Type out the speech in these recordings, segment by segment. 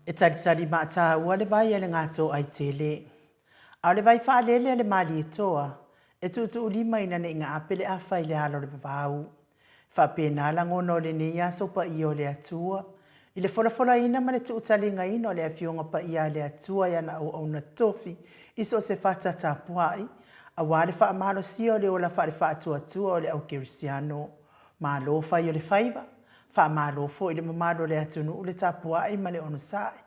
E talitali maataua le vai a le Gatoaitele. A o le vai faalele a le Malietoa, e tuutuulima ina ne i gaape le afa i le ala o le vavau. E faapena lagona o lenei aso paia o le Atua, i le folafolaina ma le tuutaligaina o le Afioga Paia a le Atua i ana auauna tofi i so o se fata tapuai, aua le faamalosia o le ola faale-faatuatua o le au kerisiano. Malo fai o le faiva, faamalo foi i le mamalu o le atunuu le tapuai ma le onosai.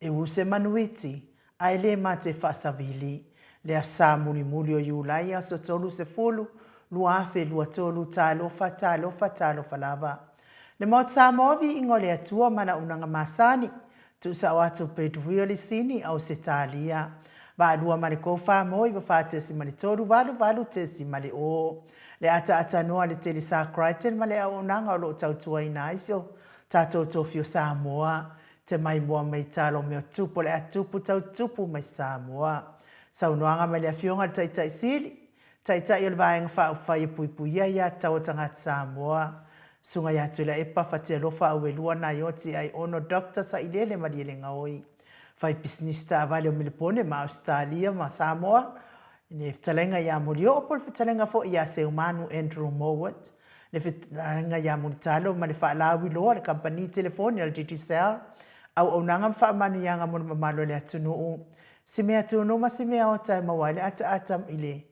E u se manuiti, ae le mate faasavili. Le asa mulimuli o Iulai aso 30, 2023 Talofa, talofa, talofa lava. Le Maota Samoa Viiga o le Atua ma Launaga Masani, Tuusao atu Peduia Lisini Ausetalia. Vaalua ma le Kofa mo 94.3 88.0. Le ataatanoa a le Telesa Crichton ma le auaunaga o lo o tautuaina ai si o tatou tofi o Samoa. Te maimoa mai talo mea tupu o le a tupu tau tupu mai Samoa. Saunoaga mai le Afioga i le Taitai Sili, Taitai o le Vaega Faaupufai e Puipuia Aia Tatau a Tagata Samoa, Susuga ia Tuilaepa Fatialofa Auelua Naioti Aiono Doctor Sailele Malielegaoi, Fai Pisinisi Taavale o Melepone ma Ausetalia ma Samoa, le Fetalaiga ia Molioo po o le Fetalaiga foi ia Seumanu Andrew Mowat, le Fetalaiga ia Mulitalo ma le Faalauiloa a le Kamupani Telefoni a le Digicel, Auaunaga ma Faamanuiaga mo le Mamalu o le Atunuu, si mea tunu ma si mea ota e maua ai le ataata i le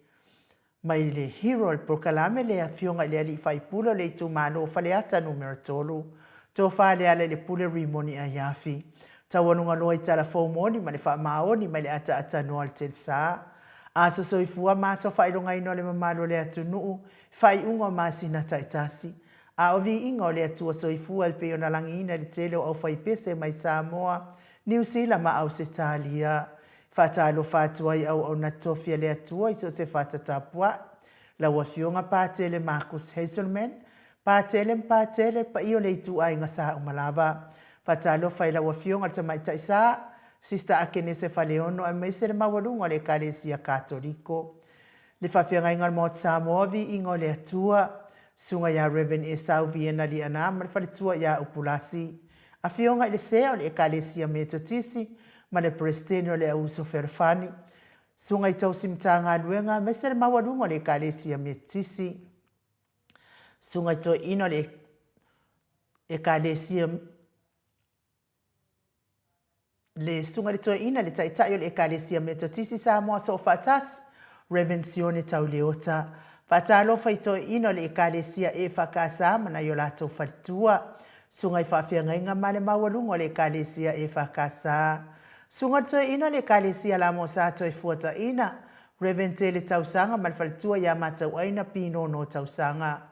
mai le hero o le polokalame le Afioga i le Alii Faipule o le Itumalo o Faleata Numera 3, Tofa Lealailepule Rimoni Aiafi. Taualugaloa i tala fou moni ma le faamaoni mai le ataatanoa o le Telsa. Aso soifua ma aso faailogaina o le mamalu o le atunuu i faaiuga o masina taitasi. A o viiga o le Atua soifua e pei ona lagiina i le tele o aufaipese mai Samoa, Niu Sila ma Ausetalia. E faatalofa atu ai auauna tofi a le Atua i so o se fata tapuai. Lau Afioga Patele Marcus Hazelman, Patele ma Patele, le paia o le ituaiga sa uma lava. Faatalofa i lau Afioga i le Tamaitai Sa, Sister Akenese Faleono aemaise le maualuga o le Ekalesia Katoliko. Le faafeagaiga o le Maota Samoa, Viiga o le Atua, Susuga ia Rev. Esau Viena Liana ma le faletua ia Upulasi. Afioga i le Sea o le Ekalesia Metotisi ma le Peresetene o le Auuso Fealofani, Susuga i Tausi Matagaluega aemaise le maualuga o le Ekalesia Metotisi, Susuga i Toeaina o le Ekalesia Le Susuga i le Toeaina, le Taitai o le Ekalesia Metotisi Samoa Soofaatasi, Rev. Sione Tauleota. Faatalofa i Toeaina o le Ekalesia EFKS ma nai o latou faletua. Susuga i Faafeagaiga ma le maualuga o le Ekalesia EFKS. Susuga i le Toeaina o le Ekalesia Lamosa Toefuataina, Rev. Tele Tausaga ma le faletua ia Matauaina Pinono Tausaga.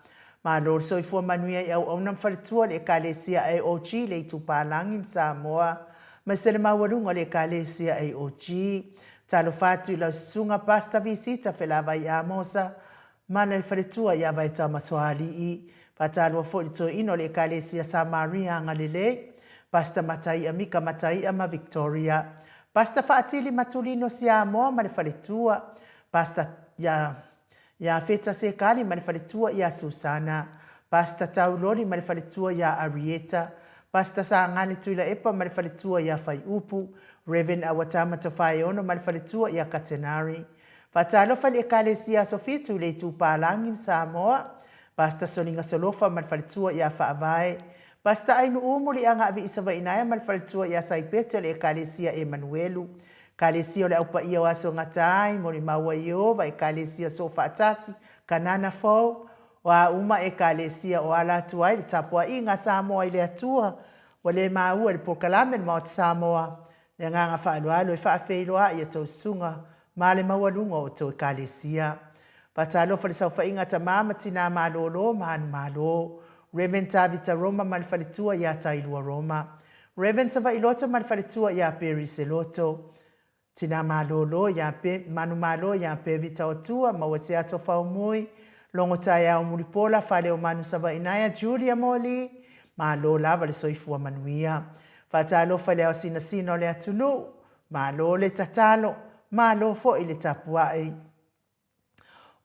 Malo le soifua manuia i auauna ma faletua o le Ekalesia AOG le Itupalagi ma Samoa, aemaise le maualuga o le Ekalesia AOG. Talofa atu i lau susuga Pastor Visita Felavai Amosa ma le faletua ia Vaetama Toalii. Faataloa foi i le toeaina o le Ekalesia Samaria Agalelei, Pastor Mataia Mika Mataia ma Victoria. Pastor Faatili Matulino Siamoa ma le faletua, Pastor ia Ia Feta Sekali ma le faletua ia Susana, Pastor Tau Loli ma le faletua ia Arieta, Pastor Sagale Tuilaepa ma le faletua ia Faiupu, Rev. Awatama Tofaeono ma le faletua ia Katenari. Faatalofa i le Ekalesia Aso Fitu i le Itupālagi ma Samoa, Pastor Soliga Solofa ma le faletua ia Faavae, Pastor Ainu'u Muliaga Aviisavainaea ma le faletua ia Saipete o le Ekalesia Emanuelu, Ekalesia o le Au Paia o Aso Gata ai, molimau ai Ieova, Ekalesia Soofaatasi, Kanana Fou, o a uma Ekalesia o ala atu ai le tapuaiga a Samoa i le Atua, ua le maua i le polokalame le Maota Samoa, Le agaga faaaloalo e faafeiloai a tou susuga ma le maualuga o outou Ekalesia. Faatalofa i le saofaiga a tama ma tina malolo ma anu malo. Rev. Tavita Roma ma le faletua ia Tailua Roma. Rev. Savaii Loto ma le faletua ia Perry Seloto. Tina malolo ia Pe, Manumalo ia Pevi Taotua, maua se aso faumui, Logo taeao Mulipola, Faleomanu Savainaea, Julia Moli, Malo lava le soifua manuia. Faatalofa i le ao sinasina o le atunuu, malo le tatalo, malo foi le tapuai.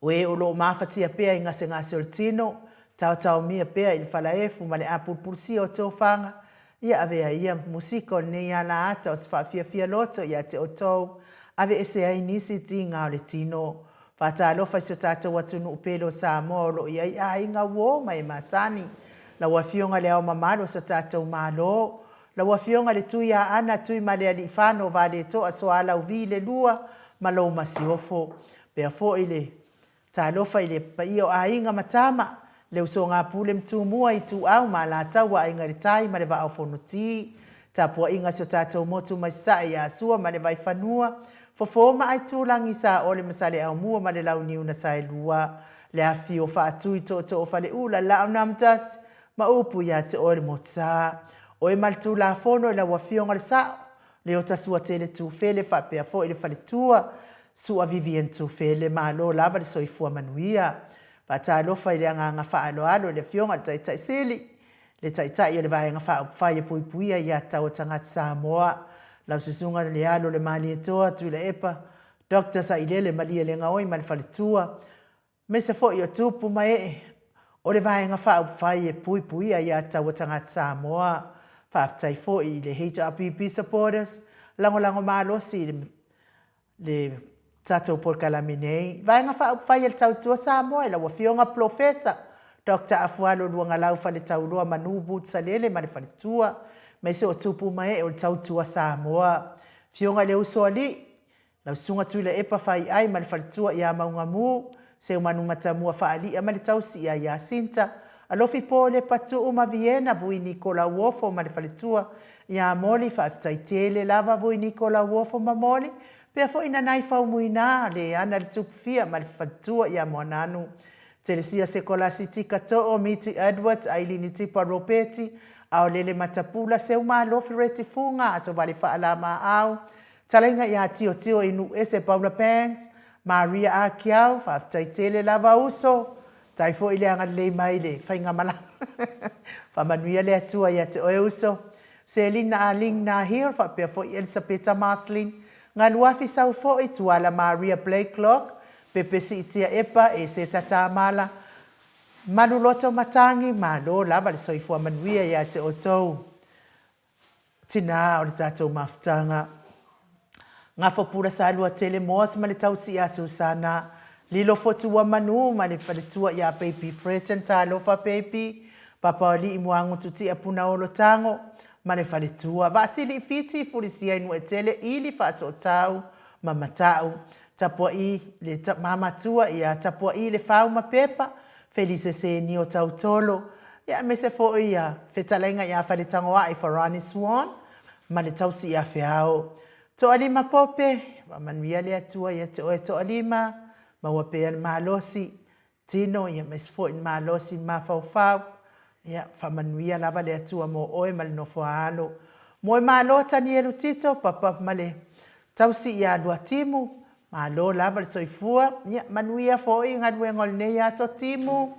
O e o lo o mafatia pea i gasegase o le tino, taotaomia pea i le falaefu ma le apulupulusia o tofaga, Ia avea ia musika o lenei ala ata o se faafiafia loto ia te outou, aveese ai nisi tiga o le tino. Faatalofa i si o tatou atunuu pele o Samoa o lo o i ai aiga uo ma e masani. Lau Afioga i Le Ao Mamalu o si o tatou Malo, lau Afioga i le Tui Aana Tuimalealiifano Vaaletoa Sualauvi le Lua ma lou Masiofo. Pea foi le Talofa i le paia o aiga ma tama, le usoga Pule ma Tumua, Ituau ma Alataua, Aiga i le Tai ma le Vaa o Fonoti. Tapuaiga a si o tatou motu mai Sasae ia Sua ma le Vaifanua, Fofo ma Aitulagi, Saole ma Saleaaumua ma le Launiu na Saelua, le afifio o Faatui, Tootoo o Faleula, Laaunamtasi ma upu ia te oe le Motusa. Oe ma le Tulafono i lau Afioga le Sao, Leota Suatele Tufele faapea foi le faletua Sua Vivian Tufele, malo lava le soifua manuia. Faatalofa i le agaga faaaloalo i le Afioga i le Taitai Sili, le Taitai o le Vaega Faaupufai e Puipuia i Atau a Tagata Samoa, lau Susuga Lealolemaalietoa Tuilaepa Doctor Sailele Malielegaoi ma le faletua, Aemaise foi o tupu ma ee o le Vaega Faaupufai e puipuia ia taua tagata Samoa. Faafetai foi i le HRPP supporters, lagolago malosi i le tatou polokalame nei. Vaega Faaupufai a le Tautua Samoa i lau Afioga Polofesa Doctor Afualo Luagalau Faletauloa Manu Boots Salele ma le faletua, aemaise o tupu ma ee o le Tautua Samoa. Afioga i le Usoalii, Lau Susuga Tuilaepa Faiai ma le faletua ia Maugamu, Seumanu Matamua Faali'a ma le tausi ia Iasinta, Alofi Polepa Tuu ma Viena, Vui Niko Lauofo ma le faletua ia Moli, Faafetai tele lava Vui Niko Lauofo ma Moli, pea foi Nanai Faumuina, Leana le Tupufia ma le faletua ia Moananu, Telesia Sekolasi Tika Too, Miti Edwards, Ailini Tipa Ropeti, Aolele Matapula, Seumalo Fereti Fuga, Asovale Faalamaau, Talaiga ia Tiotio i Nuuese Paula Banks, Maria Akiau, faafetai tele lava uso, tai foi le agalelei mai le faigamalaga. Faamanuia le Atua ia te oe uso. Selina Aling Nahil faapea foi Elisapeta Marceline, Galuafi Sau foi, Tuala Maria Blakelock, Pepe Siitia Epa, Eseta Tamala, Maluloto Matangi, malo lava le soifua manuia ia te outou. Tinā o le tatou mafutaga. Gafo pula salua tele Moas ma le tausi ia Susana. Lilo fotu ua manu ma le faletua ia Baby Freton Talofa Baby Papaolii Muagutu Tia Punaolo Tago ma le faletua. Vaasili i Fiti Fulisia i Nuetele Ili Faasootau ma Matau Tapua'i le mamatua ia Tapua'i le Fau ma Pepa Felise Senio Tautolo, ia aemaise foi ia fetalaiga ia Faletagoa'i Farani Swan ma le tausi ia Feao. Toalima Pope, faamanuia le Atua ia te oe Toalima, maua pea le malosi, tino ia aemaise foi le malosi mafaufau, ia faamanuia lava le Atua mo oe ma le nofo a alo. Moemalo Tanielu Tito, Papa ma le Tausi ia Luatimu, malo lava le soifua, ia manuia foi galuega o lenei aso Timu,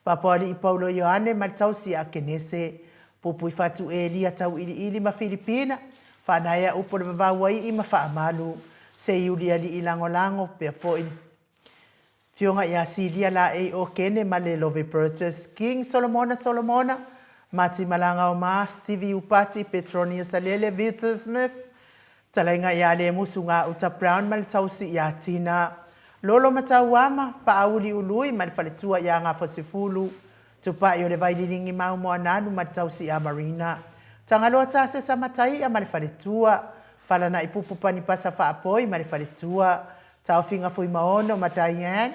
Papaoalii Paulo Ioane ma le tausi ia Akenese, Pupuifatu Elia Tauiliili ma Filipina, Faanaea Upu o le Vavauaii ma Faamalu, Seiulialii Lagolago, pea foi le Afioga ia Silia Laei Okene ma le Love Burgess, King Solomona Solomona, Mati Malagaoma, Stevie Upati, Petronia Salele, Victor Smith, Talaiga ia Lemusu Gauta Brown ma le tausi ia Tina, Lolo Matauama, Paauli Ului ma le faletua ia Gafosefulu, Tupai o le Vaililigi Mau Moananu ma le tausi ia Marina, Tagaloa Tasesa Mataia ma le faletua, Falanaipupu Panipasa Faapoi ma le faletua, Taofiga Fuimaono ma Diane,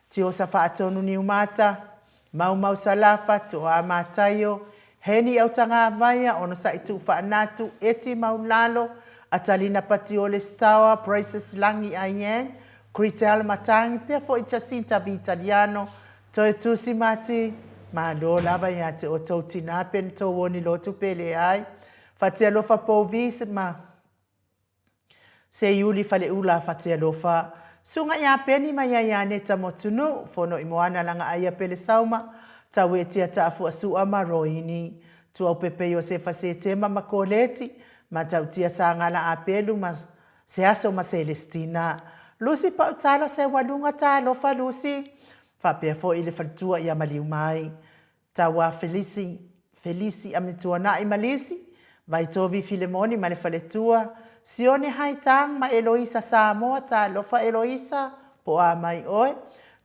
Tiosa Faatonu Niumata, Maumau Salafa, Toa Mataio, Heni Autagavaia, Onosai Tuufaanatu, Eti Maulalo, Atalina Patiole Stower, Praises Lagi Aiyang, Kritel Matangi, pea foi Jacinta Vitaliano, Toe Tusi Mati, Malo lava ia te outou tina pe na tou oni lotu pe leai, Fatialofa Pouvis ma Seiuli Faleula Fatialofa, Suga ia Peni ma ia Ianeta Motunuu, Fono i Moana Lagaaia Pele Sauma, Tauetia Taafua Sua ma Roini, Tuaupepe Iosefa Setema ma Koleti, Matautia Sagala Apelu ma Seaso ma Selestina, Lusi Pautala Seualuga Talofa Lusi, faapea foi i le faletua ia Maliumai, Taua Felisi, Felisi Amituanai ma Lisi, Vaitovi Filemoni ma le faletua, Sione Haitang ma Eloisa Samoa, talofa Eloisa, po o a mai oe.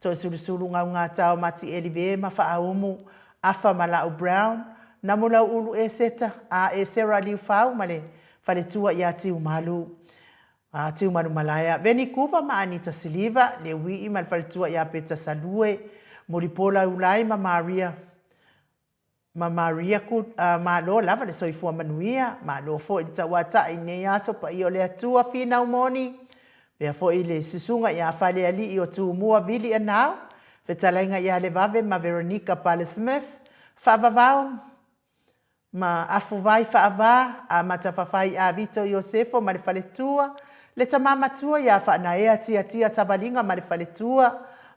Toesulusulu Gaugatao Matieli Ve ma Faaumu, Afa ma Lau Brown, Namulauulu Eseta, a Esera Liufau ma le faletua ia Tiumalu. A Tiumalu Malaea, Veni Kuva ma Anita Siliva, Leuii ma le faletua ia Peta Salue, Mulipola Ulai ma Maria ma Maria Ku, a, malo lava le soifua manuia, malo foi le tauata'i i lenei aso paia o le Atua finau moni, pea foi le susuga ia Falealii o Tumua Vili Anau, fetalaiga ia Levave ma Veronica Pale Smith, Faavavau ma Afuvai Faava, Amata Fafai Avito Iosefo ma le faletua, le tama matua ia Faanaea Tiatia Savaliga ma le faletua,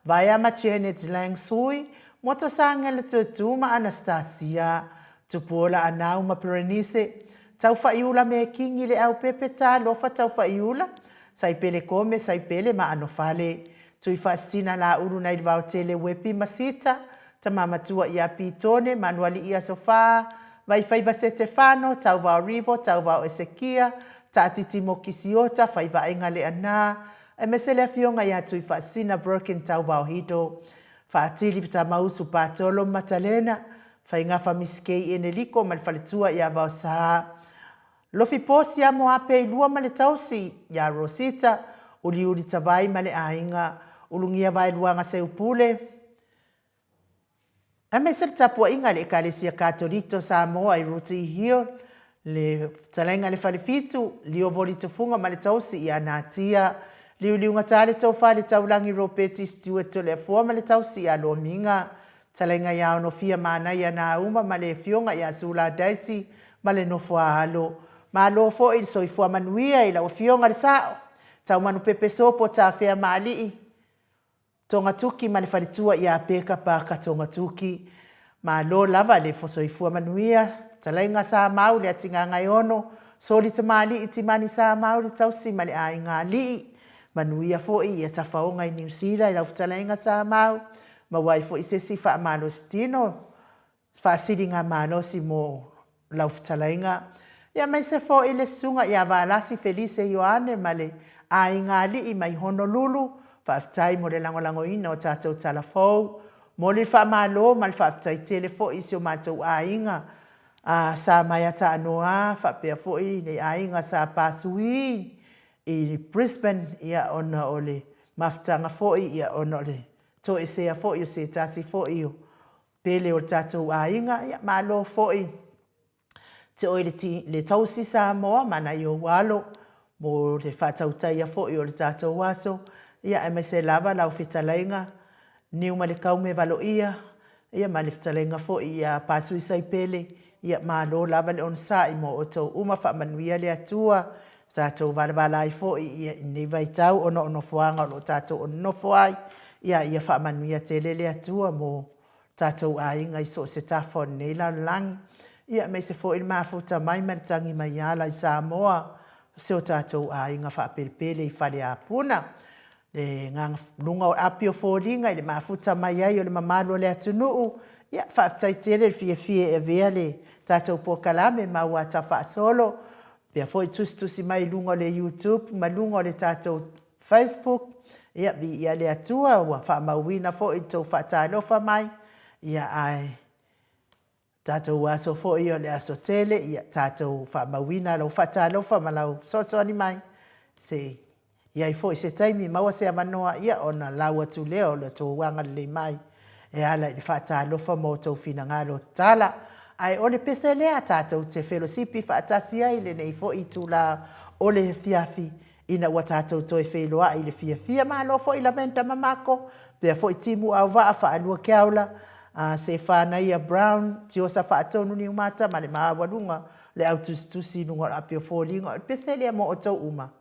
Vaea ma Janet Lang Sui, Motosangele Tutu ma Anastasia, Tupuola Anau ma Berenice, Taufaiula Mekingi Leaupepe Talofa Taufaiula, Saipele Kome Saipele ma Anofale, Tuifaasisina Laulu nai le Vaotele Uepi ma Sita, Tama Matua ia Pitone, Manualii Aso Fa, Vaifaiva Setefano, Tauvao Rivo, Tauvao Esekia, Taatiti Mokisiota, Faivaaiga Leanā, aemaise le Afioga ia Tuifaasisina Broken Tauvao Hido, Faatili Tamausu Patolo Matalena, Faigafa Misikei Eneliko ma le faletua ia Vaosaa, Lofi Posi a Moapeilua ma le tausi ia Rosita, Uliuli Tavai ma le aiga, Ulugia Vaeluaga Seupule, aemaise le tapuaiga a le Ekalesia Katoliko o Samoa i Rooty Hill, le Fetalaiga i le Falefitu, Liovoli Tufuga ma le tausi ia Natia, Liuliugata le Tofa i le Taulagi Ropeti Stewart Toleafoa ma le tausi ia Lomiga, Fetalaiga ia Onofia Manaia Nauma ma le Afioga ia Sula Daisy ma le nofo a alo. Malo foi le soifua manuia i lau Afioga le Sao, Taumanupepe Sopo Tafea Maalii, Togatuki ma le faletua ia Peka Parker Togatuki. Malo lava le soifua manuia, fetalaiga Samau le Atigagaeono, Soli Tamalii Timani Samau le tausi ma le aiga alii. Manuia foi ia tafaoga i Niu Sila i lau fetalaiga Samau, maua ai foi se isi faamalositino faasiligamalosi mo lau fetalaiga, aemaise foi le Susuga ia Valasi Felise Ioane ma le aiga alii mai Honolulu, faafetai mo le lagolagoina o tatou tala fou. Momoli le faamalo ma le faafetai tele foi i si o matou aiga a Sa Maea Taanoa faapea foi le aiga Sa Pa Sui i Brisbane, ona o le mafutaga foi ona o le toesea foi o se tasi foi o pele o le tatou aiga, ia malo foi te oe le tausi Samoa ma nai ou alo mo le faatautaia foi o le tatou aso, ia aemaise lava lau fetalaiga Niumalekaume Valoia, ia ma le fetalaiga foi ia Pasui Saipele, ia malo lava le onosai mo outou uma, faamanuia le Atua, tatou valavala ai foi i lenei vaitau ona o nofoaga o lo o tatou nonofo ai, ia ia faamanuia tele le Atua mo tatou aiga i so o se tafa o lenei lalolagi, ia aemaise foi le mafuta mai ma le tagi mai ala i Samoa, o si o tatou aiga faapelepele i Faleapuna. Le luga o api o foliga i le mafuta mai ai o le mamalu o le atunuu, ia faafetai tele le fiafia e avea le tatou polokalame ma ua tafaasolo, pea foi tusitusi mai i luga o le YouTube ma luga o le tatou Facebook, ia viia le Atua ua faamauina foi le tou faatalofa mai, ia ae tatou aso foi o le aso tele, ia tatou faamauina lau faatalofa ma lau fesoasoani mai, se i i ai foi se taimi maua se avanoa, ia ona lau atu lea o le tou agalelei mai e ala i le faatalofa ma outou finagalo tatala. Ae o le pese lea tatou te felosipi faatasi ai i lenei foi itula o le afiafi ina ua tatou toe feiloai i le fiafia. Malo foi Lavenda ma Mako, pea foi Timu Auvaa, Faalua Keaula, Sefanaia Brown, Tiosa Faatonu Niumata ma le maualuga le au tusitusi i luga o le api o foliga. O le pese lea mo outou uma.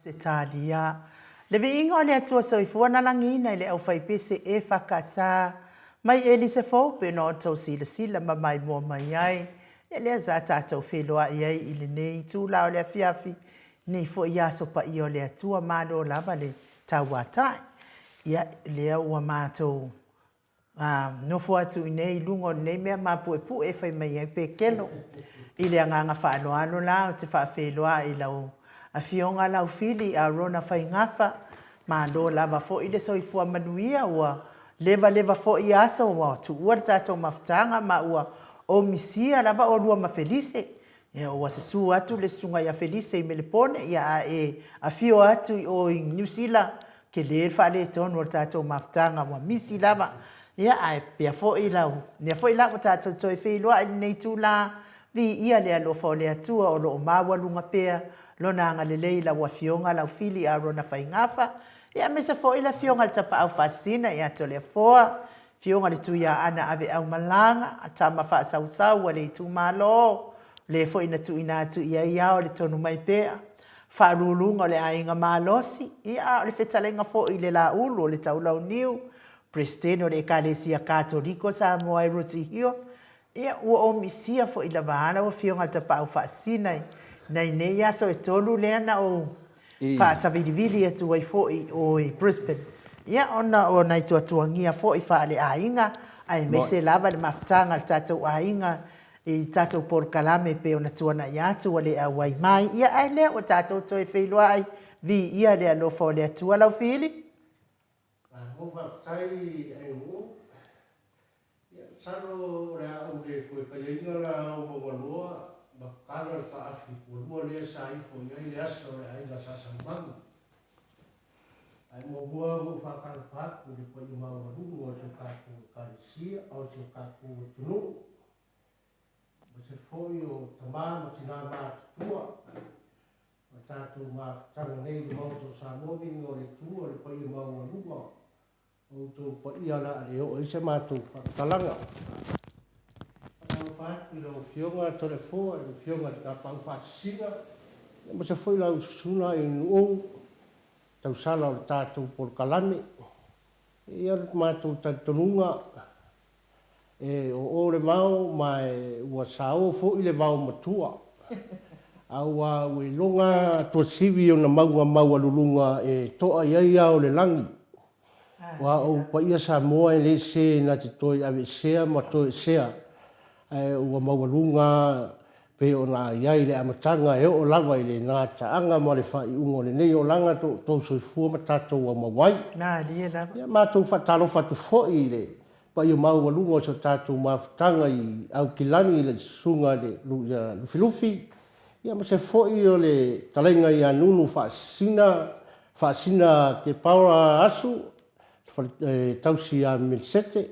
Ausetalia. Le viiga o le Atua Soifua na lagiina i le aufaipese EFKS mai Elise Fou pei ona outou silasila ma maimoa mai ai. Ia lea sa tatou feiloai ai i lenei itula o le afiafi, nei foi aso paia o le Atua, malo lava le tauatai. Ia lea ua matou A nofo atu i inei i luga o lenei mea mapuepue e fai mai ai Pekelo. I le agaga faaaloalo la ou te faafeiloai i lau Afioga Laufili Arona Faigafa, malo lava foi le soifua manuia, ua levaleva foi aso ua tuua le tatou mafutaga ma ua ou misia lava oulua ma Felise. Ia ua susu atu le susuga ia Felise i Melepone, ia a e afio atu i o i Niu Sila, tele le faaletonu o le tatou mafutaga ua misi lava. Ia ae pea foi lau, lea foi la ua tatou toe feiloai i lenei itula, viia le alofa o le Atua o lo o maualuga pea Lona agalelei i lau Afioga Laufili Arona Faigafa, ia aemaise foi le Afioga i le Tapaau Faasisina ia Toleafoa, Afioga le Tuiaana Aveaumalaga, tama faasausau a le itumalo, le foi na tuuina atu i ai ao le tonu mai pea, faaluuluga o le aiga malosi, ia a o le fetalaiga foi i le Laulu o le Taulauniu, Peresetene o le Ekalesia Katoliko Samoa i Rooty Hill, ia ua ou misia foi lava a lau Afioga i le Tapaau Faasisina i nai nei aso e tolu lea na ou faasavilivili atu ai foi i o i Brisbane, ia ona o nai tuatuagia foi faaleaiga, aemaise lava le mafutaga a le tatou aiga i tatou polokalame e pei ona tuanai atu ua le auai mai. Ia ae lea ua tatou toe feiloai, viia le alofa o le Atua Laufili. Malo faafetai Ainuu. Ia masalo o le a ou le toe taiaina la ao Maugaloa ma tatala le taafi pualua lea sa ifo i ai le asa o le aiga Sa Saumanu. Ae muamua ona ou faatalofa atu i le paia maualuga o si o tatou Ekalesia, o si o tatou atunuu, aemaise foi o tama ma tina matutua o le tatou mafutaga nei i le Maota o Samoa, viiga o le Atua, le paia maualuga O outou paia o le a le oo i ai se matou faamatalaga. Faatalofa atu i lau Afioga Toleafoa, lau Afioga i le Tapaau Faasisina, aemaise foi lau Susuna i Nu'u, tausala o le tatou polokalame. E i ai le matou talitonuga, e oo le vao ma ua sao foi le vao matua, a ua ua iloga tuasivi ona mauga maualuluga e to'a i ai ao o le lagi. Aua o ou paia Samoa e le se na te toe aveesea ma toesea, ae ua maualuga pei ona i ai i le amataga e oo lava i le gataaga ma le faaiuga o lenei olaga to outou soifua ma tatou aumau ai. Ia matou faatalofa atu foi i le paia maualuga o si o tatou mafutaga i Aukilani i le Susuga i le Lufilufi, ia aemaise foi o le talaiga ia Nunu Faasisina, Faasisina Kepaoa Asu, le tausi ia Milisete.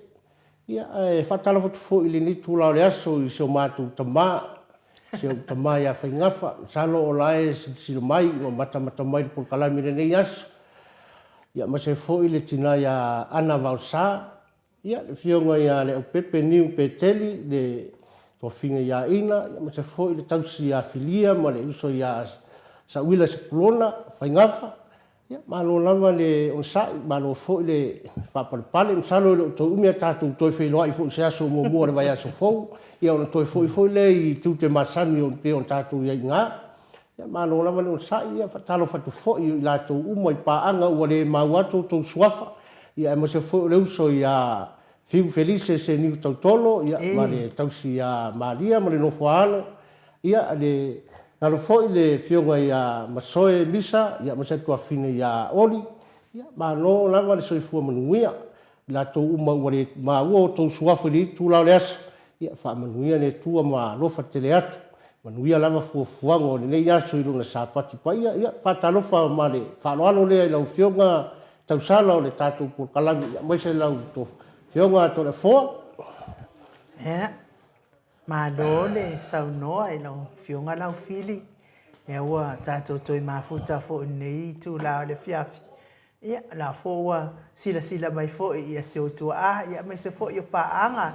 Ia, ae faatalofa atu foi i lenei itula o le aso i si o matou tama, si ou tama ia Faigafa. Masalo o la e silasila mai ma matamata mai i le polokalame i lenei aso. Ia, aemaise foi le tina ia Ana Vaosa, ia, le afioga ia Leaupepe Niu Peteli, le tofiga ia Ina, ia, aemaise foi le tausi ia Filia ma le uso ia Sauila Sepulona Faigafa. Ia, malo lava le onosai, malo foi le faapalepale. Masalo e le o toe umi ae tatou toe feiloai foi i se aso muamua o le vaiaso fou, ia ona toe foi foi lea i tiute masani e pei ona tatou i ai i ina. Ia, malo lava le onosai. Ia, faatalofa atu foi i latou uma i paaga ua le maua atu outou suafa, ia aemaise foi o le uso ia Fiu Felise Seniu Tautolo, ia, ma le tausi ia Maria ma le nofo a alo, ia, le galo foi le Afioga ia Masoe Misa, ia, ma si a tuafafine ia Oli, ia, malo lava le soifua manuia. I latou uma ua le maua outou suafa i le itula o le aso, ia faamanuia le Atua ma alofa tele atu. Manuia lava fuafuaga o lenei aso i lona Sapati paia. Ia, faatalofa ma le faaaloalo lea i lau Afioga Tausala o le tatou polokalame, ia, aemaise lau Afioga Toleafoa. Ia, malo le saunoa i lau Afioga Laufili. Lea ua tatou toe mafuta foi i lenei itula o le afiafi. Ia, o la foi ua silasila mai foi ia si ou tuaa, ia aemaise foi o paaga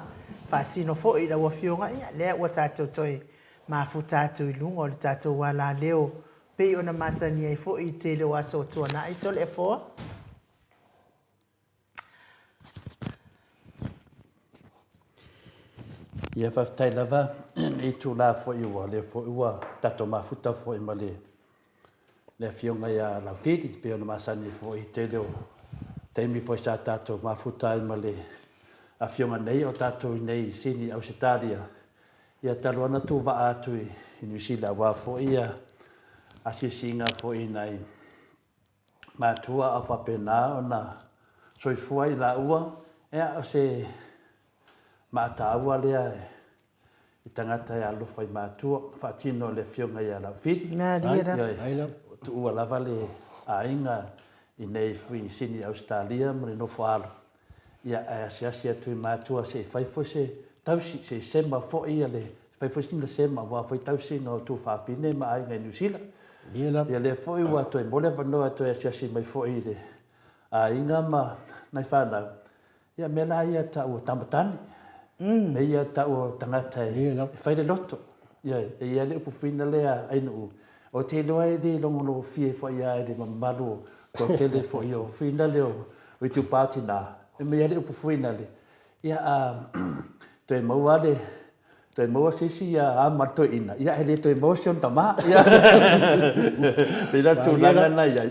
faasino foi i lau Afioga, ia lea ua tatou toe mafuta atu i luga o le tatou alaleo pei ona masani ai foi i tele o aso o tuanai Toleafoa. Ia faafetai lava i lenei itula foi ua lea foi ua tatou mafuta foi ma le le Afioga ia Laufili pei ona masani ai foi i tele o taimi foi sa tatou mafuta ai ma le Afioga nei o tatou i nei i Sini Ausetalia. Ia talu lava ona tuvaa atu i Niu Sila aua foi ia asiasiga foi i nai matua a o faapena ona soifua i laua, ia o se maa taua lea i tagata e alofa i matua, faatino e le Afioga ia Laufili. Ioe, tuua lava le aiga i nei i Sini Ausetalia ma le nofo alo, ia ae asiasi atu i matua se i fai foi se tausi, se i sema foi ia le, fai foi sina sema aua foi tausiga o tuafafine ma aiga i Niu Sila. Ia lea foi ua toe maua le avanoa e toe asiasi mai foi i le aiga ma nai fanau. Ia mea la ia tau o tamatane, mea ia tau o tagata e fai le loto. Ioe, e i ai le upu fina lea Ainuu, ou te iloa e le logologofie foi lava i le mamalu o toatele foi o fina lea o itupa o tina, e aumai lava le upu fuina lea, ia a toe maua lava le toe maua se isi ama a le toeaina, ia e le toe maua si ona tama. Ia, pei la le tulaga lena e i ai.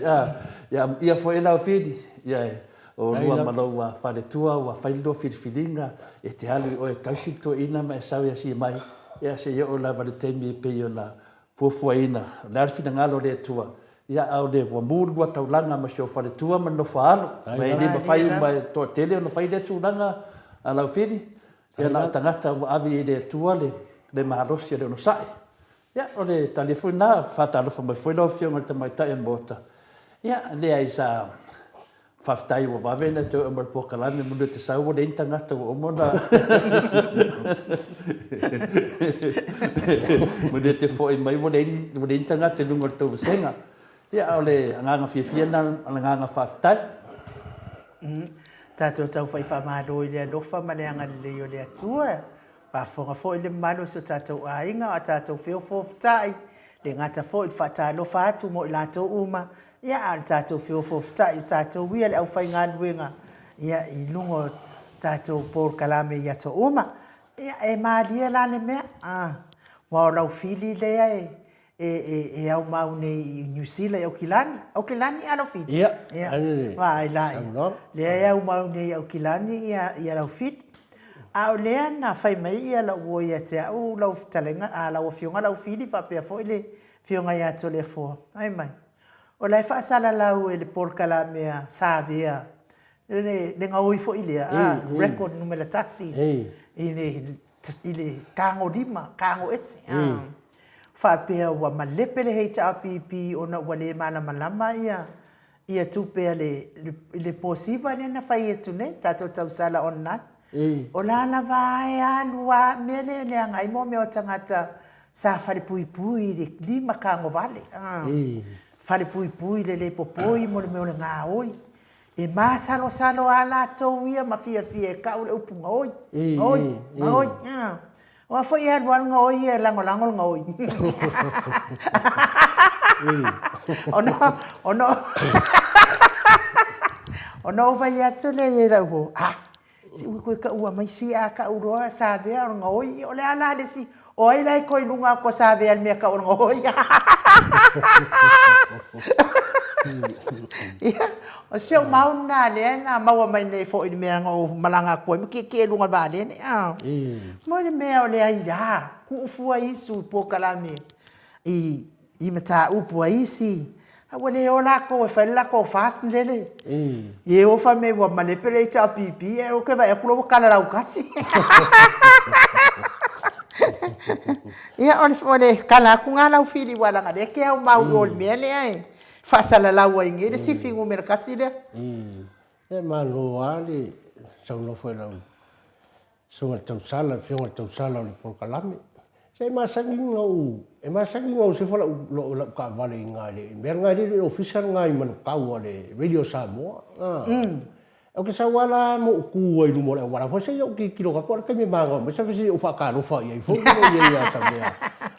Ia, ia foi e Laufili, ia o oulua ma lou faletua ua fai le lua filifiliga, e te alu i oe e tausi le toeaina ma e sau e asia mai, ia seia oo lava i le taimi e pei ona fuafuaina, o le a le finagalo o le Atua, ia a o le ua mu le lua taulaga ma si ou faletua ma le nofo a alo, ma e le mafai uma e toatele ona fai lea tulaga a Laufili, ia na o tagata ua ave i le Atua le malosi o le onosai. Ia, o le tali foi lena, faatalofa mai foi lau Afioga i le Tamaitai o le Maota, ia, leai sa Faafetai ua vave ona toe oo mai le polokalame manu e te sau ua leai ni tagata ua uma ona manu e te foi mai ua leai ni ua leai ni tagata i luga o le tou vasega. Ia a o le agaga fiafia lena ma le agaga faafetai. Tatou tau fai faamalo i le alofa ma le agalelei o le Atua. Faafofoga foi le mamalu o si o tatou aiga, o a tatou feofoofotai, le gata foi i le faatalofa atu mo i latou uma, ia a o le tatou feofoofotai o tatou ia le aufaigaluega ia i luga o tatou polokalame i aso uma. Ia e malie la le mea, aua o lau fili lea e e aumau nei i Niu Sila i Aukilani. Aukilani a Laufili? Ia. Ia. Vaai la ia. Lea e aumau nei i Aukilani ia ia Laufili. A o lea na fai mai ia lau uo ia te au lau fetalaiga a lau afioga Laufili faapea foi le afioga ia Toleafoa. Fai mai, o la e faasalalau e le polokalame a Savea le le gaoi foi lea, a, record numera tasi i le i le tagolima, tago ese, a, faapea ua malepe le HRPP ona ua le malamalama ia ia tupe a le i le posiva lea na fai atu nei, tatou tausala online. O la lava e alu a mea lea e leaga ai mo mea o tagata sa falepuipui i le lima tagovale, a, falepuipui le le popoi mo le mea o le gaoi. E masalosalo a latou ia ma fiafia e kau le upu gaoi, gaoi, gaoi. Aua foi e alu lava le gaoi ia e lagolago le gaoi. Ona, ona, ona ou fai atu lea i lau uo, ah, se ua toe taua mai si a tau loa Savea o le gaoi, o le a la le isi, o ai la e toe i luga atu o Savea i le mea tau o le gaoi. Ia, o si ou mau lena lea na maua mai nei foi i le mea na ou malaga atu ai ma tietie i luga o le vaalele, a. Mo le mea o le aia, tuu fua isu i polokalame i i mataupu a isi, a ua le o latou e fai le latou FAST lele. Ia o fai mai ua malepe le HRPP ae ou te vaai atu la ua tala lautasi. Ia o le, o le tala atu lena Laufili aua leaga o lea e te aumau i o i le mea lea e faasalalau ai nei le sifi numera 1 lea. Ia malo lava le saunoa foi i lau Susuga i le Tausala, le Afioga i le Tausala o le polokalame. Se e masani ona ou, e masani ona ou sefa lau, lau, lau taavale i ina i le mea lena, e le o le ofisa lena i Manukau a le Radio Samoa. Ah. Ou te sau lava la ma ou tu ai i luma o le auala foi, se i ou tilotilo atu, o le taimi e manao mai, se i ou faatalofa i ai foi lele i ai ia Savea.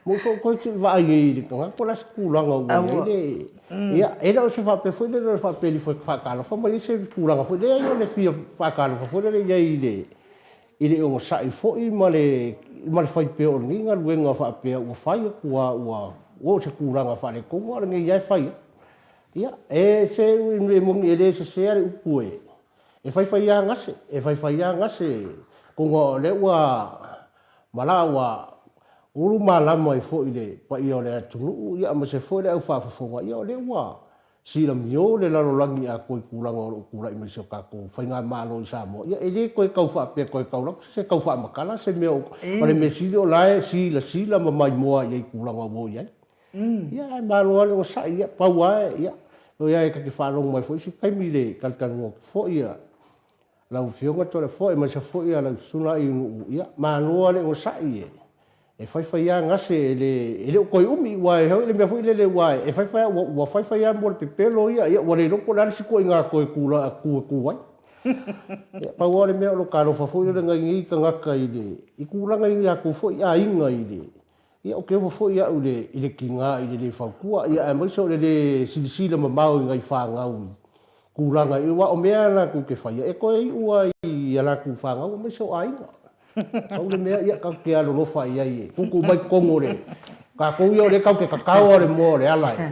Mo ou toe se i vaai i le tagata, po o le a se tulaga ua i ai le... Ia, e le o se faapea foi lele o le faapea e faatalofa ma i ai se tulaga foi lea, leai o le fia faatalofa foi lele i ai i le i le onosai foi ma le ma le fai pea o lenei galuega faapea ua fai atu lava ua oo i se tulaga faaletonu, a o lenei lava e fai atu. Ia, e se e moni e le sese lava le upu e e faifai lava gase, e faifai lava gase ona o lea ua malaa ua ulu malama ai foi le paia o le atunuu, ia aemaise foi le au faafofoga, ia o lea ua silamio le lalolagi atoa i tulaga o lo o tulai mai i si o tatou faigamalo i Samoa, ia e le toe tau faapea toe tau atu se tau faamatala se mea o le mea sili o la e silasila ma maimoa i ai i tulaga ua oo i ai. Ia ae malo lava le onosai, ia pau lava ia, oi ta te faalogo mai foi isi taimi i le talatalanoa atu foi a lau Afioga Toleafoa aemaise foi a lau Susuga i nuu, ia malo lava le onosai e e faifai lava gase e le e le o toe umi aua e le mea foi lele aua e faifai lava ua faifai lava mo le pepelo ia, ia ua le iloa po o le a le isi ituaiga toe tula tu e tu ai. Ia pau lava le mea o lou talofa foi lele nai nei tagata i le i tulaga i latou foi aiga i le Ia, ou te ofo foi au i le, i le tiga i le lē fautua, ia, aemaise o le lē silasila mamao i nai fanau i tulaga i, aua o mea a latou te faia, e toe iu lava i a latou fanau aemaise o aiga. Pau le mea, ia, tatou te alolofa i ai e tuutuu mai totonu o le, tatou ia o lea tatou te tatao lava i le moa o le ala e,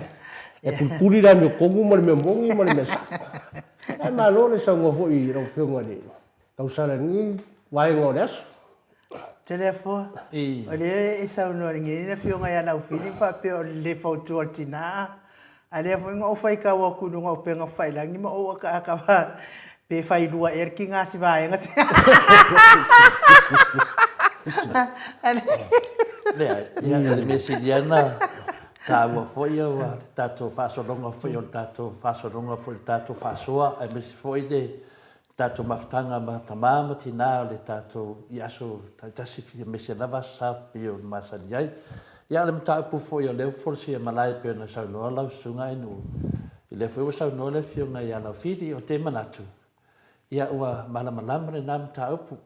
e tulituli le amiotonu ma le mea moni ma le mea sa'o. Ae malo le saunoa foi i lau Afioga i le tausala i lenei vaega o le aso. Toleafoa, o lea e saunoa nei le Afioga ia Laufili faapea o le le fautua o le tina, a lea foi na ou faitau atu i luga o upega fafailagi ma ou akaaka pe failua ea le tiga a si vaega sia. Leai, ia o le mea sili lava ona taua foi o le tatou faasologa foi o le tatou faasologa foi o le tatou faasoa aemaise foi le tatou mafutaga ma tama ma tina o le tatou i aso taitasi aemaise lava aso sa pei ona masani ai. Ia o le mataupu foi o lea ua folasia malae e pei ona saunoa lau Susuga Ainuu, o lea foi ua saunoa le Afioga ia Laufili, ou te manatu, ia ua malamalama lena mataupu,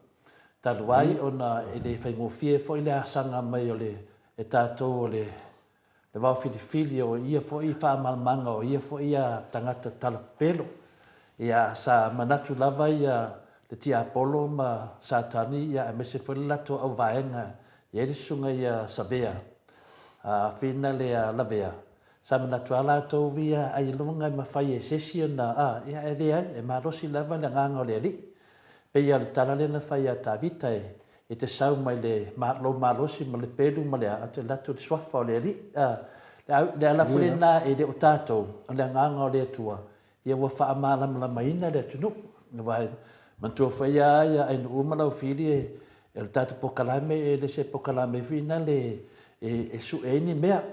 talu ai ona e le faigofie foi le asaga mai o le e tatou o le le vao filifili o ia foi faamalamalamaga o ia foi tagata talapepelo. Ia, sa manatu lava ia le tiapolo ma Satani ia aemaise foi le latou auvaega e i ai le susuga ia Savea, a Fina le Lavea, sa manatu lava latou ia ailoga e mafai e se isi ona, a, ia ae leai, e malosi lava le agaga o le Alii. Pei lava o le tala lea na fai ia Tavita e E te sau mai le lou malosi ma le pelu ma le a, ou te alu atu i le suafa o le Alii. A, le au, le ala foi lena e le o tatou, o le agaga o le Atua, ia ua faamalamalamaina le atunuu. Aua e manatua foi a ia Ainuu ma Laufili e, o le tatou polokalame e le se polokalame foi na le e, e sue ai ni mea.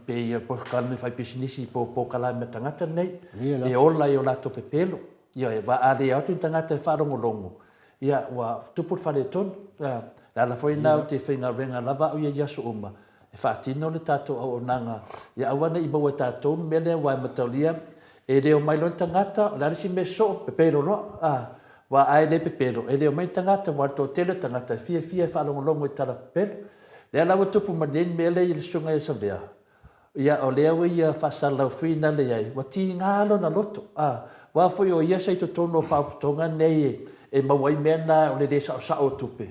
Pei o polokalame fai pisinisi po o polokalame a tagata nei, e ola i o latou pepelo. Ioe, aua a le o atu ni tagata e faalogologo, Ia, ua tupu le faaletonu. O le ala foi lena ou te faigaluega lava au ia i aso uma, e faatino le tatou auaunaga, ia aua ne i maua e tatou le mea lea aua e mataulia, e le omai loa le tagata, o le a le isi mea sosoo, pepelo loa. A, aua a e le pepelo, e le omai le tagata, aua o le toatele o tagata e fiafia e faalogologo i tala pepelo. Lea la ua tupu mai nei le mea lea i le Susuga ia Savea, Ia, o lea ua ia faasalalau finale i ai, ua tiga lona loto, a, aua foi o ia sa i totonu o faauputoga nei e maua ai mea na o le le saosao o tupe.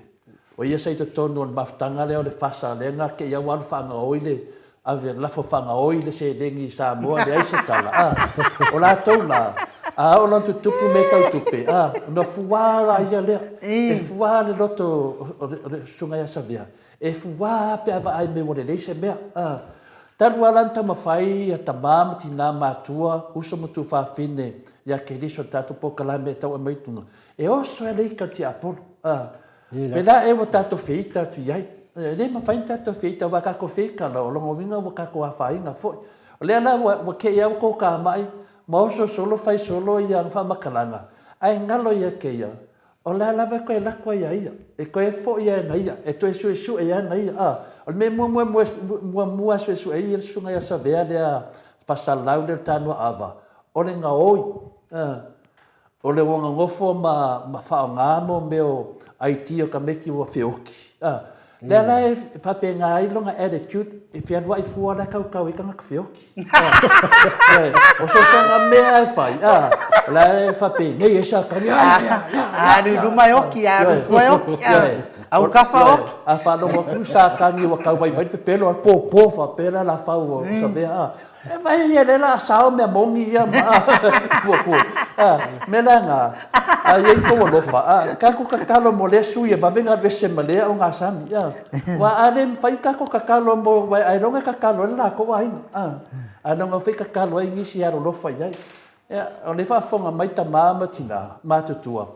O ia sa i totonu o le mafutaga lea o le FASA lea na te i a ua alu faagaoi le ave lafo faagaoi le seleni i Samoa leai se tala a o latou la a oo la ona tutupu mea tau tupe a ona fua la ia lea e fua le loto o le susuga ia Savea e fua pe a vaai mai ua lelei se mea a talu a la ona taumafai ia tama ma tina matua uso ma tuafafine ia Keriso le tatou polokalame e tau aumai i luga e oso ai le ika o le tiapolo a Pēlā ea ua tatou feita atu i ai. E le mafai ona tatou feita aua a tatou feita loa, o lona uiga ua tatou afaina foi. O lea la ua te i lava ua tokamai ma oso solo fai solo ia ana faamatalaga, ae galo ia te ia, o la lava e toe alu atu lava ia ia, e toe foi lava e ia, e toe suesue lava e ia. A, o le mea muamua muamua e suesue ai le susuga ia Savea lea Fasalalau lea o le Tanuaava, o le gaoi. A. O le ua nonofo ma ma faaaoga mo mea o ID o tamaiti ua feoti a. Lea la e faapena ai lona attitude e fealuai fua la e tautau ai tagata feoti a. Ioe, o sosoga mea e fai a, o la e faapenei ai Satani, ia ia ia ia. Alu i luma e oki, alu i tua e oki, autafa oki. A faalogo atu Satani ua tau vaivai le pepelo, popo faapea le alafau o Savea a. E vai ia lea la a sao mea moni ia ma puapua. A, mea la na, a i ai tou alofa, a, tatou tatalo mo lea sui e vave ona alu ese ma lea ogasami. A, aua a le mafai ona tatou tatalo mo, aua ailoga e tatalo ai le latou aiga. A, ailoga foi e tatalo ai nisi e alolofa i ai. Ia, o lea e faafofoga mai tama ma tina matutua,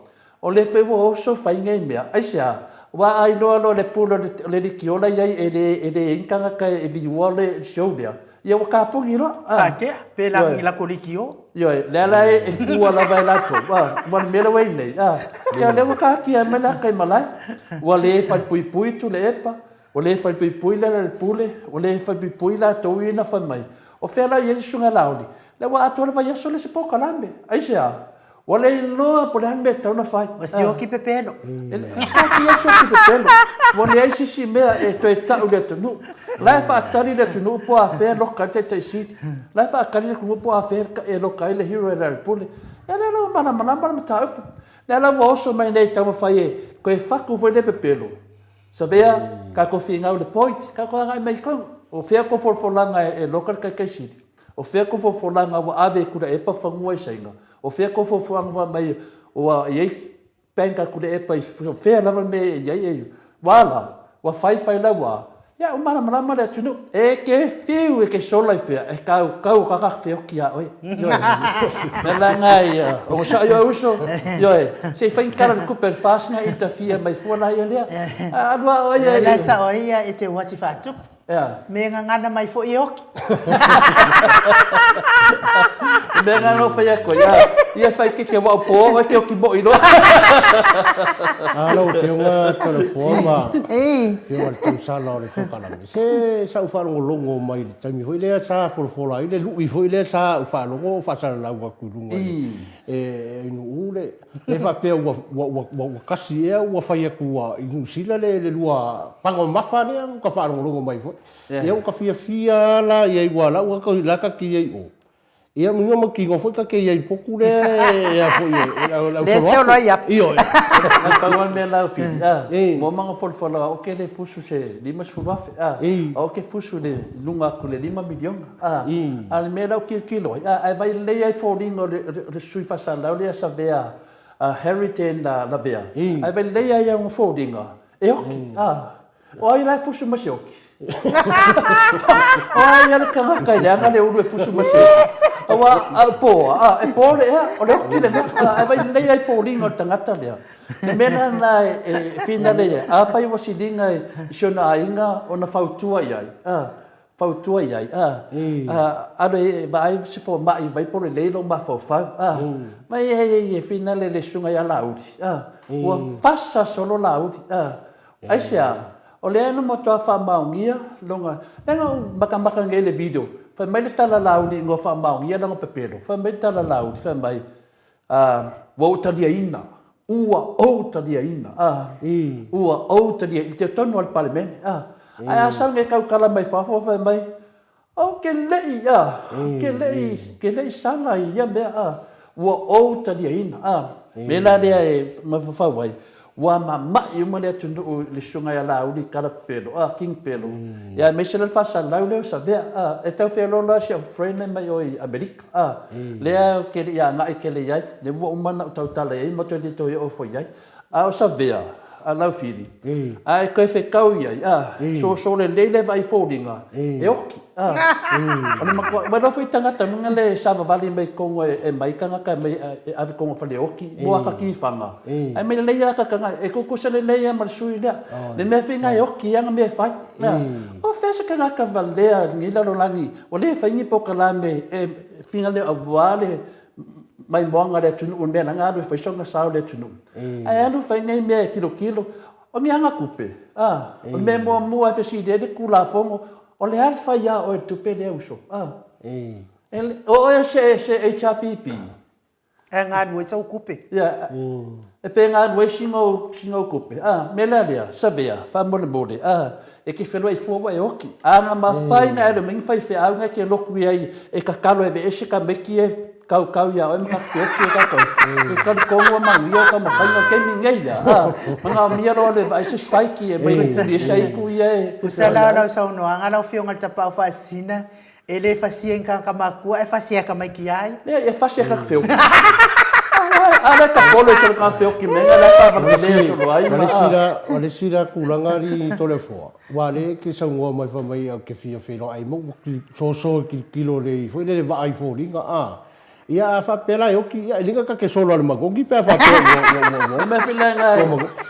o lea foi ua oso fai nei mea. Aisea? Aua a iloa loa e le Pule o le Likiola i ai e le e leai ni tagata e viua le show lea, ia ua tapuni loa. A. Faatea, pe la ni lako likio. Ioe, lea la e fua lava e latou, a, aua o le mea lea ua i ai nei, a, ia o lea ua taatia mai le ata i malae, ua le falepuipui Tuilaepa, ua le falepuipui Lealailepule, ua le falepuipui latou ia na fai mai. O fea la e i ai le Susuga ia Laauli? Lea ua atoa le vaiaso le isi polokalame. Aisea? Ua le iloa po o le a le mea e tatau ona fai. Ua sioki pepelo. E taatia ai sioki pepelo. Ua leai se isi mea e toe tau i le atunuu. O la e faatali le atunuu po o afea e loka ai le Taitai Sili. O la e faatali le atunuu po o afea e loka ai le hero e Lealailepule. Ia lea la ua malamalama le mataupu. Lea la ua oso mai nei e taumafai e toe fatu foi le pepelo. Savea, tatou finau i le point, tatou agai mai i totonu. O fea tou folafolaga e loka le Taitai Sili? O fea tou folafolaga ua ave e Tuilaepa fanua i Saina? O fea tou folafolaga fai mai ua i ai bank a Tuilaepa i fea lava le mea e i ai e Ua a la? Ua fai fai la ua a? Ia ua malamalama le atunuu. E te fiu e te sola i fea, e tautau o tagata feoti ia oe. Ioe. Mea la na ia, onosai oe uso, ioe, se i fai ni tala i le tupe a le FAST na interfere mai fua la ia lea. Alu a oe ia i. Mea la e sao ai ia e te uati faatupu. Me gagana mai foi e oki. O mea na no fai atu ai, ia fai keke aua o po oe te oki moi loa. A lau Afioga Toleafoa ma Afioga i le Tausala o le Polokalame, se sa ou faalogologo mai i le taimi foi lea sa folafola ai le lui foi lea sa ou faalogo o faasalalau atu i luga i Nu'u le E faapea ua, ua, ua, ua, ua kasi ea ua fai atu ua i Niu Sila le, le lua pago mamafa lea ua ka faalogologo mai foi. Ia ua ka fiafia a la iai ua la ua ka la ka ki iai o. Ia muiga mautinoa foi ka ke iai potu lea e a foi e le au solo afu. ai afu. Ioe. Na pau lava le mea la Fili, a, ua uma ona folafola au ke le fusu se 50,000, a, au ke fusu i le luga atu i le $5 miliona. A, a o le mea la ua tilotilo ai, a, ae vaai lelei lava i foliga o le, o le sui faasalalau lea Savea a Harry-Jane Lavea, ae vaai lelei lava i ana foliga, e oki, a. O ai la e fusu mai se oki? O ai lava le tagata e leaga le ulu e fusu mai se oki? Aua a o po, a, e po le ea, o le oki lena, a, ae vaai lelei lava i foliga o le tagata lea. Le mea la lena e finale ai, afai ua siliga i si ona aiga ona fautua i ai, a, fautua i ai, a, a, alu e vaai se fomai i vai po o lelei lou mafaufau, a, ma e, e, e finale i le susuga ia Laauli, a, ua fasa solo Laauli, a, aisea? O lea na matua faamaonia lona, lea na ou matamata nei i le video, fai mai le tala a Laauli ina ua faamaonia lana pepelo, fai mai le tala a Laauli, fai mai, Ā, ua ou taliaina, ua ou taliaina, ā, ua ou taliaina, i te tonu a le Palemene, ā. Ae a sau nei tautala mai fafo fai mai, Ou ke leʻi, ā, ke leʻi, ke leʻi sala i ia mea, ā, ua ou taliaina, ā. Mea la lea e mafaufau ai, Ua mama'i uma le atunuu i le susuga ia Laauli Kala Pepelo, a, King Pepelo, ia aemaise la le faasalalau lea o Savea, a, e tau feoloolo lava si au friend lea mai o i Amerika, a, lea ou te le i agai tele i ai, lea ua uma ona ou tautala i ai ma toe le toe oo foi i ai. A o Savea, a Laufili, a e toe fetau i ai, a, soso lelei le vaai foliga, e oti, a. O le matua, ua iloa foi tagata foi na le savavali mai totonu e mai tagata e ave totonu o faleoti mo ata tifaga, ae mea lelei lava ata tagata, e tutusa lelei lava ma le sui lea. Le mea foi lena e oti ana mea e fai. O fea se tagata valea i lenei lalolagi ua le fai ni polokalame e finagalo aua le maimoaga a le atunuu i le mea la na alu e fai sona sao i le atunuu. Ae alu fai nei mea e tilotilo, o ni agatupe, a? O le mea muamua e fesili ai le Tulafono, o le a le fai a oe i le tupe lea uso, a? O oe o se HRPP? Ae galue ai sau tupe. Ia, e pe galue ai sina ou tupe, a? Mea la lea, Savea, faamolemole, a? E te feloai fua ua e oti. A na mafai ona e alu mai ni faifeau na e te lotu i ai e tatalo e aveese tamaiti ia e kaukau ia oe ma ka te oti e tatou. E talitonu ua manuia ou taumafaiga i le taimi nei ia. A, manaomia loa le vaai se strike e mai ese ai itu ia e Tusa la o lau saunoaga lau Afioga i le Tapaau Faasisina, E le fasia i ni tagata matua ae fasi ia tamaiti a ia. Leai, e fasi e ka feoki. A le ka polo i solo ka feoki me nga la ka vakelea solo ai ma a. O le isi la tulaga alii Toleafoa, ua le ke saunoa mai fai mai au ke fia feiloai mo ua soso i kilokilo le foi lele vaai foliga a. Ia a faapea la e oki, ia e liga ka ke solo a le magogi pe a faapea ua ua ua ua. O le mea foi lea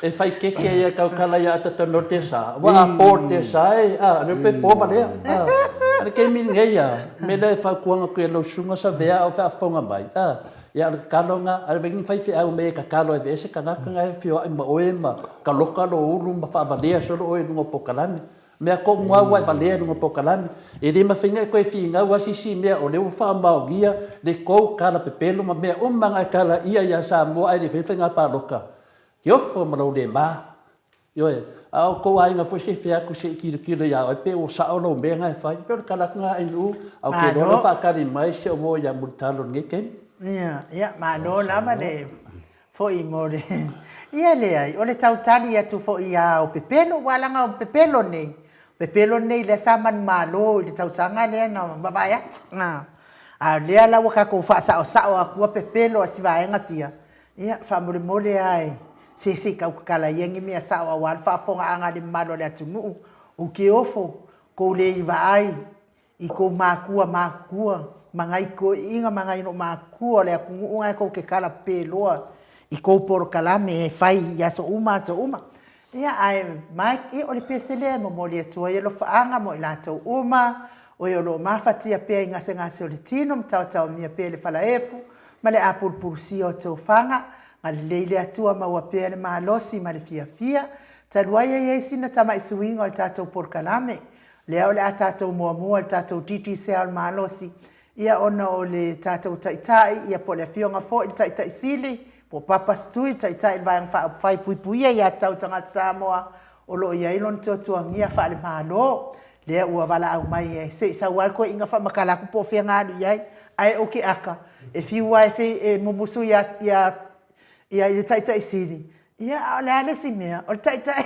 e fai keke ai e tautala ia Atatano le tesa, ua a po le tesa e, a, leo pe po valea. A, a le taimi lenei a, mea lea e fautuaga atu i lau susuga Savea a o faafofoga mai, a, ia o le tatalo lena, a le faifeau mai e tatalo e aveese tagata na e feoai ma oe ma taloka lou ulu ma faavalea solo oe i luga o polokalame. Mea tonu lava ua e valea i luga o polokalame. E le mafai ona e toe finau lava se isi mea o lea ua faamaonia le tou tala pepelo ma mea uma na e talaia ia Samoa ae le i faia faiga palota. Te ofo ma lou le ma. Ioe. A o tou aiga foi se i fai atu se i tilotilo ia oe pe ua sao lou mea na e fai. E pei o le tala atu lena a Ainuu, ae ou te iloa o lea ua faatali mai si ou uo ia Mulitalo i lenei taimi. Ia, ia, malo lava le Foi mo le Ia leai, o le tautali atu foi ia o pepelo, aua leaga o pepelo nei, o pepelo nei lea sa manumalo i le tausaga lea na mavae atu. A o lea la ua tatou faasaosao atua pepelo a si vaega sia, ia faamolemole lava e se se i tau tatala ia ni mea sao aua le faafofogaaga a le mamalu o le atunuu, ou te ofo, kou le i vaai I kou makua matutua, ma nai toeaiina ma nai loomatua o le atunuu na tou te tala peloa i kou polokalame e fai i aso uma aso uma. Ia, ae Mike, ia o le pese lea e momoli atu ai alofaaga mo i latou uma, o e o lo o mafatia pea i gasegase o le tino ma taotaomia pea i le falaefu ma le apulupulusia o tofaga, galulei le Atua maua pea le malosi ma le fiafia. Talu ai e i ai sina tamai suiga o le tatou polokalame, Lea o le a tatou muamua i le tatou Digicel malosi, ia ona o le tatou Taitai, ia po o le Afioga foi i le Taitai Sili, po o Papa Setui, le Taitai o le Vaega Faaupufai Puipuia ia Tatau Tagata Samoa, o lo o i ai lona tuatuagia faale-Malo, lea ua valaau mai e se i sau lava le toeaina faamatala atu po o fea na alu i ai. Ae ou te aka, e fiu lava e mumusu ia, ia, ia i le Taitai Sili, Ia, a o le a le isi mea? O le taitai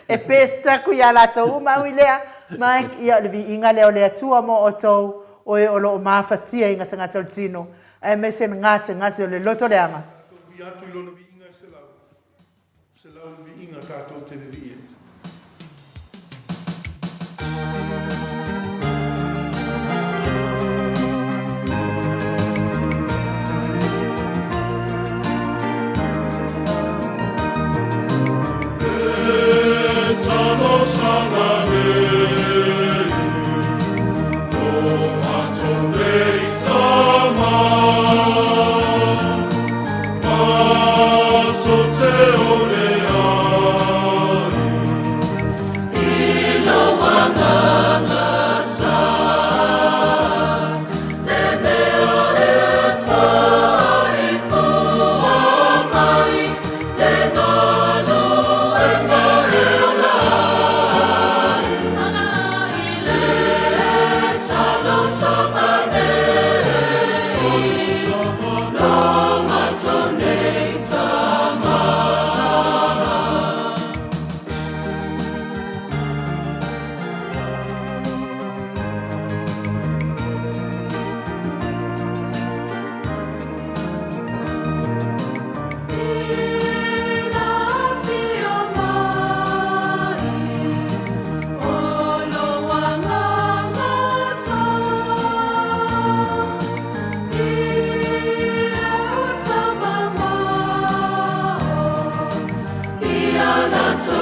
e best atu ia latou uma ui lea, Mike, ia o le viiga lea o le Atua mo outou, o e o lo o mafatia i gasegase o le tino, aemaise le gasegase o le loto leaga. Tatou ui atu i lona viiga e selau, selau le viiga tatou te vivii ai.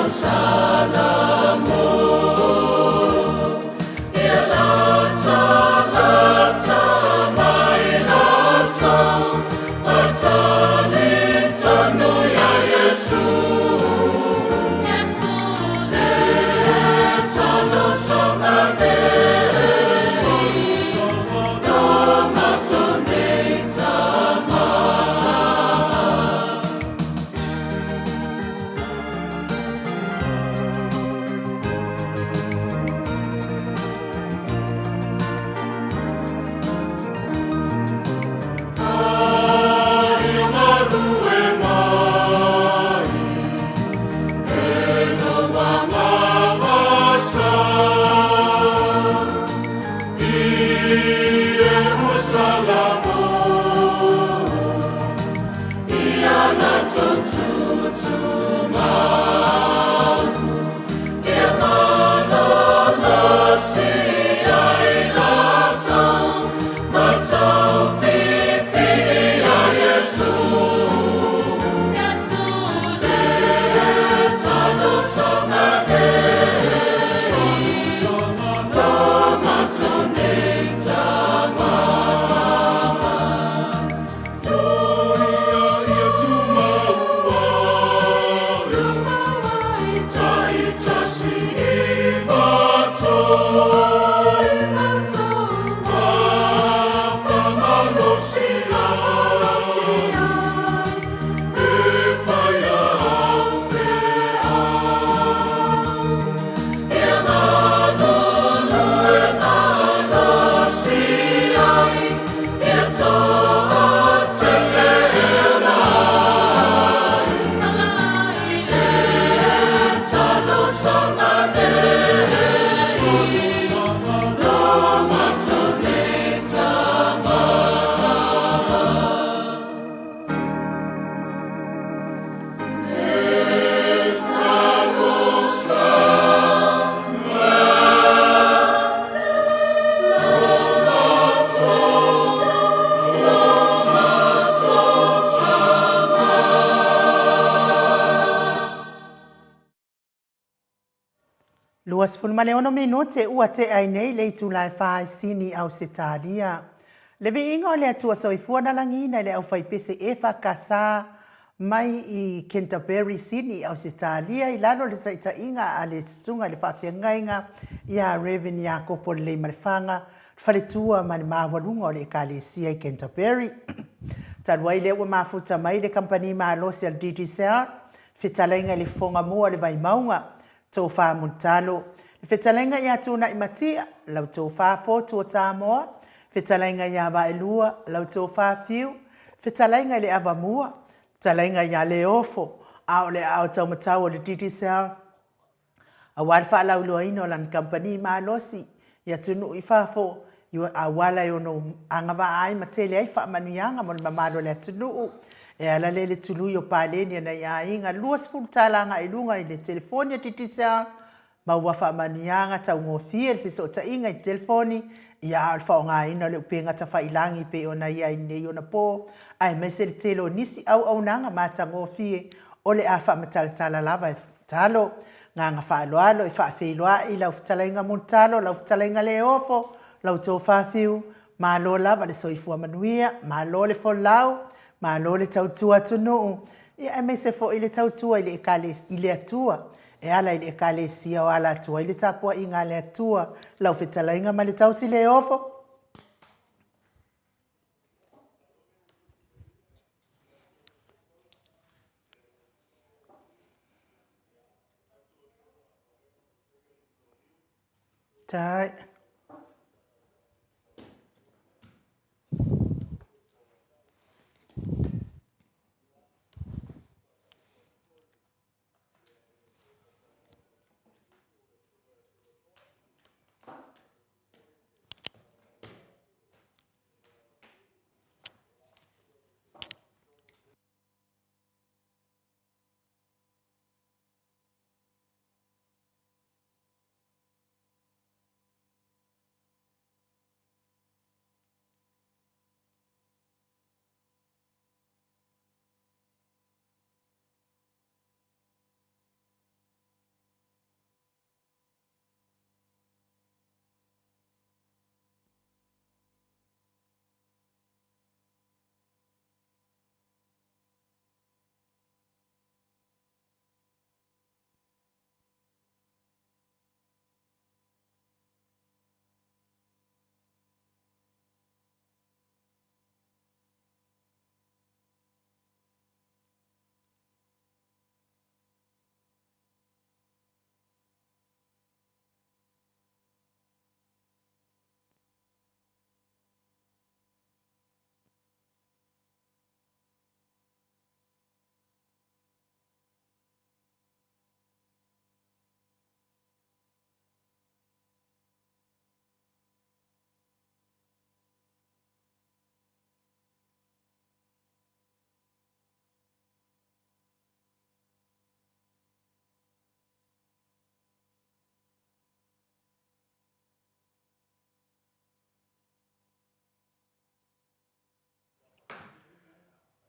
26 minute ua tea ai nei le itula e fa i Sini, Ausetalia. Le viiga o le Atua Soifua na lagiina i le aufaipese EFKS mai i Canterbury, Sydney, Ausetalia i lalo o le taitaiga a le Susuga i le Faafeagaiga ia Rev. Iakopo Leleimalefanga, le faletua ma le maualuga o le Ekalesia i Canterbury. Talu ai lea ua mafuta mai le kamupani malosi a le Digicel, fetalaiga i le Fofoga Mua o le Vaimauga, Tofa Mulitalo, le fetalaiga ia Tunai Matia, lau Tofa Fotu o Samoa, fetalaiga ia Vaelua, lau Tofa Fiu, fetalaiga i le Avamua, fetalaiga ia Leofo, a o le aao taumatau o le Digicel, aua le faalauiloaina o lana kamupani malosi i atunuu i fafo i auala e ono agavaa ai ma tele ai faamanuiaga mo le mamalu o le atunuu. E ala lea i le tului o paleni a nai aiga $20 agai i luga i le telefoni a Digicel, maua faamanuiaga taugofie i le fesootaiga i telefoni, ia a o le faaaogaina o le upega tafailagi pei ona i ai nei ona po, aemaise le tele o nisi auaunaga matagofie o le a faamatalatala lava e Talo, Agaga faaaloalo e faafeiloai lau fetalaiga Mulitalo, lau fetalaiga Leofo, lau Tofa Fiu, malo lava le soifua manuia, malo le folau, malo le tautua atunuu, ia aemaise foi le tautua i le Ekalesia, i le Atua, e ala i le Ekalesia o ala atu ai le tapuaiga a le Atua, lau fetalaiga ma le tausi Leofo. Tai.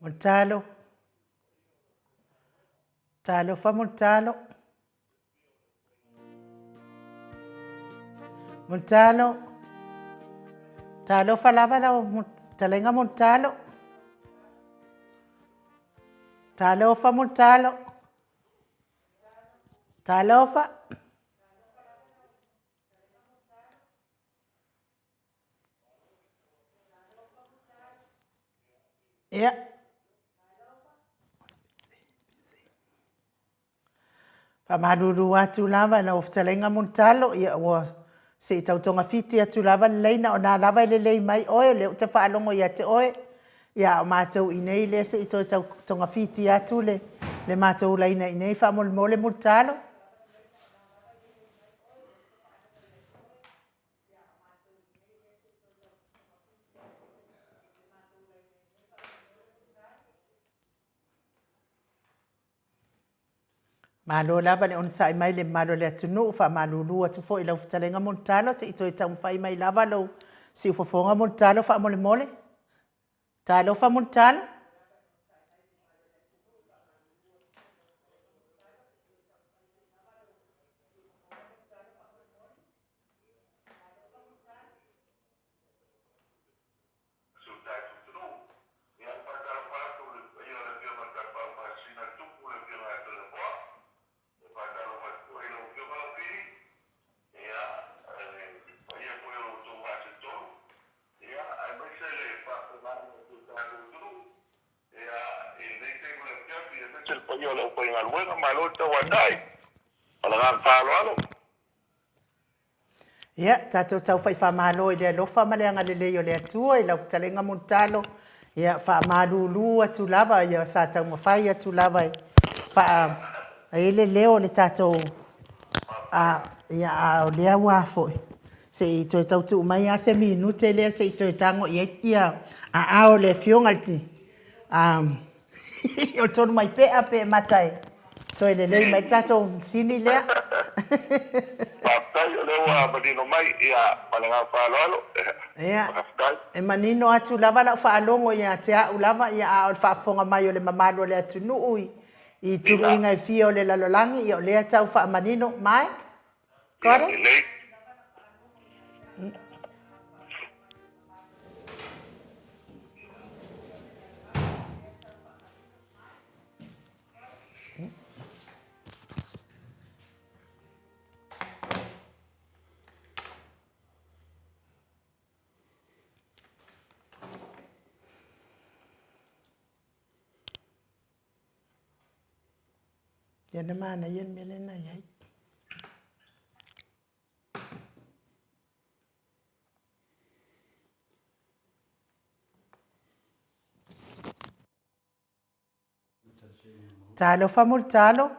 Mulitalo. Talofa Mulitalo. Mulitalo. Talofa lava lau fetalaiga Mulitalo. Talofa Mulitalo. Talofa. Ia. Faamalulu atu lava i lau fetalaiga Mulitalo, ia ua se i tau togafiti atu lava le laina, o na lava e lelei mai oe, o lea ou te faalogo ia te oe, ia a o matou i inei lea se i toe tau togafiti atu le matou laina i inei faamolemole Mulitalo. Malo lava le onosai mai le mamalu o le atunuu, faamalulu atu foi i lau fetalaiga Mulitalo se i toe taumafai mai lava lou siufofoga Mulitalo faamolemole. Talofa Mulitalo. Si o tatou atunuu. Ia, e faatalofa atu i le paia o le Afioga i le Tapaau Faasisina a le Tupu, le Afioga ia Toleafoa. E faatalofa atu foi i lau Afioga Laupili, ia, le paia foi o lo outou Vaa-o-Tolu, ia, aemaise le faafofogaaga a si o tatou atunuu, ia, i lenei taimi o le afiafi, aemaise le paia o le aufaigaluega. Malo le tauatai. Ma le agaga faaaloalo. Ia, tatou tau faimalo i le alofa ma le agalelei o le Atua i lau fetalaiga Mulitalo. Ia, faamalulu atu lava, ia sa taumafai atu lava e faa ai le leo o le tatou a ia a o lea ua foi se i toe tau tuu mai lava se minute lea se i toe tago i ai ia aao o le Afioga i le a o le Tonumaipea pe mata e toe lelei mai le tatou masini lea. Faafetai o lea ua manino mai, ia, ma le agaga faaaloalo. Ia, Faafetai. E manino atu lava lau faalogo ia te au lava, ia, a o le faafofoga mai o le mamalu o le atunuu i, i tuluiga e fia o le lalolagi, ia o lea e tau faamanino. Mike? Got it? Lelei. Ia na manaia le mea lea na i ai. Talofa Mulitalo.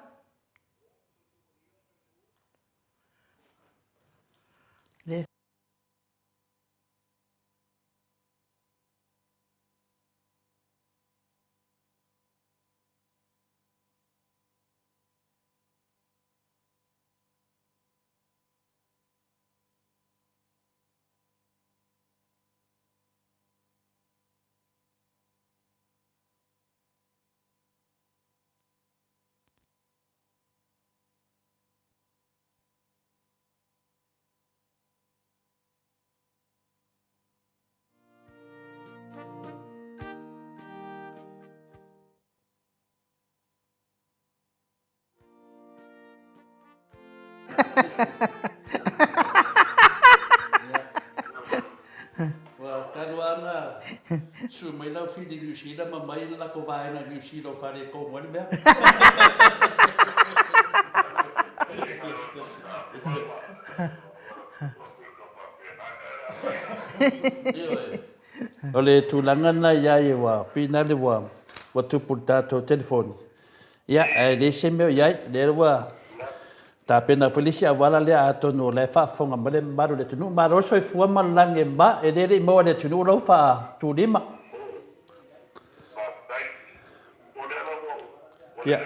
Le Ua talu lava ona sue mai lau fili i Niu Sila ma mai le latou vaega i Niu Sila o faaletonu ai le mea. O le tulaga lena i ai ua finale ua tupu i le tatou telefoni. Ia, ae leai se mea o i ai, lea ua tapena foi le isi auala lea atonu o la e faafofoga mai le mamalu o le atunuu. Malo le soifua ma le lagi e mama, e le le i maua e le atunuu lau faatulima. Ia,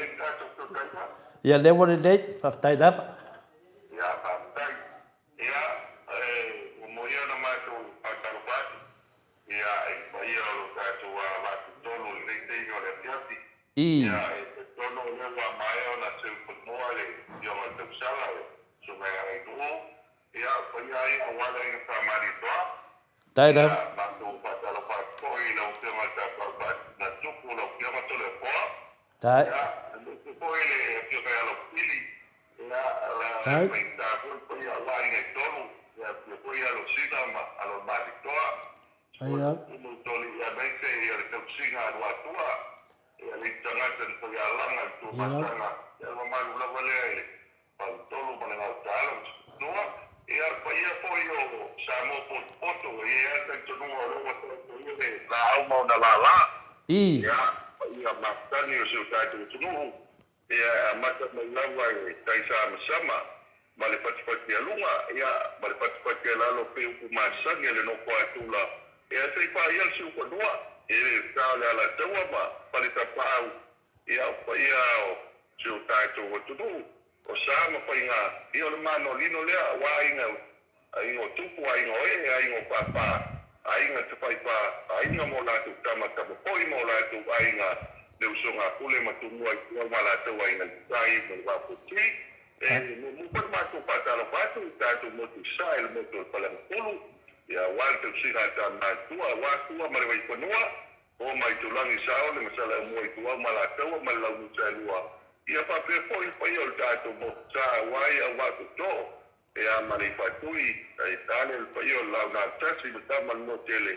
ia lea ua lelei, faafetai lava. Ia, e muamua ia ona matou faatalofa atu, ia, i le paia o lo tatou Vaa Tutolu i lenei taimi o le. I. Ia, e talitonu o lea ua maea ona seufanua le Afioga i le Tausala, le Susuga ia Ainuu, ia, o paia lava ia aua le Aiga Sa Malietoa. Dai Ia, lava. matou faatalofa atu foi i lau Afioga i le Tapaau Faatupu, lau Afioga Toleafoa. Dai. Ia, aemaise foi le Afioga ia Laupili, ia, la Dai. faigata foi le paia aua aiga e tolu, ia, afio foi ia Losina ma alo o le Malietoa, Ai lava. Aemaise ia le tausiga a Luatua, ia le tagata na faialaga i le Tuamasaga, ia le mamalu lava lea i le Faletolu ma le Gautaala ma Sikutua, ia le paia foi o Samoa potopoto, e i ai lava le talitonuga o lea ua taotoia le laau ma ona lala, ia paia masani o si o tatou atunuu. Ia, e amata mai lava i le tai samasama ma le fatifatialuga, ia, ma le fatifatialalo pei upu masani a le nofo a tula, ia, se i paia le siufanua i le sa o le Alataua ma Faletapaau, ia, o paia o si o tatou atunuu, o sa ma faiga, ia, o le manolino lea aua aiga Aiga o Tupu, aiga o Ee, aiga o Pāpā, aiga Tafaifa, aiga ma o latou tama, tama foi ma o latou aiga, le usoga a Pule ma Tumua i tua ma latou aiga i tai ma le Vaafuti. E muamua foi le matou faatalofa atu i tatou motu i Sasae, le motu o le Faleagafulu, ia aua le tausiga a Tama Atua, aua Tua ma le Vaifanua, Fofo ma Aitulagi, Saole ma Saleaaumua i Tuau ma Alataua ma le Launiusaelua, ia faapea foi le paia o le tatou motu sa aua ia Vaatootoo. Ia ma le Ifatui, e tale le paia o le Launatasi ma tama le Nuatele,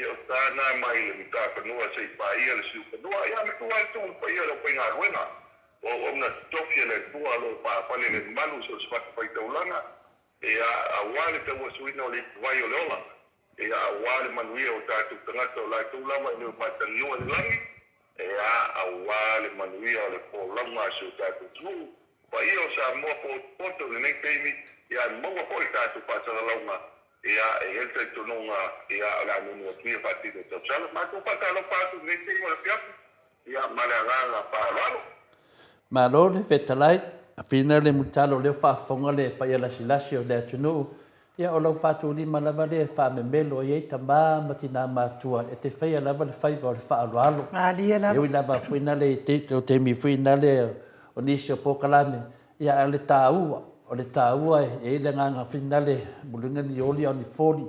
ia o sa na mai le Matafanua se i paia le Siufanua, ia ma tua ai tuu le paia o le aufaigaluega o auauna totofi a le Atua o lo o paafale le mamalu i so o se fatafaitaulaga, ia aua le tauasuina o le ipuvai o le ola, ia aua le manuia o tatou tagata o latou lava e le o matagioa i le lagi, ia aua le manuia o le folauga a si o tatou atunuu. Paia o Samoa potopoto i lenei taimi, ia maua foi le tatou faasalalauga, ia e i ai le talitonuga, ia o le a nunu atu ia faatino tausala. Matou faatalofa atu i lenei taimi o le afiafi, ia ma le agaga faaaloalo. Malo le fetalai, afina le mulitalo o lea ua faafofoga le paia lasilasi o le atunuu, ia o lau faatulima lava lea e faamemelo ai ai tama ma tina matua e te faia lava le faiva o le faaaloalo. Malie E lava. ui lava foi nale i te o taimi foi nale o nisi o polokalame, ia ae o le taua, o le taua e i ai le agaga foi nale muliga ni oli a o ni foli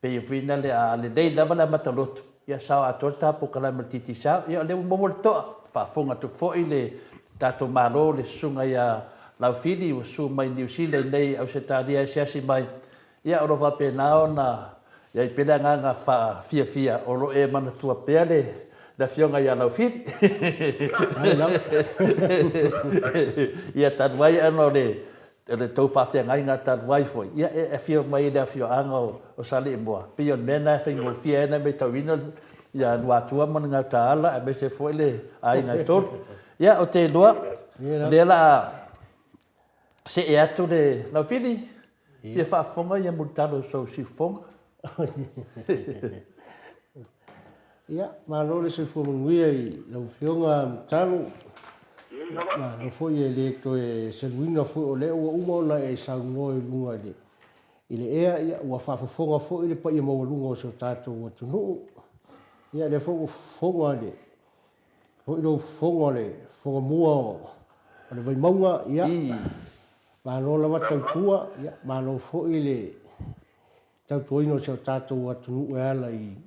Pei foi lea a lelei lava le amata lotu, ia sao atoa le ta polokalame o le Digicel, ia o lea ua maua le toa. Faafofoga atu foi le tatou Malo le susuga ia Laufili ua susu mai Niu Sila i nei Ausetalia e asiasi mai, ia o lo o faapena ona i ai pea le agaga faafiafia o lo o e manatua pea le Afioga ia Laufili. Ia talu ai ona o le O le tou faafeagaiga talu ai foi, ia e afio mai i le afioaga o Saleimoa, pei o le mea lena e faigofie ai ona matauina ia Luatua ma le Gautaala aemaise foi le aiga e tolu. Ia, ou te iloa, o lea o le a see atu le Laufili, fia faafofoga ia Mulitalo i sou siufofoga. Ia, malo le soifua manuia i lau Afioga Mutalo. Malo foi e le toe seluina foi o lea ua uma ona e saunoa i luga i le, i le ea, ia, ua faafofoga foi le paia maualuga o si o tatou atunuu. Ia, lea foi ua fofoga le, foi lou fofoga o le fofoga mua o le Vaimauga, ia, malo lava tautua, ia, malo foi le tautuaina o si o tatou atunuu e ala i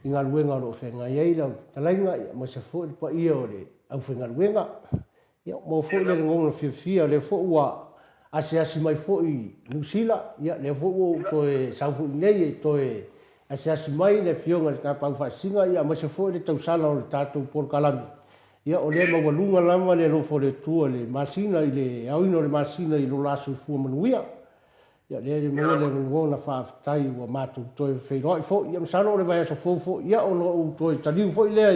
galuega o lo o feagai ai lau fetalaiga, aemaise foi le paia o le aufaigaluega. Ia, maua foi le lagona fiafia, o lea foi ua asiasi mai foi i Niu Sila, ia, lea foi ua ou toe sau foi iinei e toe asiasi mai le Afioga i le Tapaau Faasisina, ia, aemaise foi le tausala o le tatou polokalame. Ia, o lea e maualuga lava le alofa o le Atua i le masina, i le aoina o le masina i lo la soifua manuia. Ia lea e maua le lagona faafetai ua matou toe feiloai foi. Ia masalo o le vaiaso fou foi, ia ona ou toe taliu foi lea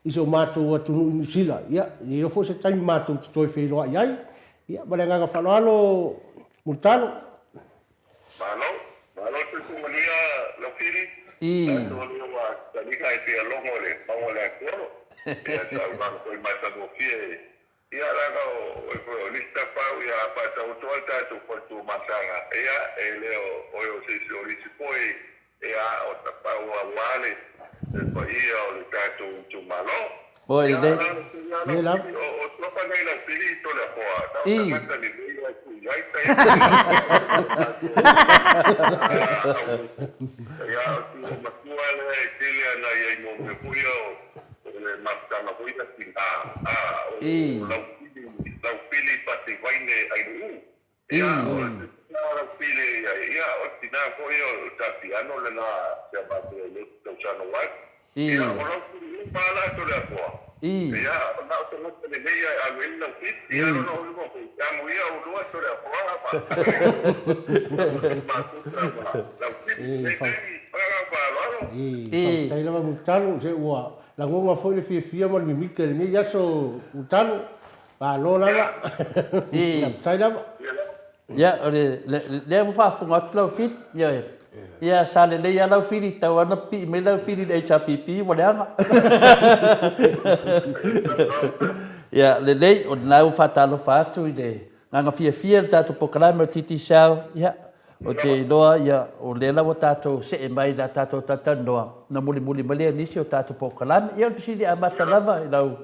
i si o matou atunuu i Niu Sila. Ia, e iloa foi se taimi matou te toe feiloai ai. Ia, ma le agaga faaaloalo, Mulitalo. Malo, malo le soifua manuia Laufili, tatou lea ua taliga e fia logo le maua o le Atuolo, ia saunoaga foi matagofie Ia leaga o oe foi o nisi tapaau ia a faataoto lava le tatou faletuamasaga ia e le o oe o se isi o nisi foi ia o tapaau aua le paia o le tatou itumalo. Oi lelei. Ia lava. I. I. I. I. I. I. Faafetai lava Mulitalo, se ua lagona foi le fiafia ma le mimita i lenei aso Mulitalo. Malo lava. Faafetai lava. Ia, o le, lea ua faafofoga atu lau Fili, ioe. Ia, sa lelei lava lau Fili, tau lava ina pipii mai lau Fili i le HRPP ua leaga. Ia, lelei, o lena ua faatalofa atu i le agaga fiafia i le tatou polokalame o le Digicel. Ia, ou te iloa, ia, o lea la ua tatou see mai i le tatou talatalanoa, ona mulimuli mai lea o nisi o tatou polokalame. Ia, o le fesili amata lava i lau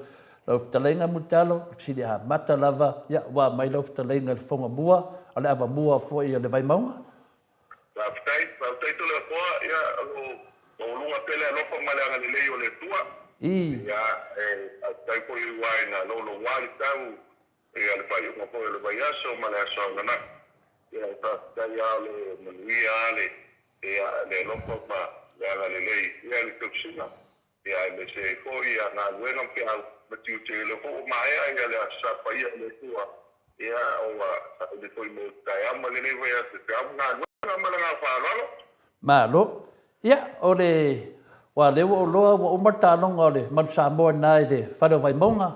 Lau fetalaiga Mulitalo, o le fesili amata lava, ia, ua aumai lau fetalaiga i le fofoga mua, o le avamua foi o le Vaimauga. Faafetai, faafetai Toleafoa, ia, o lo o maualuga pea le alofa ma le agalelei o le Atua. I. Ia, e faafetai foi aua ina louloua le tau ia le faaiuga foi o le vaiaso ma le aso ananafi. Ia, e faafetai lava o lo o manuia lava le, ia, le alofa ma le agalelei, ia, le tausiga. Ia aemaise ai foi ia galuega ma feau ma tiute o lea foi ua maea ia le Aso Sa Paia o le Atua, ia ua saili foi mo taeao ma lenei vaiaso i feau ma galuega ma le agaga faaaloalo. Malo. Ia, o le, aua o lea ua ou iloa ua uma le taaloga o le Manu Samoa i ina i le fale o Vaimauga.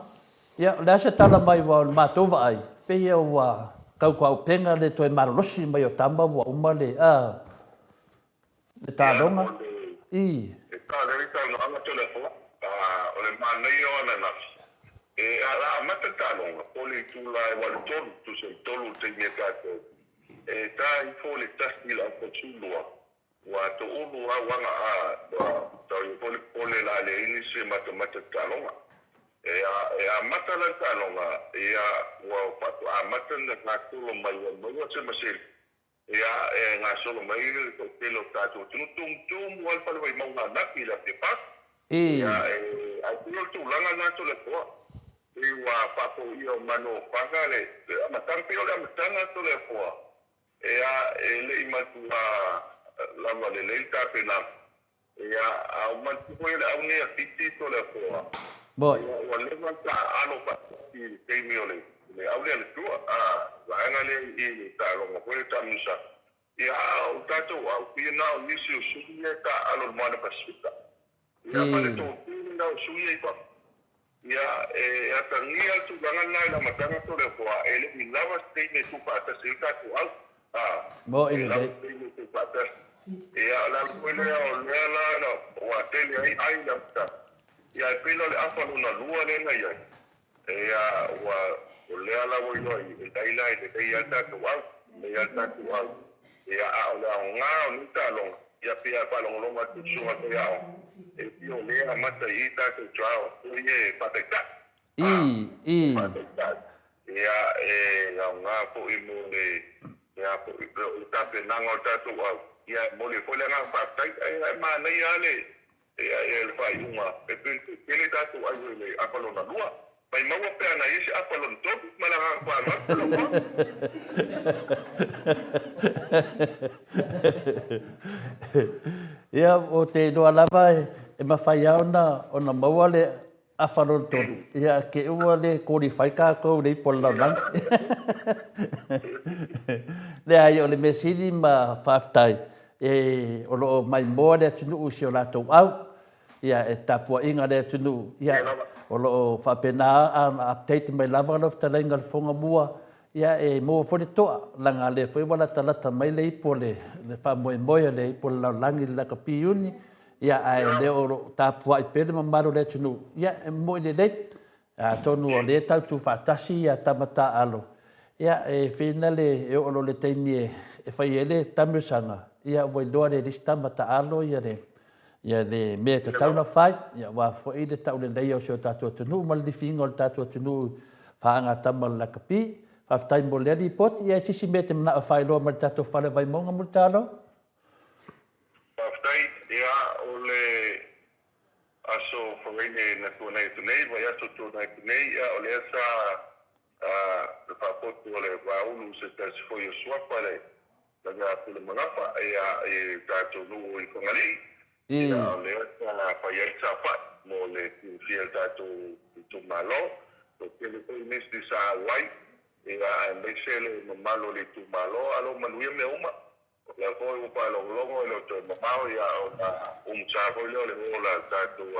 Ia, o le a se tala mai aua o le matou vaai, pei ua tautuaupega le toe malolosi mai o tama ua uma le, a. Le taaloga, i. E talia le saunoaga Toleafoa, o le manaia o ananafi, e ala amata le taaloga po o le itula e 8:03, tusa i tolu le taimi a tatou, e ta ifo le tasi i le aupausilua, ua toulu lava uaga a, ua tau ia foi le popole o le a leai nisi e matamata i le taaloga. E amata la le taaloga, ia ua faatoa amata ona gasolo mai ua maua se maseli Ia, e gasolo mai le toatele o tatou atunuu, tumutumu lava le fale Vaimauga ananafi i le Apia Park. Ia, e, ae pei o le tulaga lena Toleafoa, pei ua faafoia o Manofaga le, le amataga, pei o le amataga Toleafoa, ia, e le i matua lava lelei le tapenaga. Ia, a o manatua foi o le au nei a Fiti Toleafoa, ia, ua leva ona taaalo faatasi i le taimi o le, le au lea a le tua, a, vaega lea i i le taaloga foi lea taamilosaga. Ia, a o tatou au, pei na o nisi o sui ia e taaalo i le Moana Pasifika. Ia, ma le toatele lena o sui ia i fafo. Ia, e atagia le tulaga lena i le amataga Toleafoa, e le i lava se taimi e tuufaatasi ai le tatou au. A, Mo e lava lelei. se taimi e tuufaatasi. Ia, o le ala foi lea o lea la na ua tele ai ai i le amataga. Ia, e pei la o le afa lona lua lea na i ai, ia, ua, o lea la ua iloa i laila e lelei lava le tatou au, lelei lava le tatou au. Ia, a o le aoga o nei taaloga, ia pei lava e faalogologo atu i le susuga faiaoga, e fia o lea e amata i i tatou trial foi ia e faataitai. A, I, e i. faataitai. Ia, e aoga foi mo le, ia foi, o le tapenaga o le tatou au, ia e momoli ai foi le agaga faafetai. Ae manaia lava le, Ia ia le faaiuga e pei e tele tatou ai i le afa lona lua. Maimau pe ana i ai se afa lona tolu ma le agaga faaaloalo lau Afioga. Ia, ou te iloa lava e mafai lava ona, ona maua le afa lona tolu, ia te i ua le qualify tatou i le ipu a le lalolagi. Leai, o le mea sili ma faafetai, e, o lo o maimoa le atunuu i si o latou au, ia, e tapuaiga le atunuu, ia, o lo o faapena ona update mai lava lau fetalaiga i le fofoga mua, ia, e maua foi le toa, leaga o lea foi ua latalata mai le ipu o le faamoemoe o le ipu o le lalolagi i le lakapi Iuni, Ia, ae o lea o lo o tapuai pea le mamalu o le atunuu, ia, e mo'i lelei. Atonu o lea e tau tuufaatasi ia tama taaalo, ia, e fina le, e oo loa i le taimi e fai ai le taamilosaga, ia, ua iloa lea e le isi tama taaalo ia le, Ia le mea e tatau ona fai, ia aua foi le tauleleia o si o tatou atunuu ma le lifiina o le tatou atunuu i faagatama o le lakapi. Faafetai mo lea lipoti. Ia se isi mea e te manao e faailoa mai i le tatou Fale Vaimauga Mulitalo? Faafetai. Ia, o le Aso Faraile na tuanai atu nei, vaiaso tuanai atu nei, ia o lea sa le faapoto a le Vaaulu se tasi foi o suafa le Laga Pule Magafa ia i tatou nuu i Fagalii, ia o lea sa fai ai le saofai mo le fiafia o le tatou itumalo. Toatele foi nisi sa auai, ia aemaise le mamalu o le itumalo, a o lo o manuia mea uma. O lea foi ua faalogologo e le o toe mamao ia ona umusa foi lea o le ola a le tatou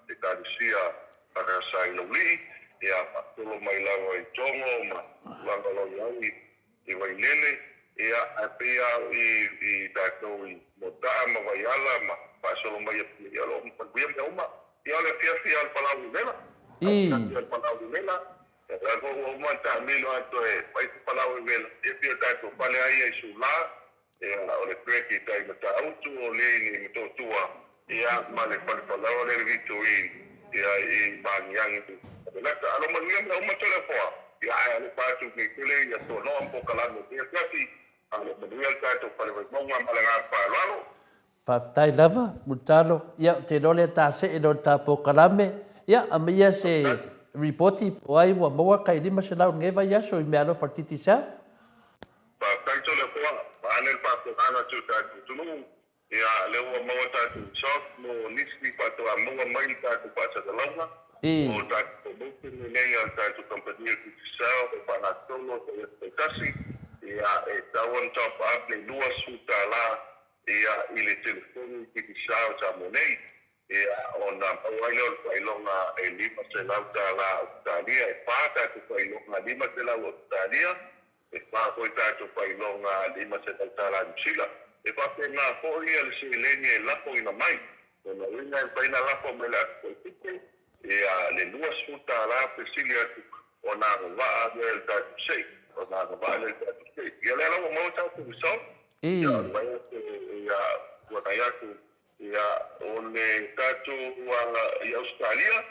Ekalesia Ekalesia i Laulii, ia faasolo mai lava i Togo ma tulaga o lo o i ai i Vailele, ia ae pei lava o i i tatou i Moataa ma Vaiala ma faasolo mai atu ia o lo o manuia mea uma. Ia o le afiafi lava o le palau vevela, afiafi o le palau vevela, O la foi ua uma ona taamilo lava toe fai se palau vevela, ia pei o tatou fale lava ia i Sula, ia o le Greg i tai Matautu, o le i Motootua, ia ma le fale palaoa lea i le Victory, ia i Magiagi i Lata. A o lo o manuia mea uma Toleafoa, ia ae alofa atu nei tele ia toanoa ma polokalame o lenei afiafi, a o lo o manuia le tatou Fale Vaimauga ma le agaga faaaloalo. Faafetai lava Mulitalo. Ia, ou te iloa o lea ta see loa i le ta polokalame. Ia, aumaia se ripoti po o ai ua maua tai 500 i lenei vaiaso i meaalofa a le Digicel. Faafetai Toleafoa, vaeane le faafofogaaga a si o tatou atunuu. Ia, lea ua maua tatou results mo nisi faatoa maua mai le tatou faasalalauga o tatou promotion lenei a le tatou kamupani o le Digicel e faagasolo i aso taitasi. Ia, e tatau ona top up le $20 Ia, i le telefoni Digicel o Samoa nei, ia, ona maua ai lea o le faailoga e $500 Ausetalia, e fa tatou faailoga $500 Ausetalia, e fa foi tatou faailoga $500 Niu Sila. E faapena foi le seleni e lafoina mai. Lona uiga e mafai ona lafo mai i le aso Fuaitupe, ia, le $20 pe sili atu ona agavaa lea i le tatou sei, ona agavaa lea i le tatou sei. Ia, lea la ua maua tatou result. Ia, tuanai atu, ia, o le tatou i Ausetalia,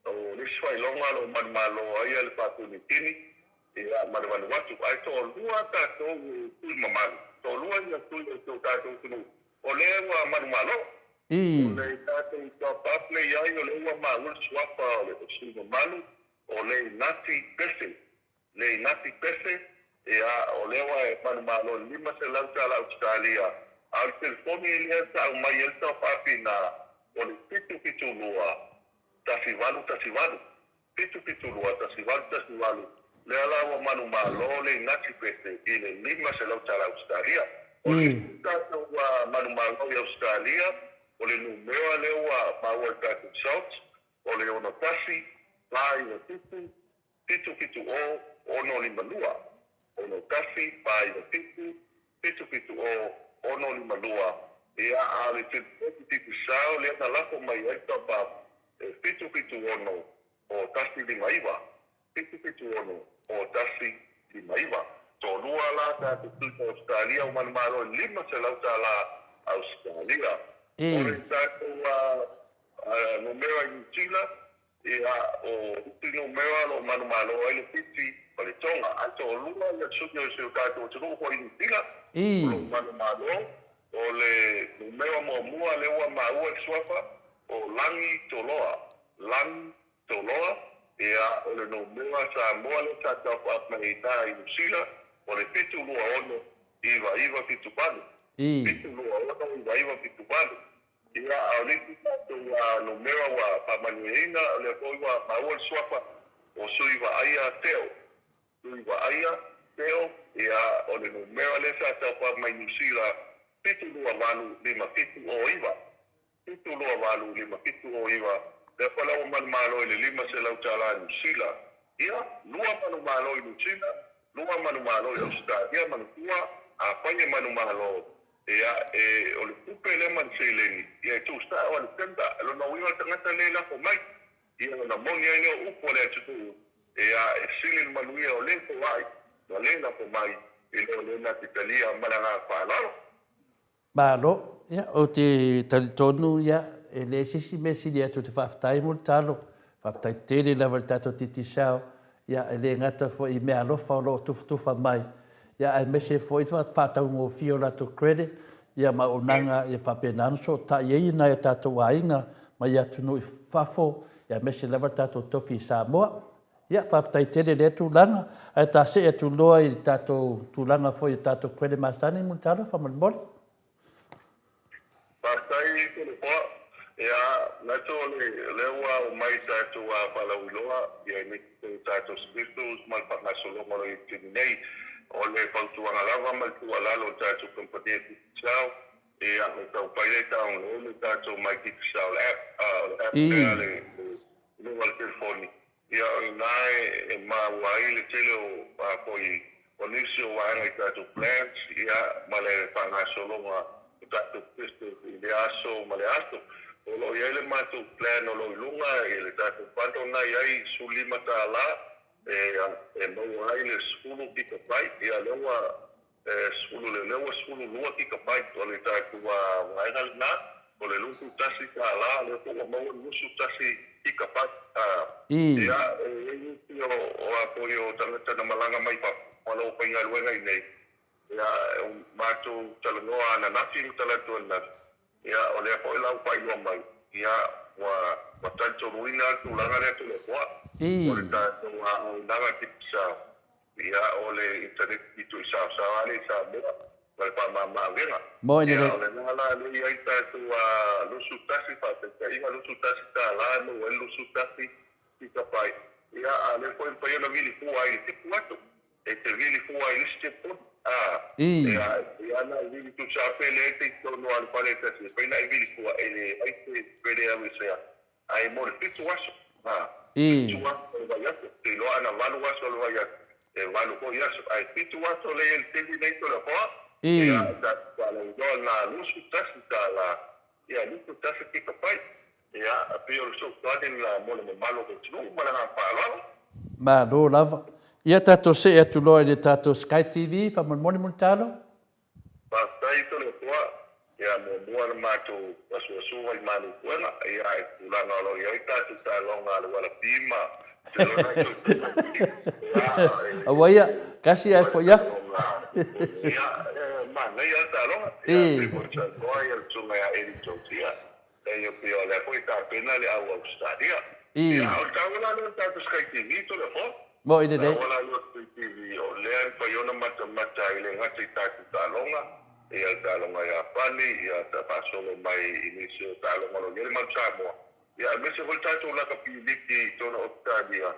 o le isi faailoga o lo o manumalo ai le Papua Niu Kini, ia, ma le Vanuatu. Ae toalua tatou sui mamalu, toalua ia sui o si o tatou atunuu, o lea ua manumalo. O le tatou top up lea i ai, o lea ua maua le suafa o le sui mamalu, o Leinati Pese. Leinati Pese, Ia, o lea ua e manumalo i le $500 Ausetalia, a o le telefoni lea sa aumai ai le taufaafina, o le 772 1818, 772 1818, lea la ua manumalo Leinati Pese i le $500 Ausetalia. O le isi tatou manumalo i Ausetalia, o le numera lea ua maua i le tatou results, o le 61 497 7 7 0 6 5 2 6 1 4 9 7 7 7 0 6 5 2 Ia, a o le Digicel lea na lafo mai ai le top up e 7 7 6 0 1 5 9 7 7 6 0 1 5 9. Toalua la tatou tupe Ausetalia ua manumalo i le $500 Ausetalia. O le tatou numera i Niu Sila Ia, o isi numera o lo o manumalo ai le Fiti ma le Tonga, ae toalua ia sui o si o tatou atunuu foi i Niu Sila o lo o manumalo. O le numera muamua lea ua maua le suafa, o Lagi Toloa, Lagi Toloa, ia, o le numera Samoa lea sa top up mai ai i ina i Niu Sila, o le 726 9978, 726 9978. Ia, a o le isi tatou numera ua faamanuiaina, o lea foi ua maua le suafa o Sui Vaaia Teo. Sui Vaaia Teo, ia, o le numera lea sa taupa mai Niu Sila, 728 5709. 728 5709, lea foi la ua manumalo i le $500 Niu Sila. Ia, lua manumalo i Niu Sila, lua manumalo i Ausetalia, manatua, afai e manumalo, Ia, e, o le tupe lea ma le seleni, ia e tuusao a le tender, lona uiga o le tagata lea e lafo mai, ia ona moni ai lea o upu a le atunuu, ia, e sili le manuia o le foai ma le lafo mai i lo le na te talia ma le agaga faaaloalo. Malo, ia, ou te talitonu, ia, e leai se isi mea sili atu i te faafetai mo le talo. Faafetai tele lava i le tatou Digicel, ia, e le gata foi i meaalofa o lo o tufatufa mai, ia, aemaise foi le faataugofie o latou credit, ia, ma auaunaga ia faapena ona sootai ai nai o tatou aiga mai atunuu i fafo, ia, aemaise lava le tatou tofi i Samoa. Ia, faafetai tele i lea tulaga. Ae ta see atu loa i le tatou tulaga foi i tatou credit masani mo le talo faamolemole. Faafetai Tolepoa. Ia, manatu o lea ua aumai tatou faalauiloa ia nisi o tatou specials ma le faagasologa o lo o i ai i le taimi nei. O le fautuaga lava ma le tuualalo a le tatou kamupani a Digicel, ia, e taumafai lea e download le tatou My Digicel app, o le app lea i luga o le telefoni. Ia, o lena e maua ai le tele o a foi o nisi o vaega i tatou plans, ia, ma le faagasologa o tatou business i lea aso ma lea aso. O lo o i ai le matou plan o lo o i luga i le tatou bundle lena e i ai $15 e maua ai le 10 gigabyte, ia, lea ua E 10 lea ua 12 gigabyte o le tatou vaega lena, o le $21, lea foi ua maua le 21 gigabyte. Ia, e i ai nisi o a foi o tagata na malaga mai fafo ma lo o faigaluega i inei, ia, matou talanoa ananafi ma talaatu ananafi, ia, o lea foi la ua faailoa mai, ia, ua talitonuina le tulaga lea Toleafoa, o le tatou auaunaga Digicel, Ia, o le internet pito i saosaoa lea i Samoa ma le faamama-avega. Ia, o lena la lea e i ai tatou 21, faataitaiga, $21 e maua ai le 21 gigabyte. Ia, a o lea foi e mafai ona vili fua ai i le 7 aso. E te vili fua ai i le isi telefoni. A, ia, ia na e vili tusa lava pe leai se i totonu lava o le fale e tasi, e mafai ona e vili fua e leai se pele aveesea. Ae mo le 7 aso, a, 7 aso o le vaiaso, ou te iloa ana 8 aso o le vaiaso, e 8 foi aso, ae 7 aso lea e i ai le taimi lenei Toleafoa, ia, tatou faalauiloa lena $21, ia, 21 gigabyte, ia, e pei o le fesoasoani lena mo le mamalu o le atunuu ma le agaga faaaloalo. Malo lava. Ia tatou see atu loa i le tatou Sky TV faamolemole Mulitalo. Faafetai Toleafoa, ia muamua le matou asuasuga i malu puega, ia i tulaga o lo o i ai tatou taaloga a le Ualapi ma te lona i Aua ia, kasi ae foi aku. Ia, manaia le taaloga, ia pei foi ona saunoa ia le susuga ia Eli Tautia, e pei o lea foi e tapena le au Ausetalia. Ia, a o le taua la lea o le tatou Sky TV Toleafoa. Mo'i lelei. Taua la lea o le Sky TV, o lea e mafai ona matamata ai le gata i tatou taaloga, ia le taaloga Iapani, ia ta faasolo mai i nisi o taaloga o lo o i ai le Manu Samoa, ia aemaise foi le tatou lakapi liki i totonu o Ausetalia,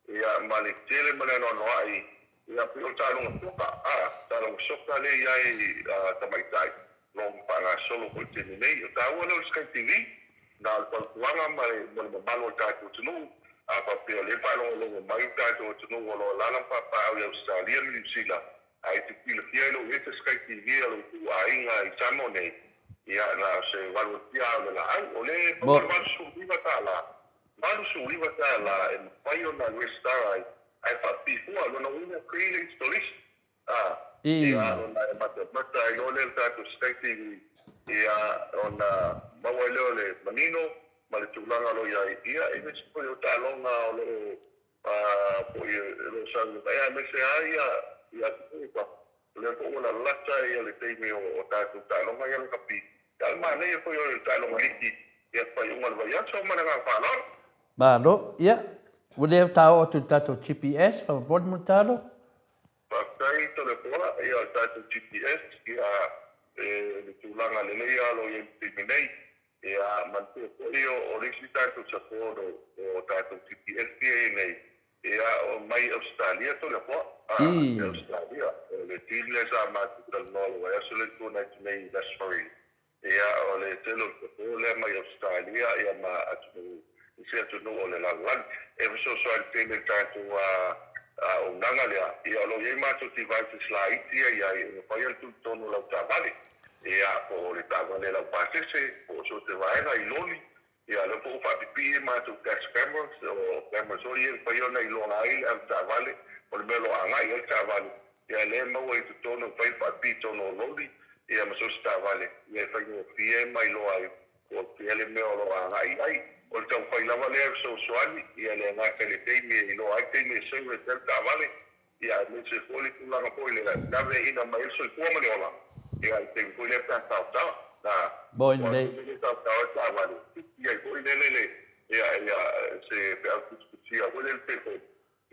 Ia, ma le tele ma le anoanoai, ia, pei o le taaloga soka, a, taaloga soka lea e i ai tamaitai, o lo o faagasolo foi i le taimi nei. O taua lea o le Sky TV, na o le fautuaga ma le, mo le mamalu o le tatou atunuu, a faapea o lea e faalogologo mai le tatou atunuu o lo o alaala ma papaaao i Ausetalia ma Niu Sila, ae te silafia e le o i ai se Sky TV a lo outou aiga i Samoa nei, ia, na o se valuvalusia lava o le laau. O lea e maua le $89. $89 e mafai ona resitala ai ae faapipua lona uiga free le installation a ia ona e matamata ai loa lea le tatou state ia ona maua ai lea o le manino ma le tulaga o lo o i ai ia e nisi foi o taaloga o lo o foi o lo o sau ai aemaise lava ia ia atunuu i fafo. O lea foi ua lalata le taimi o tatou taaloga ia lakapi. A o le manaia foi o le taaloga liki i le faaiuga o le vaiaso ma le agaga faaaloalo. Malo. Ia, ua le ta oo atu i le tatou GPS, faamolemole Mulitalo. Faafetai Toleafoa, ia o le tatou GPS, ia e le tulaga lelei lava o lo o i ai i le taimi nei. Ia, manatua foi o le isi tatou support o tatou GPS ia e i ai nei, Ia, o mai Ausetalia Toleafoa. I Ausetalia. O le team lea sa matou talanoa i le vaiaso lea na tuanai atu nei i Westbury. Ia, o le tele o le pō lea mai Ausetalia ia ma atunuu, isi atunuu o le lalolagi. E fesoasoani tele i le tatou auaunaga lea. Ia, o lo o i ai matou devices laiti ia i ai e mafai ona tuu i totonu o lau taavale. Ia, po o le taavale laupasese, po o so o se vaega i loli, Ia, o lea foi ua faapipii a matou dash cameras, o cameras foi ia e mafai ona iloa ai le avetaavale, o le mea o lo o agai i ai le taavale, ia lea e maua i totonu, e mafai ona faapipii i totonu o loli, Ia ma so o se taavale, ia e faigofie ma iloa ai po o fea le mea o lo o agai i ai. O le taumafai lava lea e fesoasoani, ia e le gata i le taimi e iloa ai le taimi e seu ai pea le taavale, ia aemaise foi le tulaga foi i le laveaiina mai ai le soifua ma le ola, ia i le taimi foi lea pe a taotao. Na, Moi aua o le lelei. taimi lea e taotao ai le taavale, piki ai foi lele le, ia, ia, se feau putiputia foi lea i le telefoni,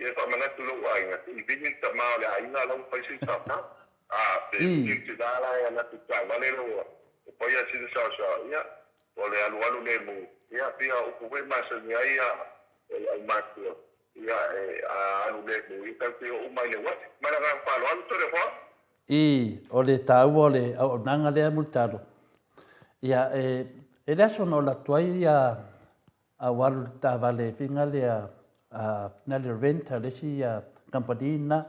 Ia e faamanatu i lou aiga, se i vili le tama o le aiga la ua fai sina saosaoa. A, pe vili le tina la e alu atu i le taavale la ua fai a sina saosaoa, ia, o le alualu lemu, ia, pei o upu foi e masani ai ia le aumatua, ia, e, a alu lemu, ia tatou te oo uma i le uafi. Ma le agaga faaaloalo, Toleafoa. Ii, O le taua o le auaunaga lea Mulitalo, ia, e, e le aso na ola atu ai ia A ua alu i le taavale fina lea a fina le rent a le isi kamupani lena.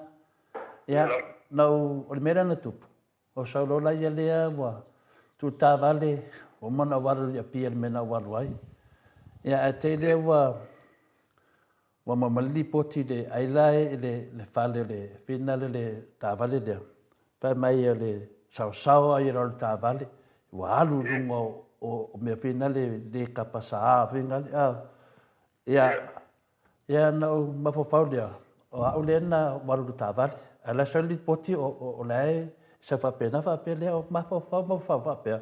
Ia, na ou, o le mea lea na tupu, ua sau loa la ia lea ua tuu le taavale, ua uma ona ou alu i Apia i le mea na ou alu ai. Ia, ae te i lea ua, ua maua mai le lipoti i le, ai la i le fale o le fina lea le taavale lea, Fai mai o le saosao a ia o le taavale, ua alu i luga o mea foi na le le kapa sa foi na le, ia, ia na ou mafaufau lea, o au lea na ou alu i le taavale, ae o la e sau le lipoti o la e sau faapena, faapea lea, o mafaufau mafaufau faapea,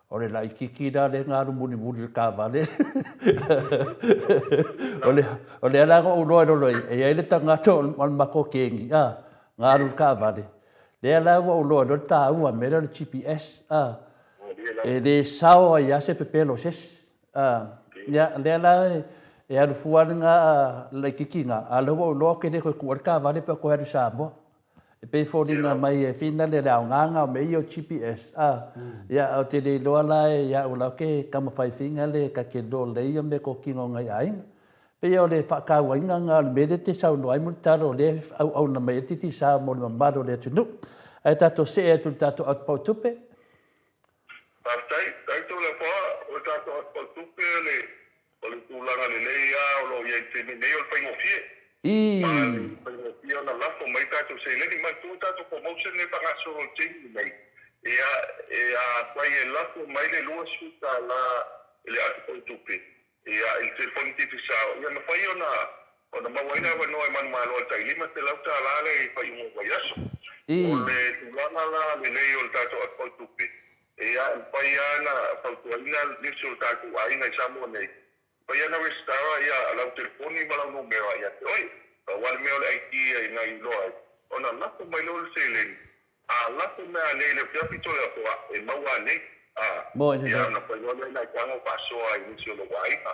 o le laitiiti la lea na alu mulimuli i le taavale. O lea la na ou iloa ai loa e i ai le tagata o le matou kegi na alu i le taavale, Lea la ua ou iloa loa le taua o le mea lea o le GPS a, e le sao ai lava se pepelo o se isi. A, ia, lea la e alu fua lena laitiiti ina, a o lea ua ou iloa ou te le toe tuua le taavale pe a ou toe alu i Samoa. E pei e foliga mai e finale le aoga lena o mea ia o GPS a. Ia, ae ou te le iloa la ia au o la ou te taumafai finale ta te iloa lelei ia meatotino a nai aiga. Pei o le faatauaina lena o le mea lea e te saunoa ai Mulitalo o lea e auauna mai ai le Digicel mo le mamalu o le atunuu. Ae tatou see atu i le tatou atupau tupe. Faafetai. Faafetai Toleafoa. O le tatou atupau tupe o le o le tulaga lelei lava o lo o i ai i le taimi nei o le faigofie. Ma le faigofie ona lafo mai tatou seleni. Manatua tatou promotion lea e faagasolo i le taimi lenei, ia, e afai e lafo mai le $20 i le atupau tupe, Ia, i le telefoni Digicel, ia mafai ona ona maua ai le avanoa e manumalo ai tai $500 lea i faaiuga o vaiaso. O le tulaga la lelei o le tatou apu fautupe, ia, e mafai lava ona fautuaina nisi o tatou aiga i Samoa nei, e mafai lava ona resitala ia lau telefoni ma lau numera ia te oe. Pau lava le mea o le ID na iloa ai, ona lafo mai lea o le seleni A lafo mai anei i le afiafi Toleafoa, e maua anei. A, ia ona fai loa lea i nai taga faasoa i nisi o lou aiga.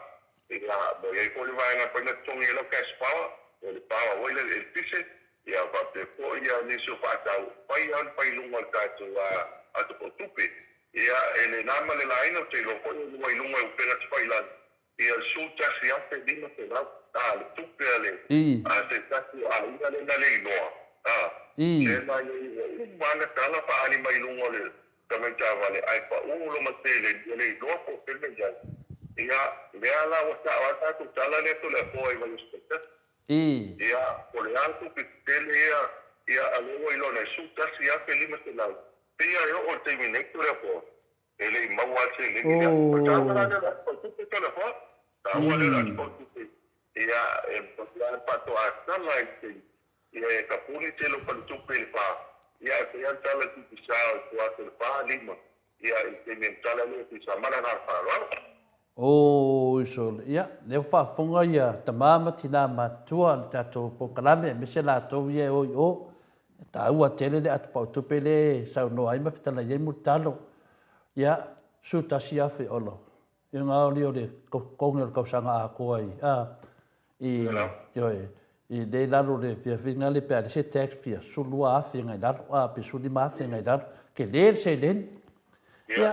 Ia, ua i ai foi le vaega e mafai ona totogi ai lau cash power, o le power foi lea i le eletise, ia faapea foi ia nisi o faatau, fai lava le fai i luga o le tatou atopautupe. Ia, e le na ma le laina, ou te iloa foi o lua i luga i upega tafailagi, Ia 11,500 a le tupe a le a se tasi o aiga lea na le iloa a lea na i ai ua uma lava na tala faaali mai luga o le tamaitaavale ae pau loma seleni ua le iloa po o fea le mea i ai. Ia lea la ua sao lava le tatou tala lea Toleafoa i Vaiaso taitasi. Ia po o le a le tupe tetele ia ia a lea ua iloa nei 11,500 pei lava e oo i le taimi nei Toleafoa E le i maua lava le seleni lea. O le taua la lea o le aso fautupe Toleafoa. Taua lea o le aso fautupe. Ia, e mafai lava ona faatoa tala i se, ia e tapuni tele o faletupe i le fa, ia ae fai lava le tala i le pipisa o tua atu o le fa, lima, ia i le taimi e tala lea pisa ma le agaga faaaloalo. Oi sole, ia, lea ua faafofoga ia tama ma tina matutua i le tatou polokalame aemaise latou ia e o i o. E taua tele le atupautupe lea e saunoa ai ma fetalai ai Mulitalo. Ia, 11,000 olo. Ia na oli o le totogi o le tausaga atoa i, a, i, ioe, i lea i lalo o le fiafiga lea pe a leai se tax fia 12,000 agai lalo, a, pe 15,000 agai lalo. Tele le seleni. Ia,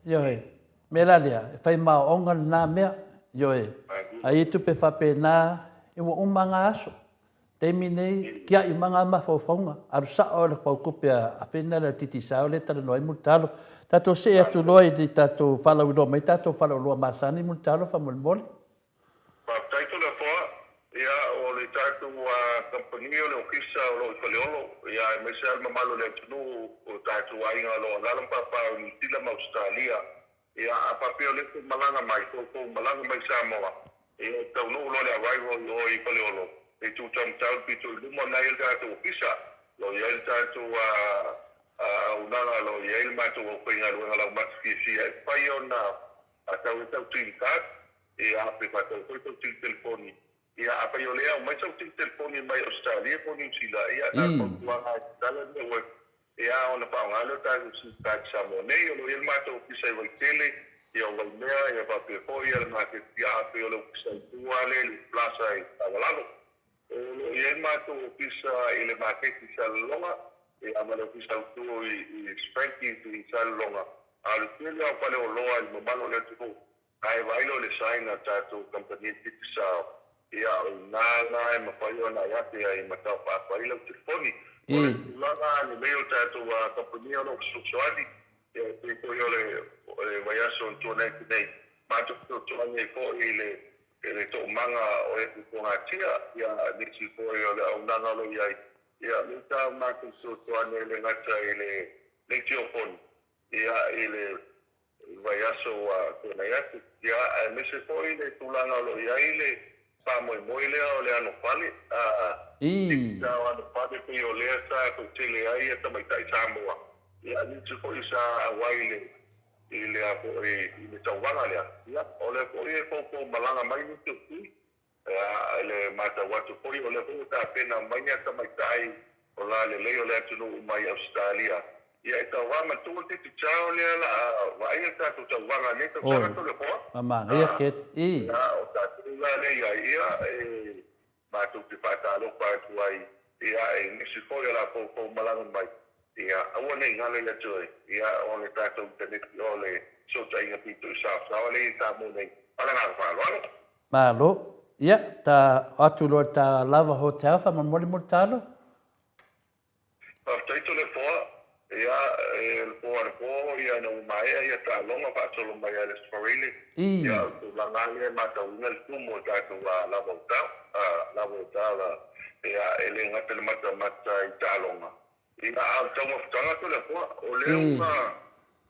ioe, mea la lea, e fai ma aoaoga lena mea, ioe, a i ai tupe faapena, ia ua uma na aso. Taimi nei, tiai uma na mafaufauga, alu sao lava i le pautupe a Fina le Digicel lea e talanoa ai Mulitalo. Tatou see atu loa i le tatou faalauiloa mai tatou faleoloa masani Mulitalo faamolemole. Faafetai Toleafoa, ia o le tatou. tatou kamupani o le Ofisa o lo o i Faleolo, ia, aemaise lava le mamalu o le atunuu, o tatou aiga o lo o alaala ma papaaao i Niu Sila ma Ausetalia. Ia, a faapea o lea e malaga mai, tou malaga mai i Samoa, ia, e taunuu loa le arrival i o i Faleolo, e tu taumatau le pito i luma, o lena e i ai le tatou Ofisa, o lo o i ai le tatou auaunaga, o lo o i ai le matou aufaigaluega laumata fiafia e mafai ona tau ai sau sim card, ia, pe faatau foi sau sim telefoni. Ia, afai o lea e aumai sau sim telefoni mai Ausetalia po o Niu Sila, ia, na o le fautuaga lava e tatala le network Ia, ona faaaoga lea o tatou sim card i Samoa nei. O lo o i ai le matou ofisa i Vaitele, ia o Vaimea, ia faapea foi le maketi pei o le ofisa i tua lea i le Plaza i Savalalo. O lo o i ai le matou ofisa i le maketi i Salelologa, ia ma le ofisa autu i Frankies i Salelologa. A o le tele lava o faleoloa i le mamalu o le atunuu, Ae vaai loa i le sign a le tatou kamupani Digicel, ia o i ina la e mafai ona e afe ai ma tau faaatu ai lau telefoni. O le tulaga lelei o le tatou kamupani o lo o fesoasoani, ia e pei foi o le vaiaso na tuanai atu nei, matou fesoasoani ai foi i le i le toomaga o e tupuagatia, ia nisi foi o le auaunaga o lo o i ai, ia lea sa matou fesoasoani ai e le gata i le leitiofoni, ia i le vaiaso ua tuanai atu, ia, aemaise foi le tulaga o lo o i ai le faamoemoe lea o le anofale, a Minisita o Anofale, pei o lea sa toatele ai ia tamaitai Samoa, ia, nisi foi sa auai i le, i le a foi, i le tauvaga lea, ia, o lea foi e foufou malaga mai nisi o sui. I le matau atu foi, o lea foi ua tapena mai ni tamaitai o lalelei o le atunuu mai Ausetalia, ia e tauva ma le tuu le Digicel lea o le a vaaia le tatou tauvaga i lenei tausaga Toleafoa. Ia, o tatou la lea i ai, ia, e matou te faatalofa atu ai, ia, i nisi foi o le a foufou malaga mai, ia, aua ne i galo ia te oe, ia, o le tatou initaneti, o le fesootaiga pito i saosaoa lea e i Samoa nei. Ma le agaga faaaloalo. Malo. Ia, ta atu loa i ta lava hotel faamolemole mo le talo. Faafetai Toleafoa. Ia, e le po anapo, ia ina ua maea ia taaloga faasolo mai a le Aso Faraile, ia o le tulaga lava lea e matauina le tumu o le tatou lava hotel, lava hotel, ia e le gata i le matamata i taaloga, ia a o le taumafataga Toleafoa, o lea ua,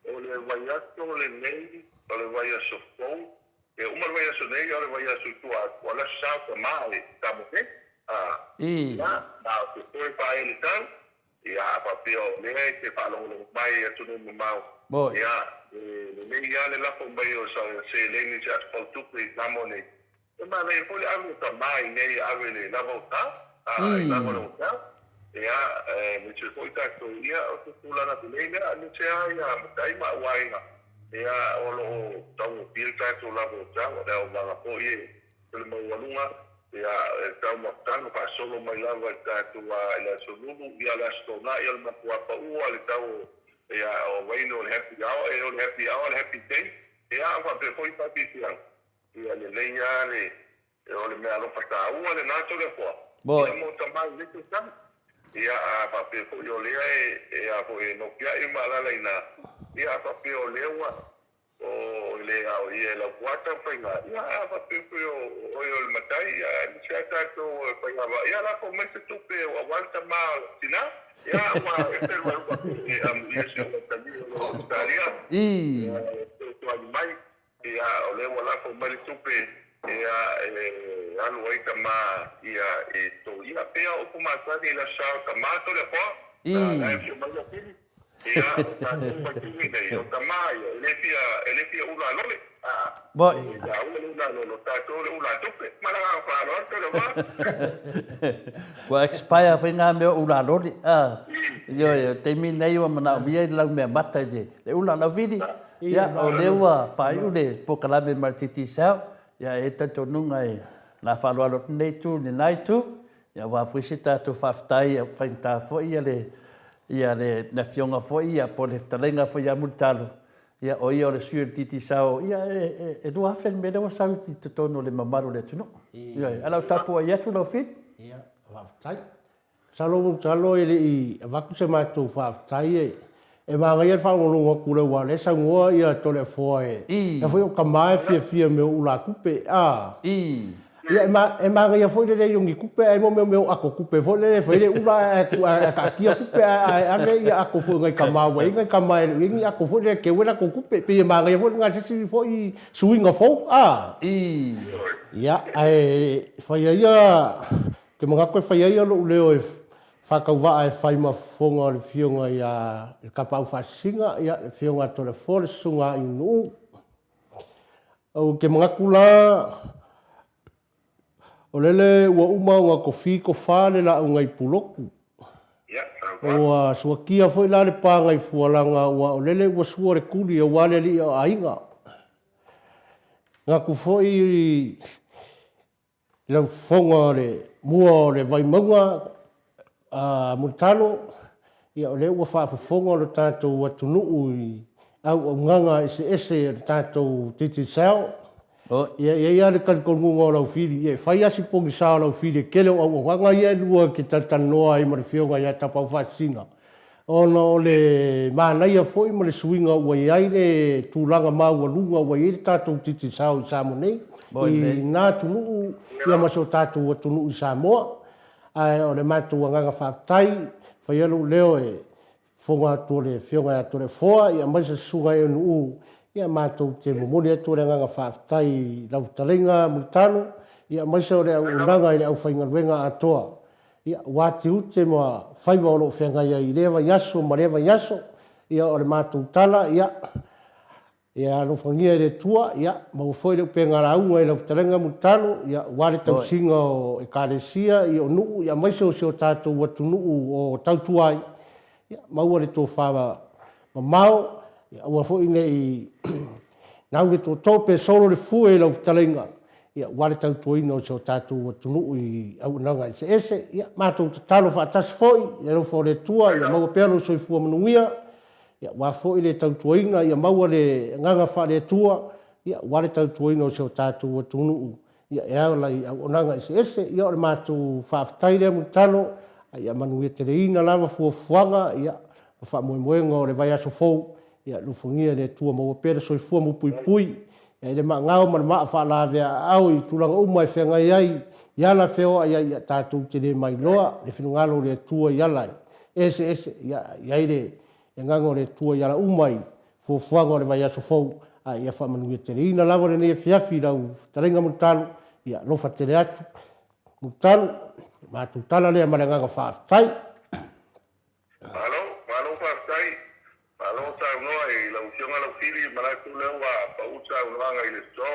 o le vaiaso lenei, o le vaiaso fou, E uma le vaiaso nei, o le vaiaso i tua atu, o le Aso Sa o Tama e Samoa nei. A, ia, na o te toe faaele tau, ia, a faapea o lea e te faalogologo mai i atunuu mamao, ia, e lelei lava le lafo mai o seleni se aso fautupe i Samoa nei. E manaia foi le ave o tama i inei e ave i le lava o tau, a, i lava o le hotel, ia, aemaise foi tatou, ia, o se tulaga lelei lea, aemaise lava ia matai ma auaiga. Ia, o lo o taugofie le tatou lava o tau, o le auvaga foi e le maualuga, ia, e taumafataga faasolo mai lava i le tatou a i le Aso Lulu, ia le Aso Toonai o le matua pau lava le tau o, ia, o veine o le happy hour, e o le happy hour le happy day, ia, faapea foi faafiafiaga, ia lelei lava le O le mea alofa taua lena Toleafoa, ia mo tama i nei tausaga. Ia a faapea foi o lea e a foi e nofiai ma alaala i ina, ia a faapea o lea ua o le a o ia e laufuata ma faiga, ia a faapea foi o oe o le matai, ia aemaise lava tatou e faiga vaa, ia lafo mai se tupe aua le tama o le tina, ia ua ese le valuga e amuia si ou atalii o lo o Ausetalia, ia e fesoasoani mai. Ia, o lea ua lafo mai le tupe, ia, e alu ai tama, ia, e to, ia, pei lava o upu masani i le Aso Sa o tama Toleafoa, la e afio mai Lopili, ia, o tatou faitini nei, o tama ia, e le fia, e le fia ula lole, a, e taua le ula lole, o tatou o le ula tupe, ma le agaga faaaloalo Toleafoa. Ua expire foi nga mea o ula lole, a, ioe, o le taimi lenei ua manaomia i le laumeamata i le ula lauvili. Ia, o lea ua faaiu le polokalame ma le Digicel, ia e i ai le talitonuga e na faaaloalo atu lenei itu i lena itu, ia aua foi se tatou faafetai, ia faigata foi ia le ia le afioga foi ia po o le fetalaiga foi ia Mulitalo, ia o ia o le sui o le Digicel, ia e 2000 le mea lea ua sau i totonu o le mamalu o le atunuu. Ioe, ae o le a ou tapuai atu lau Fili. Ia, faafetai. Masalo masalo e le i avatu se matou faafetai e manaia le faalogologo atu lea aua o lea e saunoa ia Toleafoa e foi o tama e fiafia i mea o ulatupe a. Ia, e, ma, e manaia foi le leai o ni tupe ae mo mea o ato tupe foi lele e fai le ula ae, ae, ae taatia tupe ae, ae ave ia ato foi i nai tama ua i ai nai tama e le o i ai ni ato foi lele e teu ai latou tupe. E pei e manaia foi lena i se isi foi suiga fou, a? I. Ia, ae faia ia, ou te manatu e faia ia lou leo e faatauvaa e fai ma fofoga o le Afioga ia le Tapaau Faasisina, ia, le Afioga a Toleafoa le Susuga a Iunuu. Ou te manatu la, o lele ua uma ona tofi tofa le laau nai Pulotu. Ua suakia foi la le pa nai Fualaga aua o lele ua sua le tuli aua le alii o aiga. Manatu foi I lau fofoga o le mua o le Vaimauga a Mulitalo, ia o lea ua faafofoga lo tatou atunuu i auaunaga eseese a le tatou Digicel. Ia e i ai lava le talitonuga o Laufili, ia e fai lava si pogisa o Laufili i le tele o auaunaga ia e lua e te talatalanoa ai ma le Afioga ia Tapaaufaasisina, Ona o le manaia foi ma le suiga ua i ai le tulaga maualuga ua i ai le tatou Digicel i Samoa nei, i na atunuu ia ma si o tatou atunuu i Samoa. Ae o le matou agaga faafetai, fai ai lou leo e fofoga atu o le Afioga ia Toleafoa aemaise le Susuga i Nuuu, ia matou te momoli atu le agaga faafetai i lau fetalaiga Mulitalo, aemaise o le auaunaga i le aufaigaluega atoa. Ia, ua tiute ma faiva o lo o feagai ai i lea vaiaso ma lea vaiaso. Ia, o le matou tala, ia, ia alofagia e le Atua, ia, maua foi le upega lauga i lau fetalaiga Mulitalo, ia, aua le tausiga o Ekalesia, ia, o nuu, ia, aemaise o si o tatou atunuu o tautua ai. Ia, maua le tofa mamao, ia aua foi ne i nau le tootoo pe solo le fue i lau fetalaiga, ia, aua le tautuaina o si o tatou atunuu i auaunaga eseese. Ia, matou tatalo faatasi foi i le alofa o le Atua, ia maua pea lou soifua manuia, ia, aua foi le tautuaina, ia maua le agaga faale-Atua, ia, aua le tautuaina o si o tatou atunuu Ia, e ala i auaunaga eseese, ia o le matou faafetai lea Mulitalo, a ia manuia teleina lava fuafuaga, ia, ma faamoemoega o le vaiaso fou, ia alofagia e le Atua maua pea le soifua mupuipui, ia i le maagao ma le maa faalaveaaao i tulaga uma e feagai ai i ala feoai ai, ia tatou te le mailoa le finagalo o le Atua i ala eseese, ia i ai le agaga o le Atua i ala uma i fuafuaga o le vaiaso fou, a ia faamanuia teleina lava lenei afiafi i lau fetalaiga Mulitalo, ia alofa tele atu. Mulitalo, o le matou tala lea ma le agaga faafetai. Malo, malo faafetai. Malo saunoa i lau Afioga Laufili, manatu o lea ua pau saunoaga i le aso.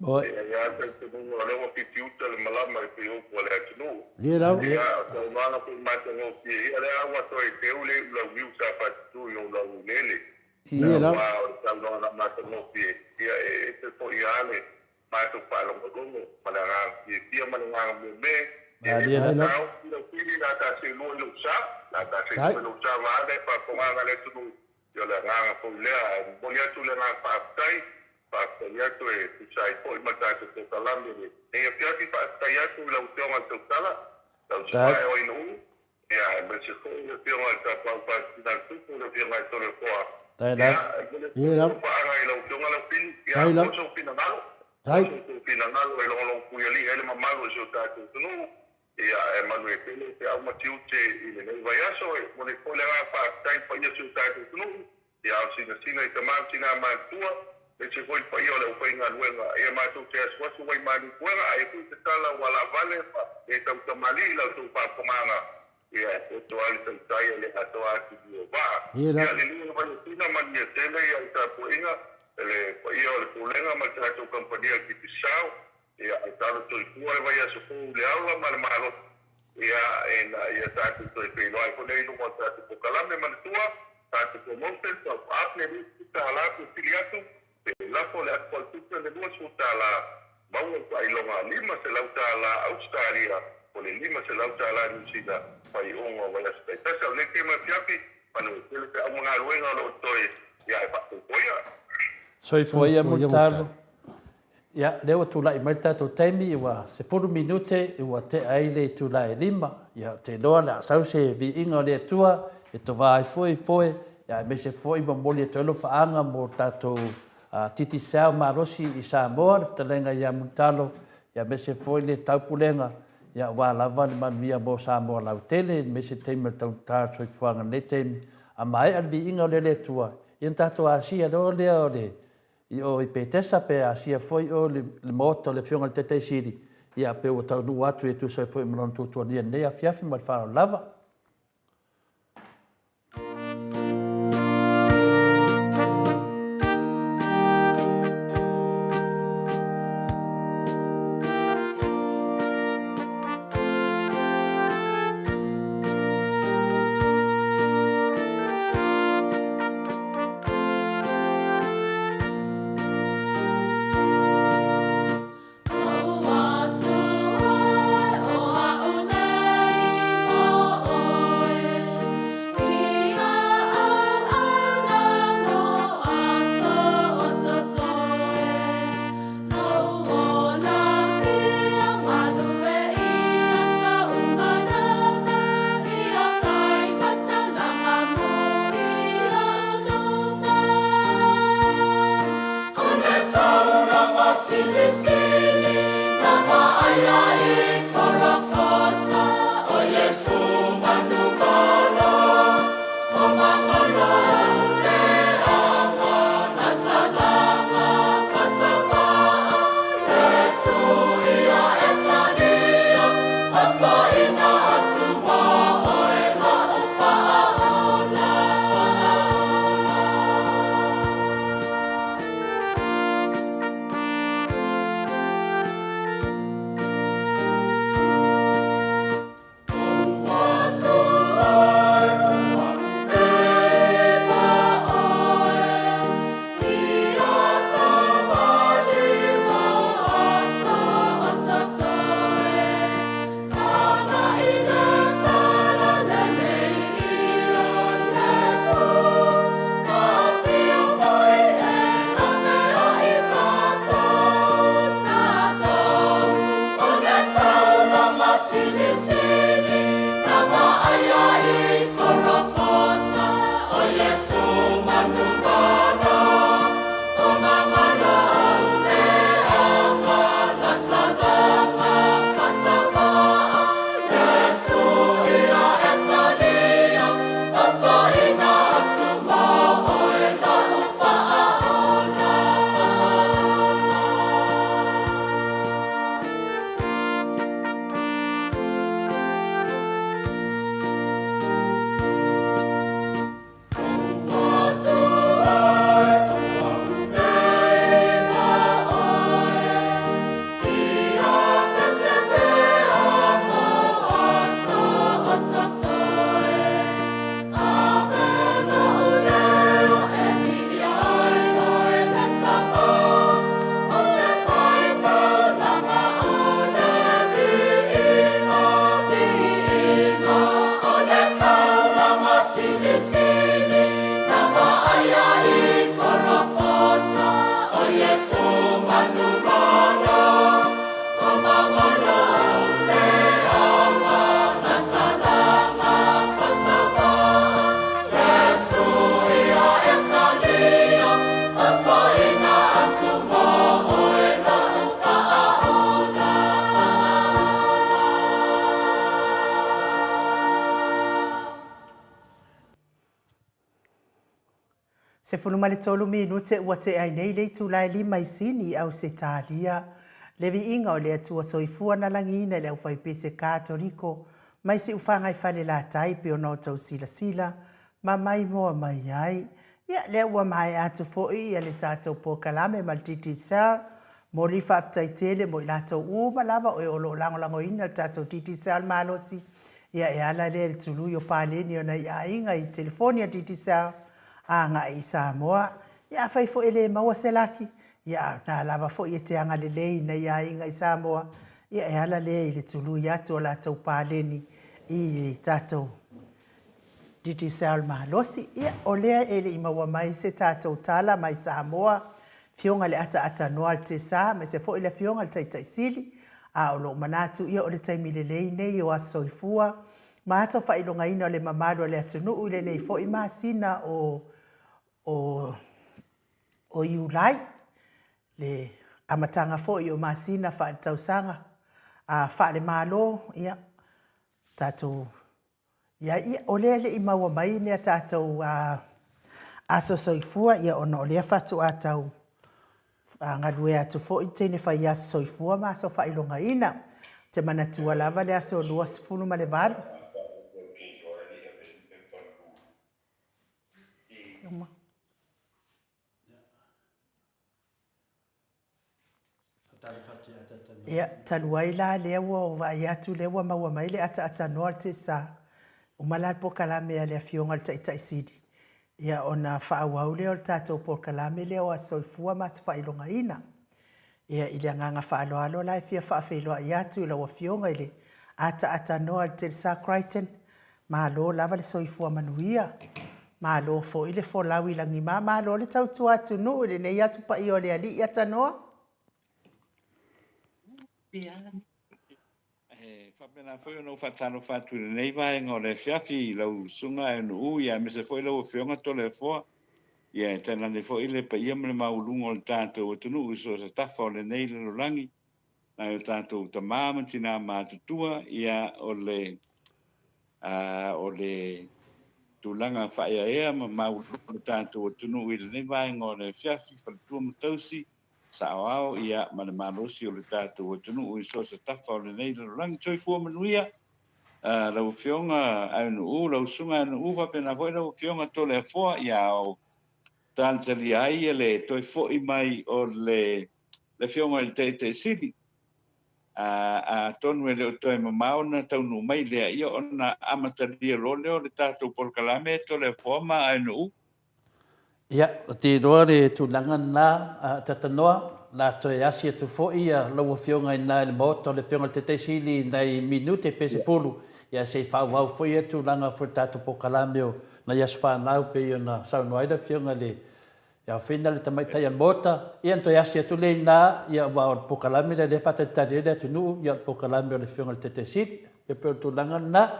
E i ai lava le talitonuga o lea ua fitiuta le malama i pei upu a le atunuu. Ia lau. Ia, o saunoaga foi matagofie, ia lea ua toe teu le iu lauiu sa faatutu i lou lauilele. Ia lau. Aua o le saunoaga matagofie, ia e ese foi lava le matou faalogologo ma le agaga fiafia ma le agaga meme. Ia e Malie lau. taofi lau fili, o le a ta seelua i lou sa, o le a ta seelua i lou sa vaeane faafofogaaga a le atunuu. Ia o le agaga foi lea, e momoli atu le agaga faafetai, faafetai atu e tusa ai foi ma le tatou polokalame i lenei afiafi. Faafetai atu i lau Afioga i le Tautala, lau Susuga e Oinuu, ia aemaise foi le Afioga i le Tapaau Faasisina a le Tupu, le Afioga ia Toleafoa. Ia, e momoli atu foi le paaga i lau Afioga Laufili, ia mo sou finagalo, mo sou finagalo e logologopuialii ai le mamalu o si o tatou atunuu. Ia, e manuia tele feau ma tiute i lenei vaiaso. E momoli foi le agaga faafetai i le paia o si o tatou atunuu, ia ao sinasina i tama ma tina matutua, aemaise foi le paia o le aufaigaluega. Ia matou te asuasu ai malu puega, ae foi se tala ua laavale ma le tautamalii i la outou faafofogaaga, ia e poto lava le tautai a le atoa atu i o vaa. Ia lelei le vaiasina, manuia tele ia le tapuaiga, le paia o le Pulega ma le tatou kamupani a le Digicel. Ia, e talo soifua le vaiaso fou i le aola ma le malosi, ia, ina ia tatou toe feiloai foi lea i luga o le tatou polokalame. Manatua, tatou promotion, top up le $20 pe sili atu, pe lafo le ato faletupe le $20, maua le faailoga $500 Ausetalia po o le $500 Niu Sila, faaiuga o vaiaso taitasi. A o lenei taimi afiafi, manuia tele feau ma galuega o lo o totoe, ia, e faafoefoea. Soifua ia Mulitalo. Ia, lea ua tulai mai le tatou taimi, ua 10 minute ua tea ai le itula e 5. Ia, ou te iloa o le a sau se viiga o le Atua e tova ai foi foe, ia, aemaise foi momoli atu ai alofaaga mo le tatou Digicel malosi i Samoa, le fetalaiga ia Mulitalo. Aemaise foi le Taupulega, aua lava le manuia mo Samoa lautele, aemaise taimi o le taugata o le soifuaga i lenei taimi. A maea le viiga o le Atua, ia ona tatou asia loa lea o le, i o i Petesa pe asia foi i o i le maota o le Afioga i le Taitai Sili, ia pe ua taunuu atu e tusa ai foi ma lona tuatuagia i lenei afiafi ma le faaaloalo lava. 13 minute ua tea ai nei le itula e 5 i Sini i Ausetalia. Le viiga o le Atua Soifua na lagiina i le aufaipese Katoliko mai Siufaga i Falelatai pei ona outou silasila ma maimoa mai ai. Ia, lea ua maea atu foi ia le tatou polokalame ma le Digicel. Momoli le faafetai tele mo i latou uma lava o e o lo o lagolagoina le tatou Digicel malosi. Ia, e ala lea i le tului o paleni o nai aiga i telefoni a Digicel agai i Samoa. Ia, afai foi e le maua se laki, ia, a o na lava foi e te agalelei i nai aiga i Samoa, ia, e ala lea i le tului atu o latou paleni i le tatou Digicel malosi. Ia, o lea e le i maua mai se tatou tala mai Samoa, Afioga i le Ataatānoa a le TESA, aemaise foi le Afioga i le Taitai Sili, a o lou manatu, ia o le taimi lelei nei o Aso Soifua ma aso faailogaina o le mamalu o le atunuu i lenei foi masina o, o, o Iulai, le. amataga foi o masina faaletausaga a faale-Malo, ia, tatou i ai, ia, o lea e le i maua mai ni a tatou aso soifua, ia, ona o lea faatoa tau galue atu foi le teine fai aso soifua ma aso faailogaina. Ou te manatua lava le aso 28. Ia, talu ai la lea ua ou vaai atu lea ua maua mai le ataatanoa o le Tesa, uma la le polokalame a le Afioga i le Taitai Sili, ia ona faaauau lea o le tatou polokalame lea o Aso Soifua ma Aso Faailogaina. Ia, i le agaga faaaloalo la e fia faafeiloai atu i lau Afioga i le ataatanoa a le Telesa Crichton, Malo lava le soifua manuia, malo foi le folau i lagima, malo le tautua atunuu i lenei aso paia o le Alii Atanoa. E faapena foi ona ou faatalofa atu i lenei vaega o le afiafi i lau Susuga Aenu'u ia aemaise foi lau Afioga Toleafoa, ia e tainane foi le paia ma le maualuga o le tatou atunuu i so o se tafa o lenei lalolagi, nai o tatou tama ma tina matutua, ia o le o le tulaga faaeaea ma maualuga o le tatou atunuu i lenei vaega o le afiafi, faletua ma tausi, saoao ia ma le malosi o le tatou atunuu i so o se tafa o lenei lalolagi. Soifua manuia lau Afioga Aenu'u, lau Susuga Aenu'u faapena foi lau Afioga Toleafoa, ia o talitalia ai le toe foi mai o le Afioga i le Taitai Sili. Atonu e le o toe mamao ona taunuu mai lea, ia ona amatalia loa lea o le tatou polokalame Toleafoa ma Aenu'u. Ia, ou te iloa le tulaga lena, Tatanoa, o le a toe asi atu foi lau Afioga i ina i le Maota o le Afioga i le Taitai Sili i nai minute pe 10, ia se i faaauau foi ia tulaga foi o le tatou polokalame o nai aso fanau pei ona saunoa ai le Afioga i le Ia Whina le tamaitai a le Maota, ia ona toe asi atu lea i ina, ia aua o le polokalame lea o lea e faatalitali ai le atunuu, ia o le polokalame o le Afioga i le Taitai Sili. Ia pei o le tulaga lena.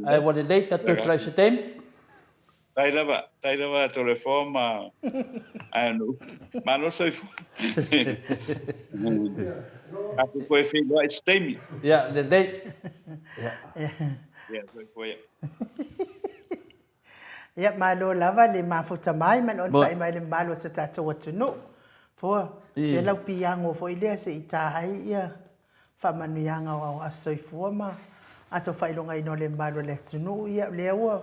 Ae ua lelei, tatou toe feiloai i se taimi. Tai lava, tai lava Toleafoa ma Aeanu'u. Malo soifua. Tatou toe feiloai i se taimi. Ia, lelei. Ia. Ia, soifua ia. Ia, malo lava le mafuta mai ma le onosai mai i le mamalu o si o tatou atunuu. Fua, pea lau piiago foi lea se i ta ai ia faamanuiaga o aso soifua ma aso faailogaina o le mamalu o le atunuu. Ia, o lea ua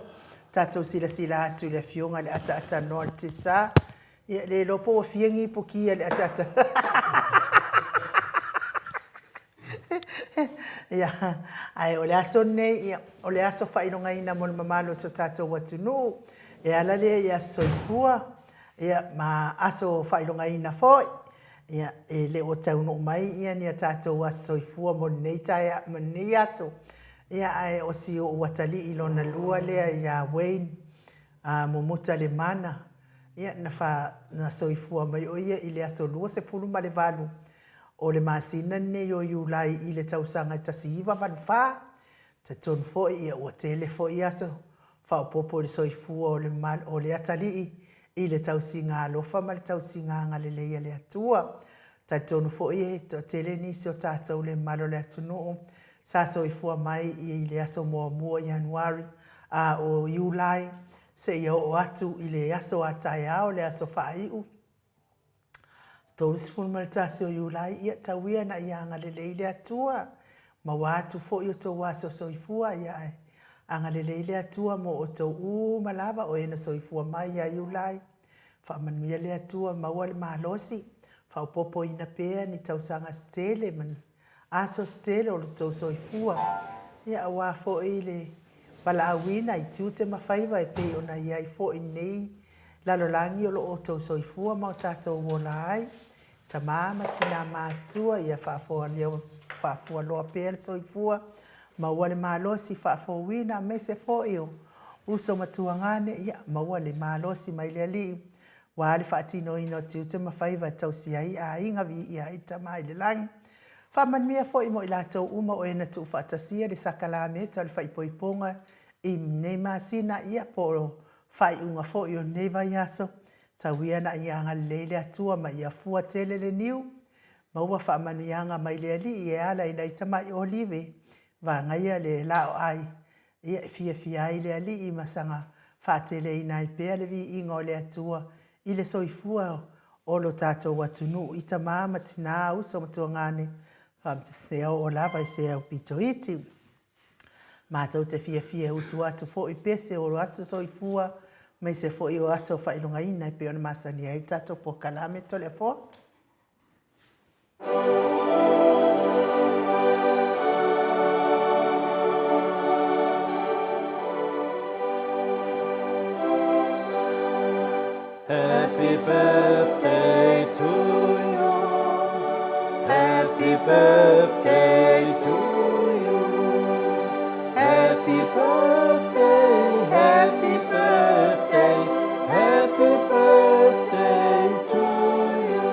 tatou silasila atu i le Afioga i le Ataatanoa o le Tiasa, ia, le iloa po ua fia ni ipuki a le Ataatanoa. Ia, ae o le aso lenei, ia, o le aso faailogaina mo le mamalu o si o tatou atunuu, e ala lea i aso soifua, ia, ma aso faailogaina foi. Ia, e le o taunuu mai ia ni a tatou aso soifua mo lenei taea, mo lenei aso. Ia, ae o si ou atalii lona lua lea ia Wayne a Mumu Lemana, ia, na fa, na soifua mai o ia i le aso 28 O le masina lenei o Iulai i le tausaga e 1984, talitonu foi ia ua tele foi aso faaopoopo i le soifua o le o le atalii i le tausiga alofa ma le tausiga agalelei a le Atua. Talitonu foi e toatele nisi o tatou le mamalu o le atunuu sa soifua mai i le aso muamua o Ianuari a o Iulai seia oo atu i le aso a taeao le aso faaiu 31 o Iulai, ia tau ia ina ia agalelei le Atua, maua atu foi outou aso soifua, ia ae agalelei le Atua mo outou uma lava o e na soifua mai ia Iulai. Faamanuia le Atua, maua le malosi, faaopoopoina pea ni tausaga se tele ma ni aso se tele o lo outou soifua, ia aua foi le valaauina i tiute ma faiva e pei ona i ai foi lenei lalolagi o lo o outou soifua ma o tatou ola ai, tama ma tina matutua, ia faafualoa pea le soifua, maua le malosi faafouina aemaise foi o uso ma tuagane, ia maua le malosi mai le Alii, aua le faatinoina o tiute ma faiva e tausia ai aiga, viia ai le Tama i le lagi. Faamanuia foi mo i latou uma o e na tuufaatasia le sakalameta o le faaipoipoga i lenei masina, ia po o faaiuga foi o lenei vaiaso, tau ia ina ia agalelei le Atua ma ia fua tele le niu. Maua faamanuiaga mai le Alii e ala i nai tamai olive, vagaia le laoai, ia e fiafia ai le Alii ma saga faateleina ai pea le viiga o le Atua i le soifua o lo tatou atunuu i tama ma tina, uso ma tuagane, faapea oo lava i se aupito iti. Matou te fiafia e usu atu foi i pese o aso soifua aemaise foi o aso faailogaina e pei ona masani ai le tatou polokalame Toleafoa. Happy birthday to you Happy birthday to you Happy birthday, happy birthday Happy birthday to you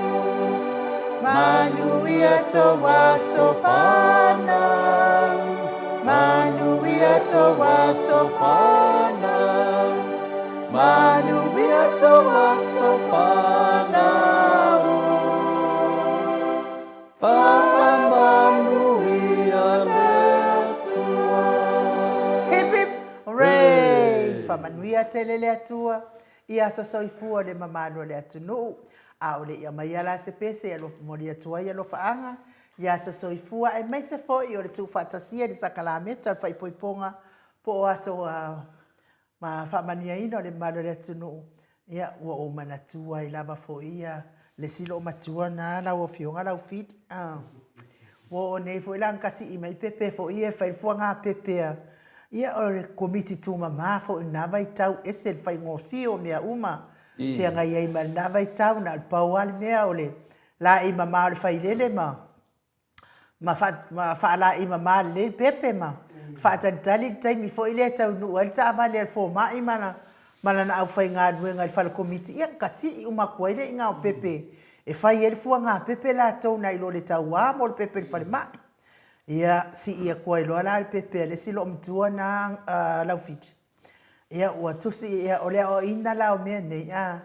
Manuia tō aso whānau Manuia tō aso whānau Manuia tō aso whānau Whakamanuia le Atua. Hip hip hooray! Whamanuia tele le Atua i aso soifua le mamalu o le atunuu. A o le i aumaia la se pese e alofa momoli atu ai alofaaga i aso soifua aemaise foi o le tuufaatasia i le sakalameta o le faaipoipoga po o aso ma faamanuiaina o le mamalu o le atunuu, ia, ua ou manatua ai lava foi ia le isi loomatua na lau Afioga Laufili. A, ua oo nei foi la na sii mai pepe foi ia e fai le fuaga pepe a, ia o le Komiti Tumama foi i lena vaitau, ese le faigofie o mea uma feagai ai ma lena vaitau, na o le pau lava le mea o le laei mama o le failele ma ma faalaei mama lelei le pepe ma faatalitali le taimi foi lea e taunuu ai le taavale a le fomai ma lana aufaigaluega i le fale komiti, ia na sii uma atu ai le iga o pepe e fai ai le fuaga pepe latou nai lo le tauā mo le pepe i le falemai. Ia sii atu ai loa la le pepe a le isi loomatua na a Laufiti. Ia ua tusi, ia o le aoaoina la o mea nei, a,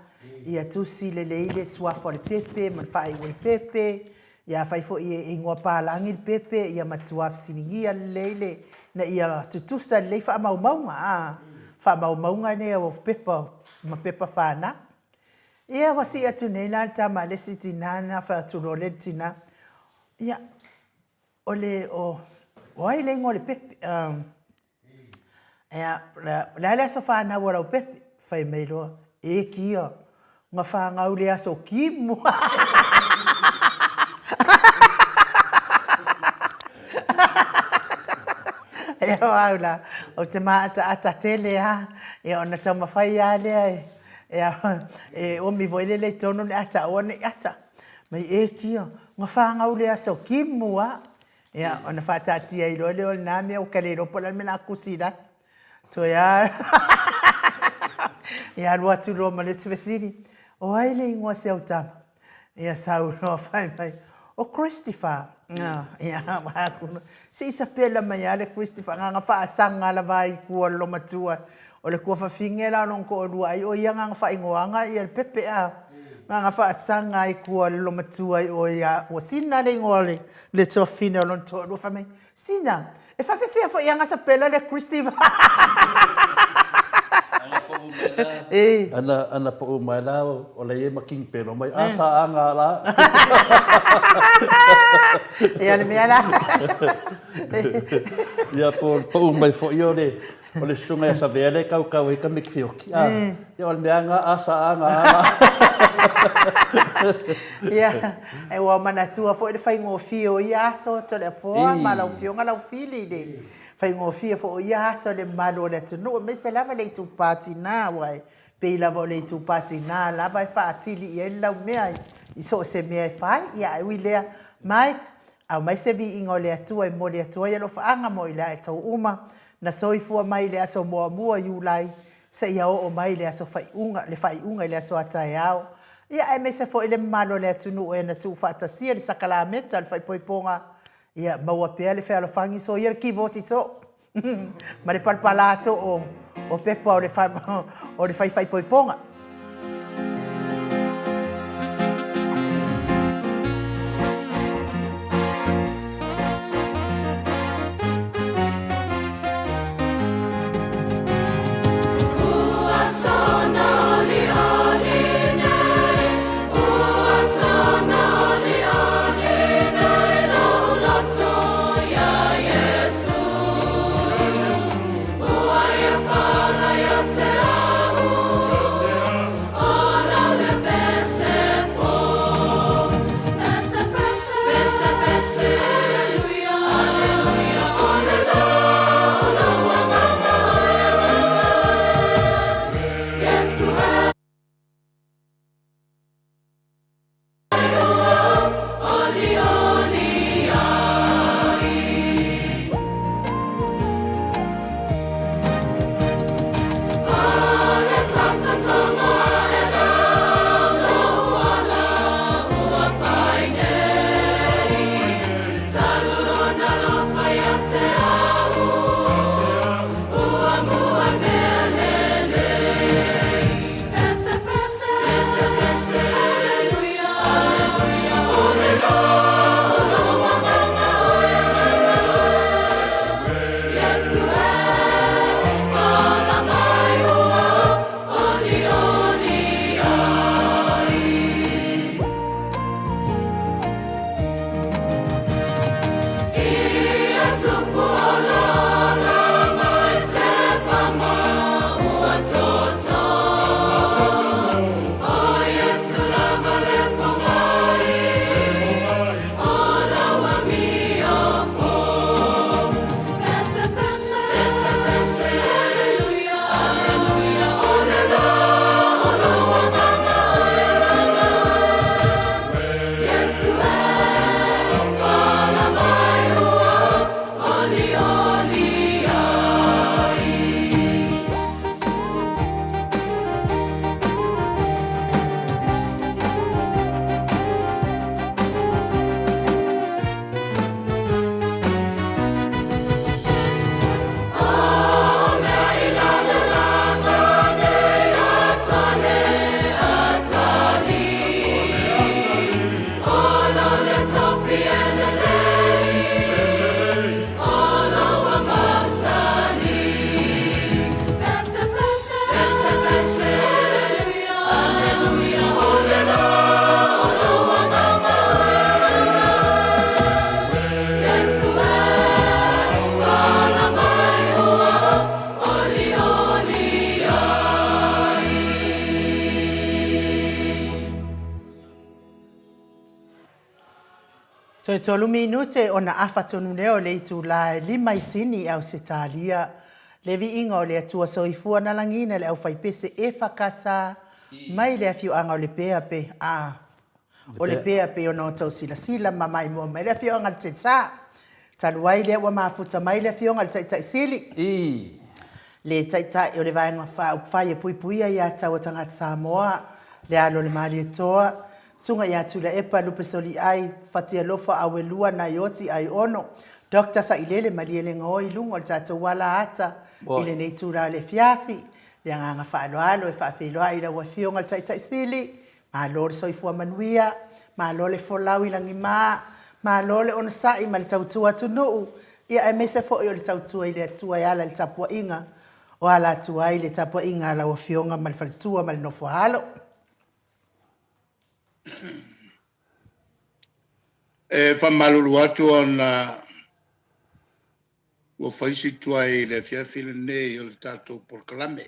ia tusi lelei le suafa o le pepe ma le faaiu o le pepe, ia afai foi e igoa palagi le pepe, ia matua fesiligia lelei le, ina ia tutusa lelei faamaumauga, a, faamaumauga nei o pepa ma pepa fanau. Ia ua sii atu nei la le tama a le isi tina na fai atu loa lea i le tina, ia, o le, o, o ai le igoa o le pepe? Ia, o le a le aso fanau o Laupepe? Fai mai loa, e kia, na fanau i le aso Kimu. Ia o au la, ou te māʻataʻata tele lava, ia ona taumafai lava lea e, e omi foi lele i totonu ne i ata aua ne i ata. Mai e kia, na fanau i le aso Kimu lava. Ia, ona faataatia ai loa lea o lena mea ua ka le iloa po o le a le mea o le a tusi i lalo. Toe a Ia alu atu loa ma le isi fesili, o ai le igoa o si au tama? Ia sau loa fai mai, o Christopher. Ia, vaai atu loa, se i sapela mai lava le Christopher, na ona faasaga lava i tua o le loomatua. O le tuafafine la o lona toalua ai o ia na ona faaigoaga le pepe a. Na ona faasaga i tua o le loomatua i o ia ua Sina le igoa o le tuafafine o lona toalua. Fai mai, Sina, e faafefea foi ea na sapela le Christopher? Ana pau mai la. Ana ana pau mai la o le ma King Pelo mai a sa anga la. Ia le mea la. Ia po pau mai foi o le O le susuga ia Savea lea e kaukau ai ka mikifioki, a, ia o le mea lava a sa a ga a la. Ia, e ua manatua foi le faigofie o ia aso Toleafoa ma lau Afioga Laufili i le faigofie foi o ia aso i le mamalu o le atunuu aemaise lava le itupa tina aua e pei lava o le itupa tina lava e faatili i ai le laumea i so o se mea e fai. Ia, ae ui i lea, Mike, Aumai se viiga o le Atua e momoli atu ai alofaaga mo i latou uma na soifua mai i le aso muamua Iulai seia oo mai i le aso faiuga, le faaiuga i le aso a taeao. Ia aemaise foi le mamalu o le atunuu e na tuufaatasia le sakalameta o le faaipoipoga, ia maua pea le fealofani soia le kivosi soo ma le palapala soo o pepa o le o le fai faaipoipoga. Toe tolu minute ona afa tonu lea o le itulā e lima i Sini i Ausetalia. Le viiga o le Atua Soifua na lagiina le aufaipese EFKS mai le afioaga o Lepea pe a o Lepea pei ona outou silasila ma maimoa mai le afioaga le Telsa. Talu ai lea ua mafuta mai le afioga i le Taitai Sili. I. Le Taitai o le Vaega Faaupufai e Puipuia Ia Tau a Tagata Samoa, Le Alo o le Malietoa, Susuga ia Tuilaepa Lupesoliai Fatialofa Auelua Naioti Aiono, Doctor Sailele Malielegaoi i luga o le tatou ala ata i lenei itula o le afiafi. Le agaga faaaloalo e faafeiloai i lau Afioga i le Taitai Sili, malo le soifua manuia, malo le folau i lagima, malo le onosai ma le tautua atunuu, ia aemaise foi o le tautua i le Atua e ala i le tapuaiga o ala atu ai le tapuaiga a lau Afioga ma le faletua ma le nofo a alo. E faamalulu atu ona ua fai si tuai i le afiafi lenei o le tatou polokalame.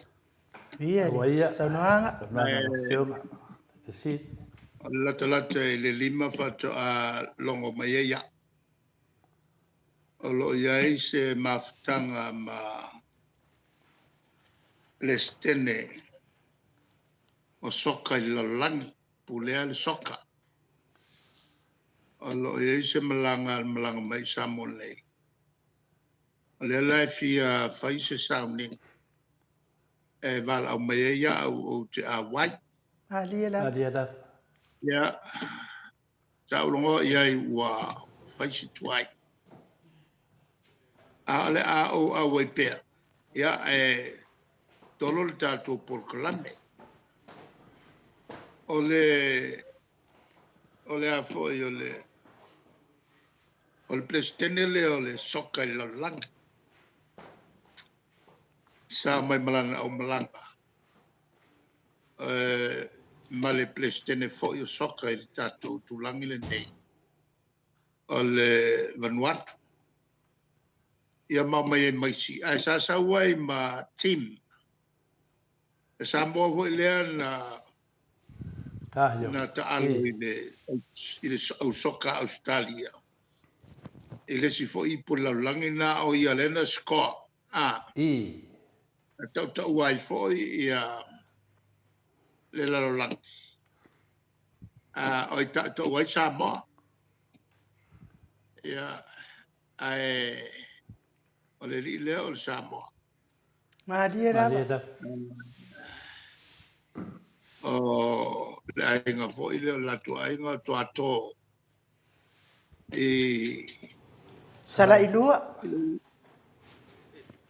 Ia, Aua saunoaga. Saunoaga lau Afioga. Fesili. O le latalata i le 5 faatoa logo mai ai au. O lo o i ai se mafutaga ma Peresetene o soka i le lalolagi, pulea le soka. O lo o i ai se malaga a le malaga mai i Samoa nei. O lea la e fia fai se sauniga e valaau mai ai au ou te auai. Malie lava. Malie lava. Ia, sa ou logoa i ai ua fai si tuai. A o le a ou auai pea, ia, e tolo le tatou polokalame. O le, o le a foi, o le, o le Peresetene lea o le soka i le lalolagi. Sa omai ma lana aumalaga ma le Peresetene foi o soka i le tatou itulagi lenei o le Vanuatu. Ia ma omai ai ma isi, ae sa sau ai ma team. E Samoa foi lea na na taalo i le i le au soka a Ausetalia i le isi foi ipu o le lalolagi na o ia lea na score. A. I. Na tautaua ai foi ia le lalolagi. A, o i tautaua ai Samoa. Ia, ae o le alii lea o le Samoa. Malie lava. O le aiga foi lea o le latou aiga o Toato i Salailua.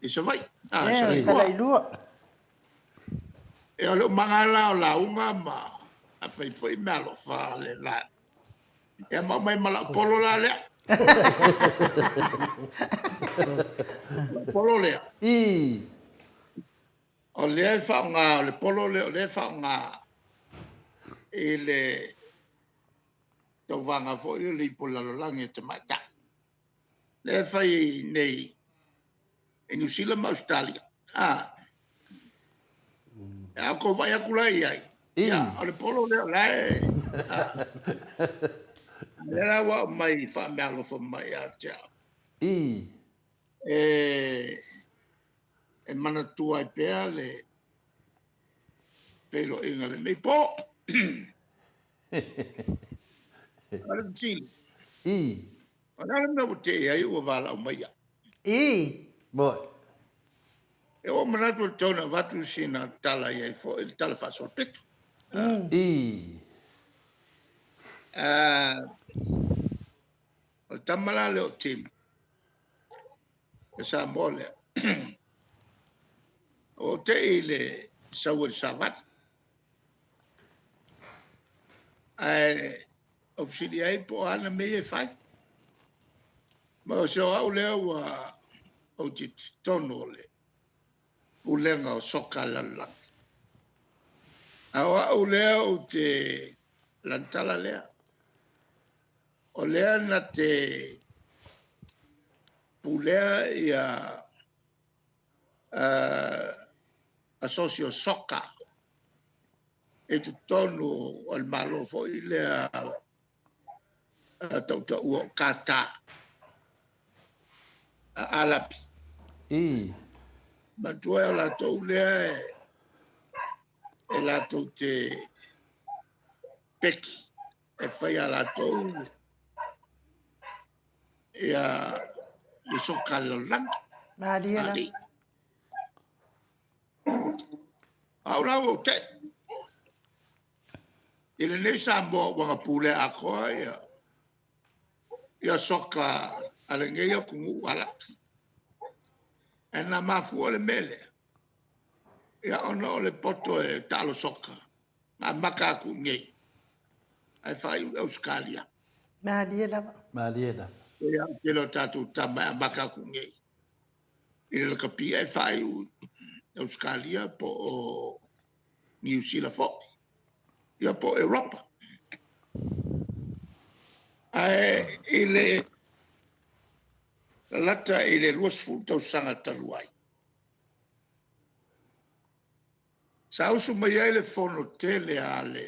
I Savaii. Ah, yeah, Salailua. E o le umaga la o lauga ma a fai foi meaalofa le la. Ia ma aumai ma lau polo la lea. Lau polo lea. I. O lea e faaaoga, o le polo lea o lea e faaaoga i le tauvaga foi lea o le ipu o le lalolagi a tamaitai. Lea e fai nei i Niu Sila ma Ausetalia. A a outou vaai atu la i ai, ia, o le polo lea o la e... lea la ua aumai faameaalofa mai ia te au. E manatua ai pea le feiloaiga lenei po. O le fesili. O le a le mea ua tei ai ua valaau mai au? I. Moi. E ua manatu e tatau ona avatu sina tala i ai foi le tala faasolopito. I. O le tama la lea o Tim, le Samoa lea, ua ou tei i le sau ai i le savali. Ae ou fesili ai po o a ana mea ia e fai. Ma o se o au lea ua ou te totonu o le Pulega o Soka a le Lalolagi. A o au lea ou te lana tala lea. O lea na te pulea ia asosi o soka i totonu o le Malo foi lea tautaua o Kata a Alapi. Ii. Manatua o latou lea e latou te peki e fai a latou ia le soka le lalolagi. Malie la. Au la ua te. I lenei Samoa ua na pulea atoa ia ia soka a lenei atunuu Alapi. Ae na mafua le mea lea, ia ona o le poto e taalo soka, na amata atu i inei, ae faaiu i Ausetalia. Malie lava. Malie lava. Ia, o tele o tatou tama e amata atu i inei i le lakapi ae faaiu i Ausetalia po o Niu Sila foi, ia po o Europa. Ae i le lalata i le 20 tausaga talu ai, sa usu mai ai le fono tele a le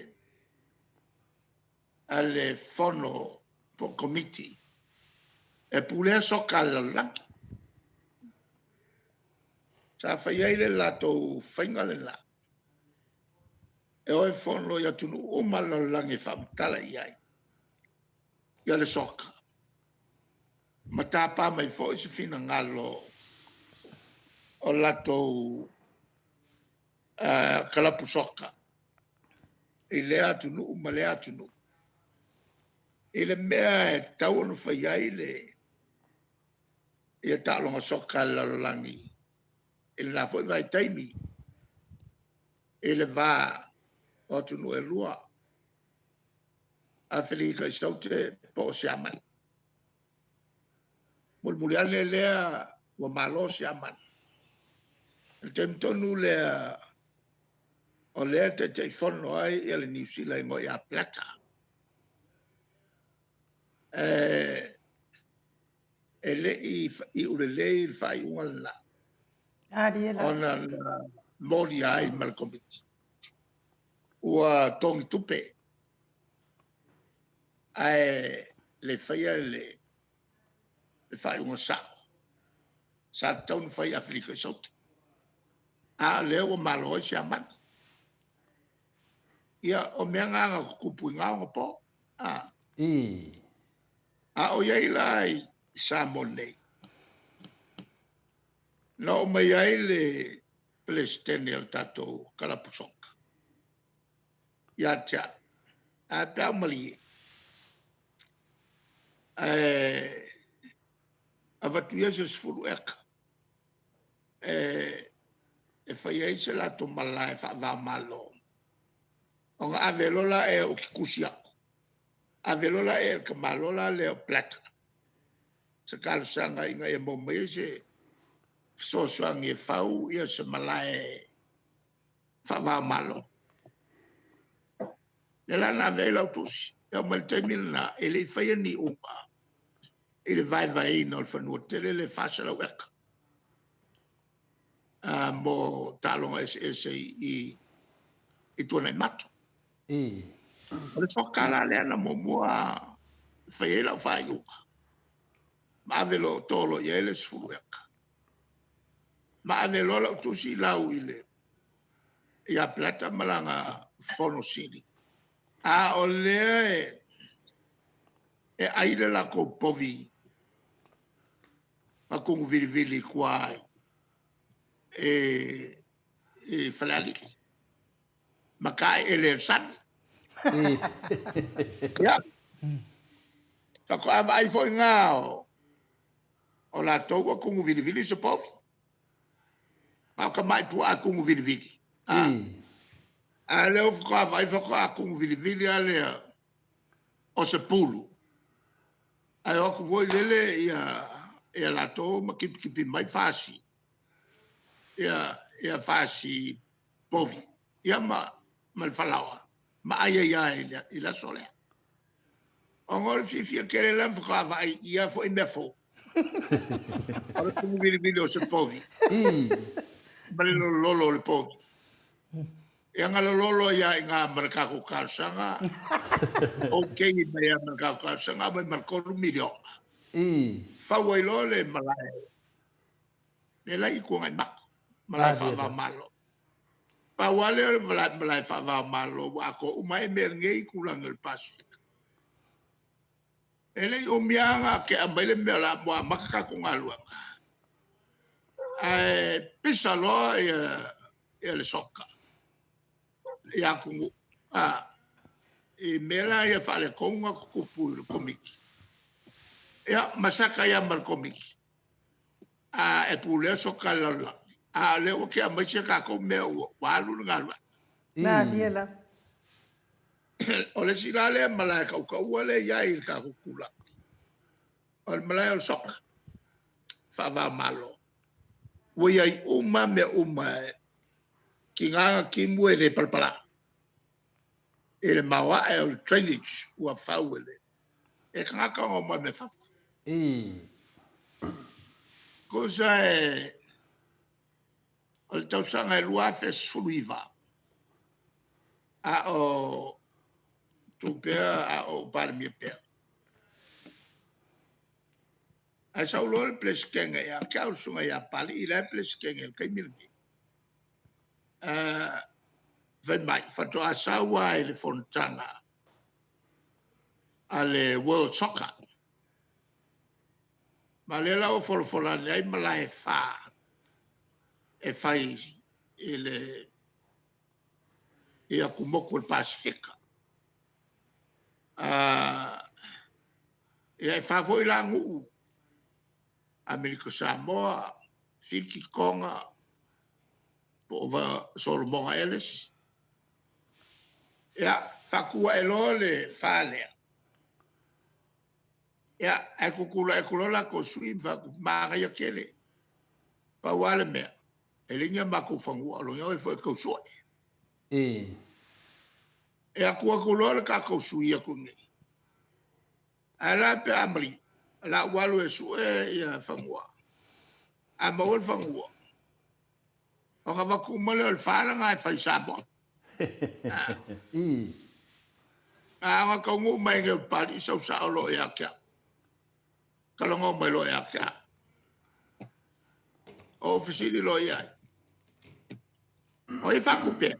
a le fono po o komiti e pulea soka a le lalolagi. Sa fai ai le latou faiga lena e o e fono i atunuu uma o le lalolagi e faamatala i ai ia le soka ma tapa mai foi se finagalo o latou kalapu soka i lea atunuu ma lea atunuu i le mea e tatau ona fai ai le ia taaloga soka a le lalolagi i lena foi vaitaimi i le va o atunuu e lua, Afelika i Saute po o Siamani. Mulimuli ane lea ua malo Siamani. I le taimi tonu lea o lea e Taitaifono ai ia le Niu Sila igoa ia Blatter. E le i iu lelei le faaiuga lena. Ona na molia ai ma le Komiti. Ua togi tupe ae le faia le faaiuga sao. Sa tatau ona fai i Afelika i Saute. A o lea ua malo ai Siamani. Ia, o mea na na tutupu i na onapo. A. I. A o i ai la i Samoa nei, na oo mai ai le Peresetene o le tatou kalapu soka ia te au, ae pe a ou malie, ae avatu ia se 10 eka e fai ai se latou malae faava-o-Malo, ona ave loa la ea ou te tusi atu, ave loa la ea i le tamaloa la lea o Blatter se talosaga ina ia maua mai ai se fesoasoani e fau ia se malae faava-o-Malo. Lea la na ave ai lau tusi. E oo mai i le taimi lena, e le i faia ni iuga i le vaevaeina o le fanua tele lea e 400 eka mo taaloga eseese i i Tuanaimato. O le soka la lea na muamua fai ai lau faaiuga, ma ave loa tolo i ai le 10 eka. Ma ave loa lau tusi lau i le ia Blatter ma lana fono sili. A o lea e ai le latou povi na tugu vilivili i tua i Falealili ma taeele e le sami. Ia, faatoa vaai foi na o latou ua tugu vilivili se povi. A o tamai puaa tugu vilivili. A, a lea ua faatoa vaai faatoa tugu vilivili lava lea o se pulu. Ae o atu foi lele ia, ia latou ma tipitipi mai fasi. Ia, ia fasi povi. Ia ma, ma le falaoa. Ma ai ai lava i le, i le aso lea. Ona o le fiafia tele la ma faatoa vaai i ia foi mea fou. O le tumu vilivili o se povi. Ma le lololo o le povi. Ia galololo ai lava i ina ma le tatou talosaga, okay mai lava ma le tatou talosaga, aumai ma le $3 miliona. Fau ai loa le malae, le la i Tuanaimato, malae faava-o-Malo. Pau lava lea o le malae faava-o-Malo ua atoa uma ai mea i lenei itulagi o le Pasefika. E le i umi lava na tea mai le mea o le a ua amata tatou galuega, ae pisa loa le soccer i atunuu i mea la ia faaletonu na tutupu i le Komiti. Ia, masaka ai lava ma le Komiti e pulea soccer a le lalolagi, a o lea ua tea mai si a tatou mea ua alu le galuega. Malie lava. O le isi la lea malae tautaua lea e i ai i le tatou tulaga, o le malae o le soccer faava-o-Malo. Ua i ai uma mea uma, e tiga na timu e le palapala. I le maoae o le drainage ua fau e le e tagata ona omai mai fafo. Tusa e o le tausaga e 2019, a o tu pea a o Palemia pea. Ae sau loa le Peresetene ia te au, le susuga ia Papalii, la e Peresetene i le taimi lenei. Fai mai, faatoa sau lava i le fonotaga a le World Soccer. Ma o lea la ua folafola ane ai malae e fa e fai i le i atumotu o le Pasefika. Ia e fa foi la nuu, Amerika Samoa, Fiti, Toga, po o Solomona Elesi. Ia, faatu ae loa le fa lea. Ia, ae tutulai atu loa latou sui ma fai atu, manaia tele. Pau lava le mea, e leai ni a matou fanua, o lona uiga o e foi e tau sue. E atu atu loa le tatou sui atu i inei. Ae la pe a malie, o le a ou alu e sue ia fanua. A maua le fanua, ona avatu uma lea o le fa lena e fai i Samoa. A ona taunuu mai nei o Papalii sau sao loa ia te au. Talanoa mai loa ia te au. Ou fesili loa i ai. O ai e faatupe?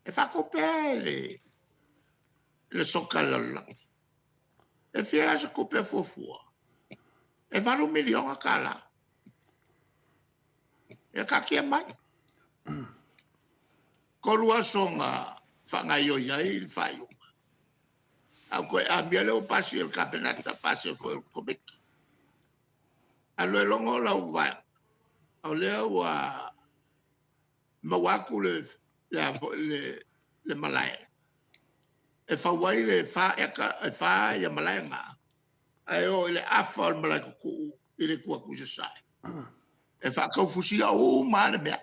E faatupe e le soccer a le lalolagi. E fia la se tupe fuafua? E $8 miliona. Ia taatia mai. 3 aso na faagaioi ai le faaiuga. A ou toe amia lea ua pasi e le Kapeneta, pasi foi e le Komiti. Alu e logo lau vaega, o lea ua maua atu le, le, le malae e fau ai le 4 eka, e fa ia malae na, ae oo i le afa o le malae tutuu i le itu atu i sasae. E faataufusia uma le mea.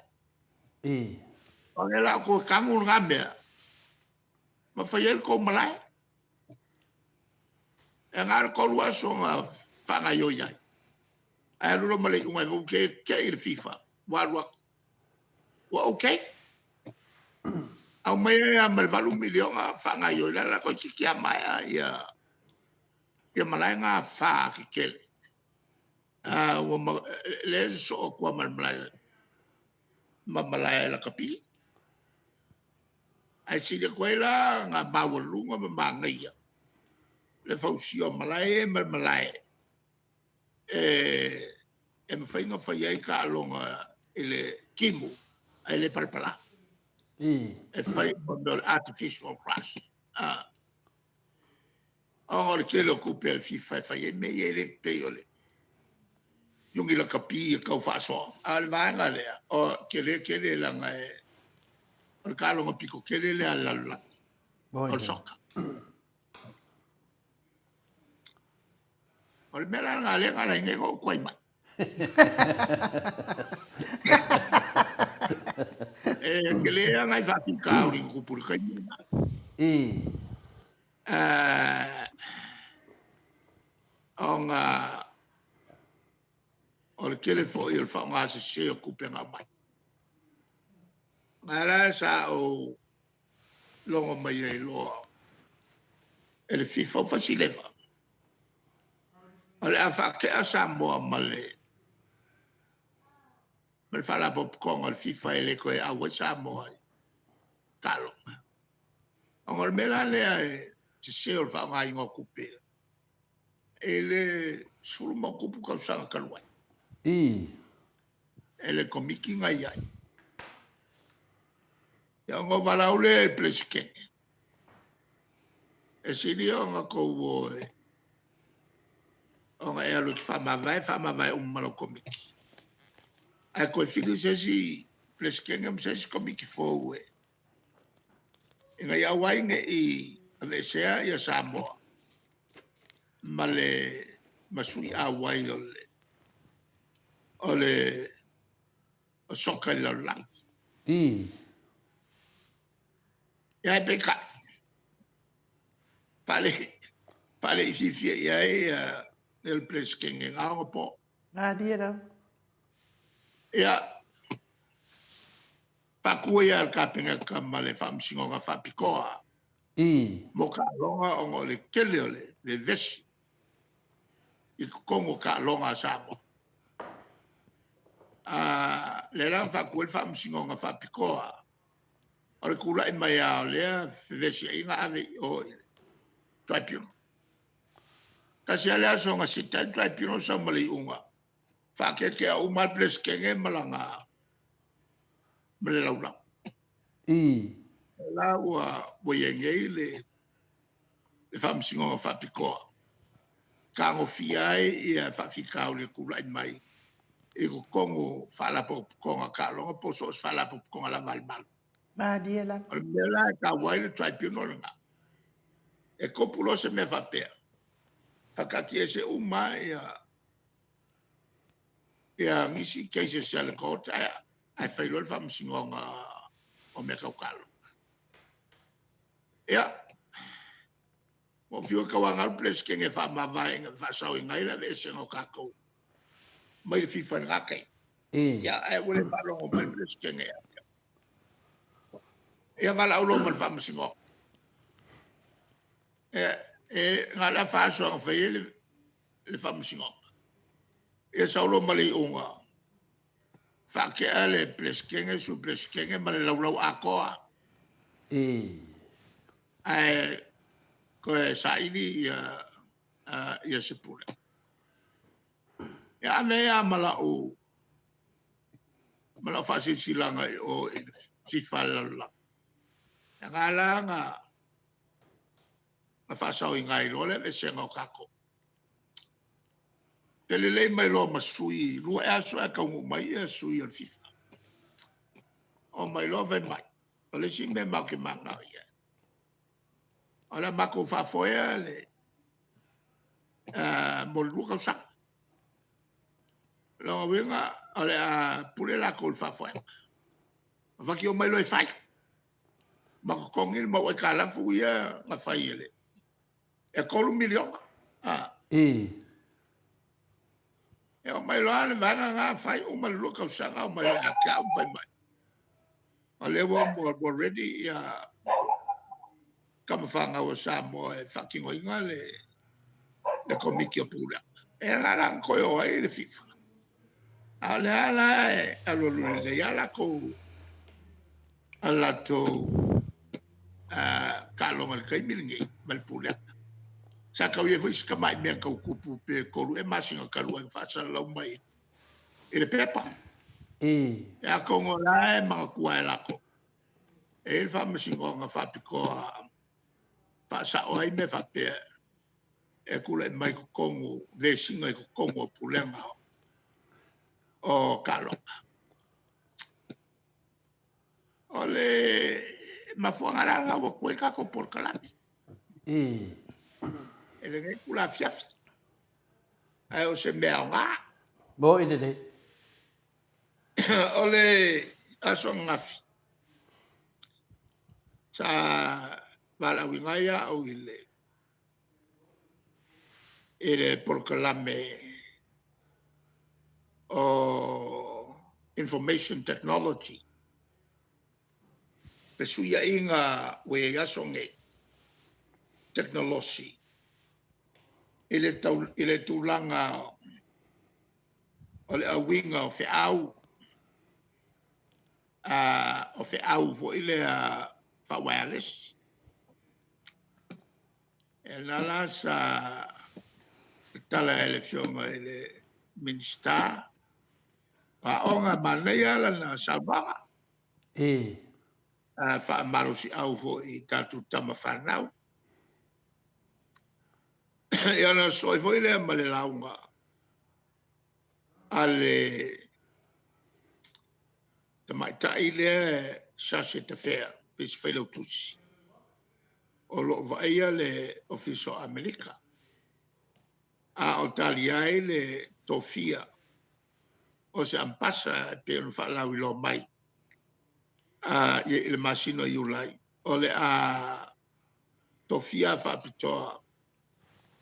O le la o tanu lena mea, ma fai ai le tou malae. E na o le 3 aso na faagaioi ai. Ae alu loa ma le iuga e te te i le FIFA, ua alu atu. Ua okay. Aumai ai ma le $8 miliona faagaioi la toeitiiti lava maea ia malae na fa tetele. Ua le sosoo atu ma le malae ma malae lakapi. Ae sili atu ai la na maualuga ma manaia le fausia o malae ma le malae e mafai ona fai ai taaloga i le timu ae le palapala. E fai mo mea o le artificial grass. Ona o le tele o tupe a le FIFA e fai ai mea ia e le pei o le iugi lakapi e tau faasoa. A o le vaega lea, o tele tele leaga e o le taaloga pito tele lea a le lalolagi. O le soccer. O le mea la lena lea na ala ai nei ona ou tuai mai. E tele lava nai faafitauli na tupu i le taimi lena. Ona o le tele foi o le faaaoga sese o tupe na aumai. Ae la sa ou logo mai ai loa e le FIFA ua fai si leva. O le a faatea Samoa ma le ma le Faalapotopotoga o le FIFA e le toe auai Samoa i taaloga. Ona o le mea la lea e sese o le faaaogaina o tupe i le 10+ tausaga talu ai. E le Komiti na i ai. Ia ona ou valaau lea i le Peresetene, e sili ona tou o e ona e alu e te faamavae, faamavae uma ma lau Komiti, ae toe fili se isi Peresetene ma se isi Komiti fou e ina ia aua ai ne i aveesea ia Samoa ma le ma sui auai o le soka i le lalolagi. Ia ae peitai, faale fiafia i ai le Peresetene na ona po. Malie lava. Ia, faatu ia le Kapeneta ma le Faamasinoga Faapitoa mo taaloga ona o le tele o le vevesi i totonu o taaloga a Samoa. Lea la na faatu ai le Faamasinoga Faapitoa, o le tulai mai lava o lea fevesiaiga ave i o i le Tribunal. Tasi lava le aso na sita ai le Tribunal sau ma le iuga, faatetea uma lava le Peresetene ma lana ma le laulau. O la ua i ai nei le Faamasinoga Faapitoa, tagofia ai ia faafitauli e tulai mai i totonu o Faalapotopotoga taaloga po o so o se Faalapotopotoga lava a le Malo. Malie lava. O le mea la e taua ai le Tribunal lena, e tupu loa se mea faapea, faataatiaese uma ia nisi cases a le court ae fai loa le faamasinoga o mea tau taaloga. Ia, ua ou fiu e tauanau le Peresetene e faamavae ina ia faasaoina ai le aveeseina o tatou mai le FIFA i lena taimi. Ia, ae ua le faalogo mai le Peresetene ia te au. Ia valaau loa ma le faamasinoga. Ia, e na o le afa aso na fai ai le faamasinoga. Ia sau loa ma le iuga, faatea le Peresetene, Sui Peresetene ma le laulau atoa. Ae toe saili ia se pule. Ia ave ai lava ma lau faasilasilaga i o i le FIFA a le lalolagi. Ia na la na faasaoina ai loa le aveeseina o tatou. Felelei mai loa ma sui, 2 ea aso ae taunuu mai ia sui o le FIFA. O mai loa fai mai, o le isi mea matou te mananao i ai, o le a matou faafoea le mo le 2 tausaga. Lona uiga o le a pule latou i le faafoega. Avaki omai loa e fai, ma totogi le mau aitalafu ia na fai e le e $3 miliona. E omai loa le vaega na fai uma le 2 tausaga omai loa ia te au fai mai. O lea ua ready ia tamafanau a Samoa e faatinoina le komiti o pulega. E la la na toe o ai le FIFA. A o lea la e alualu lelei lava latou a latou taaloga i le taimi lenei ma le pulega. Sa tau i ai foi si tamai mea tau tupu pe 3 ea masina talu ai na faasalalau mai i le pepa. E atonu o la e manatua e latou. E i ai le faamasinoga faapitoa faasao ai mea faapea e tulai mai totonu, vesiga i totonu o pulega o taaloga. O le mafuaaga la lena ua tuai le tatou polokalame. E lenei itula afiafi, ae o se mea aoga. Moni lelei. O le aso ananafi, sa valaauina ai au i le polokalame o Information Technology. fesuiaiga ua i ai aso nei, tekonolosi, i le, tau, i le tulaga o le auiga o feau, o feau foi lea faa-wireless. E na la sa tatala e le Afioga i le Minisita o Aoga, manaia lana saunoaga. Faamalosiau foi i tatou tama fanau. Ia ona sosoo ai foi lea ma le lauga a le tamaitai lea Sase Tafea, pei se failautusi o lo o vaaia le Ofisa o Amerika, a o tali ai le tofia o se ambasa e pei ona faalauiloa mai i le masina o Iulai, o le a tofia faapitoa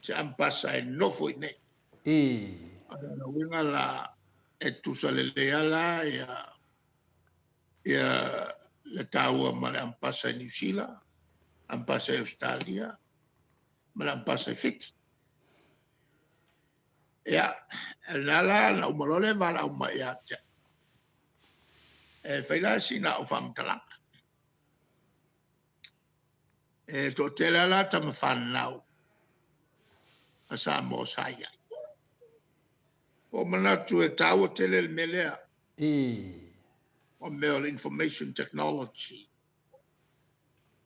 se ambasa e nofo i inei. O lona uiga la, e tutusa lelei lava la ia le taua ma le ambasa i Niu Sila, ambasa i Ausetalia ma le ambasa i Fiti. Ia, lena la na uma loa lea valaau mai ia te au, e fai la sina au faamatalaga. E toatele lava la tama fanau a Samoa sa i ai. Ua ou manatu e taua tele le mea lea. O mea o le information technology,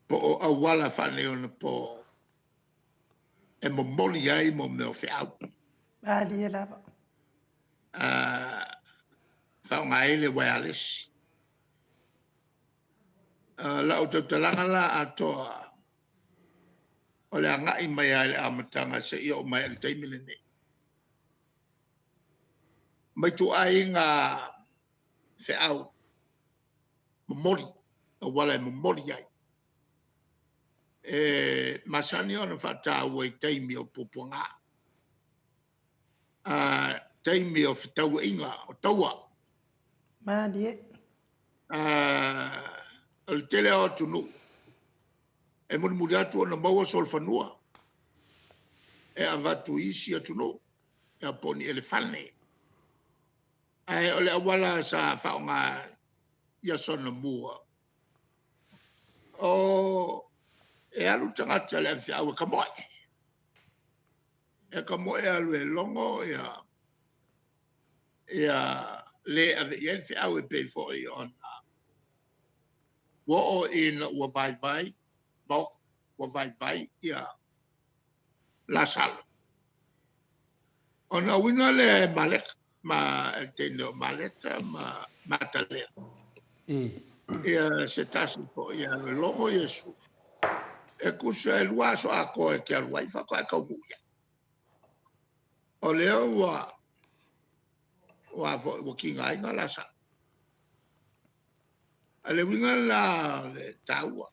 po o auala faaneionapo e momoli ai mo mea o feau. Malie lava. Faaaoga ai le wireless. Lau tautalaga la atoa, o le agai mai lava i le amataga seia oo mai i le taimi lenei. Mai ituaiga feau momoli, auala e momoli ai. E masani ona faataua i taimi o puapuaga, taimi o fetauaiga, o taua. Malie. O le tele o atunuu e mulimuli atu ona maua solofanua e avatu i isi atunuu, po o ni elefane. Ae o le auala sa faaaoga i aso anamua, o e alu tagata i le ave feau e kamoe. E kamoe alu e logo ia le e ave i ai le feau e pei foi ona ua oo ina ua vaivai ma ua vaivai ia Lasalo. Ona auina lea e Maleta, ma le teine o Maleta ma Matalena. Ia se tasi foi e alu e logo Iesu. E tusa e 2 aso atoa e te alu ai faatoa e taunuu i ai. O lea ua ua tigaina Lasalo. A le uiga la o le taua,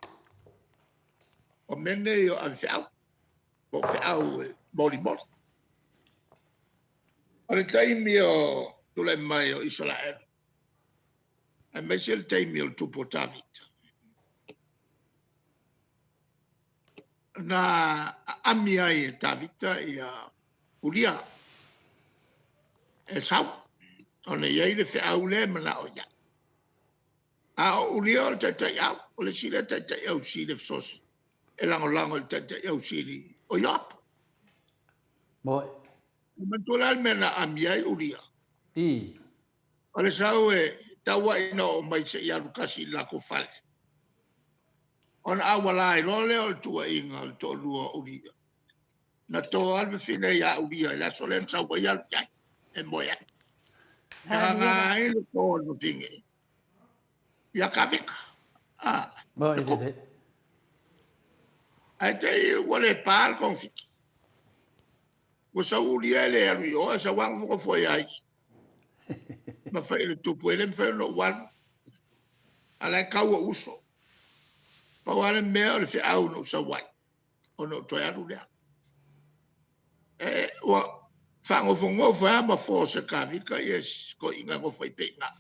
o mea nei o ave feau, po o feau e molimoli. O le taimi o tulai mai o Isaraelu, aemaise le taimi o le tupu o Tavita, na aami ai e Tavita ia Uria e sau, ona e i ai le feau lea e manao i ai. A o Uria o le taitaiau, o le isi lea taitai ausili e fesoasoani e lagolago i le taitai ausili o Ioapo. Moe. E manatua la le mea na aami ai Uria? O le sau e tau ai ina oo mai se i alu tasi i le latou fale. Ona auala ai loa lea o le tuuaiga o le toalua o Uria. Na to lava le fafine ia Uria i le aso lea na sau ai alu i ai e moe ai. E gaga ai le to o le fafine ia Tavita. Moe lelei. Ae te i ua le pa le togafiti. Ua sau Uria e le alu i o, ae sau lava nofonofo ia ia. Ma fai i le tupu, e le mafai ona ou alu, a o la e tau ou uso. Pau lava le mea o le feau na ou sau ai, ona ou toe alu lea. E, ua faanofonofo ai lava ma force e Tavita ia si toeaina e nofo ai pea i ina.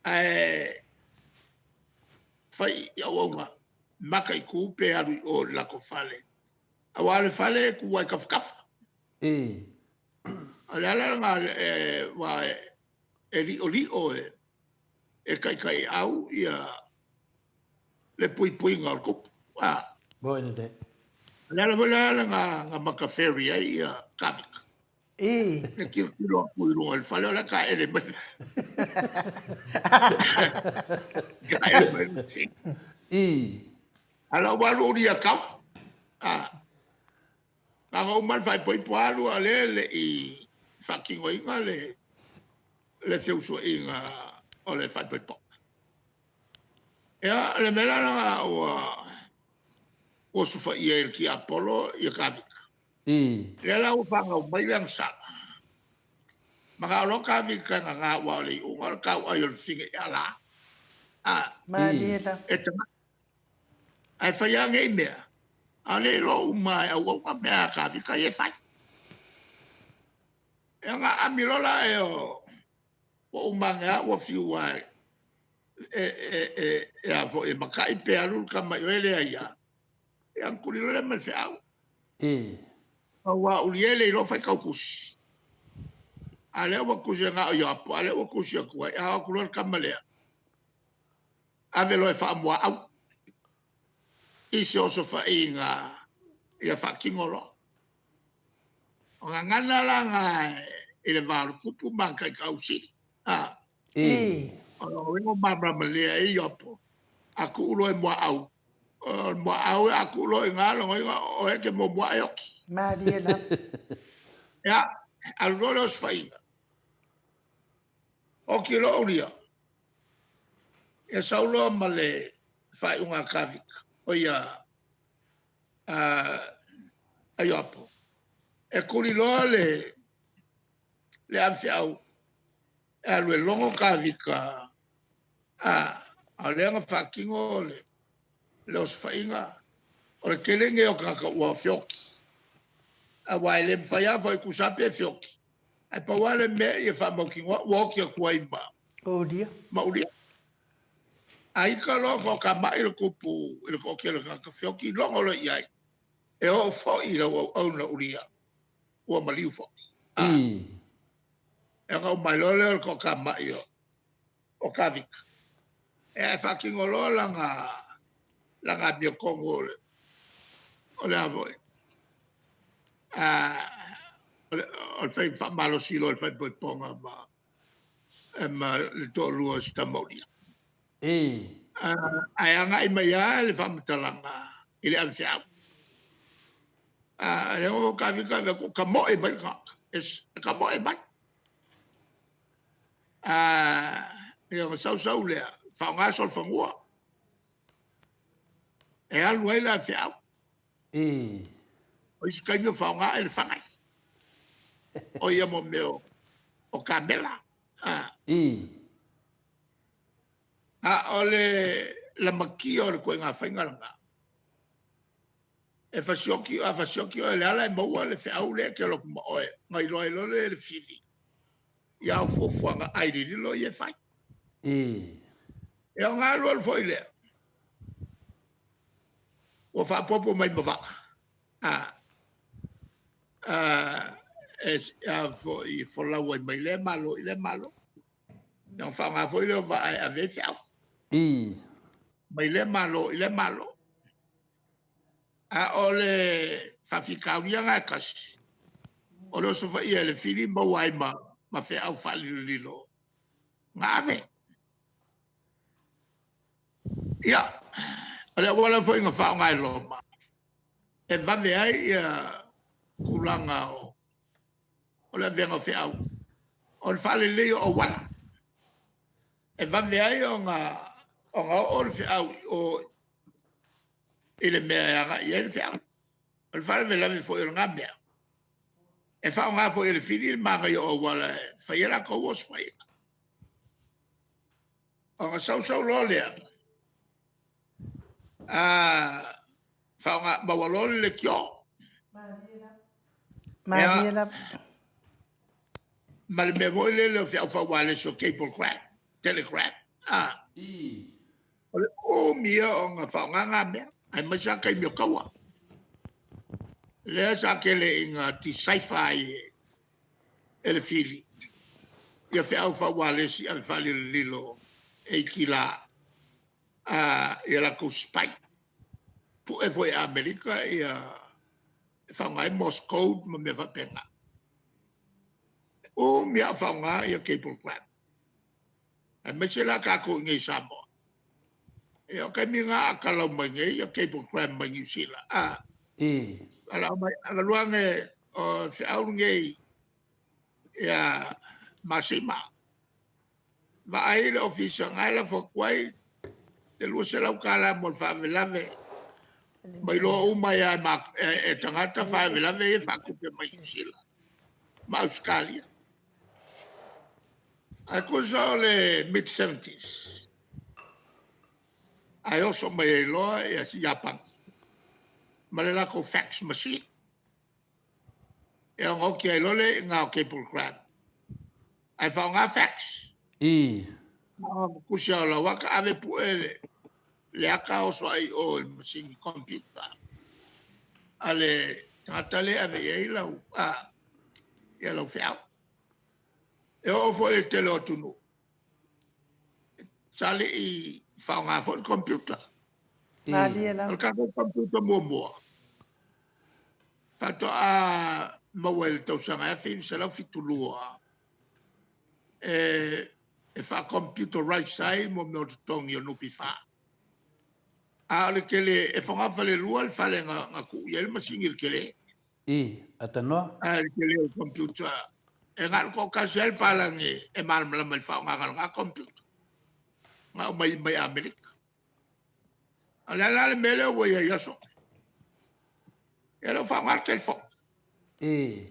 Ae fai i auauna mataitu pe alu i o i le latou fale, aua o le fale e tu ai tafatafa. O le ala lena aua e liolio e taitaiau ia le puipuiga o le tupu. Moni lelei. O le ala foi lea na mataferry ai ia Kavika. E tilotilo atu i luga o le fale o la e taele mai. Taele mai le fili. A la ua alu uli ia kau. A. Na ona uma le faaipoipo alu a o lea e le i faatinoina le le feusuaiga o le faaipoipo. Ia, o le mea la lena ua ua sufaia ai e le tiapolo ia Kavika. Lea la ua fanau mai le agasala. Manao loa Kavika e gaga aua o le iuga o le tauai o le fafine ia la. A. Malie la. E tagata. Ae fai lava nei mea, a o le iloa uma e auauna mea a Kavika ia e fai. Ia ona aami loa la e o ua uma ane lava ua fiu lava e, e, e, e, a foi, e matai pe alu le tama i o e leai lava. Ia ona tuli loa lea ma le feau. Aua uli e le iloa faitau tusi. A lea ua tusi na o Ioapo, a lea ua tusi atu ai. A o atu loa le tama lea, ave loa e faamuaau i se osofaiga ia faatino loa. O gagana la na i le va o le tupu ma ana taitau sili. A. O lona uiga ua malamalama lelei ai Ioapo, a tuu loa i muaau, o le muaau a tuu loa i ina, lona uiga o oe e te muamua e oki. Malie lava. Ia, alu loa le osofaiga. Oki loa Uria. Ia sau loa ma le faaiuga a Kavika, o ia a, a Ioapo. E kuli loa le, le avefeau e alu e logo Kavika, a, a o lea na faatino le, le osofaiga, o le tele lenei o tagata ua feoki. Aua e le mafai lava foi tusa pe feoki. Ae pau lava le mea ia faamautinoa ua oti atu ai ma Ulia. Ma Ulia. A ita loa toatamai le tupu i le toatele o tagata feoti, logo loa i ai, e oo foi i lau auauna Ulia, ua maliu foi. A. E ona uma ai loa lea o le toatamai o o Kavika. E ae faatino loa lana lana amiotonu o le o le a foi a o le o le fai faamalosi loa i le faaipoipoga ma ma le toalua o si tama Ulia. Ae agai mai lava le faamatalaga i le avefeau. A lea ua Kavika ave atu, tamoe mai le tagata. E tamoe mai. A, ia ona sau sau lea, faaaoga le solofanua. E alu ai le avefeau. O isi taimi o faaaoga ai le fana. O ia mo mea o kamela. A. A o le lamatia o le ituaiga faiga lena, e fasioki, a fasioki oe i le ala e maua le feau lea e te alu atu ma oe, ona iloa ai loa lea e le fili i au fuafuaga ai lililo ia e fai. E ona alualu foi lea, ua faaopoopo mai ma vaa, a, a, e, a foi, e folau ai mai lea Malo i lea Malo. Ona faaaoga foi lea o vaa e ave ai feau. Mai lea Malo i lea Malo. A o le faafitauli lava lena e tasi, o le osofaia e le fili maua ai ma, ma feau faalilolilo na ave. Ia, o le auala foi na faaaoga e Roma e vave ai ia tulaga o o le avega o feau, o le faalelei o auala e vave ai ona ona oo le feau i o i le mea e agai i ai le feau. O le faalavelave foi o lena mea, e faaaoga foi e le fili le manaia o auala e fai ai latou osofaiga. Ona sau sau loa lea, a faaaoga maua loa le leitio. Malie lava. Ma le mea foi lele o feau faualesi o cablegram, telegram. O le umi ia ona faaaoga na mea, aemaise lava taimi o taua. Lea sa tele ina decipher ai e le fili ia feau faaualesi ave faalilolilo e Itila ia latou spy. Pue foi e Amerika ia e faaaoga ai Morse code ma mea faapena. Umi lava o faaaoga ia cablegram. Aemaise la tatou i inei i Samoa. Ia o taimi na a talau mai nei ia cablegram mai Niu Sila, a. I. Ala mai, ala lua ane o feau nei ia Masima. Vaai le ofisa na e lafo atu ai le 200 tala mo le faalavelave ma iloa uma ai lava e tagata faalavelave ia e faatupe mai Niu Sila ma Ausetalia. Ae tusa o le mid seventies ae oso mai ai loa ia Iapani ma le latou fax machine e ona oti ai loa le iga o cablegram ae faaaoga fax. I. Tusi lava o lau ata ave pue le ata oso ai i o i le masini computer a le tagata lea e ave i ai lau, a, ia lau feau. E oo foi i le tele o atunuu, sa le i faaaoga foi le computer. Malie lava. O le tatou computer muamua, faatoa maua i le tausaga e 1972 e, e faa-computerize ai mo mea o totogi o NPF. A o le tele, e fogafalelua le fale na, na tuu i ai le masini i le tele. I, Atanoa. A le tele o computer, e na o le toatasi lava le palagi e malamalama i le faaaogaina o lena computer na aumai mai Amerika. A o le a la le mea lea ua i ai i aso nei? Ia o lea ua faaaoga le telefoni. I.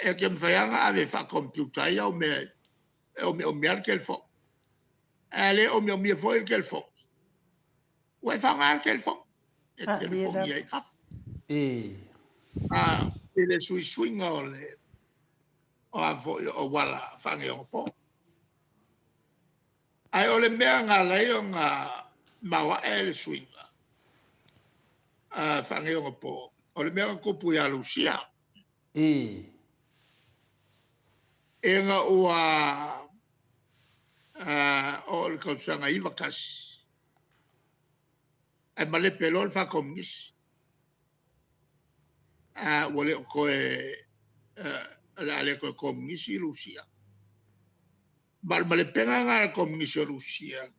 E te mafai lava ona ave e faa-computer ai au mea e omeomea le telefoni. Ae le omeomea foi le telefoni, ua e faaaoga le telefoni e telefoni ai i fafo. I le suisuiga o le o a foi o auala faaneionapo. Ae o le mea na ala ai ona maoae le suiga faaneionapo, o le mea na tupu ia Lusia. Ina ua oo i le tausaga 91, ae malepe loa le faakomunisi. Ua le o toe, o le a le toe komunisi Rusia. Ma o le malepega lena a le komunisi o Rusia,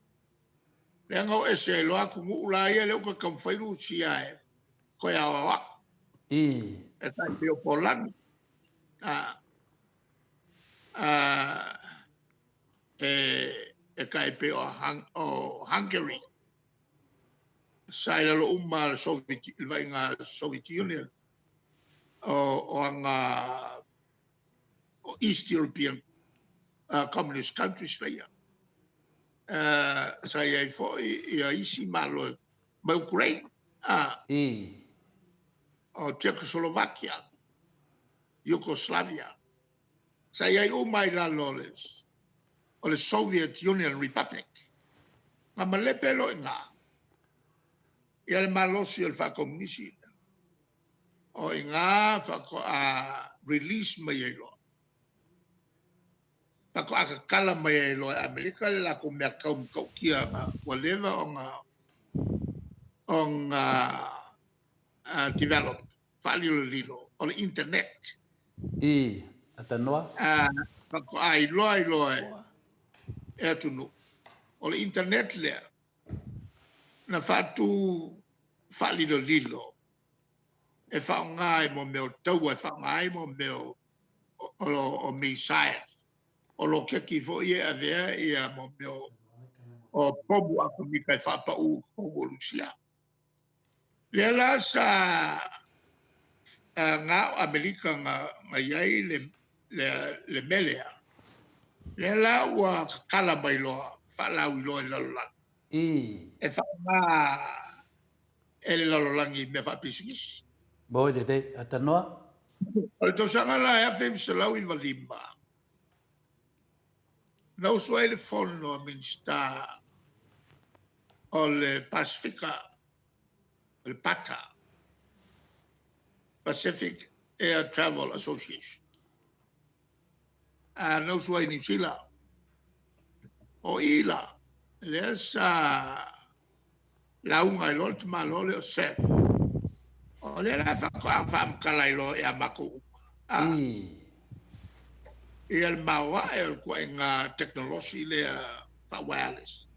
lea na o ese ai loa atunuu la ia lea ua toe taumafai Rusia e toe aoao atu. E tai pei o Polani, e tai pei o Hungary, sa i lalo uma le Soviet, le vaaiga Soviet Union, o aga o East European Communist countries leia. Sa i ai foi ia isi Malo mai Ukraine, o Czechoslovakia, Yugoslavia. Sa i ai uma i lalo o le Soviet Union Republic. Na malepe loa i ina ia le malosi o le faakomunisi lea. O i ina faatoa release mai ai loa, faatoa tatala mai ai loa e Amerika le latou mea tau matautia ua leva ona develop, faalilolilo, o le internet. I, Atanoa. Faatoa iloa ai loa e atunuu, o le internet lea na faatu faalilolilo e faaaoga ai mo mea o taua, e faaaoga ai mo mea o missile, o loketi foi e avea ia mo mea o pomu atomika e faapau i totonu o Rusia. Lea la sa na o Amerika na i ai le mea lea, lea la ua tatala mai loa faalauiloa i le lalolagi e faaaoga e le lalolagi i mea faapisinisi. Moi lelei, Atanoa. O le tausaga la e 1995, na usu ai le fono a Minisita. O le Pasefika, o le PATA, Pacific Air Travel Association. A na usu ai Niu Sila, o i la, lea sa lauga ai loa le tamaloa lea o Seth. O lea la faatoa faamatala ai loa ia matou uma. A, ia le maoae o le ituaiga tekonolosi lea faa-wireless.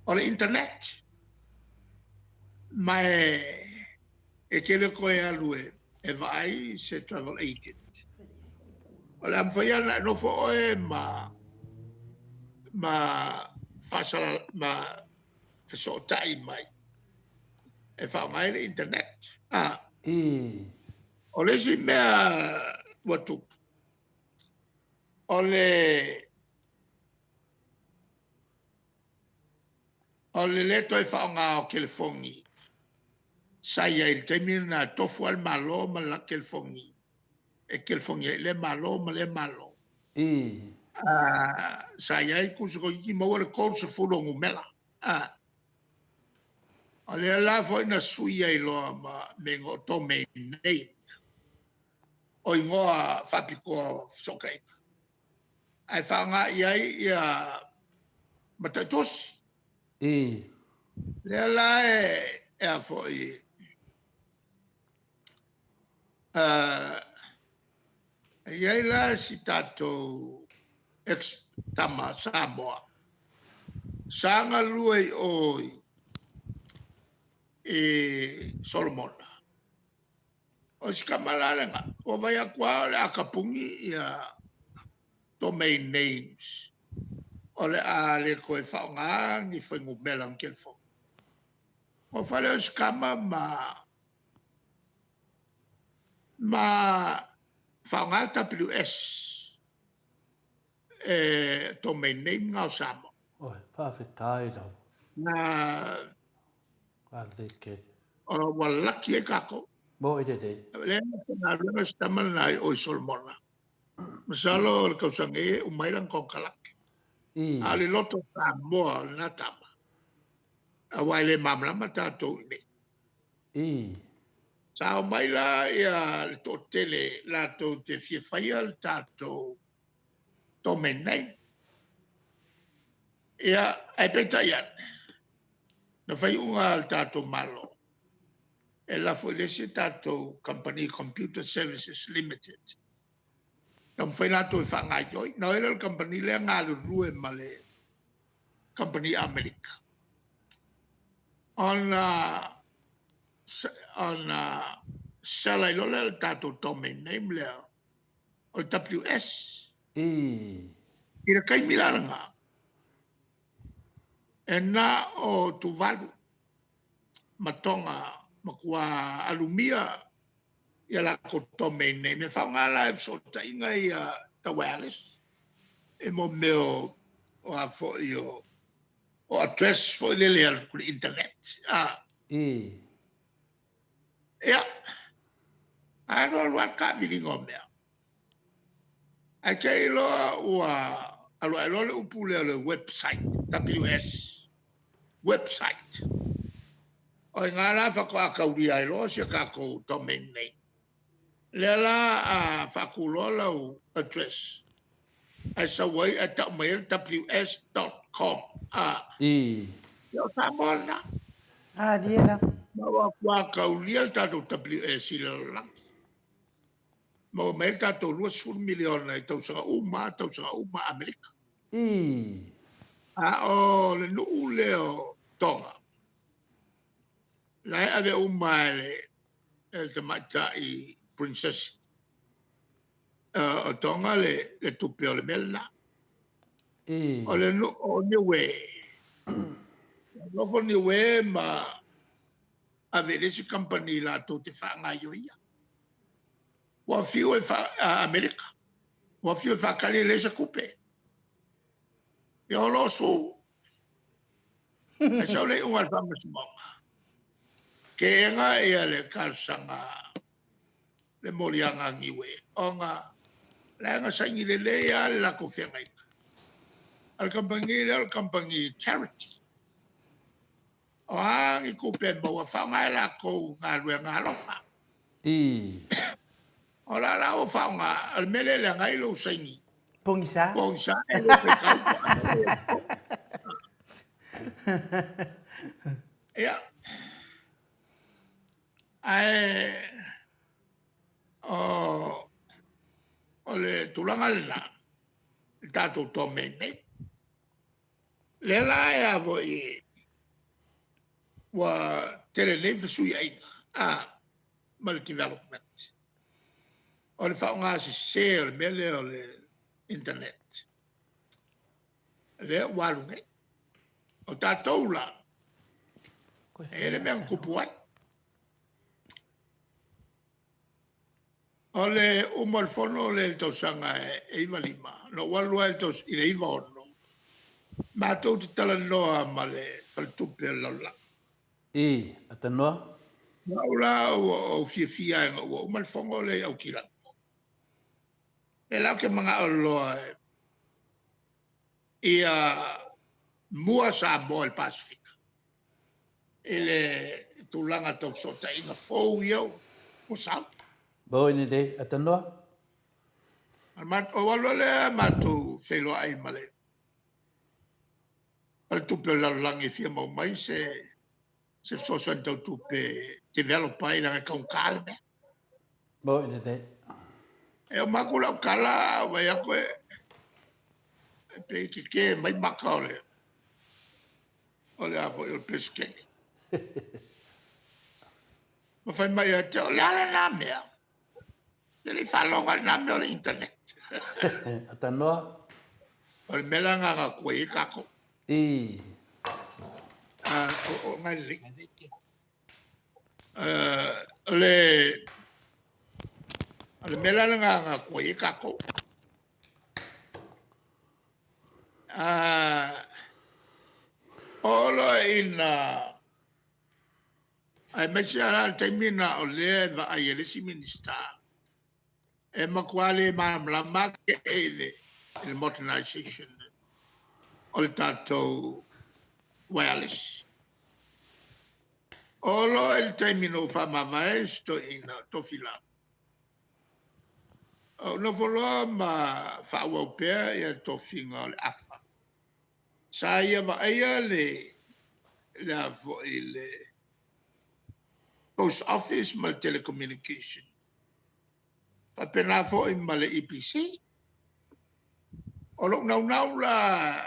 O le internet. Ma e te le toe alu e vaai se travel agent. O le a mafai lava ona e nofo oe ma faasala ma fesootai mai e faaaoga ai le internet. A. O le isi mea ua tupu, o le O le lē toe faaaoga o telefoni sa i ai i le taimi lena e tofu lava le Malo ma lana telefoni e telefoni ai i lea Malo ma lea Malo. Sa i ai tusa toeitiiti maua le 30 o numera. O lea la foi na sui ai loa ma le igoa o domain name, o igoa faapitoa o fesootaiga, ae faaaoga i ai ia mataitusi. Lea la e a foi e i ai la si tatou ex tama Samoa sa galue i o i Solomona. O si tama la lena, ua vaai atu lava o le a tapuni ia domain names, o le a le toe faaaoga ni fuainumera o ni telefoni. Ona fai lea o si tama ma faaaoga le WS e domain name na o Samoa. Oi, faafetai lava. Na Aleke. Ua laki ai tatou. Mo i lelei. Lea na faigaluega si tama lena i o i Solomona. Masalo o le tausaga nei e uma ai lana konekarate. A o le loto Samoa o lena tama, aua e le malamalama tatou i inei. Sa omai la ia le toatele latou te fia faia le tatou domain name. Ia, ae peitai ane, na fai iuga a le tatou Malo, e lafo i le isi tatou kamupani Computer Services Limited, taumafai latou e faagaoioi. Ona o ai lea o le kamupani lea galulue ma le kamupani Amerika, ona sell ai loa lea o le tatou domain name lea o le WS. I le taimi la lena, e na o Tuvalu ma Tonga matua alumia ia latou domain name e faaaoga la e fesootaiga ia tau wireless e mo mea o a foi o address foi lele e alu atu i le internet. Ia, alu alu lava le taaviliga o mea. Ae te i loa ua alu ae loa le upu lea o le website, WS, website. O i ina la faatoa taulia ai loa si a tatou domain name. Lea la a faatu loa lau address, ae sau ai, ae tau mai ai le ws.com. Ia o Samoa lena. Alie la. Ma ua matua taulia le tatou WS i le lalolagi. Maua mai ai le tatou 20 miliona i tausaga uma, tausaga uma Amerika. A o le nuu lea o Tonga, la e ave uma e le tamaitai princess o Tonga le tupe o le mea lena. O le nuu o Niue, nofo Niue ma ave i le isi kamupani latou te faagaoioia. Ua fiu e Amerika, ua fiu e faatali e leai se tupe. Ia o lo o su. Ae sau le iuga a le faamasinoga, teena ia le talosaga le moliaga a Niue, ona leaga saini lelei lava le latou feagaiga. A o le kamupani lea o le kamupani charity. O a ni tupe e maua, faaaoga e latou i galuega alofa. Ii. O la la ua faaaoga, o le mea lea e leaga ai lou saini. Pogisa. Pogisa e le fetau po o le Ia. Ae o, o le tulaga lena, le tatou tome nei. Lea la e a foi ua tele nei fesuiaiga a ma le development. O le faaaoga sese o le mea lea o le internet, lea ua alu nei. O tatou la, e i ai le mea na tupu ai. O le uma o le fono lea i le tausaga e 95, na ou alu ai i le 96, matou te talanoa ma le faletupe o le lalolagi. I, Atanoa. O au la ua ou fiafia ina ua uma le fono lea i Aukilani. Lea la ou te manao loa ia mua Samoa i le Pasefika i le tulaga tau fesootaiga fou ia ua sau. Maua i lelei, Atanoa. Ou alu lea matou feiloai ma le Faletupe o le Lalolagi e fia maua mai se fesoasoani tau tupe e develop ai leaga e taugata le mea. Maua i lelei. E uma atu lau tala ae vaai atu e pei e tetē mai maka o le o le a foi o le Peresetene. Ma fai mai ia te au, o le a lena mea? E le i faalogo i lena mea o le internet. Atanoa. O le mea la na tuai ai tatou. I. O nai lelei. O le o le mea la lena na tuai ai tatou. Oo loa ina aemaise lava la le taimi lena o lea e vaai e le isi Minisita, e matua le malamalama lava i le modernization o le tatou wireless. Oo loa i le taimi na ou faamavae ai si toeaina o Tofilau, Ou nofo loa ma faaauau pea ia le tofiga o le afa. Sa ia vaaia le le a foi le Post Office ma le Telecommunication. Faapena foi ma le EPC. O lou naunau la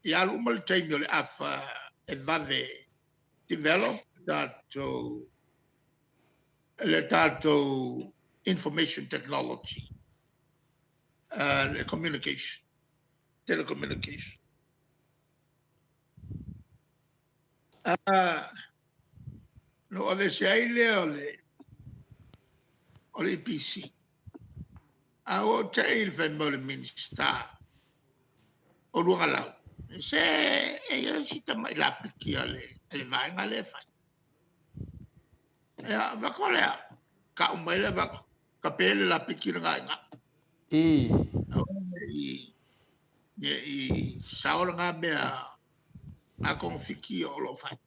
ia alu uma le taimi o le afa e vave develop tatou le tatou information technology, le communication, telecommunication. Na ou aveese ai lea o le o le EPC, a ua ou te i le fai mai o le Minisita o Luagalau, se e i ai si tamai lapiti a le vaega lea e fai. Ia, avatu lea, tau mai le avatu, tape le lapiti lena i ina. I. Aua ne i sao lena mea a togafiti o lo o fai.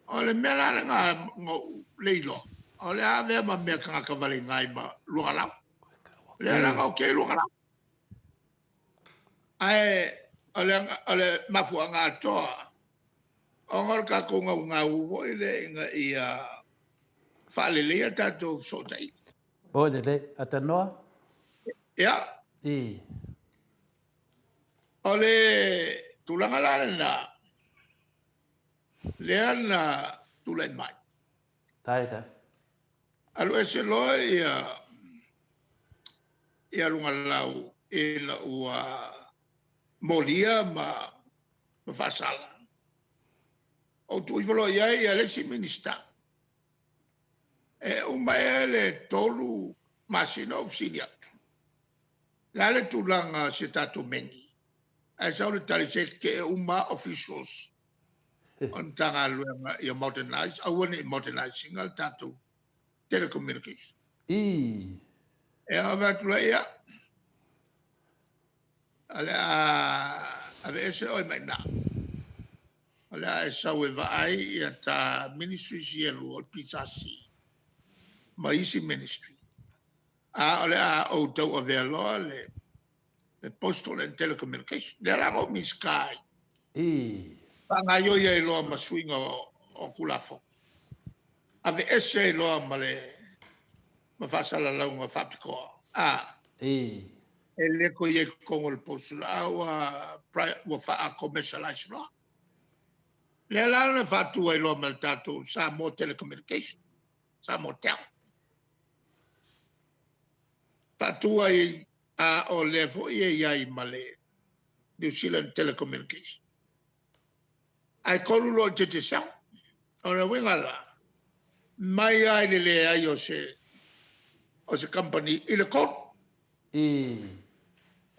O le mea la lena na ou le iloa, o le a avea ma mea tagata vale ai ma Luagalau. Lea la na okei Luagalau. Ae o le, o le mafuaaga atoa, ona o le tatou naunau foi lea ina ia faaleleia tatou fesootaiga. Oi lelei, Atanoa? Ia. I. O le tulaga la lena, lea na tulai mai. Tai, tai. Alu ese loa ia ia Lugalau ina ua molia ma ma faasala. Ou tuu ifo loa i ai ia le isi Minisita. E uma ea le 3 masina o ou fesili atu, le a le tulaga o si a tatou meni? Ae sau le tali, se tetee uma lava officials o le Matagaluega ia modernize, aua ne i modernize ina le tatou telecommunication. Ii. E ave atu la ia, o le a aveese oe mai ina. O le a e sau e vaai ia ta ministries ia e lua o le PSC ma isi ministry, a o le a ou tauavea loa le Postal and Telecommunication. Lea la na ou Minisita ai. Faagaoioi ai loa ma suiga o Tulafono. Aveese ai loa ma le ma faasalalauga faapitoa. A. E le toe i ai i totonu o le Postal, a ua faa-commercialize loa. Lea la na faatu ai loa ma le tatou Samoa Telecommunication, Samoa Tel. Faatu ai, a o lea foi e i ai ma le New Zealand Telecommunication. Ae 3 loa i le Digicel. O le uiga la, mai lava i le leai o se kamupani i le 3.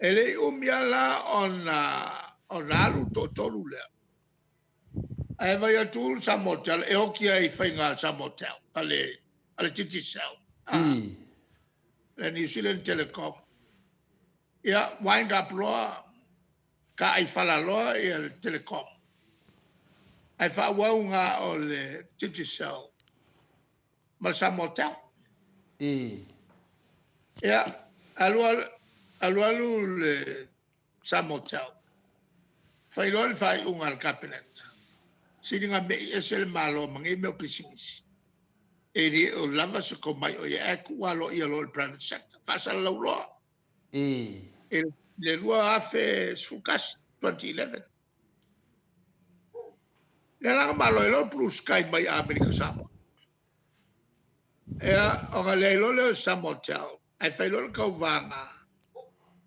E le i umi lava la ona alu le toatolu lea, ae vaai atu le Samoa Tel e oti ai i faiga a le Samoa Tel, a le Digicel, le New Zealand Telecom. Ia, wind up loa, taaifala loa le Telecom, ae faaauau na o le Digicel ma le Samoa Tel. Ia, alu alu le Samoa Tel, fai loa le faaiuga a le Kapeneta, sili na mei ese le Malo ma nei mea o pisinisi, e le o lava se tomai o i ai, ae tuu aloaia loa i le private sector, faasalalau loa. I le 2011, 2011. Lea la na malo ai loa le Blue Sky mai Amerika Samoa. Ia, ona leai loa lea o le Samoa Tel, ae fai loa le tauvaga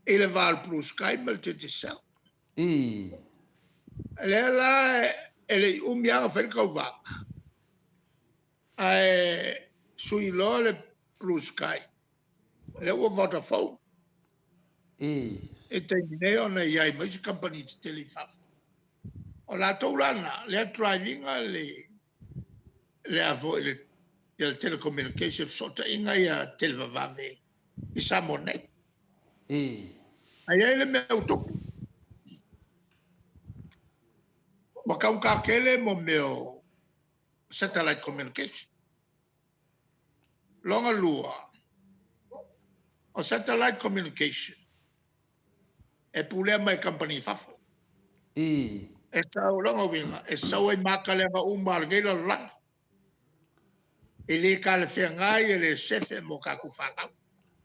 i le va o le Blue Sky ma le Digicel. Lea la e le i umi lava na fai le tauvaga, ae sui loa le Blue Sky, lea ua Vodafone. I taimi nei ona e i ai ma isi kamupani tetele i fafo. O latou la na, lea drive ina le a foi le telecommunication, fesootaiga ia televavave i Samoa nei. Ae i ai le mea ua tupu. Ua taugata tele mo mea o satellite communication. Lona lua, o satellite communication e pulea mai e kamupani i fafo. E sau, lona uiga, e sau ai ma atalega uma a lenei lalolagi. E le talafeagai, e le sefe mo tatou fanau.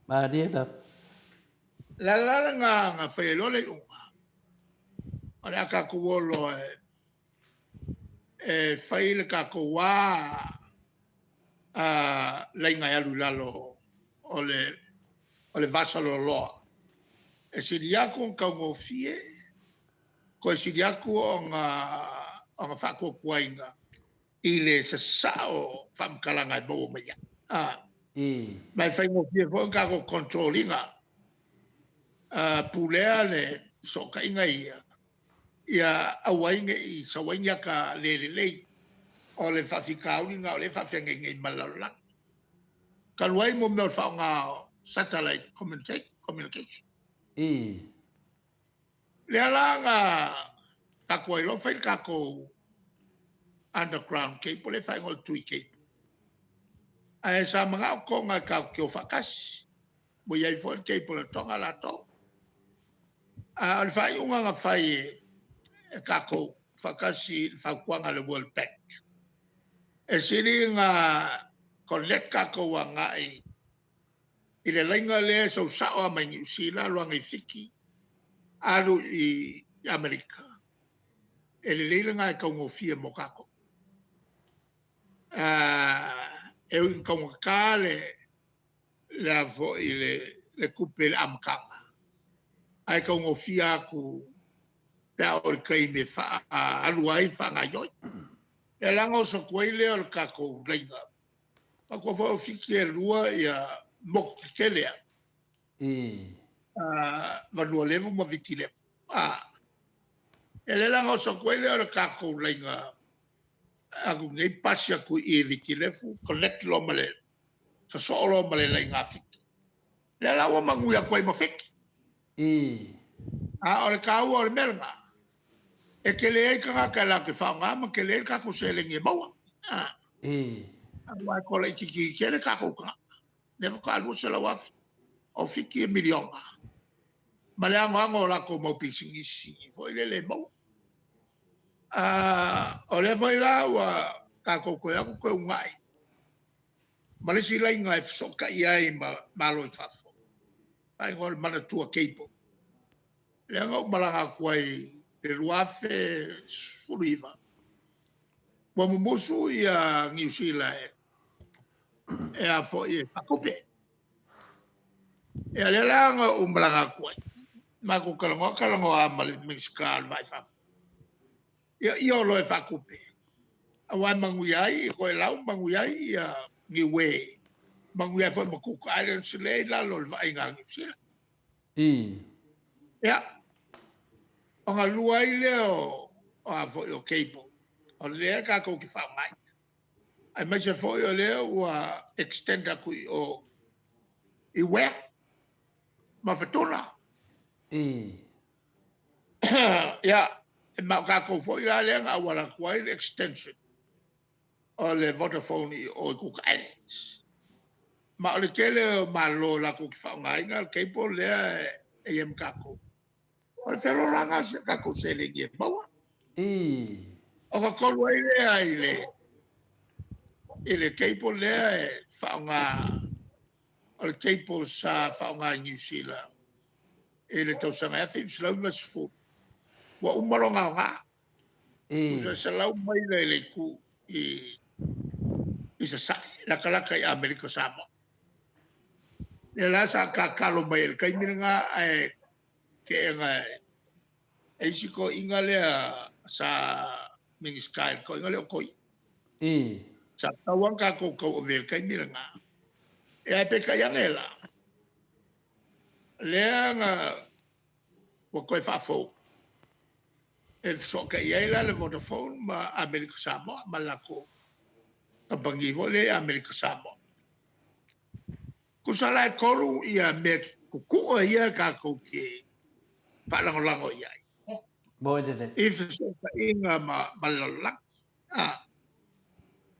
Malie lava. O le ala lena na fai ai loa le iuga, o le a tatou o loa e fai le tatou lava laina e alu i lalo o le vasaloloa. E sili atu ona taugofie, toe sili atu ona faatuatuaina i le sasao o faamatalaga e maua mai ai. Ma e faigofie foi ona tatou control ina, pulea le fesootaiga ia, ia aua ai ne i sau ai ni ata le lelei o le faafitauli lena o lea e faafeagai nei ma le lalolagi. Talu ai mo mea o le faaaoga o satellite communication. Lea la na tatou ai loa fai le tatou underground cable lea e faaigoa o le Tui Cable. Ae sa manao Toga tatou te o faatasi. Ua i ai foi le cable a Toga latou. A o le faaiuga na fai e tatou faatasi i le fautuaga a le World Bank, e sili ona connect tatou agai i le laina lea e sau sao lava mai Niu Sila alu agai i Fiti, alu i Amerika. E lelei lena e taugofie mo tatou. E ui ina taugata le tupe i le amataga, ae taugofie atu pe a oo i le taimi e faaalu ai ma faagaoioi. O lea la na oso atu ai lea o le tatou laina. Manatua foi o Fiti e 2 motu tetele lava, Vanua Levu ma Viti Levu. Ia lea la na oso atu ai lea o le tatou laina atu nei pasi atu i Viti Levu connect loa ma le sosoo loa ma le laina a Fiti. Lea la ua manuia atu ai ma Fiti. A o le taua o le mea lena, E tele ai tagata latou te faaaoga ma tele ai le tatou seleni e maua. Aua e toa laitiiti tele tatou tagata. Lea faatoa 200,000 o Fiti e miliona. Ma le anoano o latou mau pisinisi foi lele e maua. O lea foi la ua tatou toe o atu toe uunai ma le isi laina e fesootai ai ma Malo i fafo, faaigoa o le Manatua Cable. Lea na ou malaga atu ai i le 2019, ua mumusu Niu Sila e faatupe. Ia lea la na ou malaga atu ai, matou talanoa talanoa lava ma le Minisita o le Va i Fafo, ia io loa e faatupe, aua e manuia ai Toelau, manuia ai Niue, manuia ai foi ma Cook Islands lea e i lalo o le vaaiga a Niu Sila. Ia, ona lua ai lea o a foi o cable, o lea tatou te faaaogaina. Aemaise foi o lea ua extend atu i o i Uea ma Futuna. Ia, ma o tatou foi la lea na auala atu ai le extension o le Vodafone i o i Cook Islands. Ma o le tele o Malo latou te faaaogaina le cable lea e i ai ma tatou. O le feoloologa o si a tatou seleni e maua. Ona tolu ai lea i le cable lea e faaaoga, o le cable sa faaaoga i Niu Sila i le tausaga e 1990, ua uma lona aoga. Tusa e 100 maila i le itu i Sasae, latalata i Amerika Samoa. Lea la sa tatalo mai i le taimi lena, ae teena e isi toeaiina lea sa Minisita i le toeaiina lea o Toi. Sa tatau lava ona tatou tauavea i le taimi lena. Ae peitai ane la, lea na ua toe faafou, e fesootai ai la le Vodafone ma Amerika Samoa ma le latou kamupani foi lea i Amerika Samoa. Tusa la e 3 mea tutue ia tatou te faalagolago i ai i fesootaiga ma le lalolagi.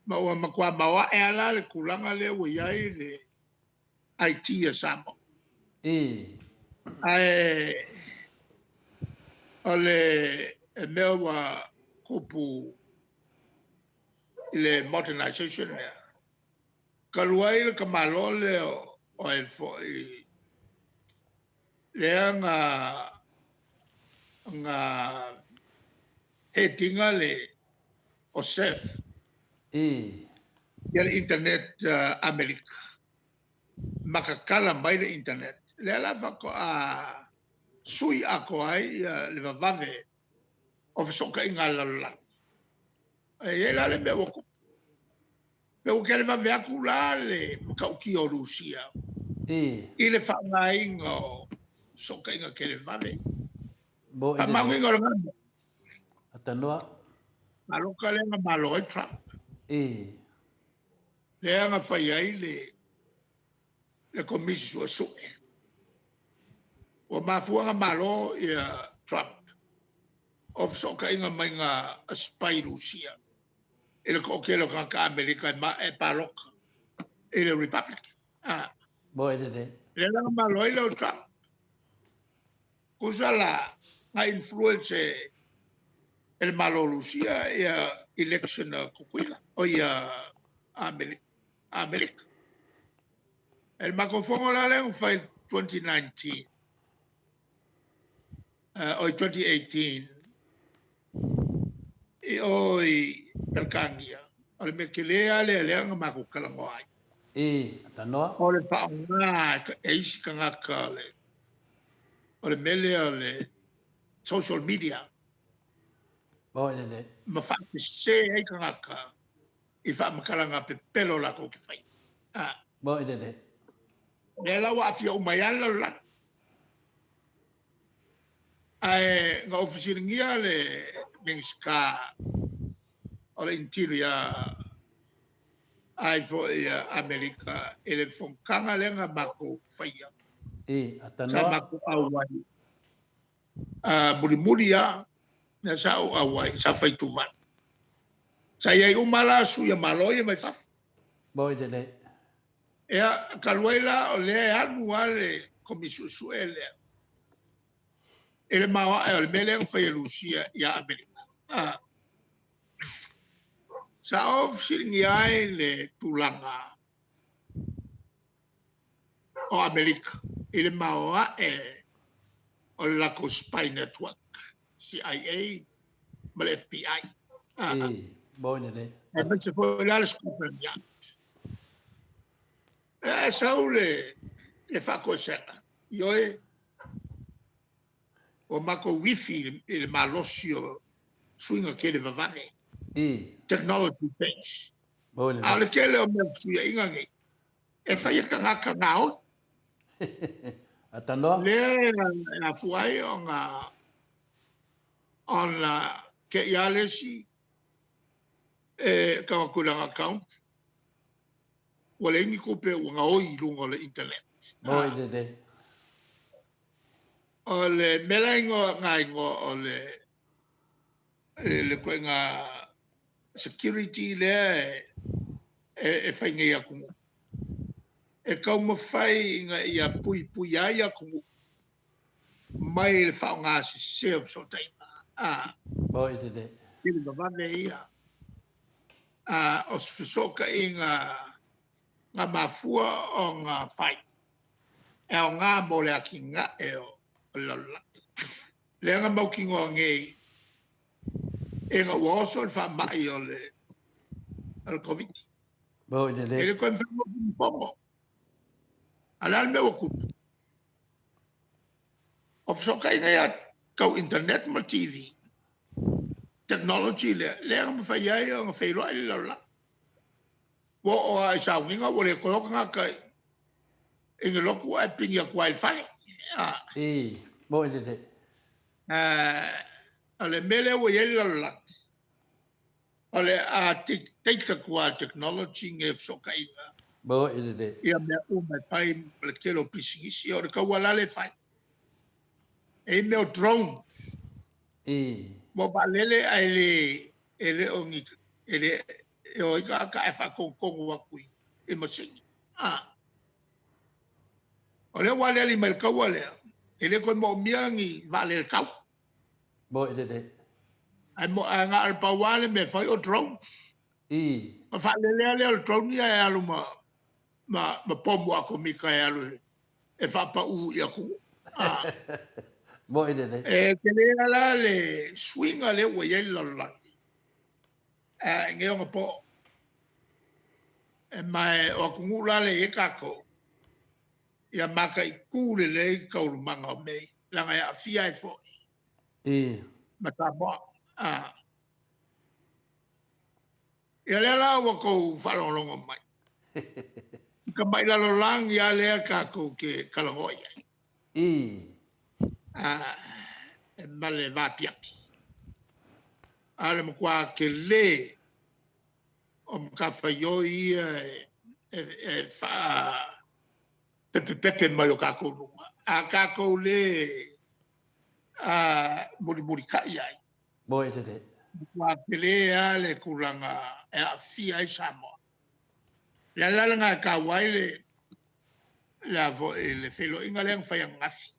Ma ua matua maoae lava la le tulaga lea ua i ai le IT a Samoa. Ae o le mea ua tupu i le modernization lea, talu ai le tamaloa lea o ai foi lea na head ina le OSEF ia le internet Amerika, ma tatala mai le internet. Lea la faatoa sui atoa ai le vavave o fesootaiga a le lalolagi. E i ai la le mea ua tupu. Pe ua televave atu la le matautia o Rusia i le faaaogaina o fesootaiga televave. Faamauina o le gagana. Atanoa. Palota lea na malo ai Trump. Lea na fai ai le Komisi Suesue. Ua mafua na malo ia Trump o fesootaiga mai ga spy Rusia i le toatele o tagata Amerika e palota i le Republican. Mo e lelei. Lea la na malo ai lea o Trump. Tusa la na influence e le Malo o Rusia ia election a Tutuila, o ia Amerika. E le matou fono la lea na fai 2019, oi 2018, i o i Peretania, o le mea tele lava lea lea na matou talanoa ai. Atanoa. O le faaaoga e isi tagata o le mea lea o le social media. Mo e lelei. Ma faasese ai tagata i faamatalaga pepelo latou te faia. Mo e lelei. Lea la ua aafia uma ai lava le lalolagi. Ae na ou fesiligia le Minisita o le Interior ai foi Amerika i le fonotaga lea na matou faia. Atanoa. Sa matou auai mulimuli lava. Lea sa ou auai, sa fai Tuvalu. Sa i ai uma la sui a Malo ia mai fafo. Moi lelei. Ia, talu ai la o lea e alu lava le Komisi Suesue lea i le maoae o le mea lea na fai e Lusia ia Amerika. Ah. Sa ou fesiligia ai le tulaga o Amerika i le maoae o le latou spy network, CIA ma le FBI. Ah. Moi lelei. Aemaise foi la le Scotland Yard. E sau le, le faatoesega, ioe, ua matou wifi i le malosi o suiga tele vavane. Technology base. A o le tele o mea fesuiaiga nei, e fai e tagata gaoi. Atanoa. Lea e afua ai ona ona te i a le isi e tau atu i lana account ua leai ni tupe ua gaoi i luga o le internet. Moi lelei. O le mea la ingoa nga ingoa o le le ituaiga security lea e, e fai nei atunuu. E taumafai ina ia puipuia ai atunuu mai le faaaoga sese o fesootaiga. A. Moi lelei. Tele vavave ia. A, o se fesootaiga na mafua ona fai e aoga mo le atinae o le lalolagi. Lea na mautinoa nei ina ua oso le faamai o le o le Koviti. Moi lelei. E le toe mafai ona fono. A o le a le mea ua tupu? O fesootaiga ia tau internet ma TV, technology lea, lea na mafai ai ona feiloai le lalolagi. Ua oo lava i sauniga ua le toe o tagata i ni lotu ae pini atu lava i le fale. I, moi lelei. O le mea lea ua i ai le lalolagi, o le a dictate atu lava e le technology nei o fesootaiga. Moi lelei. Ia mea uma e fai ma le tele o pisinisi, o le taua la lea e fai. E i ai mea o drones. I. Mo vaalele ae le, e le o ni, e le, e o ai tagata ae faatonutonu atu i masini. A. O lea ua aliali mai le taua lea, e le toe moomia ni vaalele tau. Moi lelei. Ae mo, ae na o le pau lava le mea e fai o drones. I. Ona faalelea lea o le drone ia e alu ma, ma, ma pomu atomika e alu e, e faapau i atunuu. Ah. Moi lelei. E tele la le suiga lea ua i ai le lalolagi. A, i nei ona po. E ma e o atunuu la lea e i ai tatou, ia mataitu lelei taualumaga o mea ia, leaga e aafia ai foi I. ma Samoa. A. Ia lea la ua tou faalogologo mai. I ka mai lalolagi lava lea tatou te talanoa i ai. I. A, e ma le vaapiapi. A o le matua tele o matafaioi ia e, e faapepepepe mai o tatou luga. A tatou le a, mulimulitai ai. Moi lelei. Matua tele lava le tulaga e aafia ai Samoa. Le ala lena e taua ai le, le, a foi, le feiloaiga lea na fai ananafi.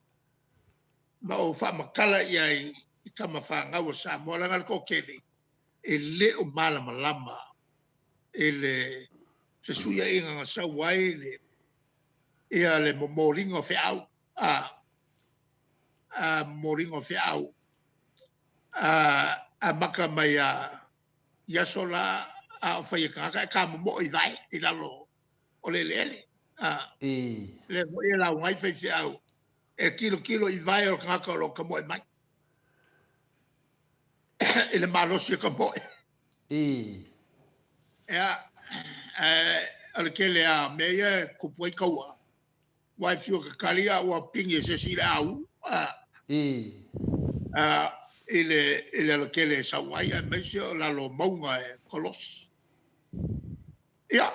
Ma ou faamatala i ai i tama fanau a Samoa, leaga le toatele e le o malamalama i le fesuiaiga na sau ai le, ia le momoliga o feau, a, a momoliga o feau, a, amata mai a i aso la a o fai e tagata e tamomoe i vae i lalo o le eleele. A, I. Lea foi e lauga ai faifeau e tilotilo i vae o le tagata o lo o tamoe mai i le malosi e tamoe. I. Ea, ae o le tele lava o mea ia e tupu ai taua, aua e fiu e tatali a ua pigi e se isi i le au, a, I. a, i le, i le alatele e sau ai, aemaise o lalo o mauga e kolosi. Ia,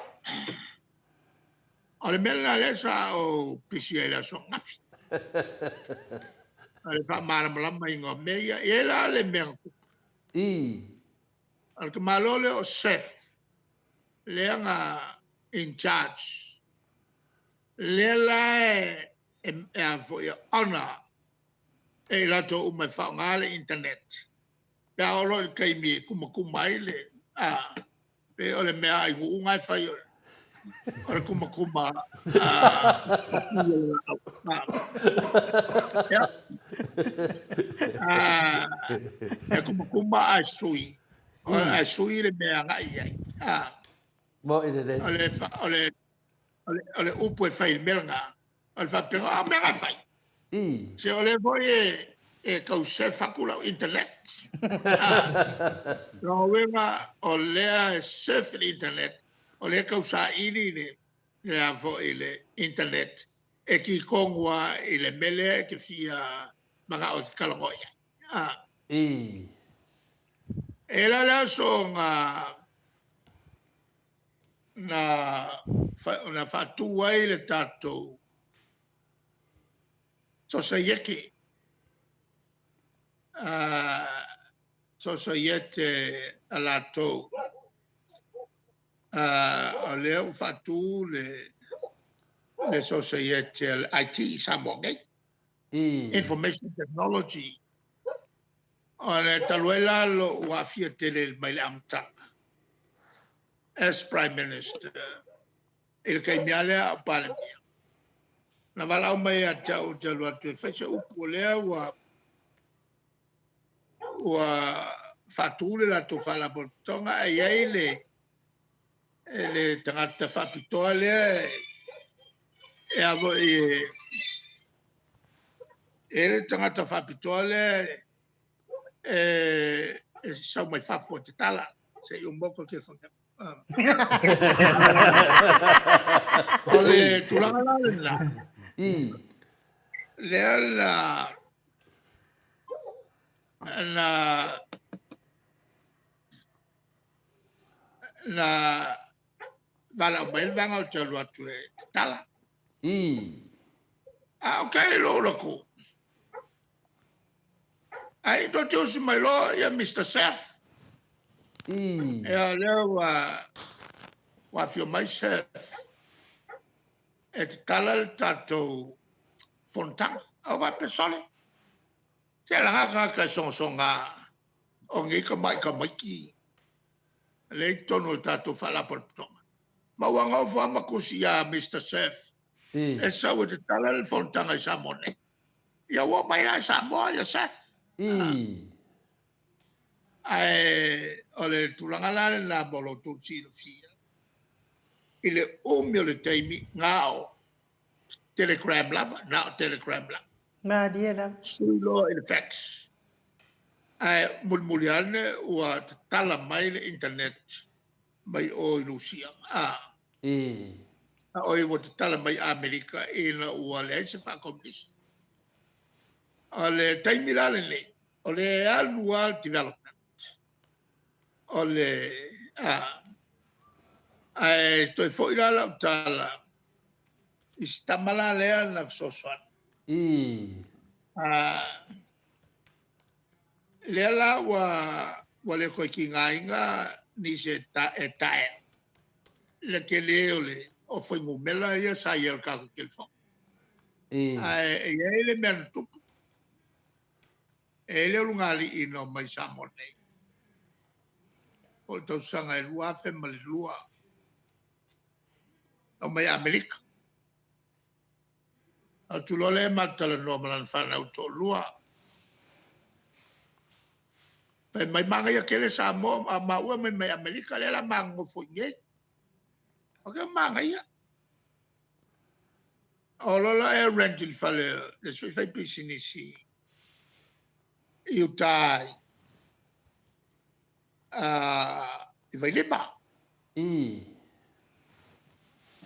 o le mea lena lea sa ou pisi ai i le aso ananafi. O le faamalamalamaina o mea ia. E i ai la le mea na tupu. O le tamaloa lea o Seth, lea na in charge, lea la e a foi e honor e i latou uma e faaaoga le internet pe a oo loa i le taimi e kumakuma ai le a pe o le mea a i nu'u na e fai o le kumakuma a e kumakuma ae sui ae sui le mea agai i ai a Mo i lelei. O le o le o le upu e fai i le mea lena, o le faapea, a o mea na e fai. Se o lea foi e tau surf atu lau internet. Lona uiga o lea e surf le internet, o lea e tau saili le le a foi le internet e ki tonu lava i le mea lea e te fia manao e te talanoa i ai. E la le aso na na na faatu ai le tatou sosaiete, sosaiete a latou, o lea ua faatu le le sosaiete a le IT i Samoa nei, Information Technology. O le talu ai la lou aafia tele mai le amataga as Prime Minister i le taimi lava lea a o Palemia, na valaau mai ia te au ou te alu atu e fai se upu, o lea ua ua faatu le latou faalapotopotoga ae i ai le le tagata faapitoa lea e a foi e le tagata faapitoa lea e sau mai fafo e tatala se i uma atu telefoni. O le tulaga la lena, lea na na na valaau mai le vaega ou te alu atu e tatala. A o kai lou latu. Ae introduce mai loa ia Mister Seth. Ia lea ua ua afio mai Seth e tatala le tatou fonotaga. Au faapea sole. Se laga tagata e sogasoga o nei tamai tamaiti lea i totonu o le tatou faalapotopotoga. Ma ua nofo lava ma tusi ia Mister Seth e sau e tatala le fonotaga i Samoa nei. Ia ua oo mai la i Samoa ia Seth. Ae o le tulaga la lena mo lo outou silafia, i le umi o le taimi, na o telegram lava, na o telegram lava. Malie lava. Sui loa i le fax. Ae mulimuli ane ua tatala mai le internet mai o i Lusia. A oi ua tatala mai Amerika ina ua leai se faakomunisi. O le taimi la lenei, o le alu lava le development. O le, a, ae toe foi la lau tala i si tama la lea na fesoasoani. A, lea la ua, ua le toe tigaina nisi e, ta, e taea le tele o le o fuainumera ia sa i ai o le tatou telefoni. Ae e i ai le mea na tupu. E i ai le ulugalii na omai i Samoa nei. Po o le tausaga e 2002. Na omai i Amerika. Atu loa lea matou talanoa ma lana fanau toalua. Fai mai, manaia tele Samoa, a maua mai mai Amerika, lea la ma nonofo i inei. O ke manaia. O lola e rent i le fale, le sui fai pisinisi i uta i Vailima.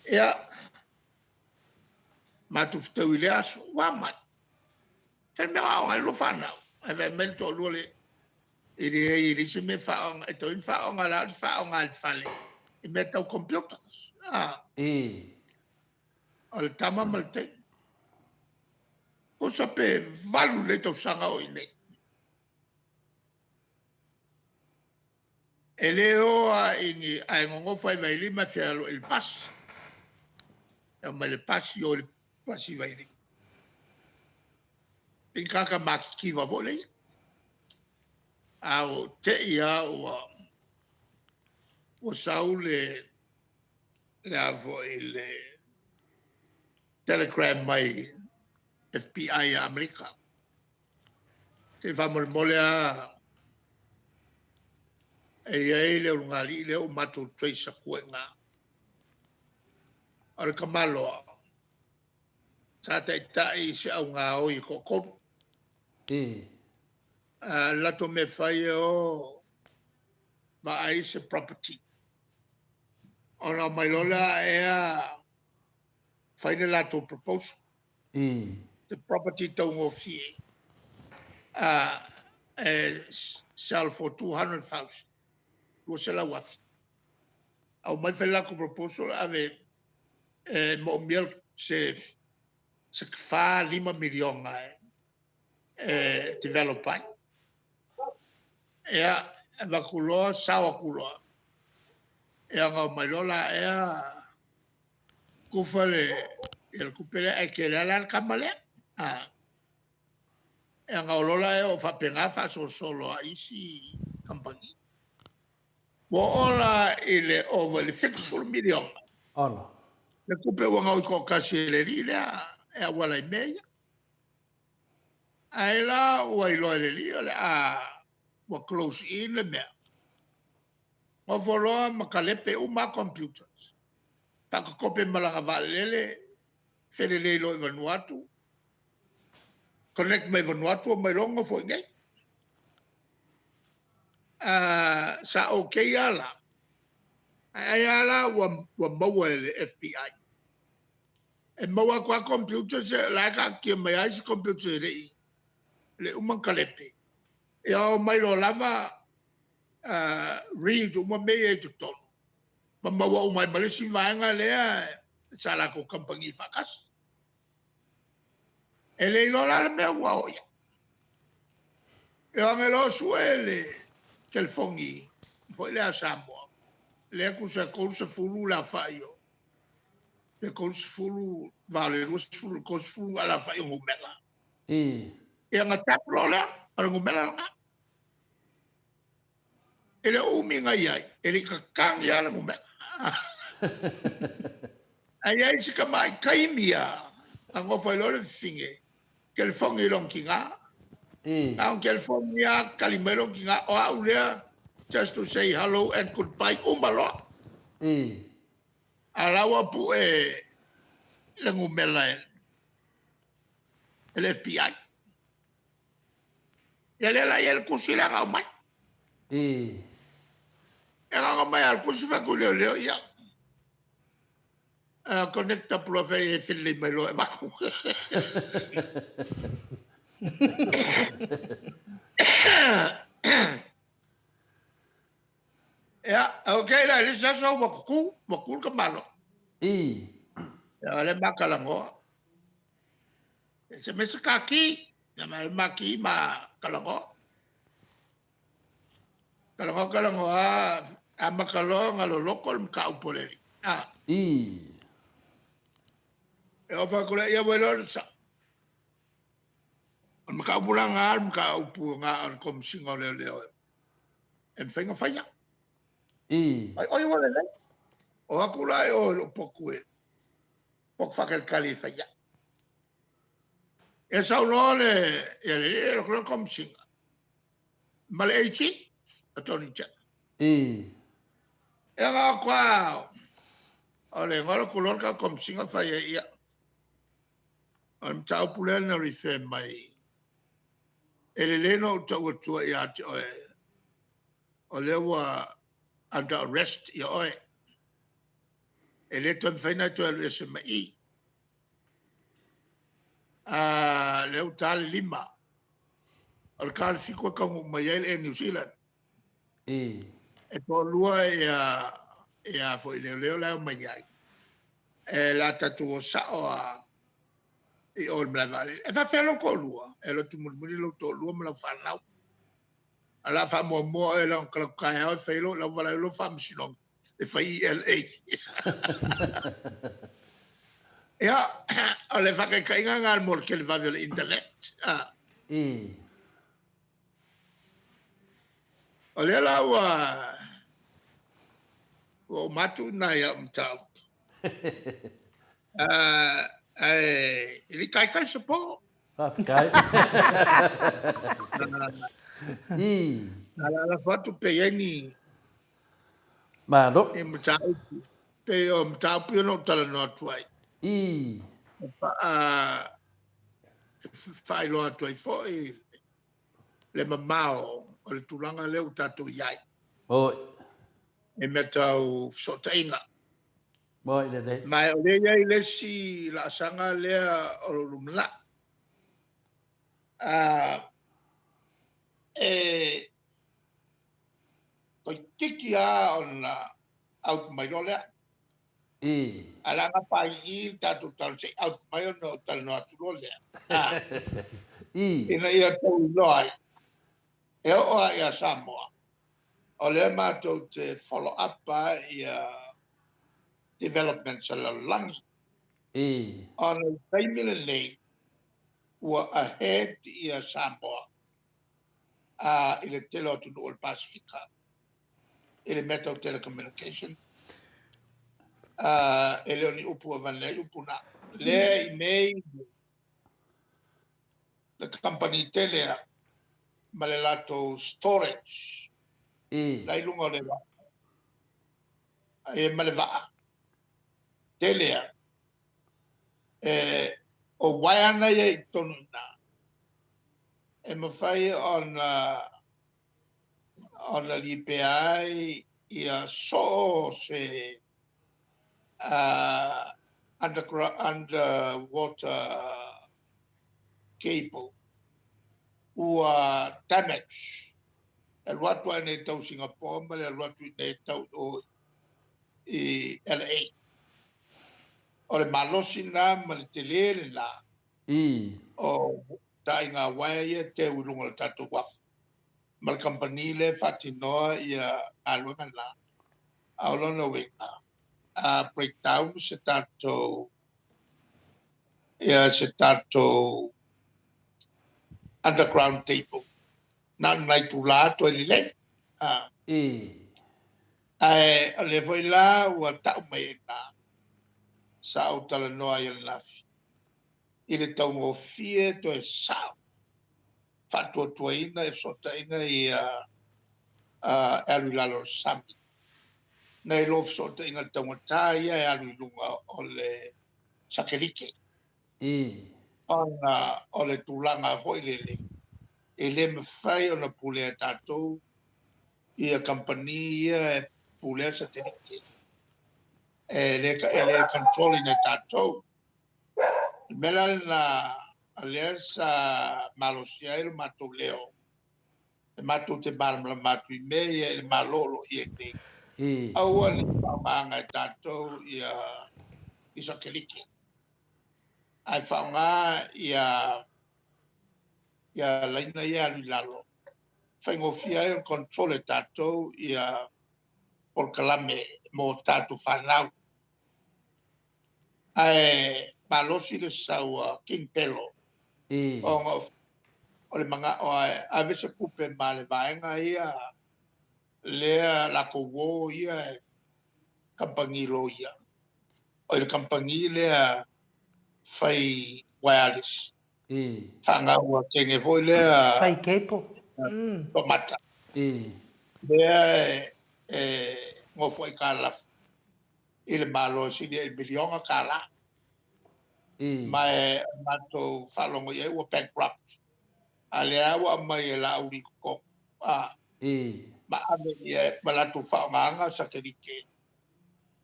Ia, matou fetau i lea aso, ua mai. Fai mea o aoga ai lua fanau. Ae fai mai le toalua le, e leai e leai se mea e faaaoga, e tatau ona faaaoga la le faaaoga i le fale i mea tau computers. Ah. O le tama ma le teine. Tusa pe valu lelei tausaga o i inei. E le o lava i ni ae nonofo lava i Vailima e fealuai i le pasi. E omai i le pasi o i le pasi i Vailima. Pei ni tagata matitiva foi lea. A ua te i lava ua ua sau le le a foi le telegram mai FBI a Amerika. Se i faamolemole lava e i ai le ulugalii lea ua matou trace atua i ina. O le tamaloa sa taitai i se au gaoi e toatolu. O le latou mea e fai e o vaai se property ona omai loa lea fai le latou proposal. Se property taugofie e sell for $200,000, 200,000. Aumai fai le latou proposal ave e moomia se $4, $5 miliona e develop ai. Ia, avatu loa sao atu loa, ia ona omai loa lea tufa le tupe lea, ae tele lava la le tama lea. Ia ona o loa lea o faapena faasolosolo a isi kamupani. Ua oo la i le ova i le $70 miliona. Ola. Le tupe ua gaoi toatasi e le alii lea e auala i mea ia. Ai la ua iloa e le alii o le a ua close in le mea. Nofo loa ma talepe uma lava computers, faatotope ma lana vaalele, felelei loa i Vanuatu, connect mai Vanuatu omai loa nonofo i inei. Sa ok lava la, ae ai lava la ua maua e le FBI. E maua atu lava computers, o la e taatitia mai lava isi computers e le i uma ona talepe. Ia omai loa lava read uma mea ia i totonu, ma maua uma ai ma le isi vaega lea sa latou kamupani faatasi. E le iloa la le mea ua oo i ai. E o age loa sue le telefoni foi lea a Samoa, lea e tusa e 30 le aofai o, pe 30 va o le 20 i le 30 le aofai o numera. Ia ona tap loa lea, o le numera lena. E le o umi na i ai, e le i tatagi lava le numera. Ae i ai si tamai taimi lava, na nofo ai loa le fafine, telefoni i lona tina. Na ona telefoni lava tali mai lona tina, o au lea, just to say hello and goodbye, uma loa. A o la ua pue le numera e le FBI. Ia lea la e i ai le tusi lea na aumai. Ia na ona aumai lava o le tusi fai atu i leoleo, ia, connect up loa fai e felelei mai loa e avatu. Ia, ok la, i le isi aso ua tutu, ua tu le tamaloa. Ia, o lea ma talanoa. Se mea se kaki, ia ma le maki ma talanoa. Talanoa, talanoa, amata loa ona loloto le mataupu a le alii. Ah. E ofa atu lea, ia ua iloa le sao. O le mataupu la lena, o le mataupu na o le Komesina o Leoleo e mafai ona faia. Ai oi ua lelei. O atu la i o i lou potu e potu faatalitali e fai ai. E sau loa le, ia le alii alu atu loa le Komesina ma le AG, Attorney General. Ia na o atu lava o le igoa la tuloa le tatou Komesina fai ai, ia, o le mataupu lea na refer mai, e lelei ona ou tau atua ia te oe, o lea ua under arrest ia oe. E le toe mafai ona e toe alu ese mai i i. Lea ua ta le 5, o le ta o le 7 e taunuu mai ai le Air New Zealand. E toalua ia foi leoleo la e omai ai. E la tatou o sao lava. i o i le malae vaalele. E faafefea lou toalua? E alu atu mulimuli lou toalua ma lau fanau. A o le a faamuamua oe leaga o talaatu taeao e fai lou, lau valaau lou faamasinoga e fai i LA. Ia, o le faataitaiga lena mo le televave o le internet. Ah. I. O lea la ua ua uma atu nai au mataupu. Ae e le i taitai se po. Faafetai. I. A lafo atu pe i ai ni Malo. Ni mataupu. Pei o mataupu ia na ou talanoa atu ai. I. E faailoa atu ai foi le mamao o le tulaga lea ua tatou i ai. Oi. I mea tau fesootaiga. Moi lelei. Ma o lea e i ai le isi laasaga lea o lo o lumanai. E toeitiiti lava ona out mai loa lea. I. Ae o le a gapa i i le tatou talo se i out mai ona ou talanoa atu loa lea. I. Ina ia outou iloa ai, e oo lava ia Samoa, o lea matou te follow up lava ia developments a le lalolagi. I. Ona i le taimi lenei, ua ahead ia Samoa i le tele o atunuu o le Pasefika i le mea tau telecommunication. E le o ni upu avane ai upu na. Lea i mei le kamupani tele a ma le latou storage I. la i luga o le uafu e ma le vaa tele a e o uaea na ia i totonu i ina e mafai ona ona lipea ai ia so o se underwater cable ua damage e alu atu lava i inei tau Singapore ma le alu atu i inei tau o i LA. O le malosi lena ma le tele lena I. o taaiga uaea ia e teu i luga o le tatou uafu ma le kamupani lea e faatinoa ia galuega na. A o lona uiga, a break down se tatou ia se tatou underground table, na o ni nai itula toe lelei. A. I. Ae o lea foi la ua tau mai ai i ina, sa ou talanoa ai ananafi i le taugofie toe sao faatuatuaina e fesootaiga ia e alu i lalo o le sami, nai lo fesootaiga taugata ia e alu i luga o le satelite. Ona o le tulaga foi lele, e le mafai ona pulea e tatou ia kamupani ia e pulea satelite. E le, e le control ina e tatou. O le mea la lena lea sa malosia ai lo matou leo, e matou te malamalama atu i mea ia i le Malo o lo o i ai nei. Aua ne i faaaogaina e tatou ia i satelite, ae faaaoga ia ia laina ia e alu i lalo, faigofie ai ona control e tatou ia polokalame mo tatou fanau. Ae malosi le sau a King Pelo ona o le manao e ave se tupe ma le vaega ia lea latou uo ia e kamupani loia, o le kamupani lea fai wireless fanau a teine foi lea fai cable toamata lea e nofo aitalafu i le Malo e sili ai i le miliona tala. Ma e matou faalogo i ai ua bankrupt. A lea ua aumai e Laauli i totonu, a, ma ave ia ma latou faaaogaina satelite.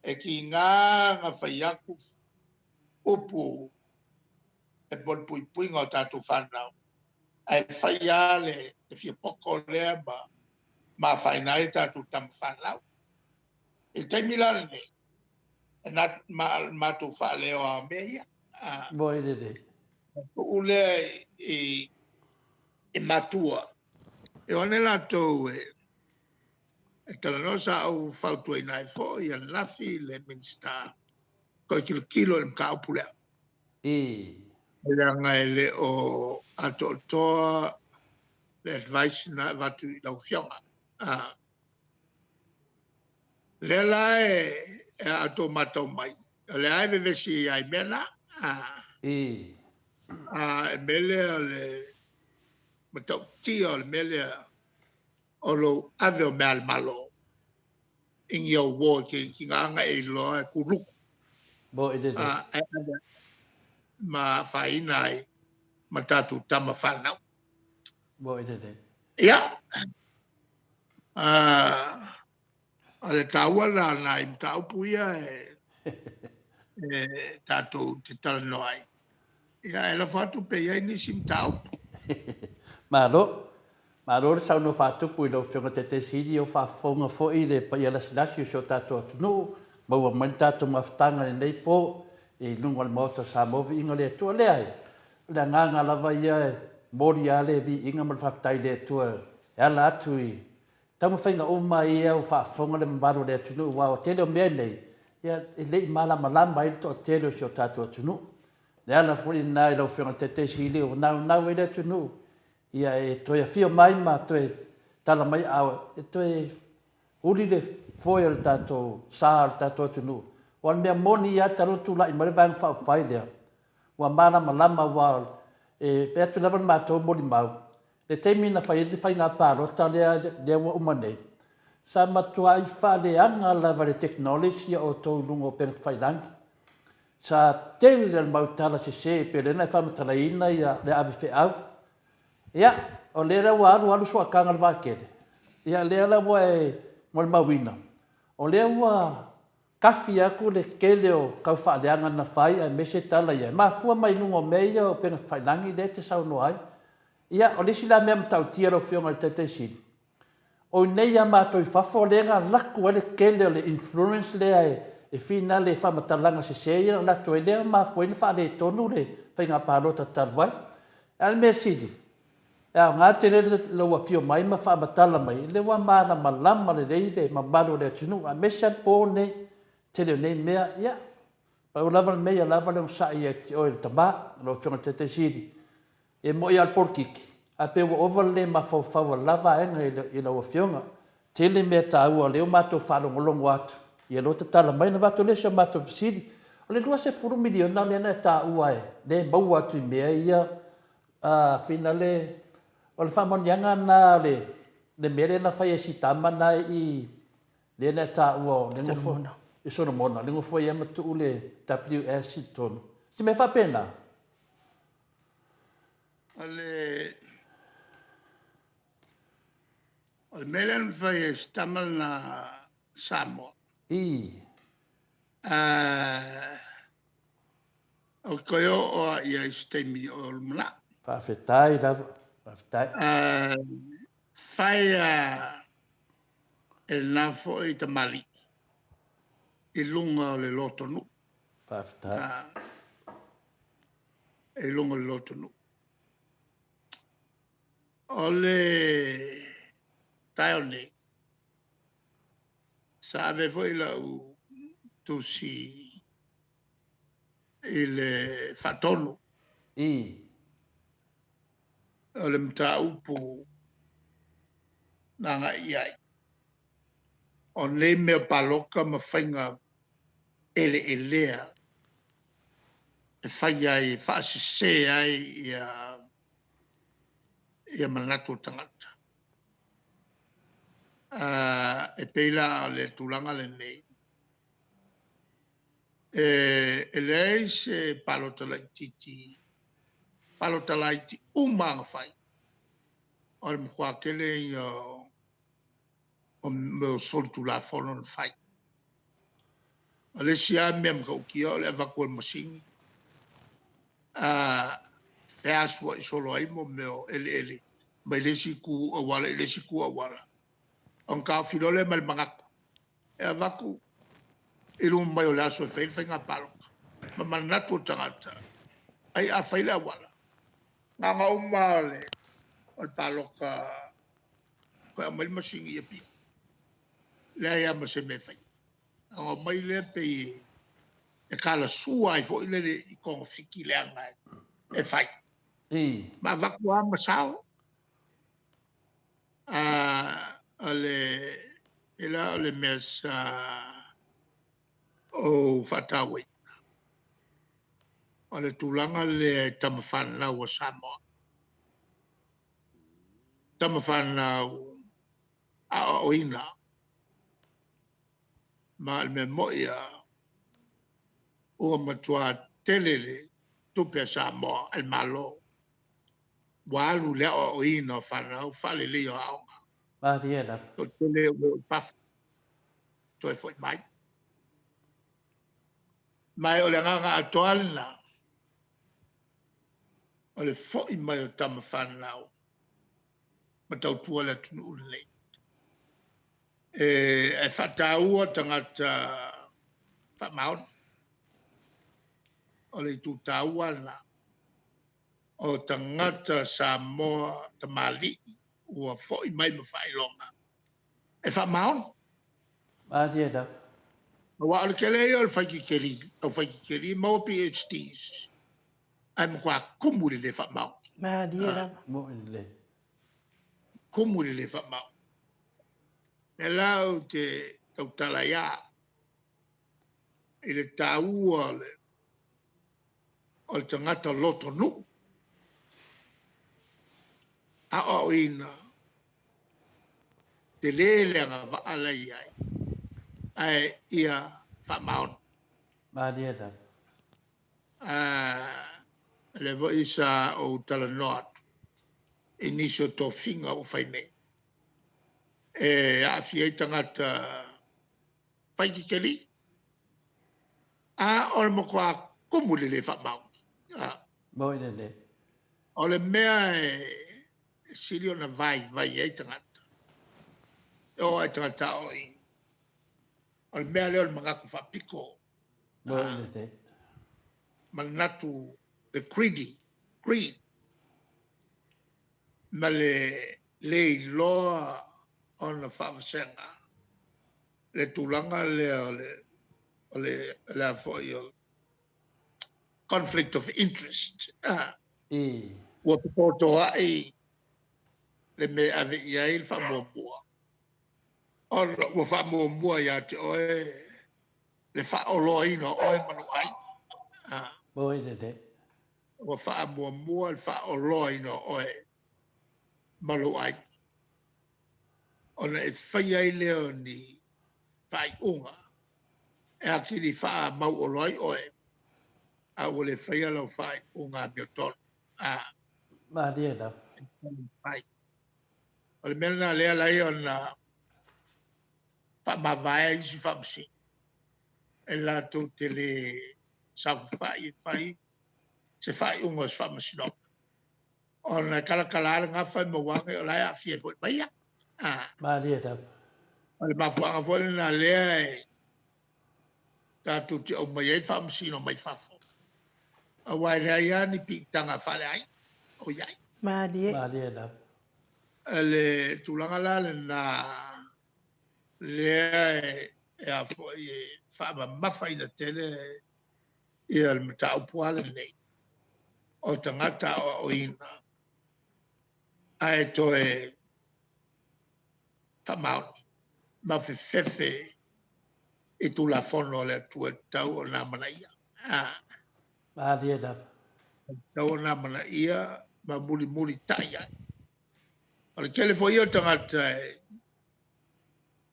E tiga na fai atu upu e mo le puipuiga o tatou fanau, ae fai lava le fia poto lea ma afaina ai tatou tama fanau. I le taimi la lenei, e na matou faaleo lava o mea ia. Moe lelei. Tuu lea i matua e o ane latou e talanoa. Sa ou fautuaina ai foi ananafi le Minisita toe tilotilo i le mataupu lea. Leaga e le o atoatoa le advice na avatu i lau Afioga. O lea la a outou matau mai, o lea lava e vevesi ai i mea na. O le mea lea o le matautia o le mea lea, o lou ave o mea a le Malo i ni au uo e te tiga ona e iloa e kuluku. Moni lelei. Ae ave ma afaina ai ma tatou tama fanau. Moni lelei. Ia, o le taua lena o nai mataupu ia e tatou te talanoa ai. Ia, ae lafo atu pe i ai nisi mataupu. Malo. Malo le saunoa faatupu i lau Afioga i le Taitai Sili, o faafofoga foi le paia lasilasi o si o tatou atunuu, maua mai le tatou mafutaga i lenei po i luga o le Maota o Samoa, viiga o le Atua. Leai, o le agaga lava ia e momoli lava le viiga ma le faafetai i le Atua e ala atu i taumafaiga uma ia ua faafofoga le mamalu o le atunuu, aua o le tele o mea nei, ia, e le i malamalama ai le toatele o si o tatou atunuu. O le ala foi lena i lau Afioga i le Taitai Sili ua naunau ai le atunuu ia e toe afio mai ma toe tala mai aao e toe uli le foe o le tatou sa o le tatou atunuu. Aua o le mea moni lava talu ona tulai mai le Vaega Faaupufai lea, ua malamalama aua e fai atu lava le matou molimau, le taimi na fai ai le faiga palota lea ua uma nei, sa matuai faaleaga lava e le technology a outou i luga o upega tafailagi. Sa tele le mau tala sese pei o lea na e faamatalaina le ave feau. Ia, o lea la ua alu alu suataga o le vaatele, ia lea la ua e molimauina, o lea ua tafi atu le tele o tau faaleaga na fai aemaise tala ia, e mafua mai luga o mea ia o upega tafailagi lea e te saunoa ai. Ia, o le isi la mea matautia lau Afioga i le Taitai Sili, O i inei ia matou i fafo lea na alu atu ai le tele o le influence lea e finale i faamatalaga sese ia na alu atu ai lea na mafua ai ona faaletonu le faiga palota talu ai. A o le mea sili, e aoga tele lou afio mai ma faamatala mai, o lea ua malamalama lelei le mamalu o le atunuu aemaise lava le po lenei i le tele o nei mea. Ia, pau lava le mea ia lava le onosai ia te oe le tama, lau Afioga i le Taitai Sili, E moni lava o le polokiki, ae pei ua ova le le mafaufau o le la vaega i lau Afioga. Tele mea taua o lea ua matou faalogologo atu, ia lea ua tatala mai ona avatu lea o si a matou fesili. O le $20 miliona lea na e taua lea e maua atu i mea ia, finale, o le faamanuiaga lena o le mea lea na fai e si tama lena i lea na e taua o le nofo i Solomona, le nofo ai ma tuu le WS i totonu. Se mea faapena. O le o le mea lea na fai e si tama lena Samoa. I. Ou te toe oo lava i ai i se taimi o lumanai. Faafetai lava. Faafetai. Fai lava e lena foi tamalii i luga o le lotonuu. Faafetai. I luga o le lotonuu. O le taeao nei, sa ave foi lau tusi i le faatonu. O le mataupu na agai i ai, o nei mea o palota ma faiga eleelea e fai ai, e faasese ai ia manatu o tagata. E pei la o le tulaga lenei, e leai se palota laitiiti, palota laiti uma lava na fai, o le matua tele ia o mea o solitulafono na fai. O le isi lava mea matautia o le avatu o le masini feasua'i solo ai mea o eleele mai le isi itu auala i le isi itu auala, ona taofi loa lea ma le manatu e avatu i luma mai o le aso e fai ai le faiga palota ma manatu o tagata. Ai a fai le auala, gaga uma o le o le paloka toe aumai le masini i Apia. Leai lava ma se mea e faia. Ona omai lea pei e talasua ai foi lele i togafiti leaga e fai. Ma avatu lava ma sao. O le la o le mea sa ou faatauaina, o le tulaga lea i tama fanau a Samoa, tama fanau aoaoina. Ma o le mea moni lava, ua matua tele le tupe a Samoa a le Malo ua alu i le aoaoina o fanau, faaleleia o aoga. Malie lava. Toatele ua o i fafo, toe foi mai. Ma o le agaga atoa lena, o le foi mai o tama fanau ma tautua le atunuu lenei. E faataua tagata faamaoni. O le itu taua lena. O tagata Samoa tamalii ua foi mai ma faailoga e faamaoni. Malie lava. Aua o le tele ia o le aufaititilī maua PhDs, ae matua tumu i le le faamaoni. Malie lava. Moi lelei. Tumu i le le faamaoni. O lea la ou te tautala ai lava i le taua o le tagata lotonuu, aoaoina, tele le agavaa la e i ai, ae ia faamaoni. Malie lava. O lea foi sa ou talanoa atu i nisi o tofiga ua fai nei, e aafia ai tagata faititelī, a o le matua tumu i le le faamaoni. Moi lelei. O le mea e sili ona vaivai ai tagata, e oo lava i tagata aoaoina, o le mea lea o le manatu faapito. Moi lelei. Manatu, the greedy, greed, ma le le iloa ona faavasega le tulaga lea o le a foi o le conflict of interest. Ua fetotoai le mea e ave i ai le faamuamua, ona ua faamuamua ia te oe le faaoloaina o oe ma lou aiga. Moi lelei. Ua faamuamua le faaoloaina o oe ma lou aiga, ona e faia ai lea o ni faaiuga e atili faamauoloa ai oe, a ua le faia lau faaiuga amiotonu. Malie lava. O le mea lena lea e ala ai ona faamavae isi faamasino, e latou te le saofafai e fai se faaiuga o se faamasinoga, ona e talatala lava le gafa e maua ane o la e aafia ai foi ma ia. Malie lava. O le mafuaaga foi lena lea e tatou te aumai ai faamasino mai fafo, aua e leai lava ni piitaga faaleaiga o i ai. Malie. Malie lava. Le tulaga la lena lea e a foi e faamamafaina tele ia le mataupu lava lenei o tagata aoaoina ae toe faamaoni ma fefefe i Tulafono a le Atua e tatau ona amanaia. Malie lava. E tatau ona amanaia ma mulimulitai ai. O le tele foi ia o tagata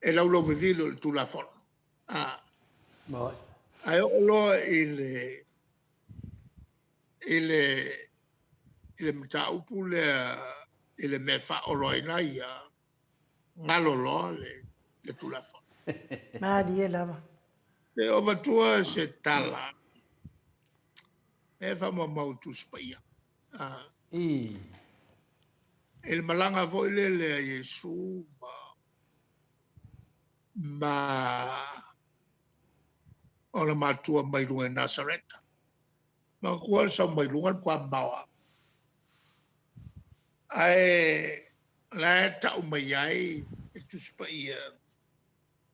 e laulauvevilo i le Tulafono, ae oo loa i le mataupu lea i le mea e faaoloaina ia, galo loa le Tulafono. Malie lava. E o avatua se tala e faamaumau i Tusi Paia. I le malaga foi lele a Iesu ma ona matua mai luga i Nasareta. Manatua le sau mai luga le matua mamao lava. Ae o la e tau mai ai le Tusi Paia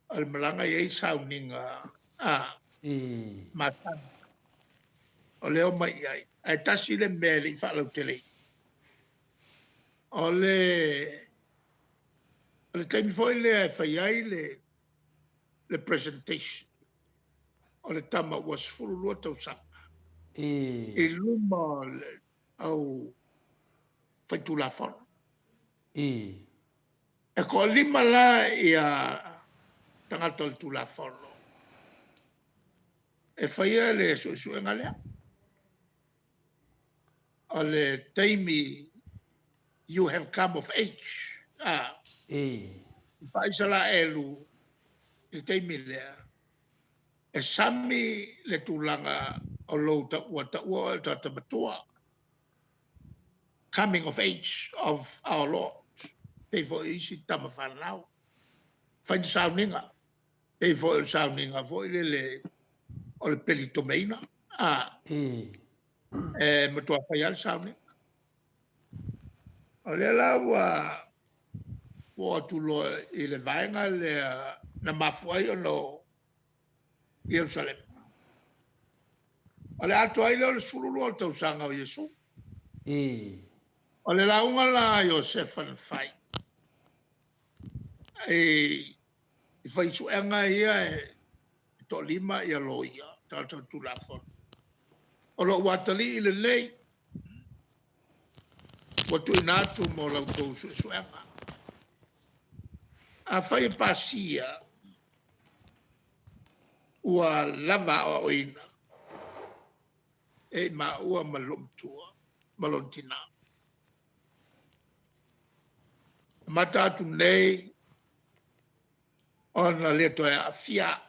o le malaga e i ai sauniga a matagi o lea e omai i ai. Ae tasi le mea e le i faalauteleina, o le o le taimi foi lea e fai ai le le presentation o le tama ua 12 tausaga i luma o le au faitulafono. E toalima la ia tagata o le Tulafono e faia le suesuega lea. O le taimi you have come of age. A, faa-Isaraelu i le taimi lea, e sami le tulaga o lou ua taua oe o le tagata matua. Coming of age of our Lord. Pei foi o isi tama fanau. Fai ni sauniga. Pei foi o le sauniga foi lele o le pelitomeina. A, e matua fai lava le sauniga. O lea la ua oo atu loa i le vaega lea na mafua ai ona o Ierusalema. O le atoa ai lea o le 12 o tausaga o Iesu. O le lauga la a Iosefa na fai, i faisuega ia e toalima ia loia, tagata o le Tulafono. O lou atalii lenei ua tuuina atu mo la outou suesuega. Afai e pasia, ua lava aoaoina e i maua ma le loomatua ma lona tina. Amata atu nei ona le toe aafia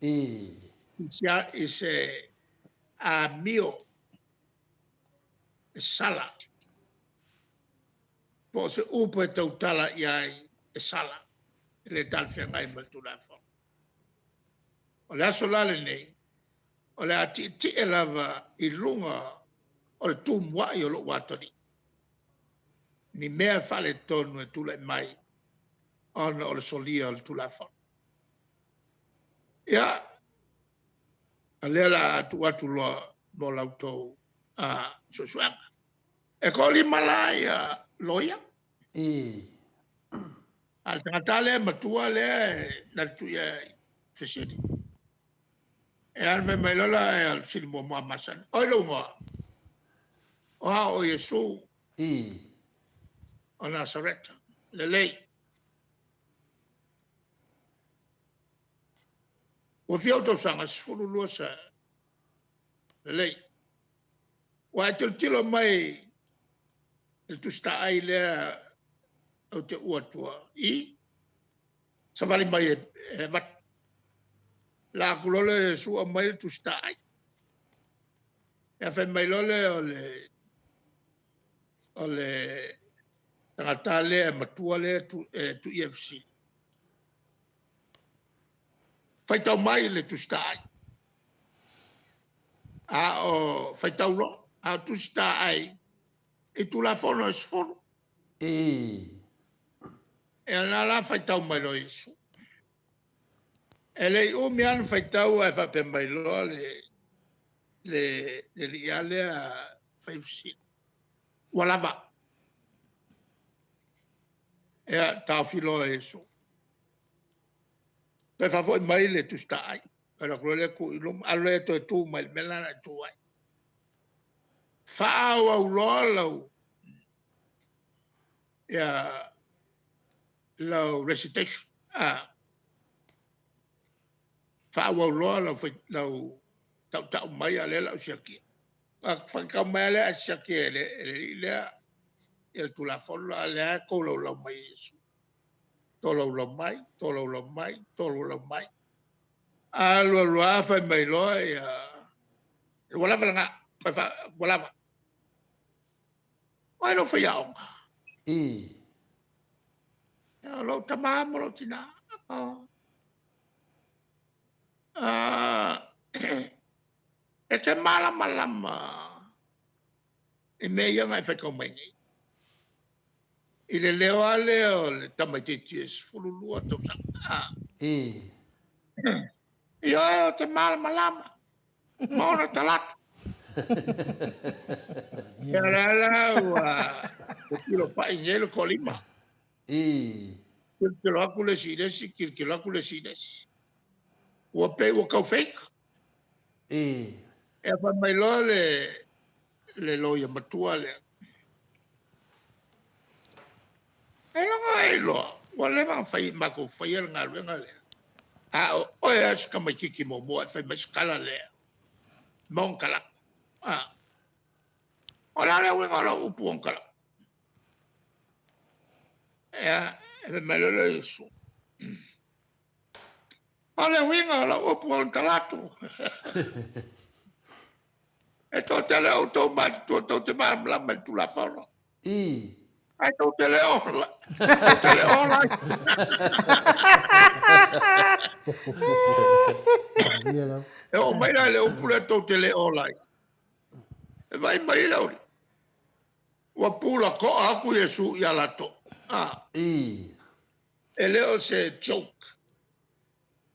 i se amio e sala, po o se upu e tautala i ai e sala, e le talafeagai ma le Tulafono. O le aso la lenei, o le a tietie lava i luga o le tumuai o lou atalii, ni mea faaletonu e tulai mai ona o le solia o le Tulafono. Ia, o lea o le a tuu atu loa mo la outou suesuega. E toalima la loia, a o le tagata lava lea matua lea na te tuia i fesili. E a fai mai loa la o le fesili muamua masani. Oi lou igoa? O a o Iesu o Nasareta. Lelei. Ua fia ou tausaga? 12 sa. Lelei. Ua e tilotilo mai i le Tusi Taai lea ou te uu atua i savali mai e avatu. La atu loa lea o Iesu aumai le Tusi Taai. Ia fai mai loa lea o le o le tagata lea matua lea e tuu i fesili. Faitau mai le Tusi Taai. A o faitau loa, a o Tusi Taai i Tulafono e 10. Ia na la faitau mai loa Iesu. E le i umi lava ona faitau ae faapea mai loa le alii lava lea fai fesili, ua lava. Ia, taofi loa e Iesu. Toe faafoi mai le Tusi Taai, alu atu loa lea tu i luma, alu lea toe tu mai i le mea lena na e tu ai. Faaauau loa lau, ia, lau recitation. Faaauau loa lau, lau tautau mai, a o lea o le a ou siakia. Faitau mai lava lea ae siaki e le alii lea ia le Tulafono, a o lea e tolaulau mai e Iesu. Tolaulau mai, tolaulau mai, tolaulau mai. Alu alu lava fai mai loa ia, ua lava lena, ua lava. O ai lou faiaoga? O lou tama ma lou tina. Oh. E te malamalama i mea ia na e faitau mai nei. I le leo lava lea o le tamaitiiti e 12 tausaga. Ioe, ou te malamalama ma ona talaatu. Ia la la ua tilofai nei le toalima. Tilotilo atu le isi i le isi, tilotilo atu le isi i le isi. Ua pei ua tau fake. Ia fai mai loa le le loia matua lea. Ailoga e iloa, ua leva ona fai, matou faia le galuega lea. A o oe lava si tamaitiiti muamua e fai mai se tala lea ma ona talaatu. A. O le a le uiga o lau upu ona talaatu? Ia, e fai mai loa lea o Iesu. O le uiga o lau upu ona talaatu. E toatele outou matutua tou te malamalama i le Tulafono. Ae tou te le ola. Tou te le ola ai. E oo mai la i le upu lea tou te le ola ai. E vaai mai le auli. Ua pula toa atu Iesu ia latou. E le o se joke.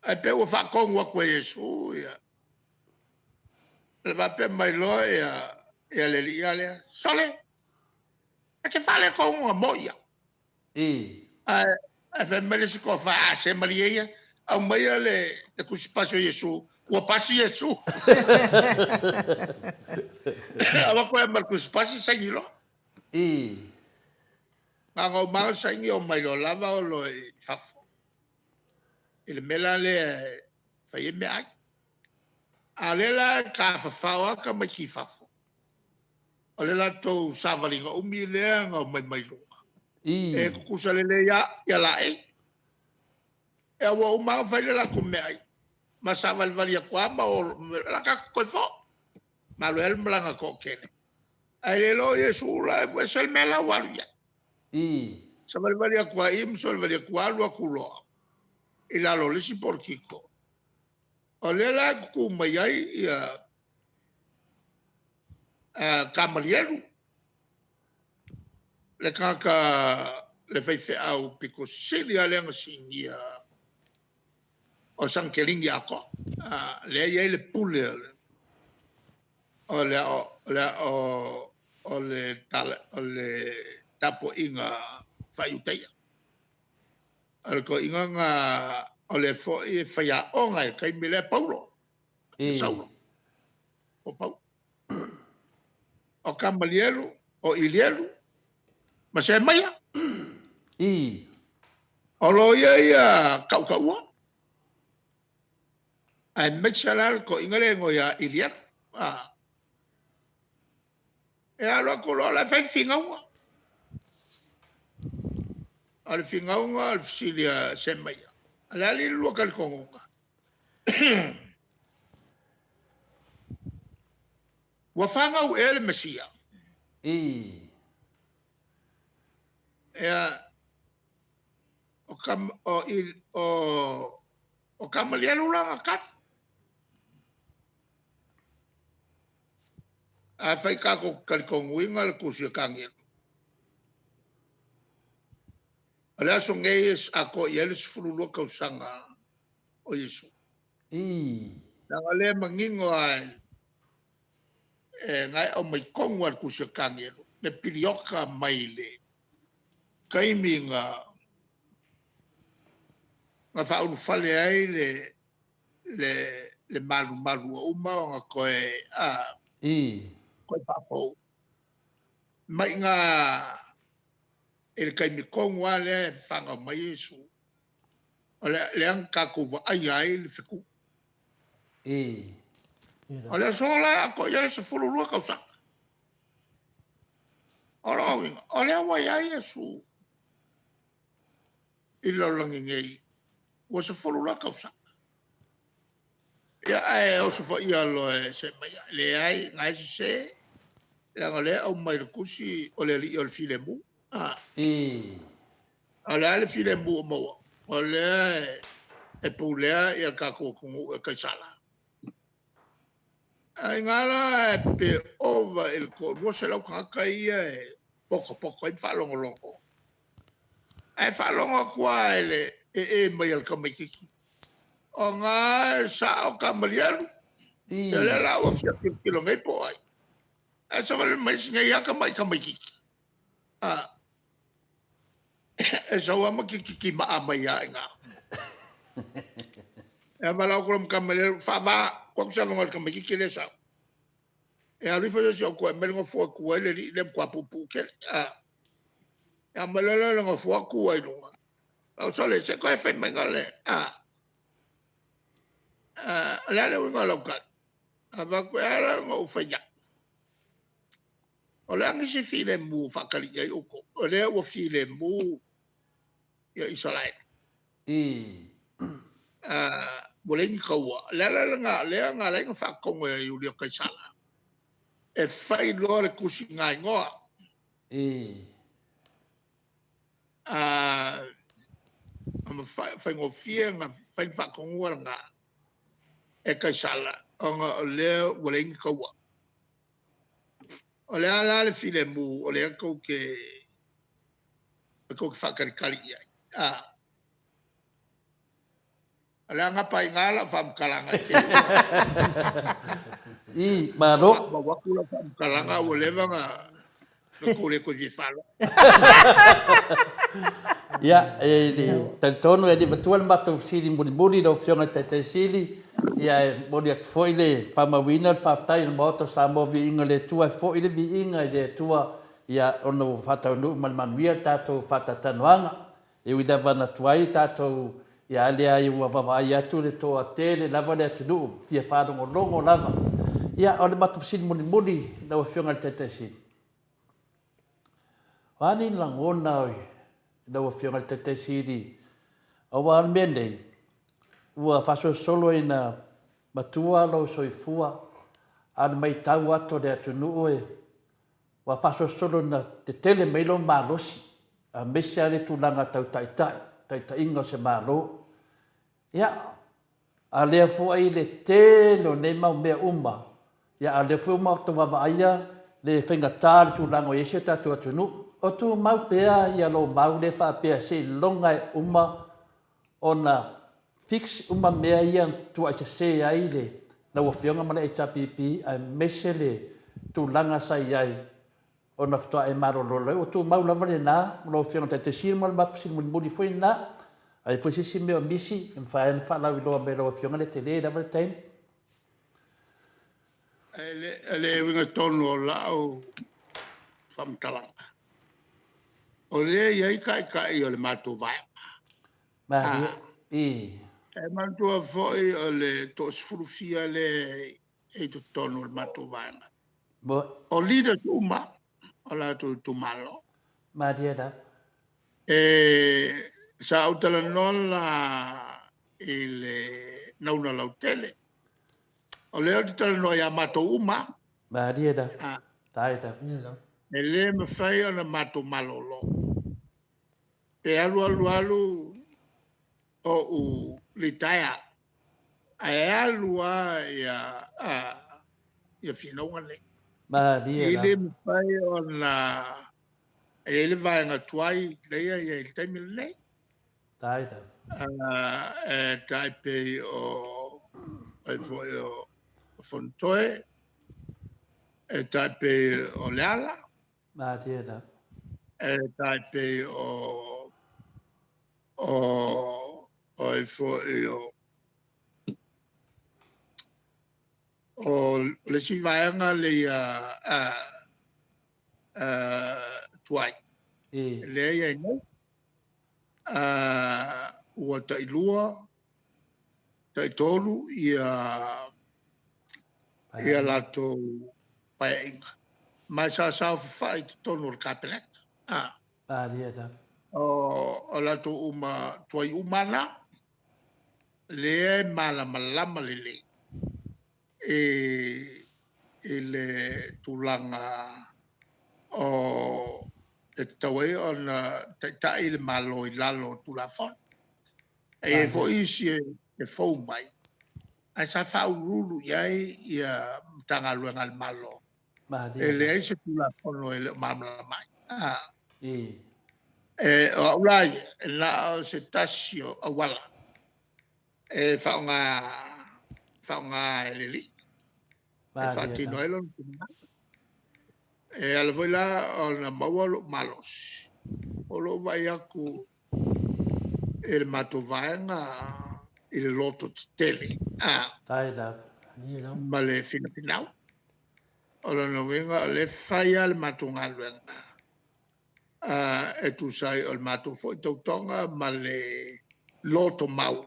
Ae pei ua faatonu atu e Iesu ia le faapea mai loa ia ia le alii a lea, Sole, e te faaletonu na mo'i ia. Ae ae fai mai le isi toafa, A se malie ia, aumaia le le tusipasi o Iesu, ua pasi Iesu. Avatu ai ma le tusipasi saini loa. Na ona uma lava ona saini omai loa lava Olo i fafo. I le mea la lea e fai ai meaai. A o lea la e tafafao lava tamaiti i fafo, o le latou savaliga umi lea na omai mai luga, e tutusa lelei lava ia laei. Ia ua uma lava ona fai le latou meaai, ma savalivali atu lava ma o, o le a tatou toe foi. Ma alu ai lava le malaga toatele. Ae le iloa o Iesu la, ua ese le mea la ua alu i ai. Savalivali atu lava i i ma savalivali atu alu atu loa i lalo o le isi polokiko. O lea la e tutu mai ai ia Kamalielu, le tagata le faifeau pito sili lava lea ona sinia o Sanekelini atoa. Lea e i ai le pule o le o le o le tapuaiga faa-Iutaia. O le toeaina na o lea foi e faiaoga i le taimi lea Paulo, Saulo, o Paulo. O Kamalielu, o Ilielu, ma Semaia. O loia ia tautaua. Aemaise la le toeaina lea e igoa ia Ilielu. E alu atu loa o la e fai le finauga. O le finauga o le fesili a Semaia, O le a le lua talitonuga? Ua fanau ea le Mesia? Ia, o, o, o, o Kamalielu la na tali. Afai tatou te talitonuina le tusi a Tanielu, o le aso nei e atoa i ai le 12 tausaga o Iesu. Leaga o lea e manino lava e na e aumai tonu lava i le tusi a Tanielu le piliota mai le taimi na na faaulufale ai le le le malumalu ua uma ona toe a toe faafou mai i i le taimi tonu lava lea e fanau mai Iesu, o le lea na tatou vaaia ai le fetu. O le aso la e atoa i ai le 12 tausaga. O lona uiga, o lea ua i ai Iesu i le lalolagi nei, ua 12 tausaga. Ia, ae osofaia loa e Semaia, leai, na e sese, leaga o lea e aumai i le tusi o le Alii o le filemu. A o le a le filemu o maua? O lea e pulea ia le tatou atunuu e Kaisara. Ai ngā la pe ova i le 200 tagata ia e potopoto ai ma faalogologo. Ae faalogo atu lava i le ee mai a le tamaitiiti, o na e sao Kamalielu. Ia lea la ua fia tilotilo nei po o ai. Ae savali mai si nei lava tamai tamaitiiti. A, e sau lava ma tilitimaa mai lava i ina. E valaau atu loa ma Kamalielu, Faava, tuu atu se avanoa i le tamaitiiti lea e sau. E alu ifo se isi o outou e aumai le nofoa e tu ai le alii lea e matua puupuu tele. A aumai loa lea o le nofoa tu ai i luga. Ou sole, se toe fai mai le... A, o le a le uiga o lau tali? Avatu, e ala ona ou fai atu, o le a nisi filemu e faatalii ai outou, o lea ua filemu ia Isaraelu. Ua leai ni taua. O le ala lena o lea na ala ai ona faatonu e Iulio Kaisara e fai loa le tusigaigoa. Faigofie ona fai le faatonuga lena e Kaisara ona o lea ua leai ni taua. O le a la le filemu o lea tou te faatalitali i ai? O le a gapa ai i ina lau faamatalaga i te i ua I, malo. Maumau atu lau faamatalaga ua leva ona tou le toe fia faalogo. Ia, e talitonu e le i matua le matou fesili mulimuli lau Afioga i le Taitai Sili, ia e momoli atu foi le faamauina o le faafetai i le Maota o Samoa Viiga i le Atua e foi le viiga i le Atua ia ona ua faataunuu ma le manuia le tatou faatalatalanoaga. E ui lava na tuai tatou ia leai ua vaavaai atu le toatele lava le atunuu fia faalogologo lava. Ia o le matou fesili mulimuli lau Afioga i le Taitai Sili, o a ni lagona i lau Afioga i le Taitai Sili aua o le mea nei ua faasolosolo ina matua lou soifua a o le maitau atu a le atunuu e Ua faasolosolo ina tetele mai lou malosi, aemaise lava le tulaga tau taitai, taitaiga o se Malo. Ia, a o lea foi le tele o nei mau mea uma, ia a o lea foi ua matou vaavaaia le faigata o le tulaga o i ai si o tatou atunuu. O tumau pea ia lou mau lea faapea seiloga e uma ona fix uma mea ia na tuuai sese ai le lau Afioga ma le HRPP aemaise le tulaga sa i ai ona faatoa e malolo ai. Ua tumau lava lena lau Afioga i le Taitai Sili ma le matou fesili mulimuli foi lena. A i ai foi se isi mea o misi e mafai ona faalauiloa mai e lau Afioga le tele lava le taimi. E le uiga tonu o lau faamatalaga, o lea e i ai taitai o le matou vaega. Malie, i. E manatua foi o le toasefulu fia lea e i totonu o le matou vaega. O leaders uma o latou itumalo. Malie lava. E, sa ou talanoa la i le nauna lautele. O lea ou te talanoa ia matou uma. Malie lava. Tai lava. E le mafai ona matou malolo. Pe alu alu alu ou litaea, ae alu lava ia, ia finauga nei. Malie lava. E le mafai ona e i ai le vaega tuai lea e i ai i le taimi lenei. Tai lava. E tai pei o ai foi o Fonotoe, e tai pei o Leala. Malie lava. E tai pei o o o ai foi o o le isi vaega lea a a tuai lea i ai nei ua tailua taitolu ia ia latou paeaiga ma sa saofafai i totonu o le Kapeneta. Malie lava. O latou uma tuai uma na, lea e malamalama lelei i le tulaga o e tatau ai ona taitai le Malo i lalo o Tulafono. E i ai foi isi e fou mai. Ae sa faauluulu i ai ia Matagaluega a le Malo. Malie E lava. leai se Tulafono e le o malamalama ai. I. O au la ia, e na o se tasi o auala e faaaoga, faaaoga e le alii e Malie faatino lava. ai lona finagalo. E ala foi la ona maua lou malosi, o lou vaai atu i le matou vaega i le loto tetele Faafetai lava. ma le finafinau. O lona uiga o lea e fai lava le matou galuega e tusa ai o le matou foi tautoga ma le lotomau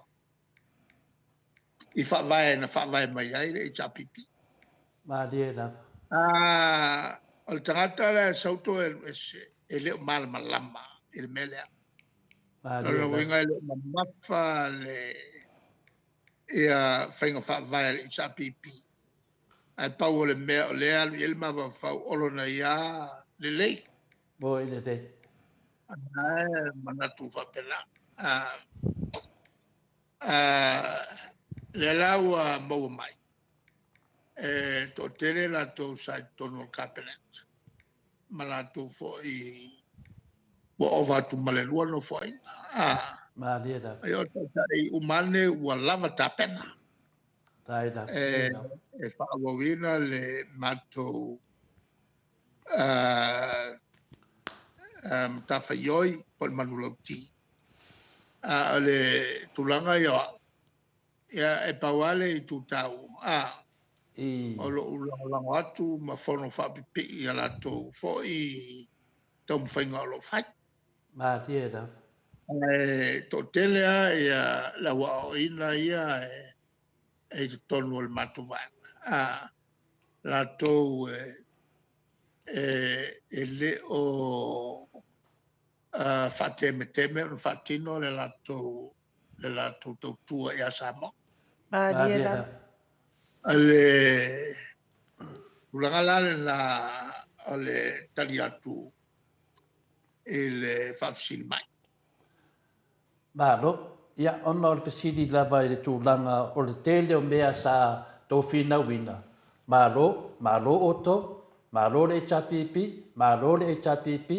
i faavae na faavae mai ai le HRPP. Malie lava. O le tagata la e sau toe alu ese, e le o malamalama i le mea lea. O Malie lona lava. uiga e le o mamafa le, ia faiga faavae a le HRPP. Ae pau o le mea o lea e alu i ai le mafaufau o lona ia lelei. Mo i lelei. Ae manatu faapena. A, lea la ua maua mai, e toatele latou sa i totonu o le Kapeneta, ma latou foi ua ova atu ma le 2 nofoaiga. Malie lava. O taitai uma ane ua lava tapena Faafetai lava. e faaauauina le matou matafaioi po o le manulauti. A o le tulaga ia o au, ia, e pau lava le itu taua, I. o lou lagolago atu ma fono faapipii i a latou foi taumafaiga o lo o fai. Malie lava. Ae toatele lava ia le au aoaoina ia e i totonu o le matou vaega. Latou e le o faatemeteme ona faatino le latou tautua ia Samoa. Malie Malie lava. lava. O le tulaga la lena o le tali atu i le faafesili mai. Malo. Ia, ona o le fesili lava i le tulaga o le tele o mea sa tou finauina, malo, malo outou, malo le HRPP, malo le HRPP.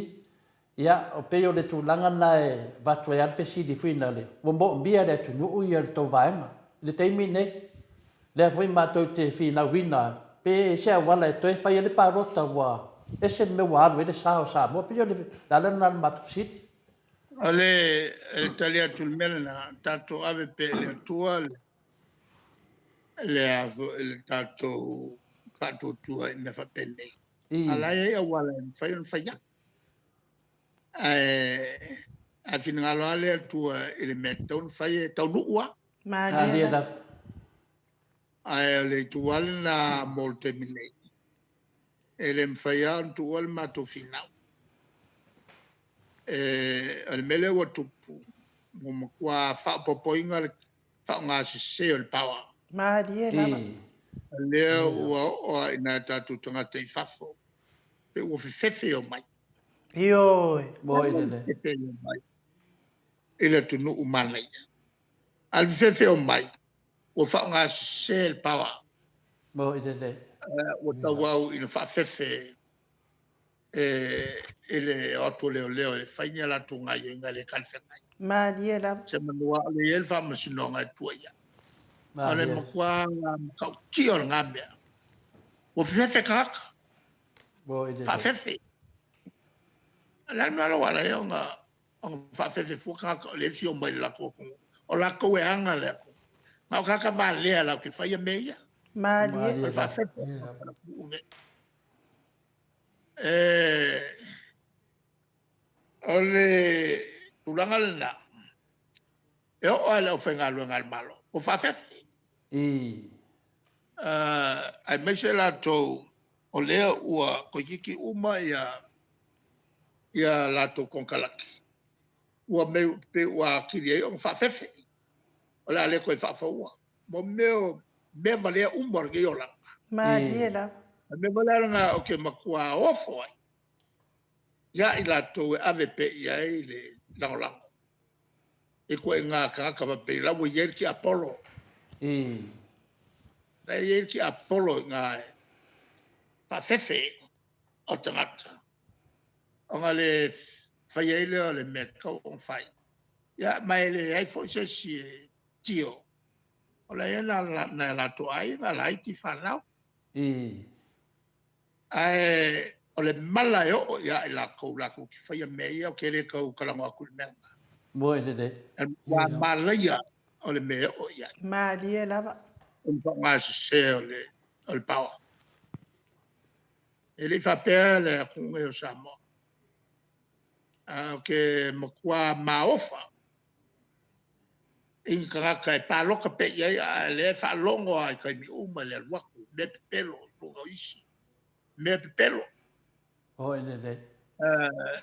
Ia, e pei o le tulaga lena e avatu ai lava le fesili foi lea, ua moomia e le atunuu le tou vaega i le taimi lenei. Lea foi matou te finauina pe i ai se auala e toe fai ai le palota ua ese le mea ua alu ai le sa o Samoa. E pei o le ala lena o le matou fesili. O le tali atu i le mea lena, tatou ave pea i le Atua le tatou faatuatua i mea faapenei. A o la e i ai auala e mafai ona fai ai. Ae a finagalo lava le Atua i le mea e tatau ona fai, e taunuu lava. Malie Malie lava. lava. Ae o le itu lava lena mo le taimi nei, e le mafai lava ona tuua le matou finau. O le mea lea ua tupu, ua matua faaopoopoina le faaaoga sese o le power. Malie lava. O lea ua oo lava i nai o tatou tagata i fafo, pe ua fefefe e omai. Ioe. Moi lelei. Fefefe e omai i le atunuu manaia. A o le fefefe e omai, ua faaaoga sese le power. Moi lelei. Ua tauau ina faafefe i le o atu o leoleo e fai ni a latou gaoioiga e le talafeagai. Malie lava. Semeamanu lava o lea e i ai le faamasinoga e tua i ai. O le Malie. matua matautia o lena mea, ua fefefe tagata, Moi lelei. faafefe. O le a le mea ua ala ai ona faafefe fua tagata o lea e fia omai i le latou atunuu. O latou e ana le atunuu. Na o tagata valea latou te faia mea ia. Malie. O le Malie lava. faafefe o le atunuu lenei. O le tulaga lena, e oo lava i le aufaigaluega a le Malo, ua faafefe. Aemaise latou o lea ua toeitiiti uma ia latou konekarate, ua pei ua atili ai ona faafefe, o le a le toe faafoua. Mo mea o mea valea uma o lenei olaga. Malie lava. O le mea foi la lena ou te matua ofo ai ia i latou e ave pea i ai le lagolago i ituaiga tagata faapei o la ua i ai le tiapolo. La e i ai le tiapolo i ina e faafefe o tagata, ona le fai ai lea o le mea e tatau ona fai. Ia, ma e leai foi se isi e tio, o la e i ai nai o latou aiga laiti fanau. Ae o le mala e oo ia i latou latou te faia mea ia, ou te le tau talanoa atu i le mea lena. Moe lelei. O le matua malaia o le mea e oo i ai. Malie lava. O le faaaoga sese o le power. E le i faapea le atunuu lenei o Samoa. Ae ou te matua maofa i ni tagata e palota pea i ai, a o lea e faalogo lava i taimi uma i le alu atu, mea pepelo i luga o isi mea pepelo. Oi lelei.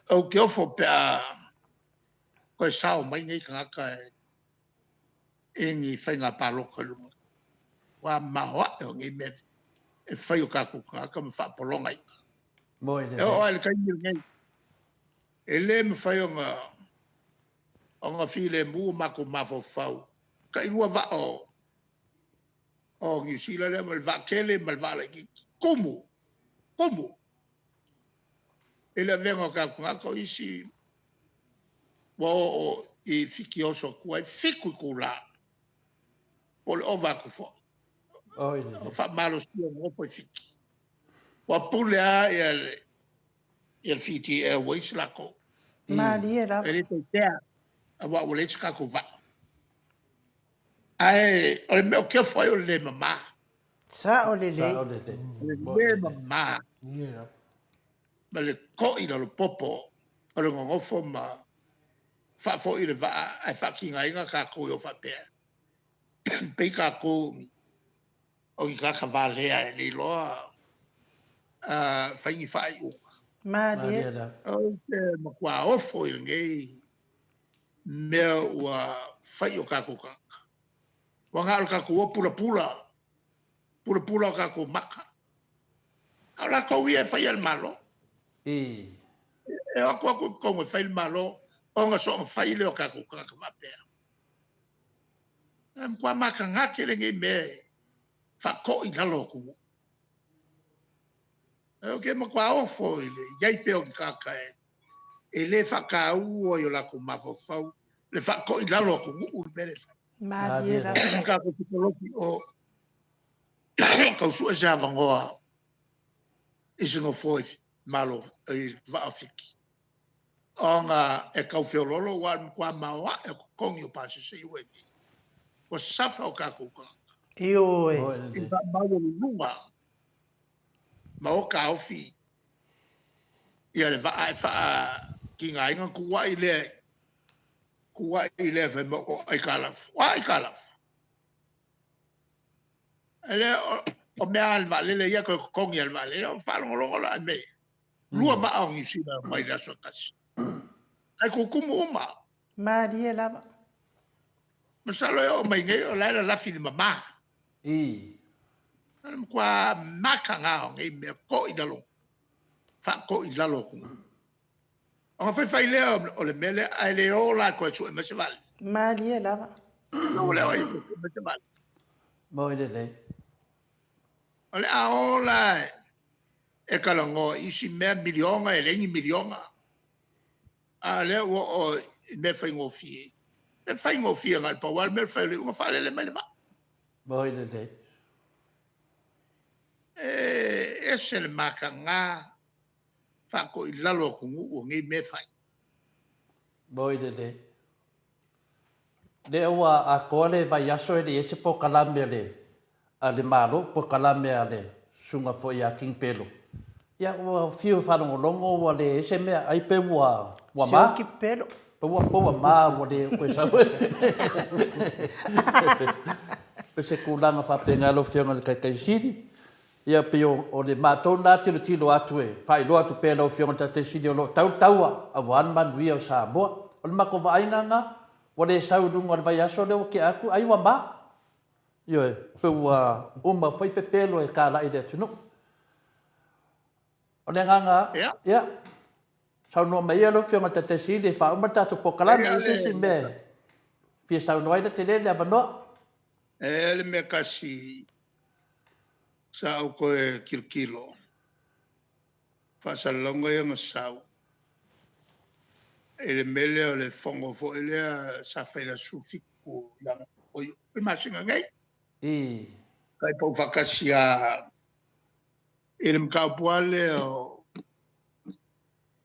Ou te ofo pe a toe sao mai nei tagata i ni faiga palota i le lumanai. Ua maoae o nei mea e fai o tatou tagata ma faapologa. Moi lelei. E oo lava i le taimi lenei, e le mafai ona filemu o matou mafaufau. Tailua vaa o Niu Sila lea, ma le vaa tele ma le vaa laititi, tumu, tumu i le avega o tatou tagata. O isi ua oo i Fiti e oso atu ai, 7 itula, po o le ova atu foi. O faamalosia e nonofo i Fiti. Ua pule lava le Fiji Airways latou. Malie lava. E le toe kea, aua ua leai se tatou vaa. Ae o le mea ou te ofo ai o le le mama. Sao lelei. Sao lelei. O le le mama ma le toi lalopopo o le nonofo ma faafoi le vaa ae faatigaina tatou e o faapea. Pei tatou o ni tagata valea e le iloa fai ni faaiuga. Malie. Ou te matua ofo i lenei mea ua fai i o tatou tagata. Ua na o le tatou o pulapula, pulapula o tatou maka. A o latou ia e faia le Malo. E o atu atu i totonu e fai le Malo, ona soona fai lea o tatou tagata faapea. E matua mataga tele nei mea e faatoi i lalo atunuu. Ou te matua ofo i le i ai pea o ni tagata e le faataua i o latou mafaufau le faatoilalo atunuu le mea lea e fai. Malie lava. Tatou pisikoloti o tau sue se avanoa i se nofoa i Malo i vaa o Fiti ona e tau feoloolo aua o le matua maoae o totogi o pasese ia ua i ai nei. Ua suffer o tatou tagata. Ioe. I le faamaualuluga ma o taofi ia le vaa e faatigaina ona tuuai lea, tuuai lea fai mai o aitalafu. O a aitalafu? E le o mea a le vaalele ia toe totogi e le vaalele. Ona faalogologo la i mea ia. Lua vaa o Niu Sila e omai i le aso e tasi. Ae tutumu uma. Malie lava. Masalo e oo mai nei o la e lalafi i le mama. O le matua mataga o nei mea, toi i lalo, faatoi i lalo atunuu. Ona faifai lea o le mea lea, ae le o la e toe sue mai se vaalele. Malie lava. O le o e sue mai se vaalele. Moi lelei. O le a o la e talanoa i isi mea miliona, e leai ni miliona. A o lea ua oo i mea faigofie. E faigofie na o le pau lava le mea o le fai o le iuga faalele mai le vaa. Moi lelei. E ese le mataga faatoilalo atunuu o nei mea e fai. Moi lelei. Lea ua atoa le vaiaso e le i ai se polokalame a le a le Malo, polokalame a le susuga foi ia King Pelo. Ia ua fiu e faalogologo ua leai se mea, ai pe ua ua ma. Sioki pelo. Pe ua pe ua ma ua le toe sau. Pe se tulaga faapena lau Afioga i le Taitaisili. Ia pei o le matou lena tilotilo atu e faailoa atu pea i lau Afioga i le Taitaisili o lo o tau le taua aua le manuia o Samoa. O le matou vaaiga lena, ua le sau i luga o le vaiaso lea ua tea atu, ai ua ma. Ioe, pe ua uma foi pepelo e talai i le atunuu. O le agaga, ia, saunoa mai ia lau Afioga i le Taitaisili e faauma le tatou polokalame, i se isi mea e fia saunoa ai, e tele le avanoa. E i ai le mea tasi. Sa ou toe tilotilo faasalalauga ia na sau i le mea lea o le fono foi lea sa fai i le aso 17 o le masina nei. Sa pau faatasi lava i le mataupu lava lea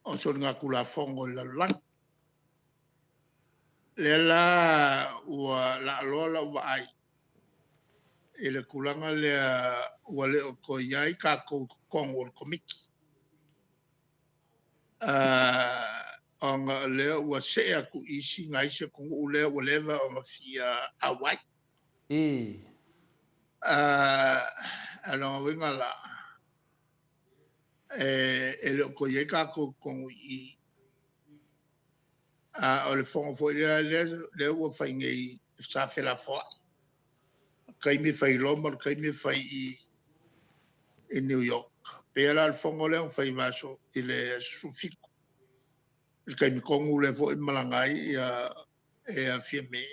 o soligatulafono i le lalolagi. Lea la ua laaloa lau vaai i le tulaga lea ua le o toe i ai tatou i totonu o le Komiti, ona o lea ua see atu i isi nai isi atunuu lea ua leva ona fia auai. O lona uiga la, e le o toe i ai tatou i totonu i i, a o le fono foi lea ua fai nei sa felafoai, o le taimi fai i Roma, o le taimi fai i New York. E pei la o le fono lea na fai i le aso 17, i le taimi tonu lea foi na malaga ai Fiame,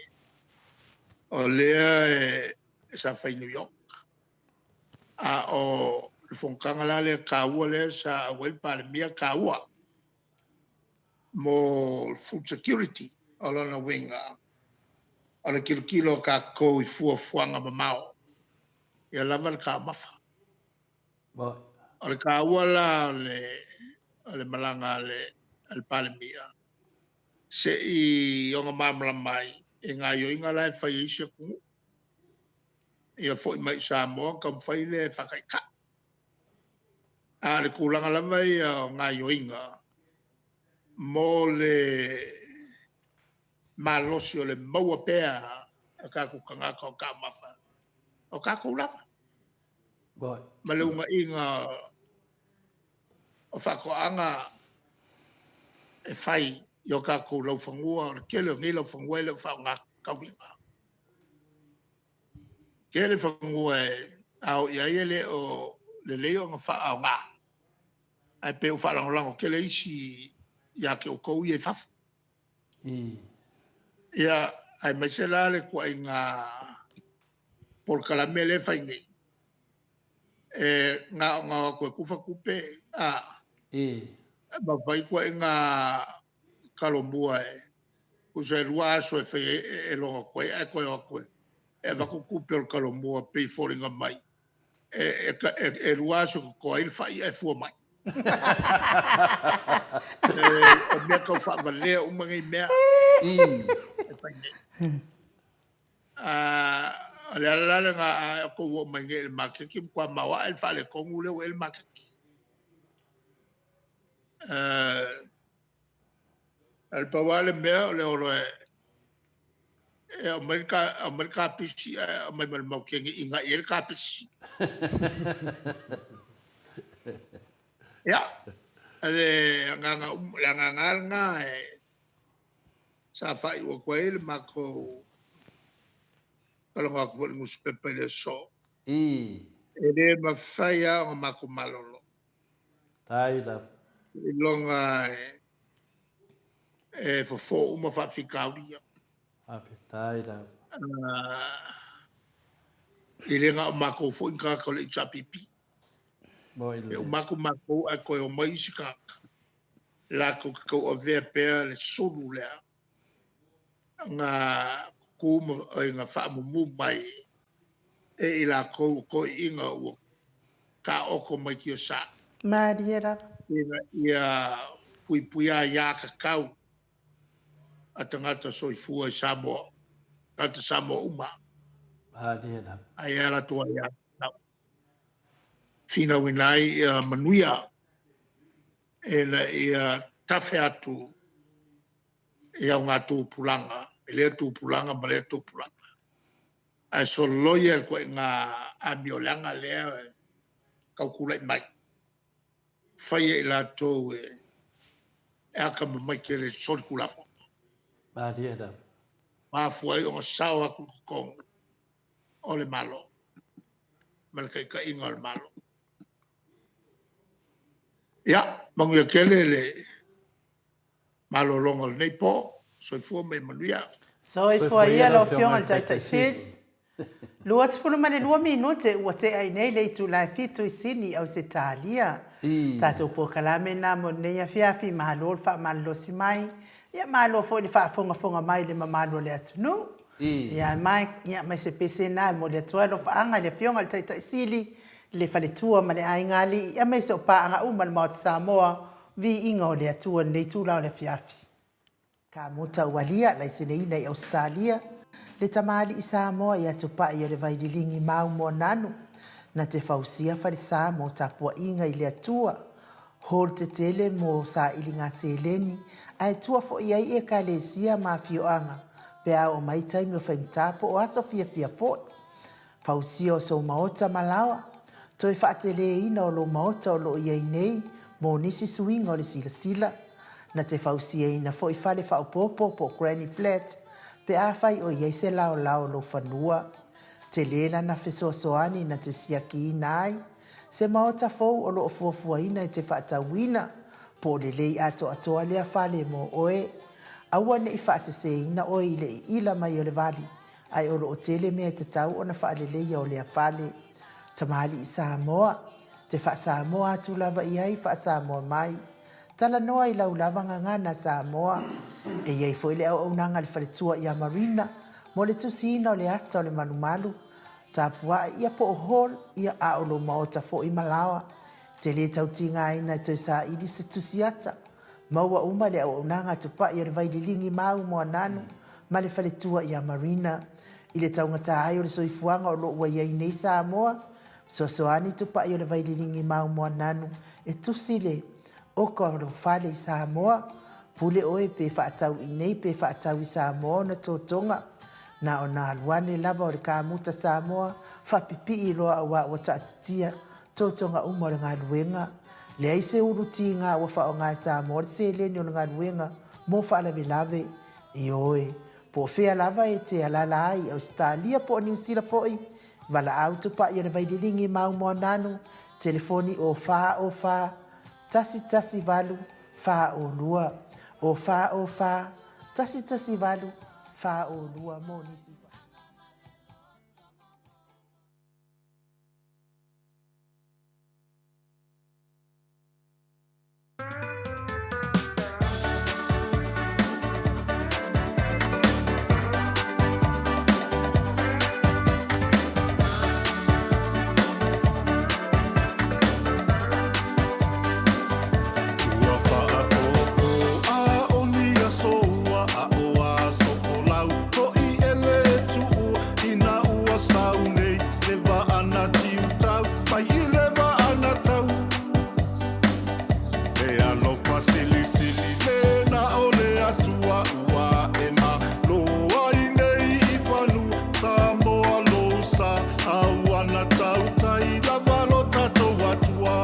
o lea sa fai i New York. A o le fonotaga la lea taua lea sa auai le Palemia e taua mo food security. O lona uiga, o le tilotilo a tatou i fuafuaga mamao, ia lava le taumafa. O le taua la o le malaga a le Palemia, se i ona malamalama ai i gaoioiga la e fai e isi atunuu. Ia foi mai i Samoa ona taumafai lea e faataitai. A o le tulaga lava ia o gaoioiga mo le malosi o le maua pea e tatou tagata o taumafa, o tatou lava. Ma le uunaina o faatoaga e fai i o tatou laufanua. O le tele o nei laufanua e le o faaaoga tatauina. E tele fanua a o i ai e le o lelei ona faaaoga, ae pei ua faalagolago tele isi ia te outou ia i fafo. Ia, aemaise la le ituaiga polokalame lea e fai nei, e na ona o atu e tufa tupe, ma fai ituaiga talomua tusa e 2 aso e fai ai, e logo atu ai ae toe o atu e avatu tupe o le talomua e pei e foliga mai e 2 aso e toto ai le fai ae fua mai. O mea tau faavalea uma nei mea e fai nei. O le ala la lena, a outou oo mai nei i le maketi, ua matua maoae le faaletonu lea ua i ai le maketi. E pau lava le mea o le o loa e aumai le kapisi ae aumai ma le maukeni e inai ai le kapisi. Ia, le agaga lava lena e sa faaiu atu ai le matou talanoa atu foi i le nusipepa i le aso. E le mafai lava ona matou malolo. Seiloga e fofo uma faafitauli ia. Faafetai lava. E le na o matou foi ni tagata o le HRPP. E uma atu matou ae toe omai isi tagata latou te tauavea pea le sulu lea na tutu ma, na faamumu mai e i latou o toeaiina ua taooto mai tiasa. Malie lava. Ina ia puipuia aia tatau a tagata soifua i Samoa, tagata Samoa uma. Malie lava. Aia a latou aia tatau. Finauina ai ia manuia ina ia tafe atu i augatupulaga, i lea tupulaga ma lea tupulaga. Ae soloia le ituaiga amioleaga lea e tau tulai mai, faia i latou e atamamai tele i le solitulafono. Malie lava. Mafua ai ona sao atu i totonu o le Malo ma le taitaiga o le Malo. Ia, manuia tele le malologa o lenei po. Soifua ma ia manuia. Soifua ia lau Afioga i le Taitai Sili. 22 minute ua tea i nei le itula e fitu i Sini, Ausetalia. Tatou polokalame na mo lenei afiafi, malo le faamalolosi mai, ia malo foi le faafogafoga mai i le mamalu o le atunuu. Ia Mike, ia mai se pese na e momoli atu ai alofaaga i le Afioga i le Taitai Sili, le faletua ma le aiga alii, aemaise o paaga uma a le Maota Samoa, viiga o le Atua i lenei itula o le afiafi. Kamuta Ualia, laiseneina i Ausetalia, le tamalii Samoa ia Tupai o le Vaililigi Mau Moananu, na te fausia falesa mo tapuaiga i le Atua, hall tetele mo sailiga seleni, ae tua foi ai Ekalesia ma afioaga pe a oo mai taimi o faigata po o aso fiafia foi. Fausia o sou maota ma laoa, toe faateleina o lou maota o lo o i ai nei mo nisi suiga o le silasila. Na te fausiaina foi fale faaopoopo po o granny flat pe afai o i ai se laolao o lou fanua. Tele lana fesoasoani na te siakiina ai se maota fou o lo o fuafuaina e te faatauina, po o lelei atoatoa lea fale mo oe. Aua ne i faaseseina oe i le iila mai o le vali ae o lo o tele mea e tatau ona faaleleia o lea fale. Tamalii Samoa, te faa-Samoa atu lava i ai faa-Samoa mai. Talanoa i lau lava gagana Samoa. E i ai foi le auaunaga a le faletua ia Marina mo le tusiina o le ata o le malumalu, tapuai ia po o hall ia a o lou maota foi ma laoa. Te le tau tigaina e toe saili se tusi ata. Maua uma le auaunaga tupai o le Vaililigi Mau Moananu ma le faletua ia Marina. I le taugata ai o le soifuaga o lo o ua i ai nei Samoa, fesoasoani tupai o le Vaililigi Mau Moananu e tusi le oka o lou fale i Samoa. Pule oe pe faatau i nei pe faatau i Samoa ona totoga. Na ona alu ane lava o le kamuta Samoa faapipii loa aua ua taatitia totoga uma o le galuega. Leai se ulu tiga ua faaaoga e Samoa le seleni o le galuega mo faalavelave. Ioe, po o fea lava e te alaala ai i Ausetalia po o Niu Sila foi, valaau tupai o le Vaililigi Mau Moananu, telefoni o 4 O 4 118 4 O 2, o 4 O 4 118 4 O 2 mo nisi. Ua faapopo a o ni aso ua aʻo aso folau hoʻi e le tuʻu ina ua sau nei le vaa na tiutau mai i le vaa na tau E alofa silisili le na o le Atua ua e malo ai nei i fanua Samoa lou sa a ua na tautai lava lo tatou Atua.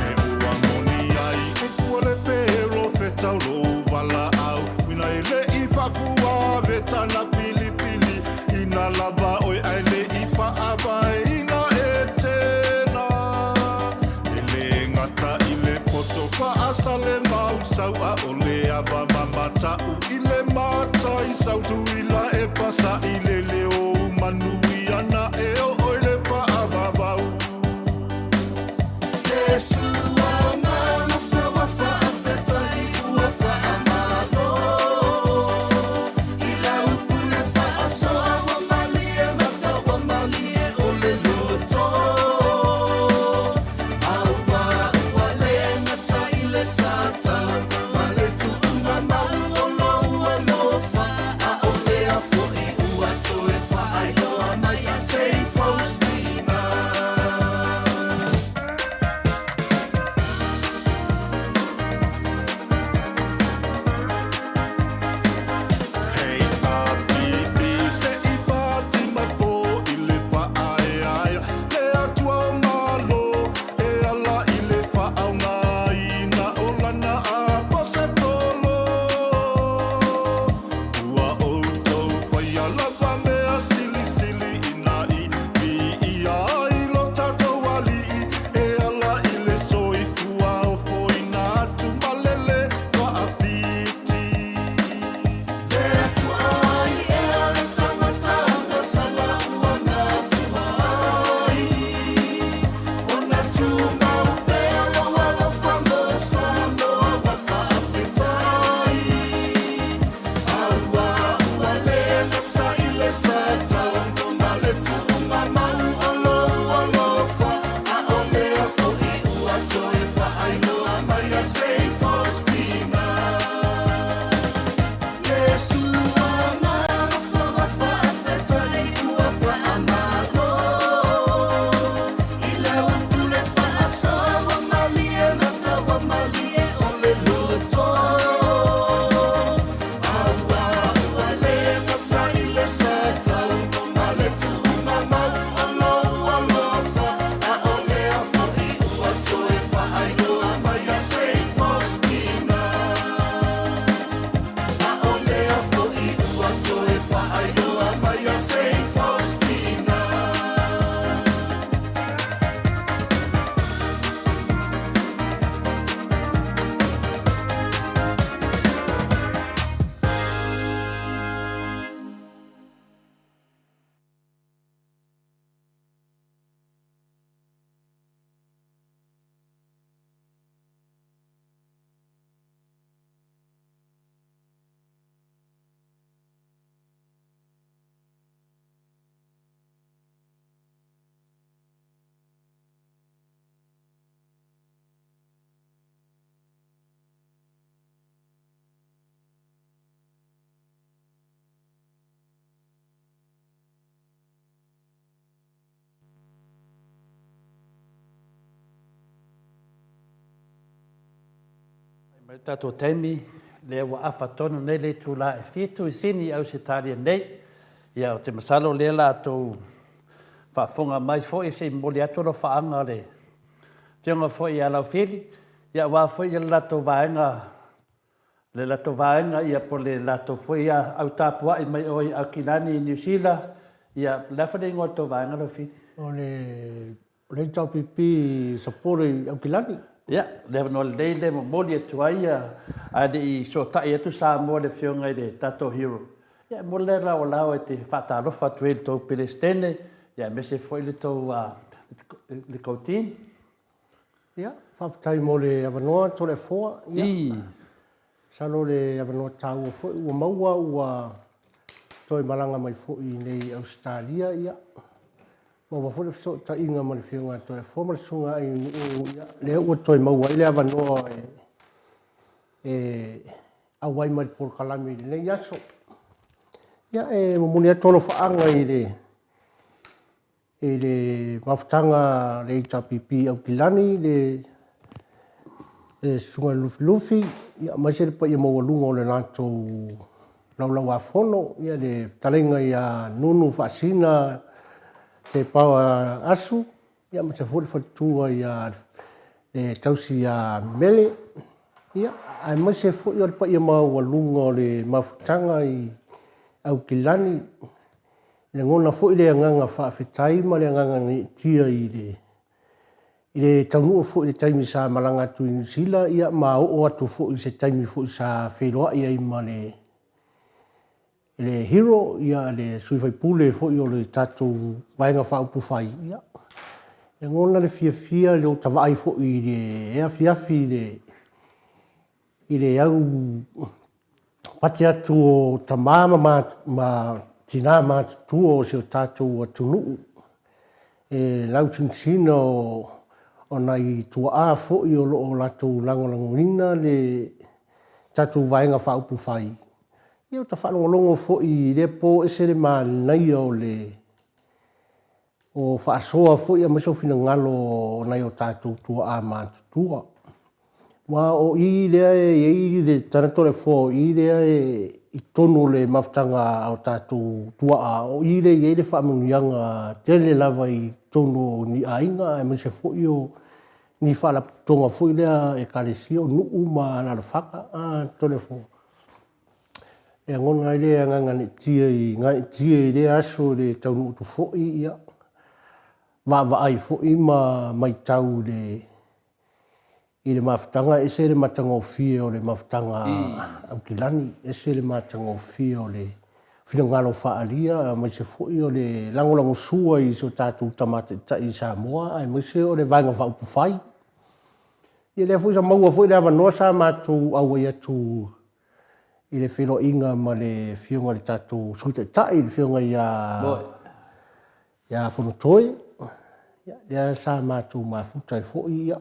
E ua moni ai upu o le perofeta o lou valaau uina e le i faafua vetana filifili ina lava oe ae le i faavaeina e tena e le gata i le poto faasale mausau a o le ava mamata'u i le matai sau tuila e pasa'i le leo manuia na e oo i le faavavau. Mai le tatou taimi lea ua afa tonu nei le itula e fitu i Sini Ausetalia nei. Ia ou te masalo o lea la tou faafofoga mai foi se i momoli atu alofaaga a le Afioga foi ia Laufili, ia aua foi le latou vaega le latou vaega ia po o le latou foi au tapuai mai o i Aukilani i Niu Sila. Ia o le a foi le igoa o le tou vaega Laufili? O le O le HRPP Sapole i Aukilani. Ia, o le avanoa lelei lea e momoli atu ai ae le i sotai atu Samoa i le Afioga i le tatou hero. Ia, e momoli le laolao e te faatalofa atu ai i le tou Peresetene, ia aemaise foi le tou le tou team. Ia, faafetai mo le avanoa Toleafoa. Ia, masalo o le avanoa taua foi ua maua ua toe malaga mai foi i inei i Ausetalia. Ia, maua foi le fesootaiga ma le Afioga ia Toleafoa ma le Susuga ia Nuuu, ia, lea ua toe maua ai le avanoa e auai mai i le polokalame i lenei aso. Ia, e momoli atu alofaaga i le I le mafutaga a le HRPP i Aukilani, le Susuga i le Lufilufi, aemaise le paia maualuga o le latou laulauafono, le fetalaiga ia Nunu Faasina Tepaoa Asu, aemaise foi le faletua ia le tausi ia Mele, aemaise foi o le paia maualuga o le mafutaga i Aukilani. Lagona foi le agaga faafetai ma le agaga gaetia i le i le taunuu foi i le taimi sa malaga atu i Niu Sila ia ma oo atu foi i se taimi foi sa feiloai ai ma le le hero ia le sui faipule foi o le tatou Vaega Faaupufai ia lagona le fiafia i lou vaai foi i le afiafi i le i le au pati atu o tama ma tina matutua o si o tatou atunuu e lausinosino o nai tuaa foi o lo o latou lagolagoina le tatou Vaega Faaupufai. Ia ua ta faalogologo foi i lea po ese le manaia o le O faasoa foi aemaise o finagalo o nai o tatou tuaa matutua. Aua o i lea e i ai le tagata o le afoa, o i lea e i totonu o le mafutaga a o tatou tuaa, o i lea e i ai le faamanuiaga tele lava i totonu o ni aiga aemaise foi o ni faalapotopotoga foi lea Ekalesia, o nuu ma alaalafaga. A, Toleafoa, E lagona ai le agaga gaetia i gaetia i lea aso i le taunuu atu foi, ia, vaavaai foi ma matau i le i le mafutaga, e ese le matagofie o le mafutaga a Aukilani, ese le matagofie o le finagalo faaalia aemaise foi o le lagolagosua i so tatou Tama Taitai i Samoa aemaise o le Vaega Faaupufai. Ia lea foi sa maua foi le avanoa sa matou auai atu i le feiloaiga ma le Afioga i le tatou Sui Taitai, le Afioga ia ia Fonotoe, ia, lea sa matou mafuta ai foi, ia,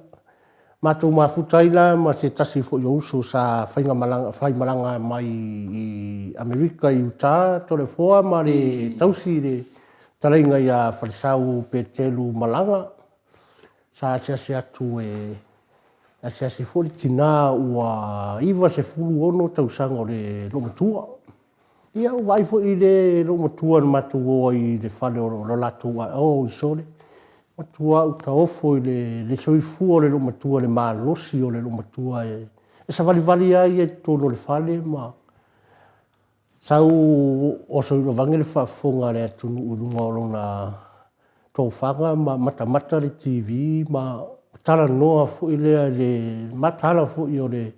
matou mafuta ai la ma se tasi foi o uso sa faigamalaga, faimalaga mai i Amerika i Utah, Toleafoa ma le tausi i le fetalaiga ia Falesau Peteru Malaga. Sa asiasi atu e asiasi foi le tina ua 96 tausaga o le loomatua. Ia ua vaai foi i le loomatua na matou o ai i le fale o le latou aiga, oi sole, matua ou taofo i le soifua o le loomatua, le malosi o le loomatua e savalivali lava ia i totonu o le fale ma Sau oso i Vavage le faafofoga a le atunuu i luga o lona tofaga ma matamata le TV ma talanoa foi lea i le mataala foi o le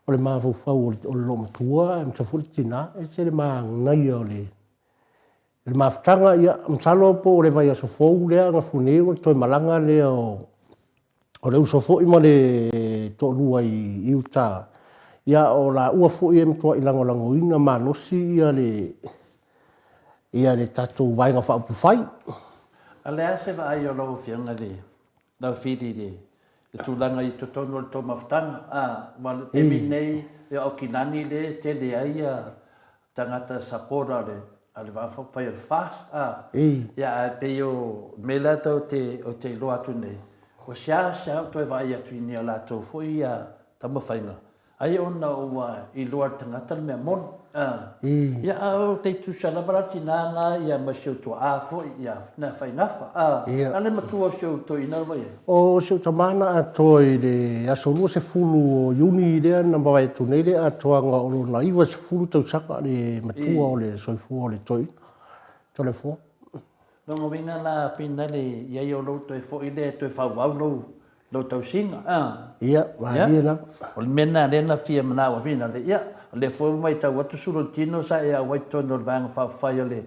o le mafaufau o le loomatua aemaise foi le tina. E ese le manaia o le mafutaga. Ia masalo po o le vaiaso fou lea gafua nei ona toe malaga lea o O le uso foi ma le toalua i uta, ia o laua foi e matuai lagolagoina malosi ia le ia le tatou Vaega Faaupufai. A o le a se vaai o lau Afioga i le Laufili i le tulaga i totonu o le tou mafutaga? A, aua o le taimi lenei e o Aukilani lea e tele ai tagata supporter a le a le Vaa Faaupufai o le FAST a ia ae pei o le mea lea ou te ou te iloa atu nei ua seasea ou toe vaai atu i ni a latou foi ia taumafaiga. Ai ona ua iloa e le tagata le mea moni. Ia, a o te tusa lava la tina na ia ma si ou tuaa foi ia na Faigafa. A, a le matua o si ou toeaina lava ia? O si ou tama na atoa i le aso 20 o Iuni lea na mavae atu nei le atoaga o lona 90 tausaga le matua o le soifua o le toeaina, Toleafoa. Lona uiga la Finale i ai o lou toe foi lea e toe faaauau lou Lou tausiga, a. Ia, malie lava. O le mea lena lea na fia manao ai Finale. Ia, o lea foi ua maitau atu sulu o le tino sa e auai totonu o le vaega faaupufai o le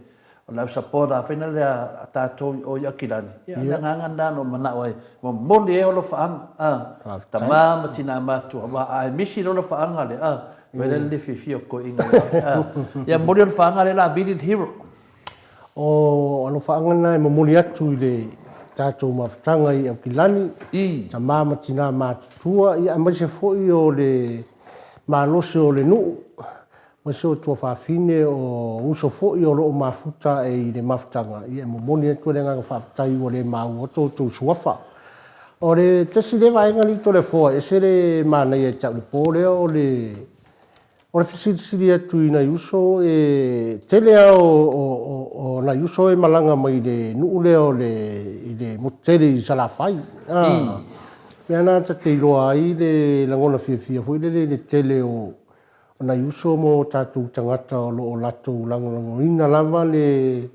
o le au supporter foi na lea a tatou i o i Akilani. Ia, o le agaga lena na ou manao ai, momoli ai alofaaga, a, tama ma tina matutua, aua a e misi le alofaaga lea, a, vaai la i le fiafia o toeaiina ia oe, a. Ia, momoli alofaaga lea o le a vili le hero. O alofaaga na e momoli atu i le tatou mafutaga i Aukilani, tama ma tina matutua, ia aemaise foi o le malosi o le nuu, aemaise o tuafafine, o uso foi o lo o mafuta ae i le mafutaga, ia e momoli atu le agaga faafetai ua le maua to outou suafa. O le tasi lea vaega alii Toleafoa e ese le manaia i te au i le po lea o le O le fesilisili atu i nai uso, e tele lava o nai uso e malaga mai i le nuu lea o le i le motu tele i Salafai. A, mea na ta te iloa ai le lagona fiafia foi lele i le tele o nai uso ma o tatou tagata o lo o latou lagolagoina lava le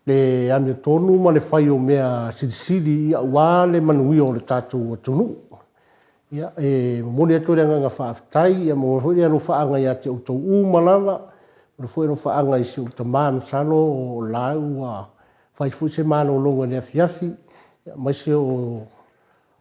le amiotonu ma le fai o mea silisili aua le manuia o le tatou atunuu. Ia, e momoli atu le agaga faafetai, ia momoli foi le alofaaga ia te outou uma lava, momoli foi alofaaga i si ou tama, masalo o la ua fai foi se malologa i le afiafi, aemaise o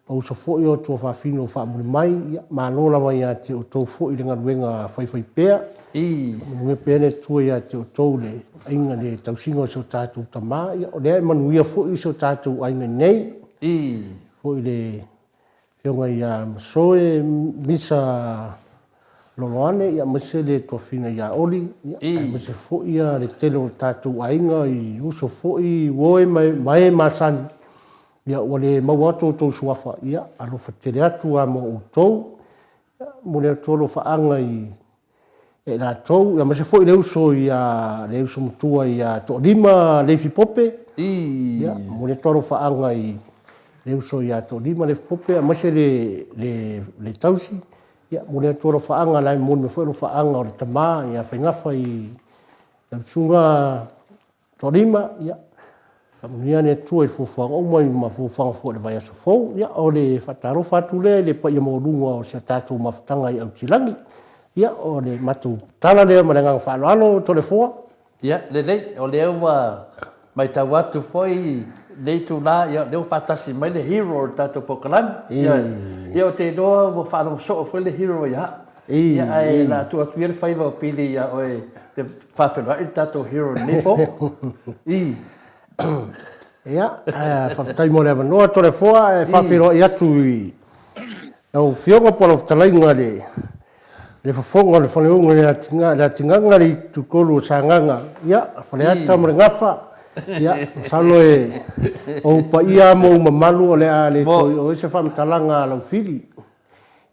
uso foi o tuafafine o faamuli mai, ia malo lava ia te outou foi le galuega faifaipea. Manuia pea le Atua ia te outou le aiga le tausiga o si o tatou tama, ia o lea e manuia foi si o tatou aiga nei. Foi le Afioga ia Masoe Misa Loloane, aemaise le tuafina ia Oli, aemaise foi le tele o tatou aiga i uso foi, uo ma e masani, ua le maua atu outou suafa, ia alofa tele atu lava mo outou. Momoli atu alofaaga i ia i latou, aemaise foi le uso ia, le uso matua ia Toalima Leifi Pope. Ia, momoli atu alofaaga i le uso ia Toalima Leifi Pope, aemaise le, le, le tausi. Ia, momoli atu alofaaga, la e momoli mai foi alofaaga o le tama ia Faigafa i lau susuga Toalima, ia, faamanuia le Atua i fuafuaga uma ma fuafuaga foi o le vaiaso fou. Ia, o le faatalofa atu lea i le paia maualuga o si a tatou mafutaga i Aukilani. Ia, o le matou tala lea ma le agaga faaaloalo, Toleafoa. Ia, lelei, o lea ua matau atu foi i lenei itula, ia, o lea ua faatasi mai le hero o le tatou polokalame. Ia, ia ou te iloa ua faalogo soo foi le hero ia au. Ia, ae o le a tuu atu ia le faiva o Pili ia oe te faafeiloai le tatou hero i lenei po. I. Ia, faafetai mo le avanoa Toleafoa, e faafeiloai atu i lau Afioga po o lau fetalaiga i le fofoga o le Faleuga i le Atigaga i le Itutolu o Sagaga, ia, Faleata ma le Gafa, ia, masalo e o ou paia lava ma ou mamalu o le a le toe oo i ai se faamatalaga a Laufili.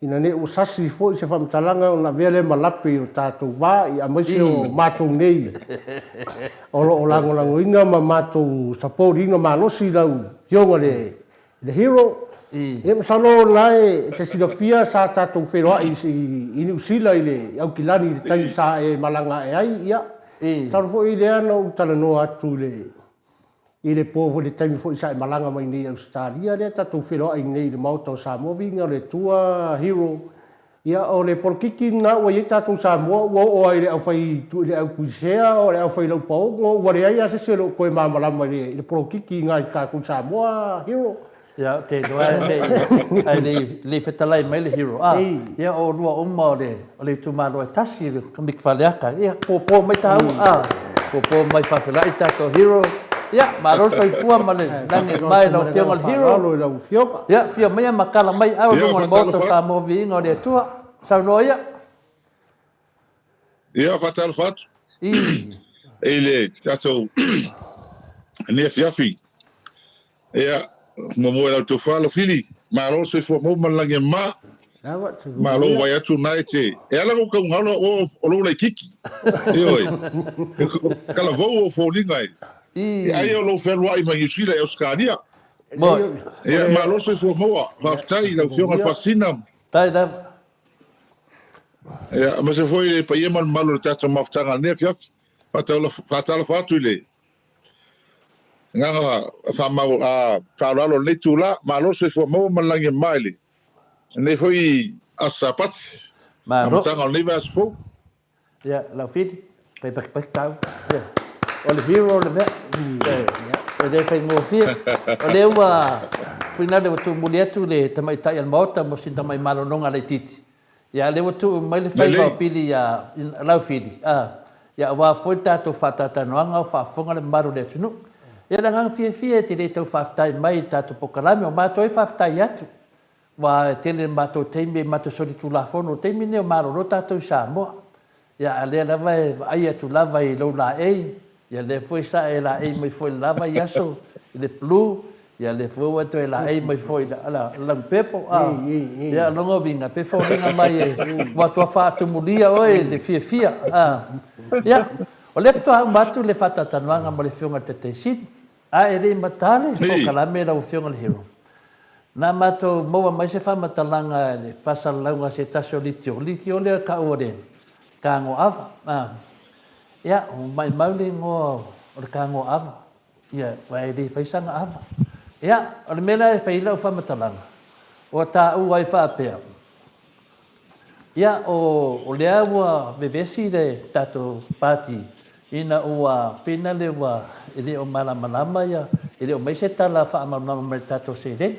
Ina ne i ua sasi foi se faamatalaga ona avea lea ma lape i o tatou va, aemaise o matou nei o lo o lagolagoina ma matou support ina malosi lau Afioga i le Hero. Ia masalo o lena e te silafia sa tatou feiloai i Niu Sila i le Aukilani i le taimi sa e malaga ae ai. Ia, masalo foi lea na ou talanoa atu i le I le po foi i le taimi foi sa e malaga mai nei i Ausetalia lea tatou feiloai nei i le Maota o Samoa viiga o le Atua Hero ia o le polokiki lena ua i ai tatou Samoa ua oo lava i le aufai i le aukuisea o le aufai laupaogo ua leai lava se isi e le o toe malamalama i le polokiki i nai tatou Samoa Hero. Ia, ou te iloa e le i, ae le i, le i fetalai mai le hero. A, ia o oulua uma o le, o le itumalo e tasi, le Komiti Faleata. Ia, popo mai tāua, a, popo mai faafeiloai tatou hero. Ia, malo le soifua ma le lagi e mae i lau Afioga i le hero. Malo i lau Afioga. Ia, afio maia ma tala mai au i luga o le Maota o Samoa Viiga o le Atua. Saunoa ia. Ia, faatalofa atu i le tatou nei afiafi. Ia, muamua i lau tofa Lofili, malo le soifua maua ma le lagi e mama. Ma lou vaai atu na e te, e ala ona ou taugalo oe o lou laititi. Ioe. Talavou ou foliga e. E ai o lou fealuai mai Niu Sila i Ausetalia. Ia, malo le soifua maua. Faafetai i lau Afioga i le Faasisina. Faafetai lava. Ia, aemaise foi le paia ma le mamalu o le tatou mafutaga i lenei afiafi. Faatalofa atu i le agaga faamau faaaloalo o lenei itula. Malo le soifua maua ma le lagi e mama i lenei foi Aso Sapati, amataga o lenei vaiaso fou. Ia, Laufili, fai pakipaki tāua. Ia, o le hero le mea. E le faigofie. O lea ua finale ua tuumuli atu le tamaitai a le Maota mo sina tamai malologa laitiiti. Ia, a lea ua tuu mai le faiva o Pili ia Laufili, a, ia aua foi le tatou faatalatalanoaga o faafofoga le mamalu o le atunuu. Ia, le agaga fiafia e te le tau faafetai mai i le tatou polokalame, o matou e faafetai atu. Aua e tele le matou taimi e matou solitulafono, o le taimi lenei o malolo tatou i Samoa. Ia a lea lava e vaai atu lava i lou laei, ia lea foi sa e laei mai foi i le la vaiaso i le flu, ia lea foi ua e toe laei mai foi i le lanupepo. A, ia o lona uiga, pe foliga mai e ua matua faatumulia oe i le fiafia. A, ia, o lea faatoa uma atu le faatalatalanoaga ma le Afioga i le Taitai Sili, a e le i mata le polokalame lau Afioga i le Hero. Na matou maua mai se faamatalaga i le faasalalauga a se tasi o litio, litio lea e taua o le Tagoava. Ia, ua maimau le igoa o le Tagoava, ia, aua e le fai sana ava. Ia, o le mea la e fai ai lau faamatalaga, ua taua ai faapea, Ia, o lea ua vevesi le tatou Pati ina ua finale ua e le o malamalama ia, e le o mai se tala faamalamalama mai le tatou seleni.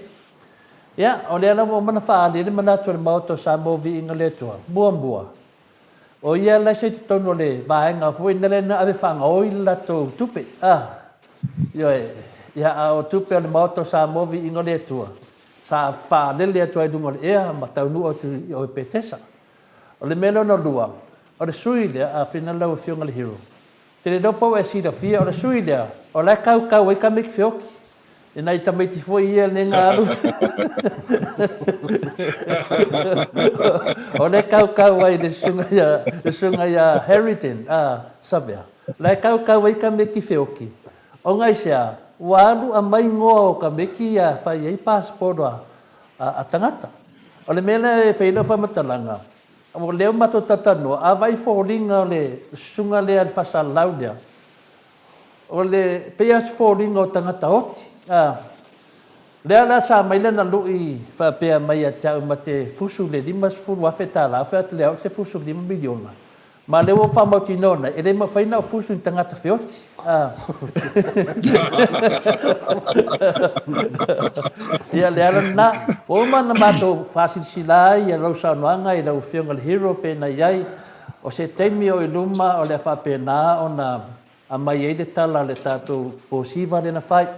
Ia, o lea la ua uma ona faaali ai le manatu o le Maota o Samoa Viiga le Atua. Muamua, o ia la se i totonu o le vaega foi lea na ave faagaoi le latou tupe, a, ioe, ia, a o tupe a le Maota o Samoa Viiga le Atua, Sa faalele atu ai i luga o le ea ma taunuu atu i o i Petesa. O le mea lona lua, o le sui lea, a fina lau Afioga i le Hero, te le iloa po ua e silafia, o le sui lea, o la e kaukau ai tamaiti feoti. I nai tamaiti foi ia nei na alu, o lea e kaukau ai le susuga ia, le susuga ia Harridan, a, Savea, la e kaukau ai tamaiti feoti. Ona aisea? Ua alu aumai igoa o tamaiti ia fai ai passport a tagata. O le mea lea e fai ai lau faamatalaga, o lea ua matou talatalanoa, a vaai foliga o le susuga lea le faasalalau lea, o le pei lava o se foliga o tagata oti. A, lea la sa aumai lana lui faapea mai ia te au ma te fusu i le $50,000, ou fai atu, leai ou te fusu i le $5 miliona. Ma lea ua ou faamautinoa nei, e le mafai ona ou fusu i ni tagata feoti. Ia, le ala lena. Ua uma ona matou faasilasila ai lau saunoaga i lau Afioga i le Hero pei ona i ai, o se taimi o i luma o le a faapena ona aumai ai le tala a le tatou posiva lea na fai.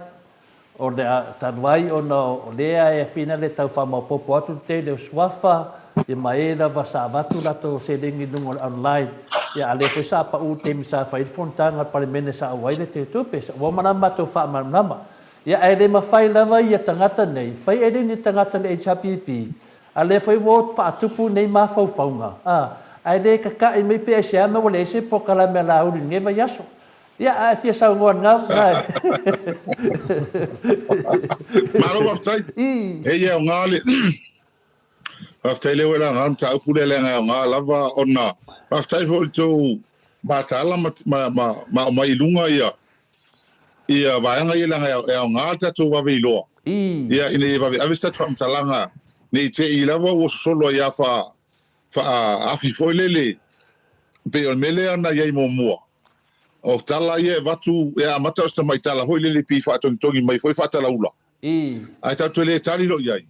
O le a talu ai ona o lea e afina le tau faamaopoopo atu le tele o suafa, ia ma e lava sa avatu latou seleni i luga o le online, ia a lea foi sa pau le taimi sa fai ai le fonotaga a le Palemene sa auai le Tetupe, ua uma la matou faamalamalama. Ia ae le mafai lava ia tagata nei, fai eleni e tagata le HRPP, a lea foi ua faatupu nei mafaufauga, a, ae le kaka'i mai pe aisea mea ua leai se polokalame a Laauli i lenei vaiaso. Ia, a e fia saunoa i lena, lena e. Malo faafetai. E ia aoga le Faafetai lea ua e laga le mataupu lea leaga e aoga lava ona faafetai foi i le tou mataala ma ma ma, ma aumai i luga ia ia vaega ia leaga e aoga le tatou vave iloa. Ia ina ia vave ave se tatou faamatalaga ne i te i lava ua sosolo ai lava faa faaafi foi lele pei o le mea lea na i ai muamua. O tala ia e avatu, e amata o se tamai tala foi lele pei faatogitogi mai foi faatalaula. Ae tatou te le tali loa i ai.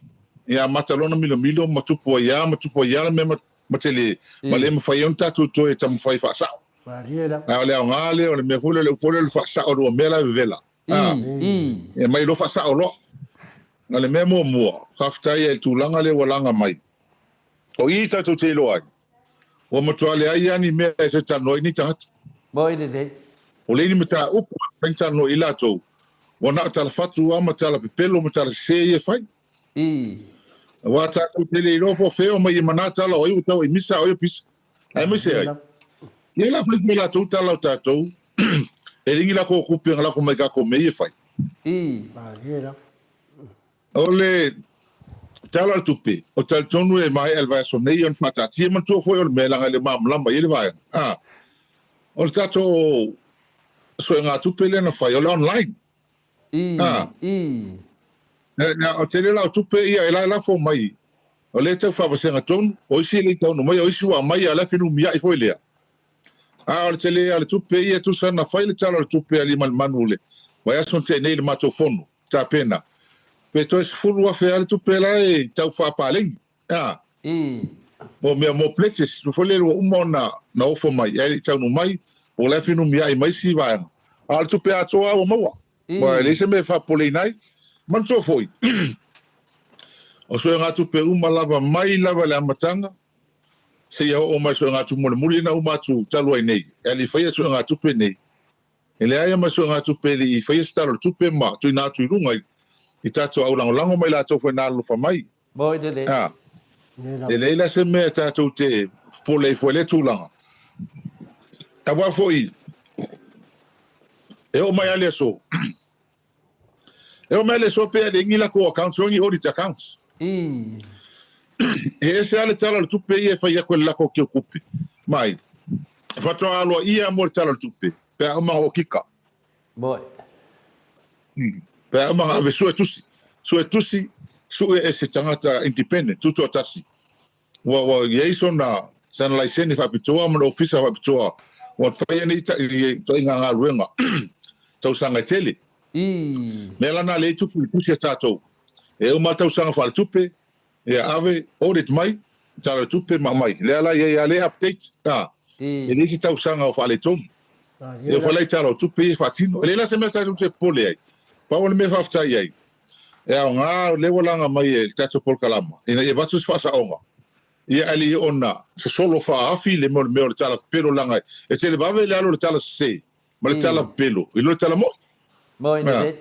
E amata loa ona milomilo ma tupu ai lava ma tupu ai lava le mea ma tele, ma le mafai ai ona tatou toe taumafai e faasao. Ae o le aoga lea o le mea foi lea o le upu foi lea o le faasao o mea la e vevela. E aumai loa faasao loa. O le mea muamua, faafetai ai i le tulaga lea ua laga mai. O i tatou te iloa ai, ua matua leai lava ni mea e fia talanoa ai nei tagata. Moi lelei. Ua leai ni mataupu e mafai ona talanoa i ai latou, ua na o tala fatu lava ma tala pepelo ma tala sese ia e fai. I. Aua tatou te le iloa po o fea e omai ai ma na tala o ai ua tau ai misa a o ai o pisa. Aemaise ai, ia la fai foi latou tala o tatou, e le ni lakou tupe na lafo mai i tatou mea ia e fai. O le Tala o le Tupe, o talitonu e maea i le vaiaso nei ona faataatia. Manatua foi o le mea leaga e le o malamalama i ai le vaega. A, o le tatou suegatupe lea na fai, o le online. A, o tele la o tupe ia e la e lafo mai, o lea e tau faavasega tonu, o isi e le i taunuu mai, o isi ua aumai a o le afe numiai foi lea. A o le tele lava o le tupe ia, tusa na fai le Tala o le Tupe a Aliimalemanu i le vaiaso na tea nei i le matou fono tapena, pe toe 10,000 lava le tupe la e tau faapaleni, a, mo mea mo pledges, foi lele ua uma ona na ofo mai ae le i taunuu mai, po o le a fenumiai ma isi vaega. A o le tupe atoa lava ua maua, aua e leai se mea e faapopoleina ai. Manatua foi, o suegatupe uma lava mai lava i le amataga seia oo mai suegatupe mulimuli na uma atu talu ai nei, e le i faia suegatupe nei, e leai lava ma suegatupe e le i faia se tala o le tupe ma tuuina atu i luga i tatou aulagolago ma i latou foi na alolofa mai. A, e leai la se mea tatou te popole ai fua i lea tulaga. Aua foi, e oo mai lava le aso, E oo mai le aso pe le ni lakou accounts o ni audit accounts. E ese lava le tala o le tupe ia e fai atu e le lakou keukupe mai. Faatoa aloaia mo le tala o le tupe pe a uma ona okika. Pe a uma ona ave sue tusi. Sue tusi, sue e se tagata independent, tutoatasi. Ua ua i ai sona sana laisene faapitoa ma le ofisa faapitoa ua faia nei ituaiga galuega tausaga e tele. Mea la na lea i tupu i tusi a tatou. E uma le tausaga faaletupe, ia ave, audit mai, tala o le tupe ma aumai. Lea la i ai lava lea update, a, e leai se tausaga o faaletonu. E oo foi la i tala o tupe ia e faatino. E leai la se mea tatou te popole ai. Pau o le mea e faafetai ai, E aoga o lea ua laga mai e le tatou polokalama ina ia avatu se faasaoga, ia ae le i oo ina sosolo faaafi le mea o le tala pepelo leaga e televave le alu o le tala sese ma le tala pepelo i lo le tala moi. Moi lelei.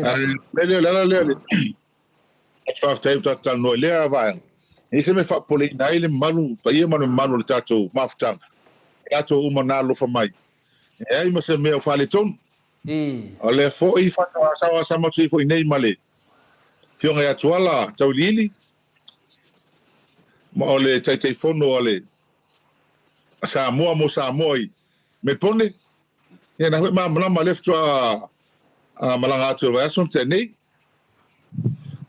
Ae o le mea lea, o le ala lea o le faafetai ua tatou talanoa i lea vaega. E i ai se mea e faapopoleina ai le mamalu, paia ma le mamalu o le tatou mafutaga, i latou uma na alolofa mai. E leai ma se mea o faaletonu. O lea foi faasao atu foi nei ma le Afioga ia Tuala Tauiliili, ma o le Taitaifono a le Samoa mo Samoa i Melpone. Ia na foi malamalama lea faatoa malaga atu i le vaiaso na tea nei.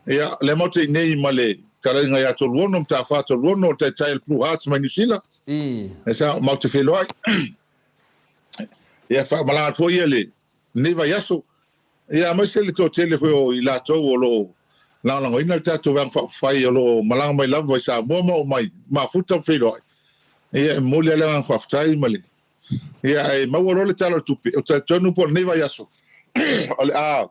Ia, lea matou te i nei ma le fetalaiga ia Toluono, Mataafa Toluono, o le taitai o le Blue Hearts mai Niu Sila. Ia sa matou te feiloai. Ia faamalaga atu foi ia lenei vaiaso, ia aemaise le toatele foi o i latou o lo o lagolagoina le tatou Vaega Faaupufai o lo o malaga mai lava i Samoa ma oo mai mafuta ma feiloai. Ia e momoli lava le agaga faafetai ma le ia ae maua loa le Tala o le Tupe, ou te talitonu po o lenei vaiaso o le a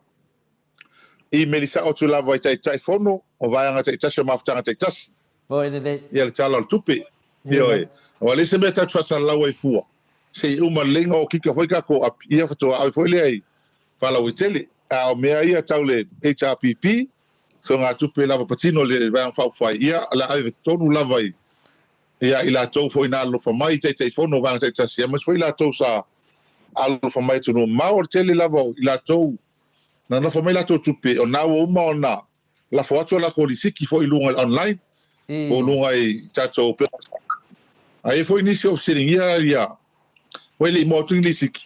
Imeli sao atu lava i Taitaifono o vaega taitasi o mafutaga taitasi. Moi lelei. Ia le Tala o le Tupe. Ioe. Aua e leai se mea tatou te faasalalau ai fua, se i uma lelei ona okika foi tatou api, ia faatoa ave foi lea i faalauaitele. A o mea ia tau le HRPP, soagatupe lava patino i le Vaega Faaupufai, ia o le a ave tonu lava i ia i latou foi na alolofa mai i Taitaifono o vaega taitasi, aemaise foi i latou sa alolofa mai i atunuu mamao. O le tele lava o i latou Na nofo mai latou tupe, o na ua uma ona lafo atu a latou lisiti foi i luga i le online, po o luga i tatou pepa. A i ai foi nisi o fesiligia ia, ua e le i maua atu ni lisiti,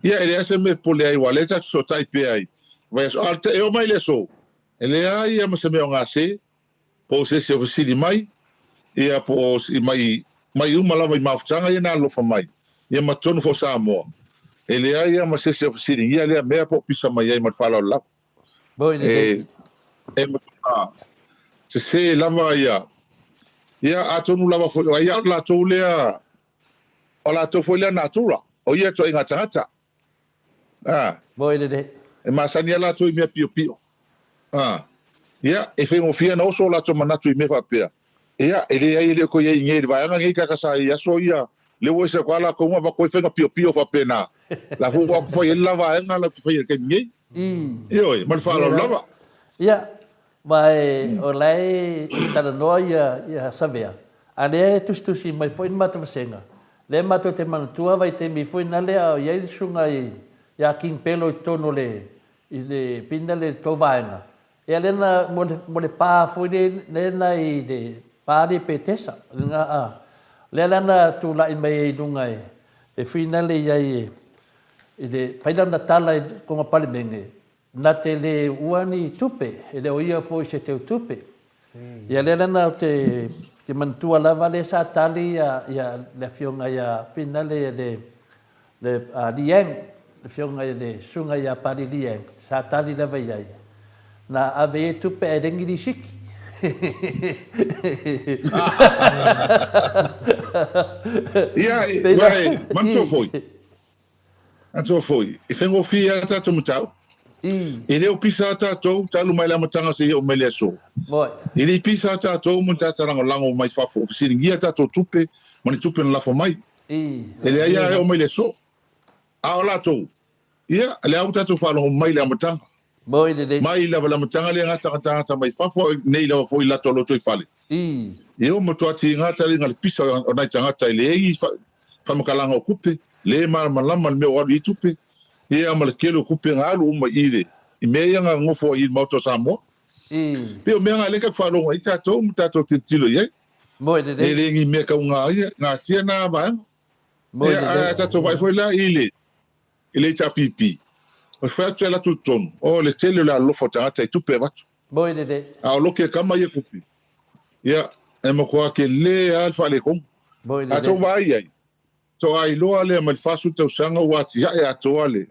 ia e leai se mea e popole ai, aua o lea tatou te fesootai pea i vaiaso. A e oo mai i le aso, e leai lava ma se mea o gase, po o se isi o fesili mai, ia po o mai, mai uma lava i mafutaga ia na alofa mai, ia ma totonu foi o Samoa. E leai lava ma se isi o fesiligia lea mea po o pisa mai ai ma le faaaloalo lava. Moi lelei. E, e matua sese lava ia, ia atonu lava foi, ai o latou lea, o latou foi lea natura, o ia ituaiga tagata. A. Moi lelei. E masani lava latou i mea piopio. A. Ia, e faigofie ona oso o latou manatu i mea faapea. Ia, e leai e le o toe i ai i nei i le vaega nei kaka sa i aso ia, lea ua ese atu lava latou ma avatu ai faiga piopio faapena. La foi ua fai ai le la vaega la te fai ai i le taimi nei. Ioe, ma le faaaloalo lava. Ia, Ma e, o la e talanoa ia, ia Savea, a lea e tusitusi mai foi le matou vasega, lea matou te manatua vaitaimi foi na lea a o i ai le susuga i, ia King Pelo i totonu o le, i le pina le tou vaega, ia lea na, mo le, mo le pa foi le, lea na i le pa lea i Petesa, lena a, lea la na tulai mai ai i luga e, e finale i ai e, i le, fai lana tala i totonu o Palemene, Na te le ua ni tupe, e le o ia foi se teutupe. Ia lea la na te, te manatua lava lea sa tali ia, ia le afioga ia Finale le, le uh, Liang, le afioga i le susuga ia Pali Liang, sa tali lava i ai. Na ave i ai tupe ae le ni lisiti. Ia, uae, manatua foi. Atua foi, e faigofie a tatou mataupu. E le o pisa a tatou talu mai le amataga seia oo mai le aso. E le i pisa a tatou ma ni tagata lagolago mai fafo o fesiligia a tatou tupe ma ni tupe na lafo mai. E leai a e oo mai le aso. A o latou, ia, lea ua tatou faalogo mai le amataga. Mai lava le amataga lea gata tagata mai fafo nei lava foi latou lotoifale. E o matua tiga taliga le pisa o nai tagata e leai faamatalaga o tupe, le malamalama le mea o alu i ai tupe, ia ma le tele o tupe na alu uma i le i mea ia na nofo ai i le Maota o Samoa. Pei o mea na lea tatou faalogo ai tatou ma tatou tilotilo i ai. E le ni mea tau gatia na vaega. Ia, ae a tatou vaai foi la i le i le HRPP, o fai atu e alu atu i totonu, o le tele o le alolofa o tagata i tupe e avatu. A o loke kama ia tupe, ia, e matua tele lava le faaletonu. A tou vaai i ai, faatoa iloa lea mai le 40 tausaga ua atiae atoa le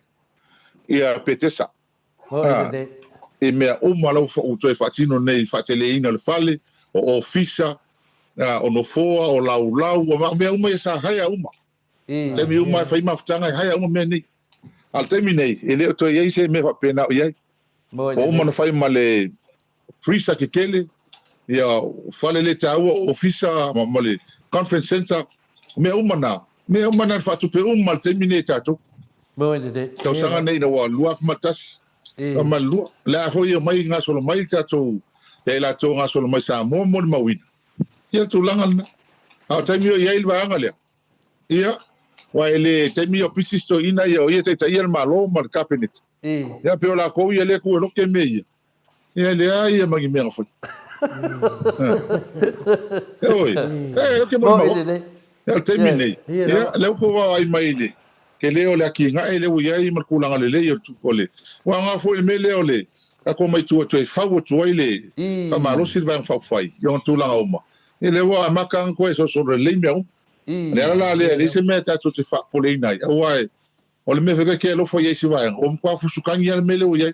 ia Petesa. A, i mea uma la ua toe faatino nei i le faateleina o le fale, o ofisa, o nofoa, o laulau, o mea uma ia sa haea uma. Taimi uma e fai mafutaga e haea uma mea nei. A o le taimi nei, e le o toe i ai se mea faapena o i ai. Ua uma ona fai ma le freezer kekele, ia, fale le taua, ofisa ma le conference centre, o mea uma na, mea uma na na faatupe uma i le taimi nei e tatou. Tausaga nei ina ua 2001, ma le 2. O le a foi e omai gasolo mai le tatou, ia i latou gasolo mai Samoa molimauina, ia le tulaga lena. A o taimi o i ai le vaega lea, Ia, aua e le taimi ia o pisi si toeaina ia o ia e taitaia le Malo ma le Kapeneta. Ia, pei o lakou ia lea e tu e loke mea ia. Ia, e leai ia ma ni mea na fai. Oi, e loke mo le maua. Ia, o le taimi nei, ia, lea ua tou vaavaai mai i le tele o le atinae lea ua i ai ma le tulaga lelei o le, o le, aua aoga foi le mea lea o le tatou omai tua toe fau atu ai le faamalosi le Vaega Faaupufai i ona tulaga uma. Ia, lea ua amata ona toe solosolo lelei mea uma. O le ala la lea, e leai se mea tatou te faapopoleina ai, aua o le mea foi e te alofa i ai i se vaega, ua matua fusukagi lava le mea lea ua i ai.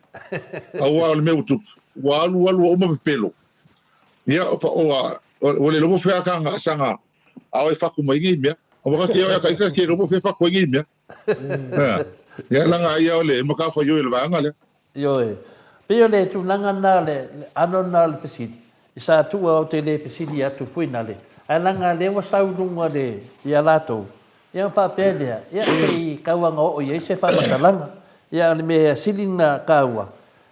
Aua o le mea ua tupu, ua alu alu ua uma pepelo. Ia, ua ua le iloa po o fea a saga ao e fatu mai nei mea. Aua ka te o ita te iloa po o fea e fatu ai nei mea. Ia, leaga ia o le matafaioi o le vaega lea. Ioe. Pei o le tulaga lena, o le ano lena o le fesili, i sa tuua ou te le fesili atu foi nale, ae leaga lea ua sau i luga le, ia latou, ia ona faapea lea, ia se i tau aga oo i ai se faamatalaga. Ia o le mea sili ona taua,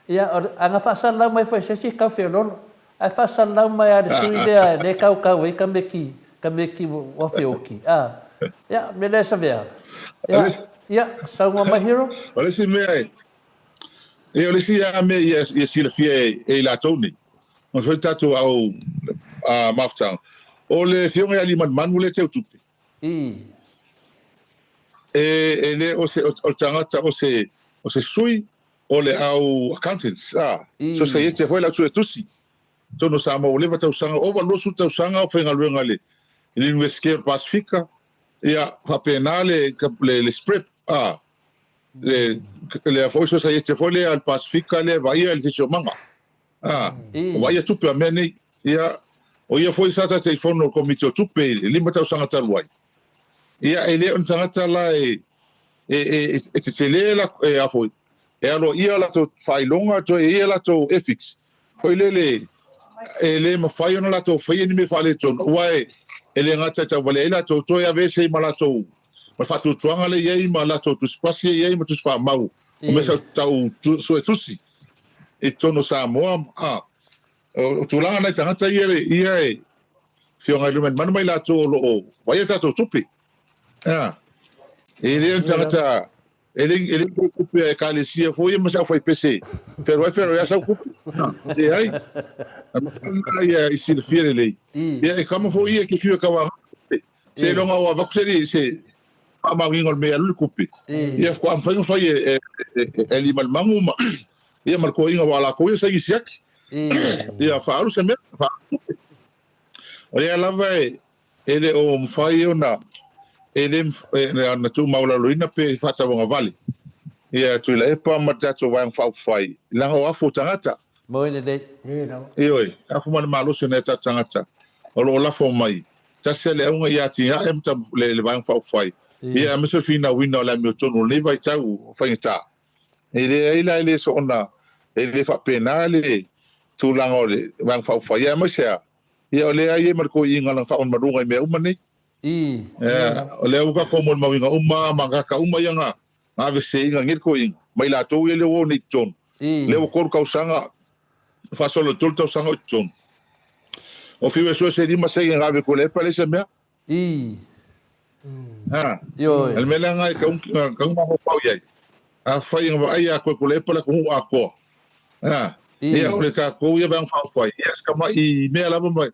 ia o le, a na faasalalau mai foi e se isi e tau feoloolo, ae faasalalau mai lava e le sui lea lea e tautau ai tamaiti, tamaiti ua feoti, a. Ia, o le mea lea Savea, ia, ia, saunoa mai Hero. O le isi mea e, Ia, o le isi lava mea ia, ia silafia e, e i latou nei, ma fai tatou au a, mafutaga, o le Afioga ia Aliimalemanu lea e teutupe. E, e le o se, o, o le tagata o se, o se sui o le au accountants, a, sosaiete foi le au suetusi. Totonu o Samoa ua leva tausaga, ova 20 tausaga o faigaluega i le, i le Iunivesite o le Pasefika, ia, faapena le, le, le SPREP, a, le, lea foi sosaiete foi lea a le Pasefika lea e vaaia le siosiomaga. A, o vaaia tupe a mea nei. Ia, o ia foi sa Taitaifono o le Komiti o Tupe i le 5 tausaga talu ai. Ia, e le o ni tagata la e, e, e, e tetele la, e, a foi, e aloaia latou faailoga, toe i ai latou ethics. Foi lele, e le mafai ona latou faia ni mea faaletonu, aua e, e le gata e tauvalea ai latou, toe aveese ai ma latou ma le faatuatuaga lea e i ai ma latou tusipasi lea e i ai ma tusi faamau o mea tau suetusi i totonu o Samoa. A. O tulaga nai tagata ia ia e fioga i luma manu mai latou o lo o vaai a tatou tupe. A, e le o tagata e le e le tupe a ekalesia foi ia ma se aufaipese fealuai fealuai a sau tupe. Leai. Ia i silafia lelei. Ia e kama foi ia ke fiu e kauaga. Seiloga ua avatu se se faamaoniga o le mea e alu le tupe. Ia faatoa mafai ona fai e e Aliimalemanu ma ia ma le toeaina aua o latou ia saini siaki. Ia faaalu se mea, faaalu tupe. O lea lava e e le o mafai ona e le ona tuumaulaloina pe faatauagavale ia Tuilaepa ma le tatou Vaega Faaupufai leaga o afu o tagata. Moi lelei. Ioe, afu ma le malosi o nai o tatou tagata o lo o lafo mai. Tasi lava le auga ia atinae le Vaega Faaupufai, ia aemaise o le finauina o le amiotonu o lenei vaitau faigata. E leai la, e le soona, e le faapena le tulaga o le Vaega Faaupufai, aemaise lava, ia o lea e i ai ma le toeaina lana faamalumaluga i mea uma nei. Ia, o lea ua tatou molimauina uma ma tagata uma ia na aveseseina nei le toeaina, mai latou ia lea ua o nei i totonu. Lea ua 3 tausaga, faasolo i le 3 tausaga o i totonu. O fiu e sue se 5 sene na ave Tuilaepa e leai se mea. Ha. Ioe. O le mea lea na e tau tau mafaufau i ai. Afai na vaai ia Tuilaepa le atunuu atoa. Ha. Ia o le tatou ia Vaega Faaupufai, ia si tamai mea lava ma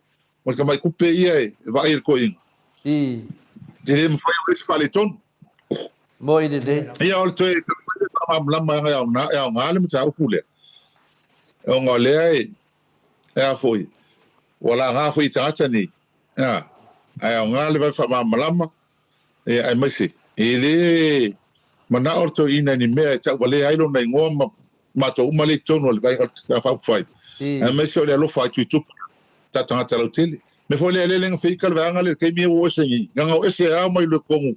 ma le tamai tupe ia e vaai ai le toeaina. E le mafai ona isi faaletonu. Moi lelei. Ia o le toe faamalamalama e aoga, e aoga le mataupu lea. Ona o lea e, e a foi, ua laga foi i tagata nei, a, ae aoga le vave faamalamalama, ia, aemaise, e le manao le toeaina i ni mea e tauvalea ai lona igoa ma matou uma lea i totonu o le Vaega Faaupufai, aemaise o le alofa i Tuitupa, ta tagata lautele. Mea foi lea, lele na feika le vaega lea i le taimi ua o ese nei, na o ese lava mai le totonu.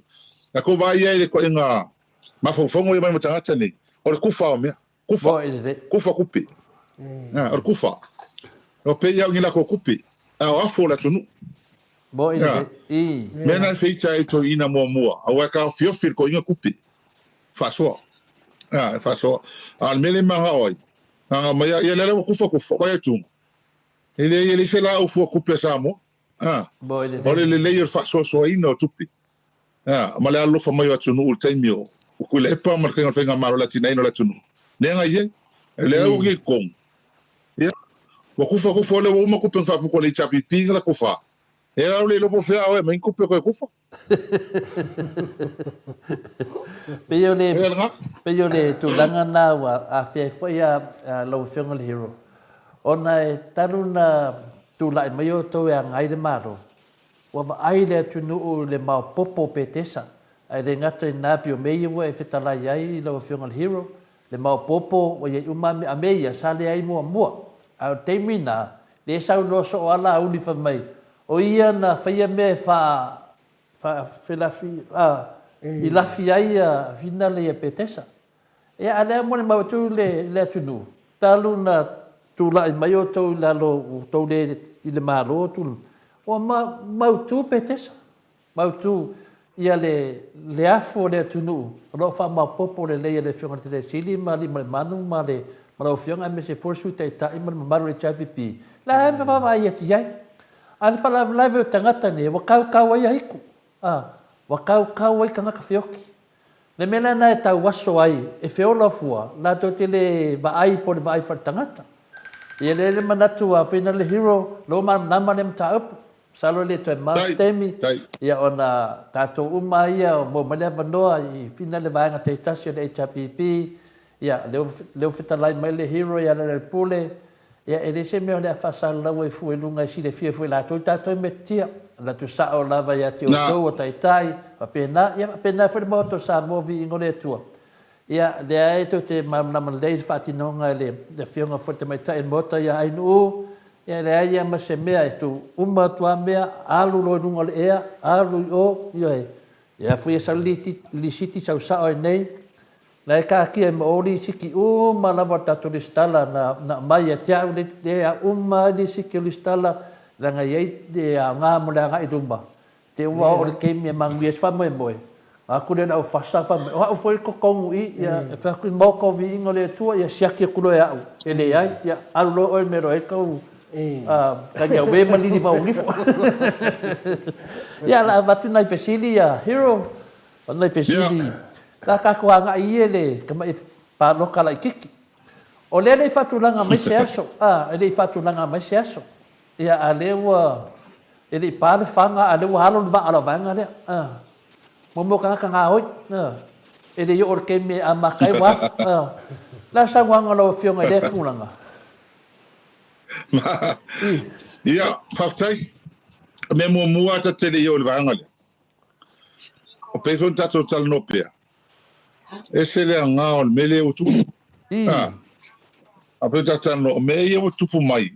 Na tou vaai ai i le ituaiga mafaufauga ia mai ma tagata nei, o le kufa o mea. Kufa, kufa kupe. O le kufa. O pei au ni latou kupe, a o afu o le atunuu. Mea na e feita ai toeaina muamua, aua e taofiofi le toeaina kupe. Faasoa. A, e faasoa. A o le mea lea e manao ai, na mai ia lea ua kufa kufa, vai atu. E leai, e leai se laau fua tupe a Samoa. A, o le lelei o le faasoasoaina o tupe. A, ma le alolofa mai o atunuu i le taimi o Tuilaepa ma le taimi o le faigamalo i le atinaeina o le atunuu. Lea na i ai. Lea ua i totonu. Ia, ua kufa kufa o lea ua uma tupe na faaputu a le HRPP na latou fa. E la le iloa po o fea a oe aumai ni tupe toe kufa. Pei o le, pei o le tulaga na ua afea ai foi a lau Afioga i le Hero, ona e talu na tulai mai outou e agai le Malo, ua vaai le atunuu i le maopopo o Petesa, ae le gata i lena, pei o mea ia ua e fetalai ai lau Afioga i le Hero, le maopopo ua i ai uma a mea ia sa leai muamua. A o le taimi lena, lea e saunoa soo lava Laauli fai mai, O ia na faia mea e faa, faa, felafi, a, i lafi ai ia finale ia Petesa. Ia, a lea molimau atu le, le atunuu, talu na tulai mai outou i lalo, outou le i le Malo, tu, ua ma, mautu Petesa. Mautu ia le, le afu o le atunuu o lo o faamaopoopo lelei e le Afioga i le Taitai Sili ma Aliimalemanu ma le, ma lau Afioga aemaise foi le Sui Taitai ma le mamalu o le HRPP, la e vaavaai atu i ai. A o le faalavelave o tagata nei, ua kaukau ai aiku, a, ua kaukau ai tagata feoki. Le mea lena e tauaso ai e feola fua, latou te le vaai po o le vaai faaletagata. Ia lea le manatu a Fina le Hero, lou malamalama lea mataupu. Masalo e le toe mamao se taimi, ia ona tatou uma lava ia maua mai le avanoa i Fina le vaega taitasi o le HRPP, ia lea ua fetalai mai le Hero ia Lealailepule, Ia, e leai se mea o le a faasalalau ai fua i luga e silafia foi e latou i tatou e metotia. Alu atu sao lava ia te outou o taitai, faapena, ia faapena foi le Maota o Samoa, viiga o le Atua. Ia, lea e tou te malamalama lelei i le faatinoga e le Afioga foi i le Tamaitai o le Maota ia Ainuu, ia e leai lava ma se mea e tuu uma atu lava mea, alu loa i luga o le ea, alu i o, ioe. Ia foi e sau le lisiti sau sao ai nei, Na e taatia ai ma o lisiti uma lava o le tatou lesitala na na aumai ia te au le a uma ai lisiti o lesitala leaga e i ai le aoga mo le agai i luma te ua oo le taimi e manuia ai se faamoemoe na atu lea i le aufasa fai mai o au foi e totonu i i ia e fai atu i le maota o viiga o le Atua ia siaki atu loa e au e leai ia alu loa oe i le mea e iloa ai tau Tanya we ma lili vau nifo. Ia la avatu nai fesili ia Hero. O nai fesili. La ka ko anga i le kama i paloka la ikiki. O lea le i faatulaga mai se aso, a, e le i faatulaga mai se aso. Ia, a lea ua, e le i pa le faga, a lea ua alo le vaa o le vaega lea. A, mo mea o tagata gaoi, a, e le i oo i le taimi e amata ai ua afu. A, o le a le saunoaga a lau Afioga i lea tulaga? Ia, faafetai. O mea muamua ta te le i oo i le vaega lea. O pei foi ona tatou talanoa pea, ese le aoga o le mea lea ua tupu. A, a pei ona tatou talanoa, o mea ia ua tupu mai,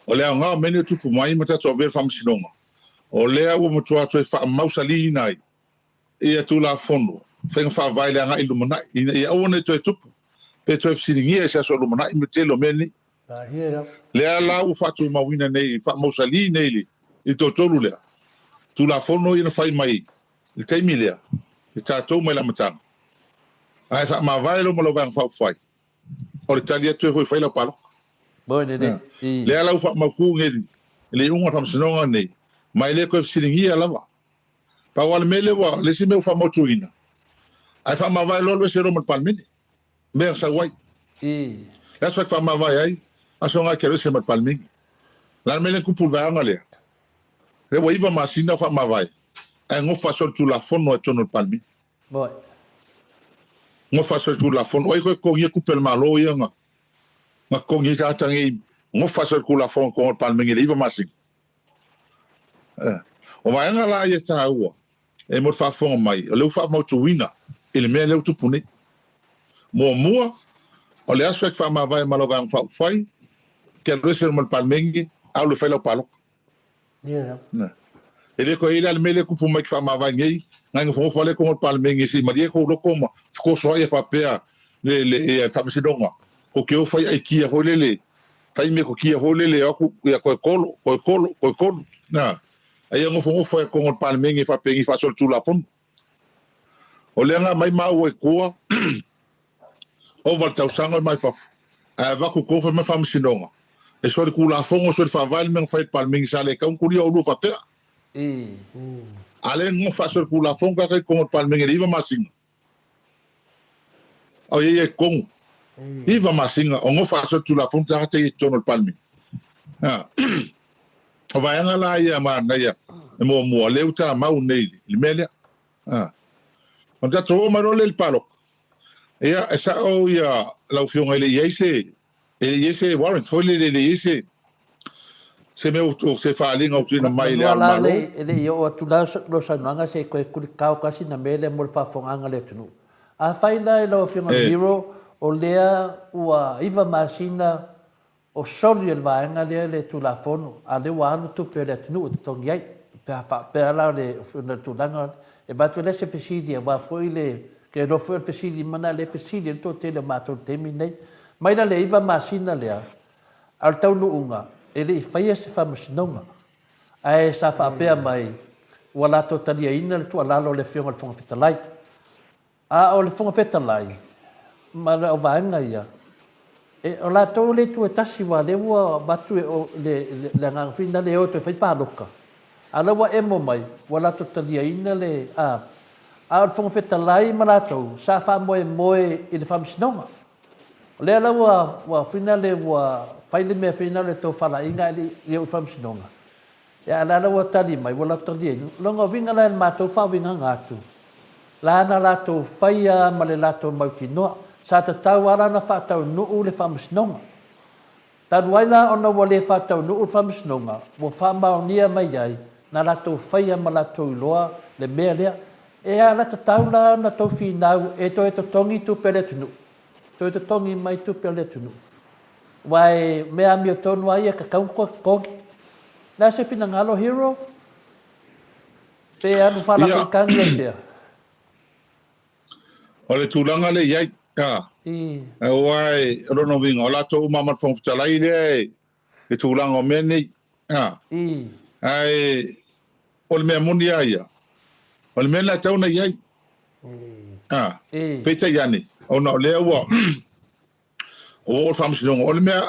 o le aoga o mea nei ua tupu mai ma tatou avea i le faamasinoga, o lea ua matua toe faamausaliina ai ia Tulafono, faiga faavae i le agai i le lumanai, ina ia aua ne i toe tupu pe toe fesiligia i se aso o lumanai ma le tele o mea nei. Lea la ua faatumauina nei, faamausali nei i le toatolu lea, Tulafono ia na fai mai i le taimi lea, e tatou mai le amataga. Ae faamavae loa ma lau Vaega Faaupufai, o le tali atu e foi fai lau palota. Lea la ua faamautu nei i le iuga o le Faamasinoga nei, ma e le toe fesiligia lava. Pau lava le mea lea ua, le isi mea ua faamautuina, ae faamavae loa alu ese loa ma le Palemene, mea na sau ai. Le aso e faamavae ai, aso lena e te alu ese ma le Palemene. O le a le mea lea na tupu i le vaega lea? Lea ua iva masina o faamavae, ae nofo faasolitulafono lava i totonu o le Palemene. Nofo faasolitulafono. O ai toe totogia tupe a le Malo ia na na totogi ai tagata nei, nofo faasolitulafono i totonu o le Palemene i le iva masina? O vaega la ia taua e mo le faafofoga mai, o lea ua faamautuina i le mea lea ua tupu nei. Muamua, o le aso e te faamavae ma lau Vaega Faaupufai, te alu ese ma le Palemene, alu e fai lau palota. E le toe i ai la le mea lea e tupu mai i te faamavae nei, na e nofonofo lava lea i totonu o le Palemene se i malie tou loto ma fetosoai e faapea le le Faamasinoga, tou te o fai aikia foi lele, fai metotia foi lele e o atu, ia toe tolo, toe tolo, toe tolu. Na, a ia nofonofo ai i totonu o le Palemene faapenei faasolitulafono. O lea na aumai maua i tua, ova le tausaga o mai fafo, ae avatu i tua fai mai Faamasinoga, e solitulafono, solifaavae le mea na fai e le Palemene sa le tatau ona tulia oulua faapea. A lea e nofo faasolitulafono tagata i totonu o le Palemene i le iva masina. O ia ia i totonu. Iva masina o nofo faasolitulafono tagata ia i totonu o le Palemene. O vaega la ia manaia e muamua, lea ua tamau nei i le mea lea. Ona tatou oo mai loa lea i le palota. Ia, e sao ia lau Afioga e le i i ai se, e le i i ai se warrant foi lele, e le i i ai se, se mea o se faaaliga ua tuuina mai i le Ao o le Malo. E le i oo atu la lau saunoaga se i toe kulikao tasi na mea lea mo le faafofogaaga a le atunuu. Afai la i lau Afioga i le Hero o lea ua iva masina O soli e le vaega lea le Tulafono, a o lea ua alu tupe a le atunuu e totogi ai. Pe a faapea la o le tulaga, e avatu ai lea se fesili aua foi le, ke iloa foi o le fesili uma lena lea e fesili ai le toatele o matou i le taimi lenei. Mai la le iva masina lea, a o le taunuuga, e le i faia se faamasinoga. Ae sa faapea mai, ua latou taliaina le tuualalo a le Afioga i le Fofoga Fetalai. A o le Fofoga Fetalai ma le auvaega ia, e, o latou le itu e tasi, aua o lea ua avatu e, o, le, le, le agaga foi lena e o e toe fai palota, a o la ua emo mai, ua latou taliaina le, a, a o le Fofoga Fetalai ma latou, sa faamoemoe i le Faamasinoga. O lea la ua, ua foi lea ua fai le mea foi lea o le tofalaiga ae le i oo i le Faamasinoga. Ia, a o la la ua tali mai, ua latou taliaina. O lona uiga la i le matou faauigaga atu, la na latou faia ma le latou mautinoa, sa tatau lava la ona faataunuu le faamasinoga. Talu ai la ona ua le faataunuu le faamasinoga, ua faamaonia mai ai na latou faia ma latou iloa le mea lea. E ala tatau la ona tou finau e toe totogi tupe a le atunuu, toe totogi mai tupe a le atunuu. Aua e mea amiotonu lava ia e tatau ona toe totogi. Le a se finagalo Hero? Pe alu faalafeitagi ai pea? O le tulaga lea e i ai, a, aua o lona uiga, o latou uma ma le Fofoga Fetalai lea e le tulaga o mea nei, a, ae o le mea moni lava ia, o le mea lena e tatau ona i ai, a, peitai ane, ona o lea ua. Ua oo i le faamasinoga, o le mea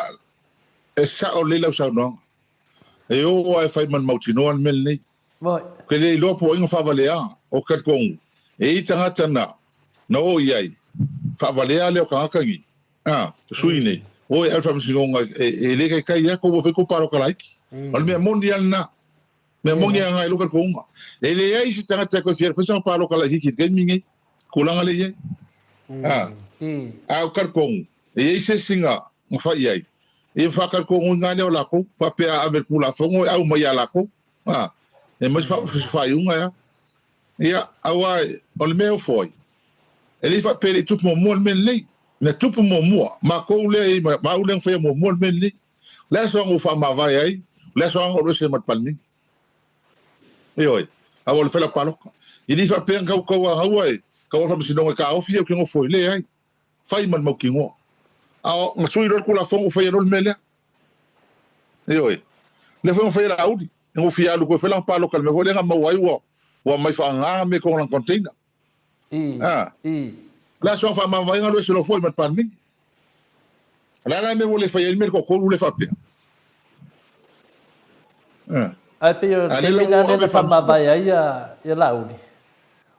e sao lelei lau saunoaga, e o lava e fai ma le mautinoa le mea lenei. Ou te le iloa po o ai na faavalea, ou te talitonu e i ai tagata na na o i ai, faavalea lea o tagata nei, a, sui nei, o e ave i le faamasinoga e le taitai lava tou o e fai tou palota laiti. O le mea moni lava lena. Mea moni lava lena i lou talitonuga. E leai se tagata e toe fia alu fai sana palota laitiiti i le taimi lenei, tulaga lea e i ai. A, a ou te talitonu, e i ai se isi na fai i ai, ia faatalitonu ina lea o latou, faapea a ave i le Tulafono e aumai ia latou, a, e aumai se faaiuga e a. Ia, aua o le mea e ofo ai, e le i faapea e le i tupu muamua le mea lenei. Na tupu muamua, matou lea e i ai ma au lea na faia muamua le mea lenei. O le aso na ou faamavae ai, o le aso na ou alu ese ai ma le Palemene. Ioe, aua o le fai lau palota. E le i faapea na tau e tau faamasinoga e taofi ou te nofo ai. Leai. Fai ma le mautinoa. A o na sui loa le Tulafono ua faia loa le mea lea. Ioe. Lea foi na faia e Laauli. Na ou fia alu toe fai lana palota i le mea foi lea na maua ai ua aumai faagagaga mea i totonu o lana container. A. O le aso na faamavae ai na alu ese loa foi ma le Palemene. O le a la le mea ua le fai ai le mea i le toatolu lea faapea? Ae pei o le taimi la lea na faamavae ai ia Laauli,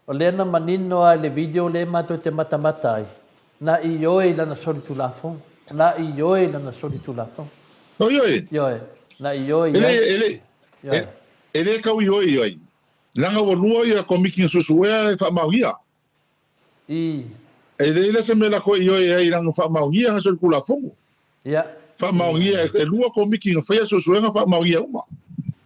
o lea na manino lava i le video lea matou te matamata ai, na ioe i lana solitulafono, na ioe i lana solitulafono. O ioe? Ioe, na ioe i ai. Ioe. E le tau ioe i ai, leaga ua lua ia Komiti na suesuea e faamaonia. I. E leai la se mea la toe ioe ai leaga faamaonia na solitulafono. Ia. Faamaonia e lua Komiti na faia suesuega faamaonia uma.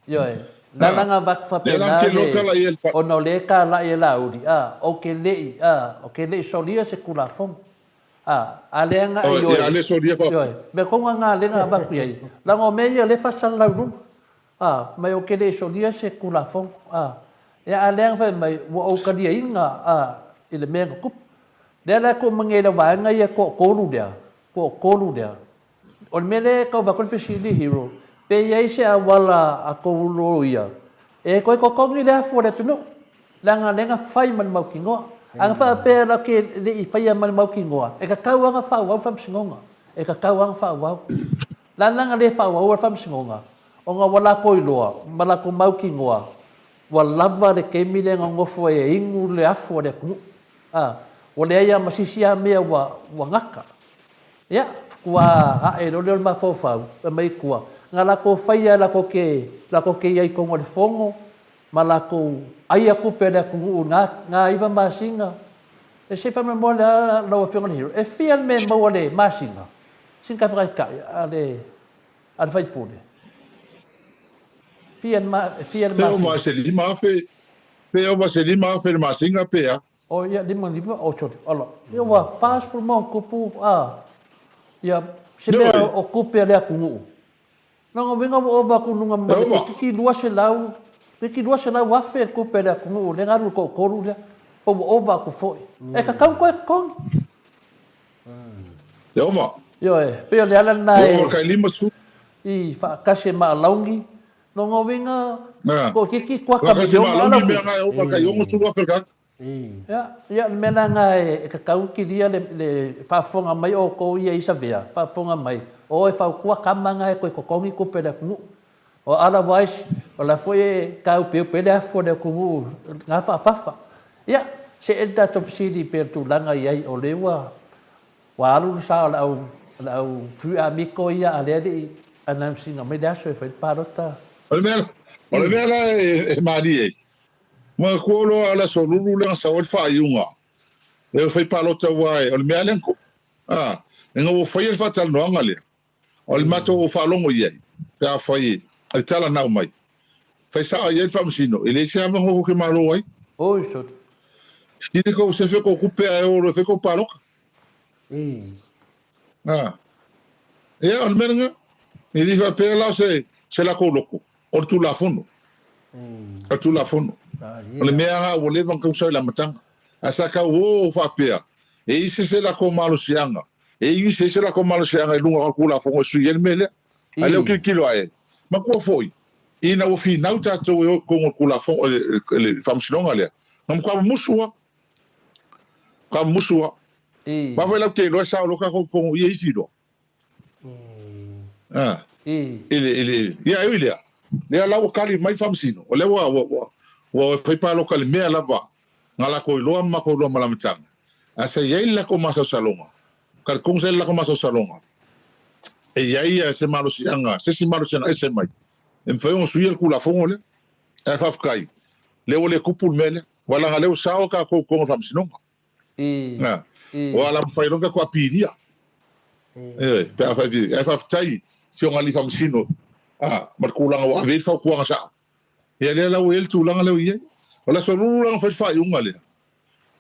Ioe. Na lana avatu faapena le, ona o lea e talai e Laauli, a, ou te le i, a, ou te le i solia se Tulafono. A, a lea na ioe. Ioe, a le solia faapea. Ioe. Mea tonu lava na lea na avatu i ai, leaga o mea ia o lea e faasalalau i luga. A, mai ou te le i solia se Tulafono. A, ia a lea na fai mai, ua ou taliaina, a, i le mea na tupu. Lea la e tuu mai nei i le vaega ia toatolu lea, toatolu lea. O le mea lea e tau avatu ai le fesili Hero, pe i ai se auala a tou loia e toe totogi le afu a le atunuu, leaga lea na fai ma le mautinoa. A na faapea la ke le i faia ma le mautinoa, e tatau lava ona faaauau le faamasinoga. E tatau lava ona faaauau. La la na le faaauaua le faamasinoga, ona ua latou iloa ma latou mautinoa ua lava le taimi lea na nofo ai e inu le afu a le atunuu. A, ua leai lava ma se isi lava mea ua, ua gata. Ia, faatoa ae loa lea o le mafaufau, fai mai tua, na latou faia latou te, latou te i ai i totonu o le fono, ma latou aia tupe a le atunuu i na, na iva masina. E se i faamoemoe lea lau Afioga i le Hero, e fia le mea e maua i le masina, sina tatou taitai a le, a le sui usufono? Fia le, fia le masina? Pe ova i se 5,000, pe ova i se 5,000 le masina pe a? O ia lima iva, oh sorry, ala, ia ua 40 ma ona tupu, a, ia, se mea o tupe a le atunuu. Lona uiga ua ova atu i luga ma le toeitiiti 200, toeitiiti 200 afe le tupe a le atunuu lea na alu i le toatolu lea, po ua ova atu foi. E tatau ona toe totogi. E ova. Ioe, pei o le ala lena e. E ova kai 50. I faatasi e maalauni, lona uiga, toeitiiti kuata miliona ala fua. E ova kai 60 afe le tagata. Ia, ia o le mea la lena e tatau kilia le, le faafofoga mai outou ia i Savea, faafofoga mai, o e fautua tama na e toe totogi tupe a le atunuu. O otherwise, o la foi e taupeupe ai le afu a le atunuu na faafafa. Ia, see le tatou fesili pei o le tulaga i ai, o lea ua, ua alu le sa o le au, o le au free amigo ia a lea e le i announce ina mai le aso e fai le palota. O le mea, o le mea la e malie ai, Manatua loa o le aso lulu lea na sau ai le faaiuga e fai palota aua o le mea lea na tupu. A, ina ua faia le faatalanoaga lea, o le matou faalogo i ai, pe afai o le tala na aumai, fai sao i ai le faamasino, e leai se avanoa tou te malo ai. Oi sorry. Sili kou sefe kou tupe ae o loa e fai kou palota. A, ia o le mea lena. E le faapea la o se, se latou loto, o le Tulafono. O le Tulafono. O le mea lena ua leva ona tausa i le amataga. Ae sa tau o faapea, e i ai se latou malosiaga, e i ai se latou malosiaga i luga o le Tulafono e sui ai le mea lea. A o lea ua tilotilo ae, matua foi, ina ua finau tatou e o i totonu o le Tulafono, le Faamasinoga lea, na matua mumusu lava. Matua mumusu lava. Aua foi la ou te iloa e sao loa tatou i totonu i i e isi loa. A, i le, i le, ia e ui lea, lea la ua kali mai le Faamasino, o lea ua, ua, ua, ua fai paloka i le mea lava na lakou iloa ma makou iloa ma le amataga. Ae sa i ai le lakou masalosaloga, talitonu sa i ai le lakou masalosaloga, e i ai se malosiaga, se isi malosiaga ese mai, e mafai ona suia le Tulafono lea. Ae faafetai, lea ua le tupu le mea lea. Aua leaga o lea ua sao tatou i totonu o le Faamasinoga. Na, ua ala mafai loa ona tatou apilia. Ioe, pe afai, ae faafetai Afioga i Alii Faamasino, a, ma le tulaga ua ave i ai le fautuaga sao. Ia lea la ua i ai le tulaga lea ua i ai. O le Aso Lulu la na fai le faaiuga lea,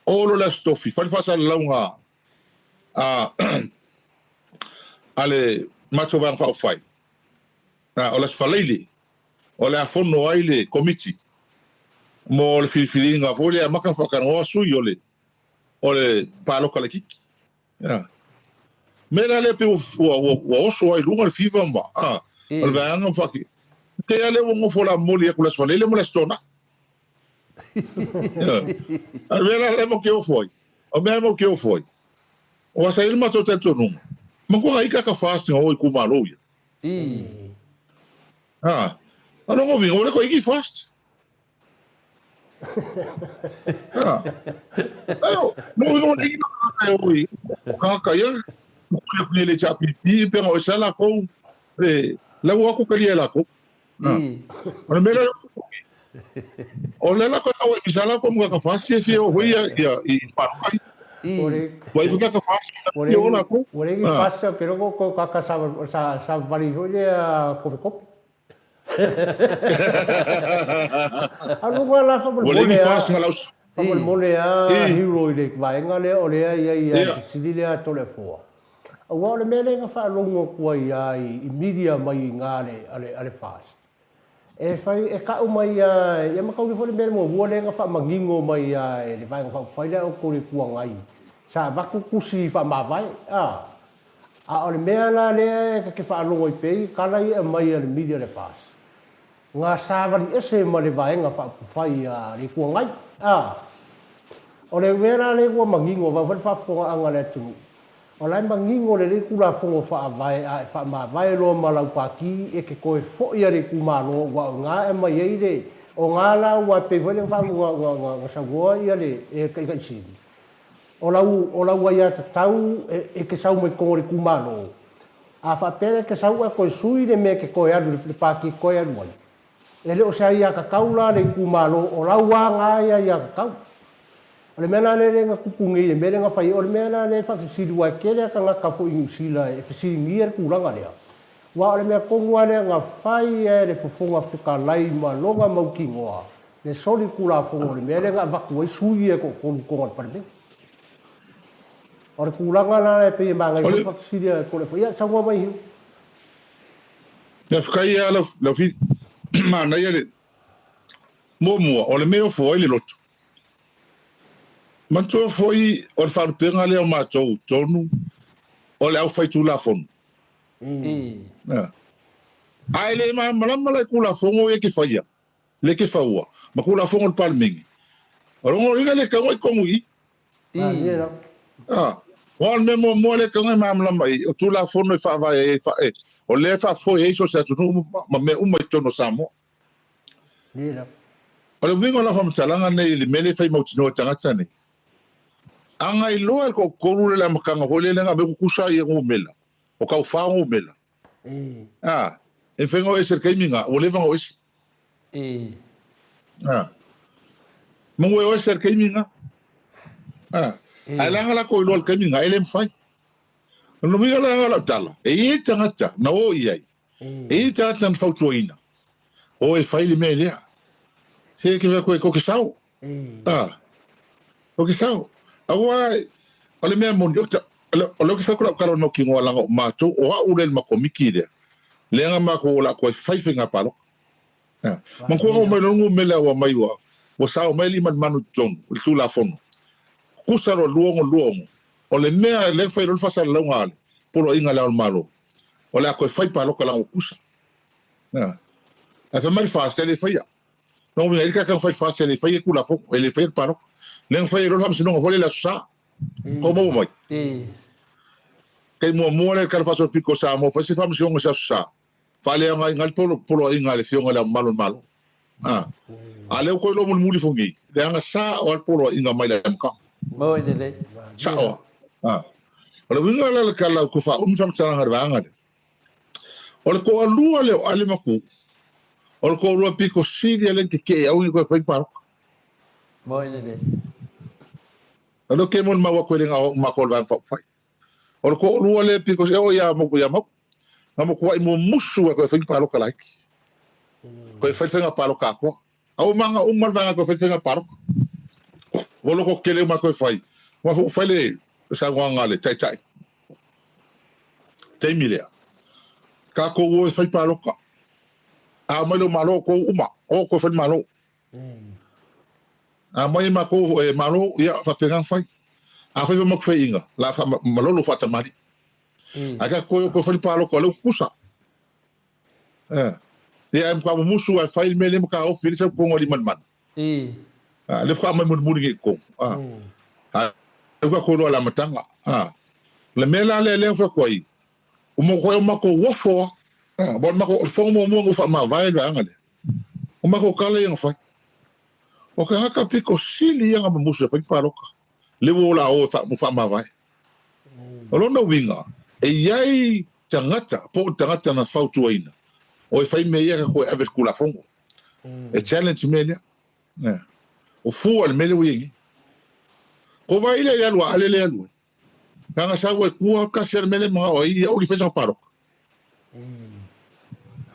o loa le Aso Tofi, fai le faasalalauga a, a le matou Vaega Faaupufai. Na, o le Aso Faraile, o le a fono ai le Komiti mo le filifiliga foi lea amata ona faatalanoa sui o le o le palota laitiiti. Ia. Mea la lea pei ua, ua, ua, ua oso ai i luga le fiva ma, a, o le vaega ma faati. Te a lea ua nofo la momoli atu le Aso Faraile ma le Aso Toonai. Ia. A o le mea la lea matou te ofo ai, o mea matou te ofo ai, aua sa i ai le matou talitonuga, matua ai kaka fast na o i itumalo ia. Ha. A longo vinga, ua le koe iki fast. Ha. Ayo, no vinga ua iki na kaka e oi. O kaka ia, mo kule aku nei le HRPP, pe nga o sa la kou, le, la ua aku kalia e la kou. Ha. O le mea la, o le la koe kawa i sa la kou mga ka fast, sie sie o hoi ia, ia, i paruka i. Ua ifu kaka fast, ia o la kou. Ua le iki fast, ke loko ko kaka sa, sa, sa vali foi lea kope kope. Alu la faamolemole a faamolemole a Hero i le vaega lea o lea i ai a fesili lea Toleafoa. Aua o le mea lea na faalogo atu ai a i media mai i ina a le FAST. E fai e kau mai a ia matauli foi le mea muamua lea na faamanino mai a e le Vaega Faaupufai lea a outou i le Itu Agai sa avatu tusi faamavae a. A o le mea la lea e ta te faalogo ai pea i tala ia e aumai a le media le FAS, na savali ese ma le Vaega Faaupufai a le Itu Agai. A o le mea la lea ua manino, vaai foi le faafofogaaga a le atunuu, o la e manino lelei Tulafono Faavae a e faamavae loa ma lau Pati e te toe foi a le itumalo aua o ina e aumai ai le, o ina la ua pei foi lea na saunoa ia le Taitai Sili, O lau, o lau aiatatau e, e te sau mai totonu o le itumalo, a faapea la e te sau ae toe sui le mea e te toe alu, le pati e te toe alu ai, e le o se aiatatau la le itumalo, o lau lava na e aiatatau. O le mea la lea lea na tupu nei i le mea lea na fai ai, o le mea la lea e faafesili aua e tele lava tagata foi i Niu Sila e fesiligia le tulaga lea, aua o le mea tonu lava lea na fai e le Fofoga Fetalai ma lona mautinoa, Le soli Tulafono o le mea lea na avatu ai sui ia e toatolu i totonu o le Palemene. O le tulaga la e pei e manaia foi le faafesili a Toleafoa. Ia, saunoa mai Hugh. Faafetai lava Laufili. Manaia le muamua o le mea e ofo ai le loto. Manatua foi o le faalupega lea o matou i totonu o le aufaitulafono. Ae le malamalama la i Tulafono ia e te faia. Le ke faua, ma Tulafono a le Palemene. O lona uiga e le tatau ona i totonu i i. A, aua o le mea muamua lea e tatau ona e malamalama i ai, o Tulafono e faavae ai, e, o lea e faafoe ai so o se atunuu ma mea uma i totonu o Samoa. O le uiga o lau faamatalaga nei i le mea lea e fai mautinoa e tagata nei, a na iloa e le toatolu lea le amataga foi lea na aumai tutusa ia numera, o taufao numera, A, e mafai ona o ese i le taimi lena, ua leva ona o ese. A, manu e o ese i le taimi lena. A, ae leaga latou iloa i le taimi lena, e le mafai. O lona uiga la o lau tala, e i ai tagata na o i ai, e i ai tagata na fautuaina, o e fai le mea lea. Se ke fai atu ai, ko ke sao. A, ko ke sao. Aua, o le mea moni, o lea ou te fai atu lau tala o le mautinoa leaga o matou, o au lea i le matou komiti lea, lea na matou o le a toe fai faiga palota. A, manatua na oo mai loa le numera ua aumai ua, ua sao mai alii ma le manu i totonu, i le Tulafono, tusa loa 2026, o le mea lea na fai loa le faasalalauga a le Poloaiga a Le Ao o le Malo, o le a toe fai palota leaga ua tusa. A, ae fai mai le FAST e le faia. Lona uiga, e le tata na fai le FAST e le faia Tulafono, e le faia le palota. Lea na fai ai loa le Faamasinoga foi lea i le Aso Sa. Tou maua mai? Taimi muamua lea i le Tala Faasolopito o Samoa fai se faamasinoga i se Aso Sa, faaleaogaina ai le poloaiga a le Afioga i Le Ao Mamalu o le Malo. A. A lea ua toe iloa mulimuli ifo nei, leaga sao lava le poloaiga mai le amataga. Moi lelei. Sao lava. A. O le uiga la o le tala ou te faaumi faamatalaga i le vaega lea, o le toalua lea o Ale ma Tuuu, o le toalua pito sili lea na tetee aua ne i toe fai ni palota. Moi lelei. O lea ou te molimau atu e le na o au matou o le Vaega Faaupufai. O le toalua lea pito e oo ia Mautu ia Mautu. Na matuai mumusu e toe fai ni palota laiti. Toe fai le faiga palota atoa. A ua maga uma le vaega toe fai le faiga palota. Ua loto tele uma toe fai. Ua foi fai le saunoaga a le taitai. Taimi lea. Tatou o e fai palota. A omai lou malo outou uma. O toe fai le malo. A aumai e matou e Malo, ia, faapena ona fai. Afai foi matou faiaina, la faamalolo faatamalii. Ae tatou toe o toe fai le palota o lea ua tutusa. Ia, ae matua mumusu lava e fai le mea lea ma taofi ai le sau totonu o Aliimalemanu. A, lea faatoa aumai mulimuli nei i totonu. A, lea ua tatou iloa i le amataga. A, o le mea la lea lea na fai atu ai, ua matuai o matou ofo lava. Aua o le matou, o le fono muamua na ou faamavae ai le vaega lea. O matou tala ia na fai. O tagata pito sili ia na mamusu e fai ni palota. Lea ua o la o e faamavae. O lona uiga, e i ai tagata, po o le tagata na fautuaina, o e fai mea ia tatou e ave i le Tulafono. E challenge mea lea. O fua le mea lea ua i ai nei. Ko vai lea i alu a ale lea alu ai. Leaga sau ai tua tasi le mea lea manao ai ia uli fai sana palota.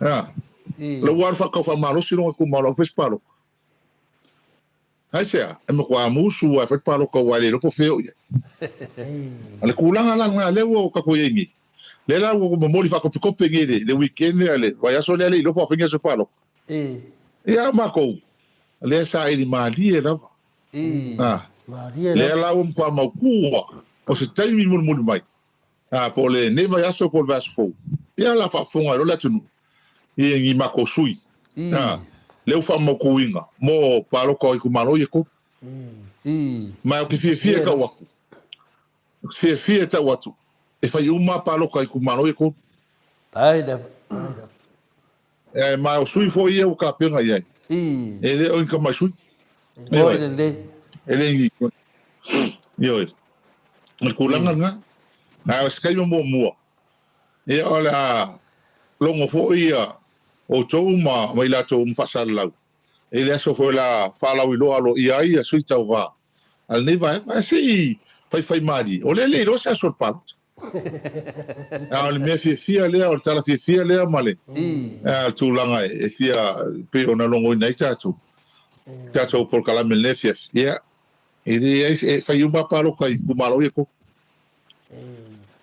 Ea. Le ua alu faatau faamalosi lona itumalo au fai se palota. Aisea, e matua musu lava e fai le palota aua e le iloa po o fea o i ai. O le tulaga la lena lea ua tatou i ai nei. Lea la ua momoli faakopikope nei le weekend lea le vaiaso lea le iloa po o a fai ni aso palota. Ia a matou, lea saili malie lava. A, lea la ua matua mautu lava, o se taimi mulimuli mai, a, po o lenei vaiaso po o le vaiaso fou, ia o le a faafofoga ai loa le atunuu i ni matou sui, a, lea ua faamautuina mo palota o itumalo ia e tolu. Ma ou te fiafia e tau atu, ou te fiafia e tau atu, e fai uma palota a itumalo ia e tolu. E, ma o sui foi ia ua tapena i ai. E le o ni tamai sui. Oi lelei. E le ni. Ioe. O le tulaga lena. A o se taimi muamua, ia o le a logo foi ia outou ma, ma i latou uma faasalalau i le aso foi o le a faalauiloa aloaia ai ia sui tauva a lenei vaega. Ae se i faifaimalie, o lea e le iloa se aso o le palota. A o le mea fiafia lea, o le tala fiafia lea ma le tulaga e fia pei ona logoina ai tatou, tatou polokalame i lenei afiafi. Ia, e leai, e fai uma lava palota i itumalo ia e tolu.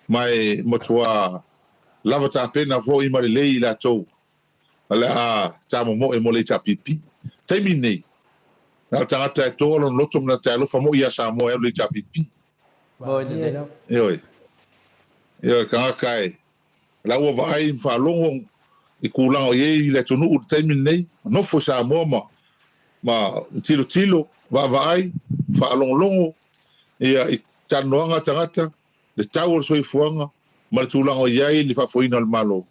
Ma e matua lava tapena foi ma lelei i latou o le a tamomoe mo le HRPP. Taimi lenei, na o le tagata e toa lona loto ma lana alofa moi ia Samoa e alu i le HRPP. Ioe. Ioe, tagata e, la ua vaai ma faalogo i tulaga o i ai le atunuu i le taimi lenei, nofo i Samoa ma, ma tilotilo, vaavaai, faalogologo ia i talanoaga a tagata, le tau o le soifuaga ma le tulaga o i ai le faafoeina o le Malo.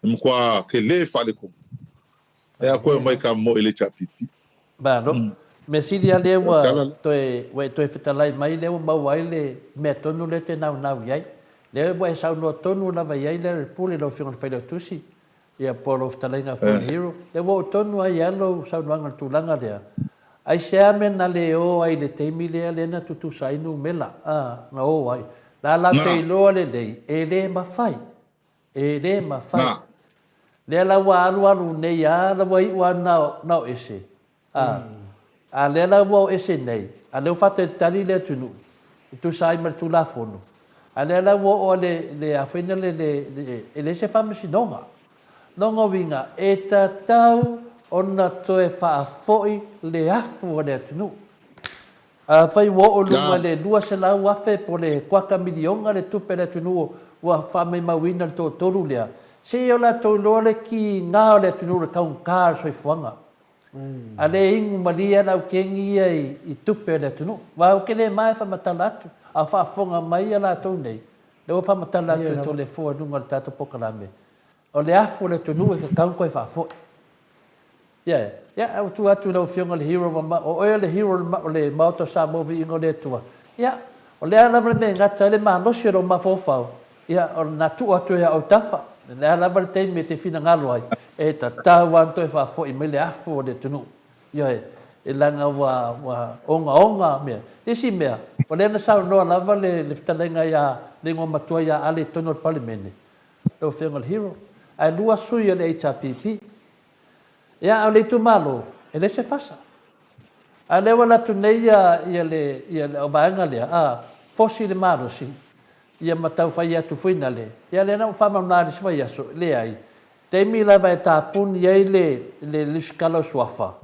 E matua tele faaletonu. E a koe omai ka moe i le HRPP. Malo. Mea sili a lea ua toe, ua e toe fetalai mai lea ua maua ai le mea tonu lea e te naunau i ai. Lea ua e saunoa tonu lava i ai Lealailepule lau Afioga i le Failautusi, ia po o lau fetalaiga foi le Hero. Lea ua oo tonu lava i ai lau saunoaga i le tulaga lea. Aisea mea na le o ai i le taimi lea lea na tutusa ai numera, a, na o ai. La la te iloa lelei, e le mafai. E le mafai. Na. Lea la ua alualu nei a, la ua iu a na, na o ese. A, a lea la ua o ese nei, a lea ua faatalitali le atunuu, e tusa ai ma le Tulafono. A lea la ua oo a le, le a foi le, le, le, e leai se faamasinoga. Lona uiga, e tatau ona toe faafoi le afu a le atunuu. Afai ua oo i luga i le 200,000 po o le kuata miliona le tupe a le atunuu ua faamaumauina i le toatolu lea, se i o latou iloa le kiga o le atunuu i le taugata o le soifuaga. A le inu malie lava le aukeni ia i tupe a le atunuu. Aua ou te le ma e faamatala atu, a o faafofoga mai ia latou nei. Lea ua faamatala atu e Toleafoa i luga o le tatou polokalame, o le afu o le atunuu e tatau ona toe faafoi. Ia, ia, ae ua tuu atu i lau Afioga le hero mama, o oe o le hero o le Maota o Samoa Viiga o le Atua. Ia, o le a lava le mea e gata ai le malosi o lou mafaufau, ia, o lena tuu atu ia autafa. O le a lava le taimi e te finagalo ai, e tatau lava ona toe faafoi mai le afu o le atunuu. Ioe, e leaga ua, ua ogaoga mea. Le isi mea, o lea na saunoa lava le, le fetalaiga ia, le igoamatua ia Ale i totonu o le Palemene, lau Afioga i le Hero, ae lua sui o le HRPP. Ia, a o le itumalo, e leai se fasa. A o lea ua alu atu nei ia, ia le, ia le vaega lea, a, fosi le malosi, ia ma tau fai atu foi na le, ia lea na ou faamama i le isi vaiaso, leai, taimi lava e tapuni ai le, le lusitala o suafa,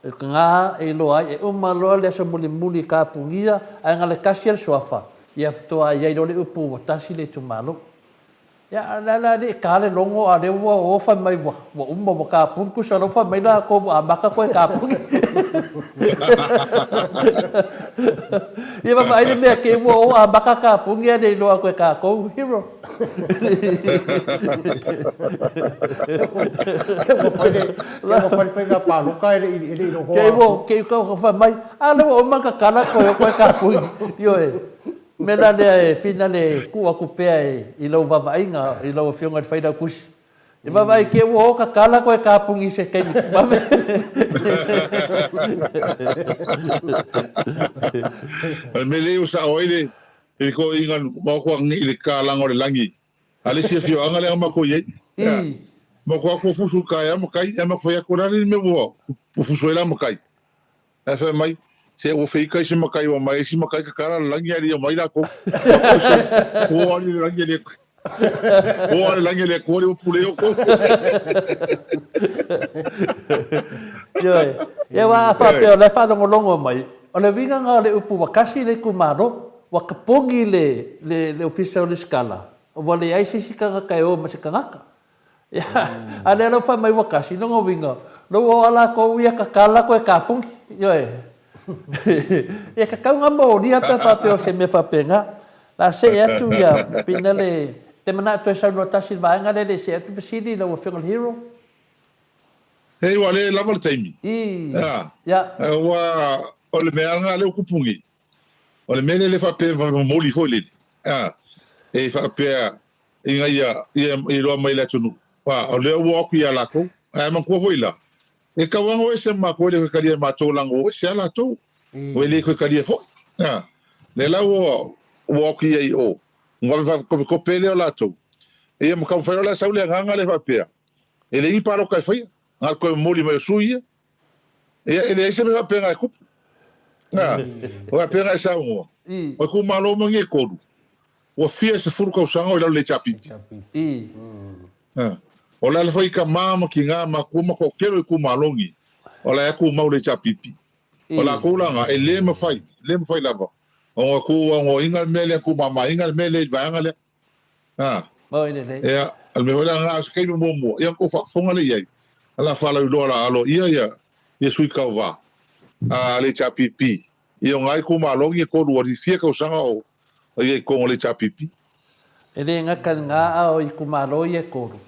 e gā e iloa ai, e uma loa le aso mulimuli tapunia, ae na o le tasi lava le suafa, ia faatoa i ai loa le upu ua tasi le itumalo. Ia, a o le a la le ta le logo a o lea ua o fai mai ua uma ua tapuni, tusa loa fai mai latou ua amata toe tapuni. Ia vaavaai le mea kei ua o amata tapuni ae le iloa atu e tatou, hero. Ua fai le ua fai le faiga palota e le i e le i logoa Kei ua kei ua fai mai, a lea ua uma ona tatala toe o toe tapuni. Ioe. O le mea la lea e finale e tuu atu pea i lau vaavaaiga i lau Afioga i le Failautusi, e vaavaai te i ua o tatala toe tapuni i se taimi vave. O le mea lea ua sao ai le toeaina maotu anei i le tatalaga o le lagi a le isi afioaga lea na matou i ai. Matou o atu fusu i le taeao matai, ae matou fai atu, o le a le mea ua fusu ai la matai? Ae fai mai, Se ua feita isi matai ua mai isi matai tatala le lagi ae le i omai latou. Ua o ale le lagi e le ua o ale le lagi e le Atua le ua pule outou. Ioe. Ia aua a faapea o la e faalogologo mai, o le uiga lena o le upu ua tasi le itumalo, ua topogi le, le, le Ofisa o Lesitala, ua leai se isi tagata e o ma se tagata. Ia, a lea la ua fai mai ua tasi, lona uiga, lea ua o a latou ia tatala toe tapuni. Ioe. Ia tatau ona molia pe a faapea o se mea faapena. La see atu ia Pina le, te manao toe saunoa tasi i le vaega lea le i see atu fesili lau Afioga i le Hero. Hei, ua le lava le taimi. I. Ia. Aua o le mea lena lea ua tupu nei. O le mea lea le faapea momoli foi lele. E faapea ina ia iloa mai le atunuu, a o lea ua o atu ia latou. Ae manatua foi la, e tau lava ona o ese ma matou e le toe talia e matou leaga ua o ese lava latou, ua le toe talia foi. A, lea la ua o atu i ai i o, ona vave faakopetope lea o latou. Ia ma taumafai loa la e sau le agaga lea faapea, e leai ni palota e faia, na o le toe momoli mai o sui ia. Ia, e leai se mea faapena e tupu. A, o faapena e saunoa, o itumalo uma nei e tolu, Ua fia 10 tausaga o i lalo le HRPP. O le ala foi i tama ma tina matua ma toatele o itumalo nei, o la e tumau le HRPP. O latou la na, e le mafai, le mafai lava ona tuuaogaina le mea lea, tuumamaina le mea lea i le vaega lea. Ia, o le mea foi la lena, o se taimi muamua, ia ona tou faafofoga lea i ai, o le a faalauiloa o le a aloaia ia sui tauva a le HRPP i ona itumalo nei e tolu ua fia tausaga o o i ai i totonu o le HRPP. E le gata i lena a o itumalo ia e tolu,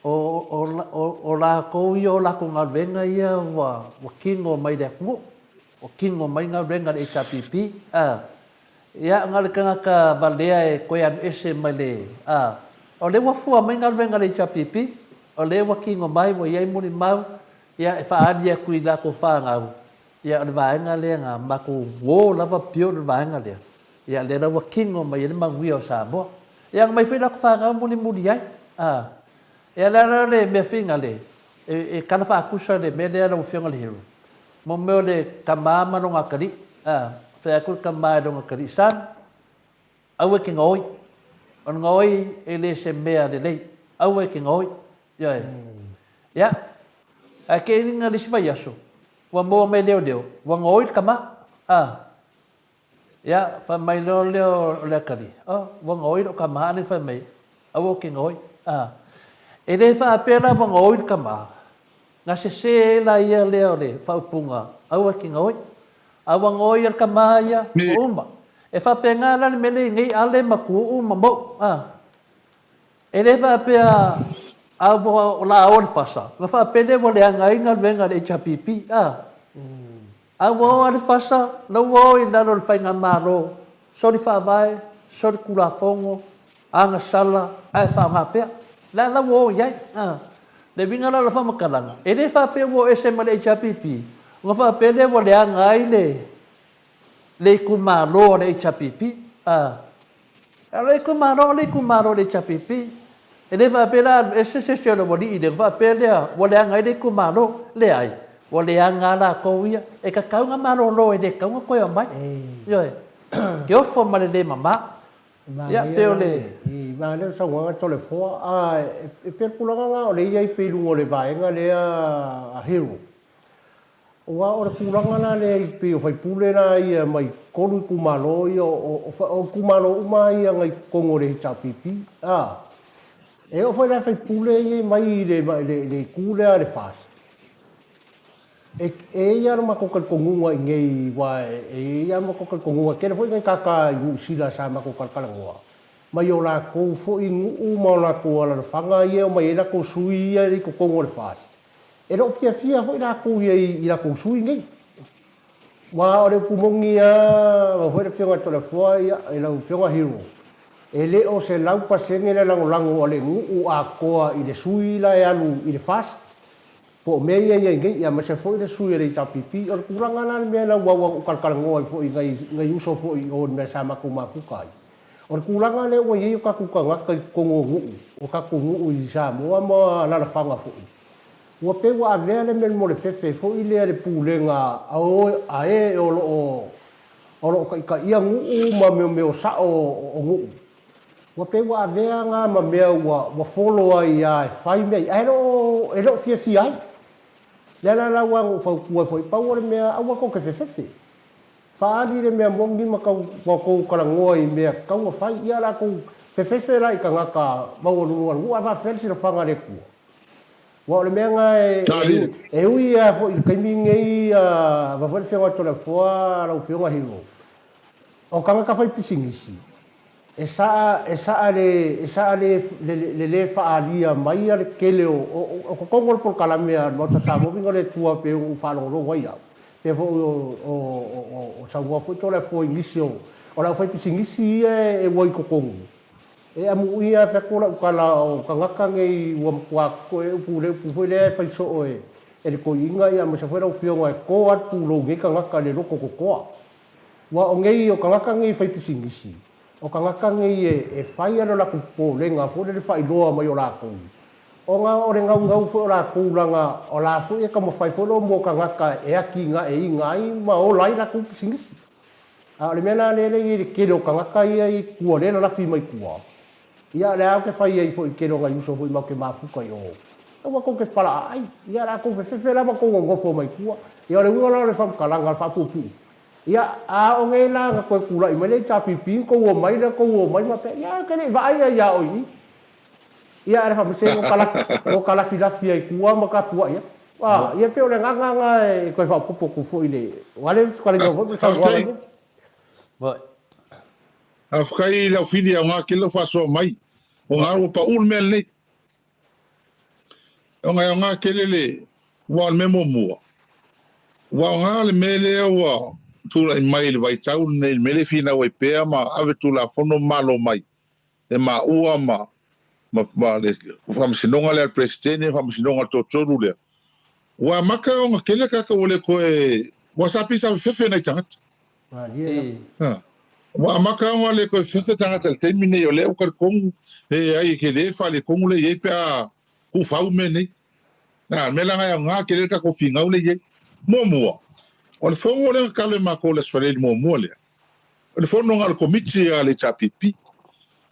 o, o, o, o latou ia o latou galuega ia ua, ua kino mai le atunuu, ua kino mai galuega a le HRPP, a. Ia, na o le tagata valea e toe alu ese mai le, a. O lea ua fua mai galuega a le HRPP, o lea ua kino mai, ua i ai molimau, ia, e faaali atu i latou fanau, Ia o le vaega lea na matou uo lava pure le vaega lea, ia lea la ua kino mai ai le manuia o Samoa. Ia na mai foi latou fanau mulimuli ai, a. Ia lea la le mea finale, e tala faatusa le mea lea lau Afioga i le Hero, mo mea o le tama ma lona atalii, a. Fai atu le tama i lona atalii, son, aua e te gaoi, o le gaoi e le se mea lelei, aua e te gaoi. Ioe. Ia, ae kei ina le isi vaiaso, ua maua mai e leoleo, ua gaoi le tama. A. Ia, fai mai loa lea o le atalii, Oh, ua gaoi lou tama, a lea fai mai, aua ou te gaoi. A. E le faapea la ua gaoi le tama, na sese la ia lea o le faaupuga, aua e te gaoi. A ua gaoi e le tama ia, ua uma. E faapena la le mea lea i nei Ale ma Tuuu ma Mauu, a. E le faapea a ua o le a o le FASA, ona faapea lea ua leaga ai galuega a le HRPP, a. A ua o lava le FASA, la ua o i lalo o le Faigamalo, soli faavae, soli tulafono, agasala ae faaaoga pea. La la ua o i ai. A. Le uiga la o lau faamatalaga, e le faapea ua o ese ma le HRPP, ona faapea lea ua leaga ai le le itumalo a le HRPP. A. O le itumalo o le itumalo a le HRPP. E le faapea la alu ese se isi o le aualii lea ona faapea lea ua leaga ai le itumalo. Leai, ua leaga lava latou ia. E tatau ona malolo e le tatau ona toe omai. Ioe. Te ofo ma le le mama. Ia, pei o le. I manaia le saunoaga Toleafoa, a e pei o le tulaga lena o lea e i ai pei i luga o le vaega lea a Hero. Aua o le tulaga la lea e pei o faipule la ia mai tolu itumalo ia, o itumalo uma lava ia na i totonu o le HRPP. A, e oo foi la i faipule ia e mai i le itu lea a le FAST, e i ai lava lo matou talitonuga i inei aua e i ai lava lo matou talitonuga, e tele foi nai tagata i Niu Sila sa matou talatalanoa, mai o latou foi nuu ma o latou alalafaga ia e omai ai latou sui ia i totonu o le FAST. E le o fiafia foi latou ia i latou sui nei. Aua o le upu moni lava, aua foi le Afioga ia Toleafoa, ia, i lau Afioga Hero, e le o 100% le lagolago a le nuu atoa i le sui la e alu i le FAST, po o mea ia e i ai nei, aemaise foi le sui a le HRPP. O le tulaga la le mea la ua ou talatalanoa ai foi i nai uso foi i o i le mea sa matou mafuta ai. O le tulaga lea ua i ai o tatou tagata i totonu o nuu, o tatou nuu i Samoa ma alalafaga foi, ua pei ua avea le mea mo le fefe foi lea le pulega a e o lo o o lo o taitaia nuu ma meomeo sao o nuu. Ua pei ua avea na ma mea ua ua folo ai a e fai mea ia, ae le o e le o fiafia ai. Lea la la ua na ou fautua ai foi, pau o le mea aua tou te fefefe. Faaali le mea moni ma tau ma tou talanoa i mea tatau ona fai. Ia latou fefefe la i tagata maualuluga o le nuu ae faafefea le silafaga a le Atua. Aua o le mea lena e, e ui lava foi i le taimi lenei, vaai foi le Afioga ia Toleafoa, lau Afioga Hero, o tagata faipisinisi, E saa, e saa le, e saa le, le, le le faaalia mai a le tele o, o, o totonu o le polokalame a le Maota Samoa uiga o le Atua pei ona ou faalogologo ai au, pei foi o, o, o, o saunoa foi Toleafoa i nisi o, o le aufaipisinisi ia e ua i totonu. E amuia a fai atu lau tala o tagata nei ua matua toe upu le upu foi lea e fai soo e, e le toeaina ia aemaise foi lau Afioga e to lava le pulou i nei tagata i le loto totoa. Ua o nei, o tagata nei fai pisinisi, o tagata nei e fai a lo latou popolega foi lele faailoa mai o latou, ona o le naunau foi o latou leaga o la foi e taumafai foi lea mo tagata e atinaeina ai ma ola ai latou pisinisi. A o le mea la lea e i ai le tele o tagata ia i tua lea e lalafi mai tua, ia o lea ou te fai ai foi i le tele o nai uso foi matou te mafuta i o, aua tou te palaaai, ia o le a tou fefefe la ma tou nonofo mai tua. Ia o le uiga la o le faamatalaga o le faapuupuu, Ia, a o nei la na toe tulai mai le HRPP na tou omai lea tou omai faapea, ia ou te le i vaai lava ia oe i i. Ia ae faamasino no ta lafi, no ta lafilafi ai tua ma tapuai atu. A, ia pei o le agaga lena e toe faaopoopo atu foi i le, aua le fetalaiga foi ma le saunoaga nei. Faafetai i lau fili aoga tele lou faasoa mai. O ngā ua pau le mea lenei. Ona e aoga tele le, aua o le mea muamua, ua aoga le mea lea ua tulai mai i le vaitau lenei, le mea lea e finau ai pea ma ave Tulafono ma malo mai e maua ma, ma, ma le Faamasinoga lea a le Peresetene, le Faamasinoga a le Toatolu lea, ua amata ona tele tagata ua le toe, aua sa pei sa fefefe nai tagata. Ha. Ua amata ona le toe fefe tagata i le taimi nei, o lea ua talitonu, e ai e tele le faaletonu lea e i ai pe a tuufau mea nei. Na, o le mea la lena e aoga tele le tatou finau lea e i ai. Muamua, o le fono lea na talo e matou i le Aso Faraile muamua lea, o le fono na o le Komiti a le HRPP.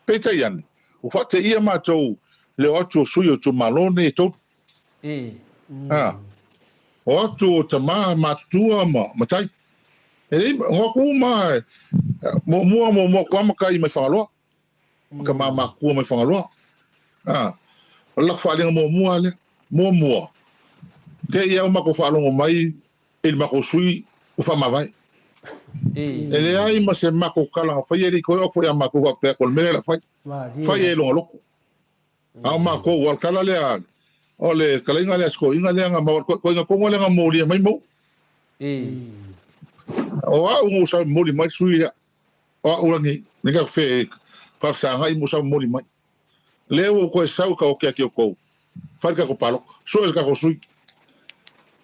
Peitai ane, ua faateia matou i le o atu o sui o itumalo nei e tolu. Ha. O atu o tama matutua ma matai. E leai, o atu uma, muamua muamua atu lava matai mai Fagaloa. Tama matutua mai Fagaloa. Ha. O le latou faaaliga muamua lea. Muamua, te i au matou faalogo mai i le matou sui ua faamavae. E leai ma se makou kala na faia e le i toe oo atu foi ia matou faapea atu o le mea lea o le a fai. Fai e lona loto. A o makou, o le tala lea o le talaiga lea a si toeaina lea na maua, toeaina tonu lea na molia mai Mauu. O au na ou sau e momoli mai le sui lea. O au lani, nei tatou fe faafesagai ma ou sau momoli mai. Lea ua ou toe sau e taofi atu i outou, fai le tatou palota, sue le tatou sui.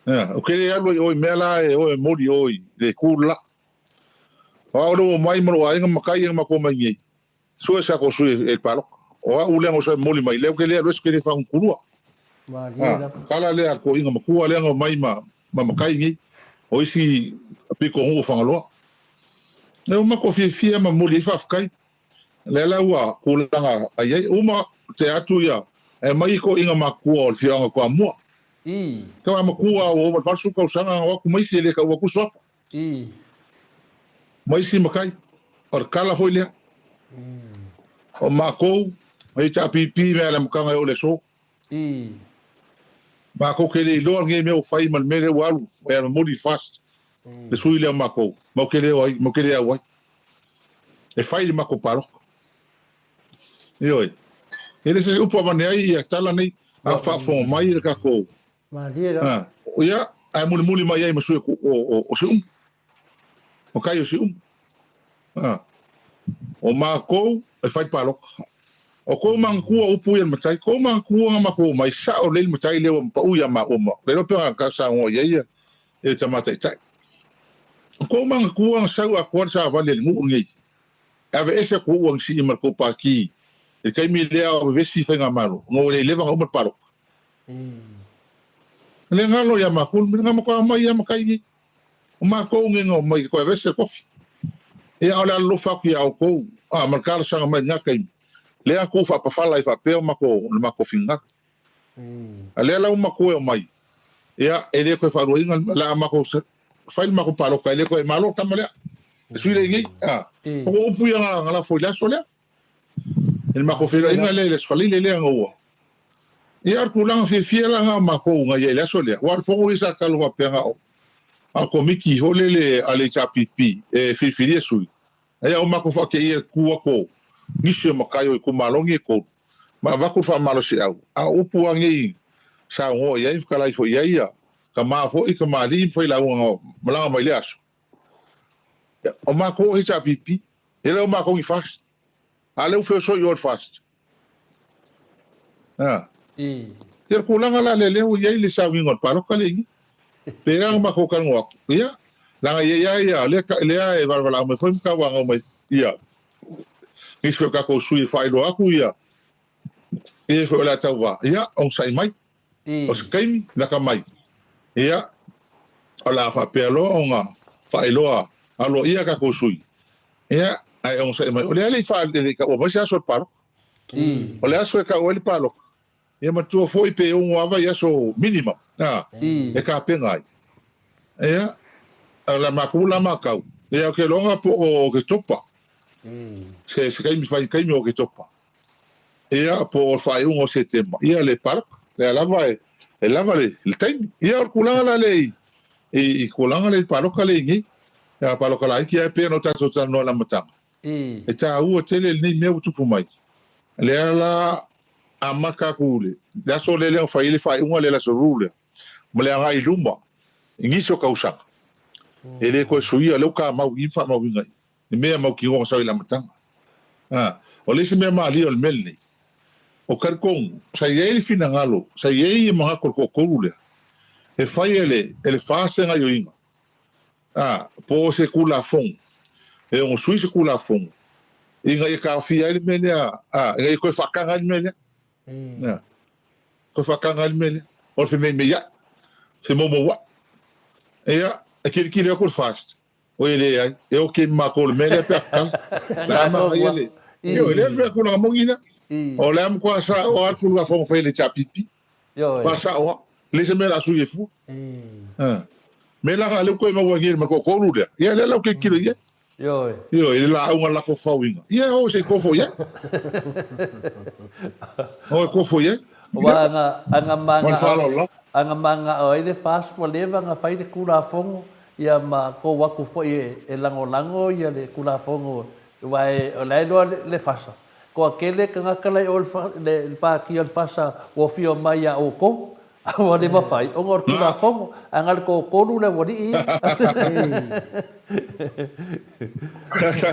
Ea, ou te le alu ai i o i mea la e o e moli i o i le itu le la. O au lea ua omai ma lou aiga ma matai ia na matou omai nei, sue se tatou sui e le palota. O au lea na ou sau e momoli mai, lea ou te le alu ese ou te le faagutukulua. A, tala lea a le toeaina matua lea na omai ma matai nei, o isi pitonuu o Fagaloa. Lea ua matou fiafia ma momoli ai faafetai. Lea la ua tulaga ai ai. Uma te atu ia, e aumai toeaiina matutua o le afioaga o Toamua. Tama matua ua ova i le 80 tausaga na o atu ma isi e le taua atu suafa. Ma isi matai. O le tala foi lea. O matou, mai HRPP mea a le amataga e oo i le aso. Matou te le iloa lenei mea ua fai ma le mea lea ua alu e alu momoli i le FAST le sui lea o matou, matou te le o ai, matou te le auai. E fai le matou palota. Ioe. E le o se upu avane ai ia tala nei, a faafofoga mai le tatou. Malie lava. Ia, ae mulimuli mai ai ma sui o Siumu. O kai o Siumu. O matou e fai palota. O kou manatua upu ia le matai, kou manatua na matou omai sao lelei le matai lea ua pau ia maua ma le iloa pe na saunoa i ai ia le tama taitai. O kou manatua na sau atoa le savali a le nuu lenei e aveese atu ua sii ma le tou pati i le taimi lea o vevesi faigamalo ona ua le leva ona uma le palota. Le galo ia matou le mea na matou omai ia matai nei. O matou nei na omai e toe aveese le tofi. Ia, o le alolofa atu ia outou, a, ma le talosaga mai i lena taimi, lea tou faapafala ai faapea o matou, le matou finagalo. A lea la ua matou e omai, ia, e le toe faaluaina, o le a matou fai le matou palota, e le toe malo le tama lea, le sui lea i inei, a. O upu ia na lafo i le aso lea, i le matou feiloaiga lea i le Aso Faraile lea na ua. Ia, o le tulaga fiafia la lena o matou na i ai i le aso lea, aua o le fono ia sa tatalo faapea na o a o komiti foi lele a le HRPP e filifilia sui, ae ua matou faateia le tu atu o nisi o matai o itumalo nei e tolu, ma avatu le faamalosiau. A o upu lava nei saunoa i ai ma fetalai foi i ai ia tama foi, tamalii ma failauga na malaga mai i lea aso. O matou o HRPP, e le o matou ni FAST. A lea ua feosoi i o le FAST. A. Ia le tulaga la lea lea ua i ai le sauniga o le palota lea i i. Pe a na matou talanoa atu, ia, leaga e i ai lava ia, lea, lea e valavalao mai foi ma tauanau mai ia nisi foi o tatou sui e faailoa atu ia e foi o le a tauva, ia, onosai mai. O se taimi, lata mai, ia, o le a faapea loa ona faailoa aloaia tatou sui, ia, ae onosai mai. O lea e le i faa, e le i taua mai se aso o le palota. O le aso e tau ai le palota, ia matua foi pe ono ava i aso minimum, a, e tapena ai. Ia, o le matou la matau, ia, ou te iloa po o Oketopa, se, se taimi fai taimi o Oketopa. Ia, po o le faaiuga o Setema, ia le palota. Lea lava e, e lava le, le taimi. Ia, o le tulaga la lea i, i, i tulaga lea i palota lea i nei. Ia, palota laiti ae pei ona tatou talanoa i le amataga. E taua tele lenei mea ua tupu mai. Lea la amata atu le, le aso lea lea na fai ai le faaiuga lea le aso Rule lea, ma le agai i luma i nisi o tausaga. E le toe suia, lea ua tamau i i ma faamauina i i. Le mea mautinoa na sau i le amataga. A, o le isi mea malie o le mea lenei, o talitonu, sa i ai le finagalo, sa i ai le manatu o le toatolu lea, e fai e le, e le FAST se gaioiga, a, po o se Tulafono, e ono sui se Tulafono, ina ia taofia ai le mea lea, a, ina ia toe faataga ai le mea lea. A, toe faataga ai le mea lea, o le femeimeia'i, femoumoua'i. Ia, e kilikili atu le FAST, Oi e leai, e oke ma matou le mea lea pe a tatau. Le a manaia le... Ioe, lea le mea tulaga moni lea. O le a matua sao lava le Tulafono fai e le HRPP. Matua sao lava. Leai se mea o le a sui ai fua. Mea la lea ua toe maua ai nei ma le toatolu lea, ia lea la ua tilotilo i ai. Ioe. Ioe, i le lauga lako faoina. Ia, o se i tofo i ai. O e tofo i ai. Aua aga, aga Ma le faaaloalo lava. Aga manao ai le FAST ua leva na fai le Tulafono. Ia ma kou aku foi e lagolago ia le Tulafono aua o la e iloa le FASA. Toatele tagata la i o le Pati o le FASA ua afio mai ia outou, a ua le mafai ona o le Tulafono, ae na o le toatolu le aualii ia.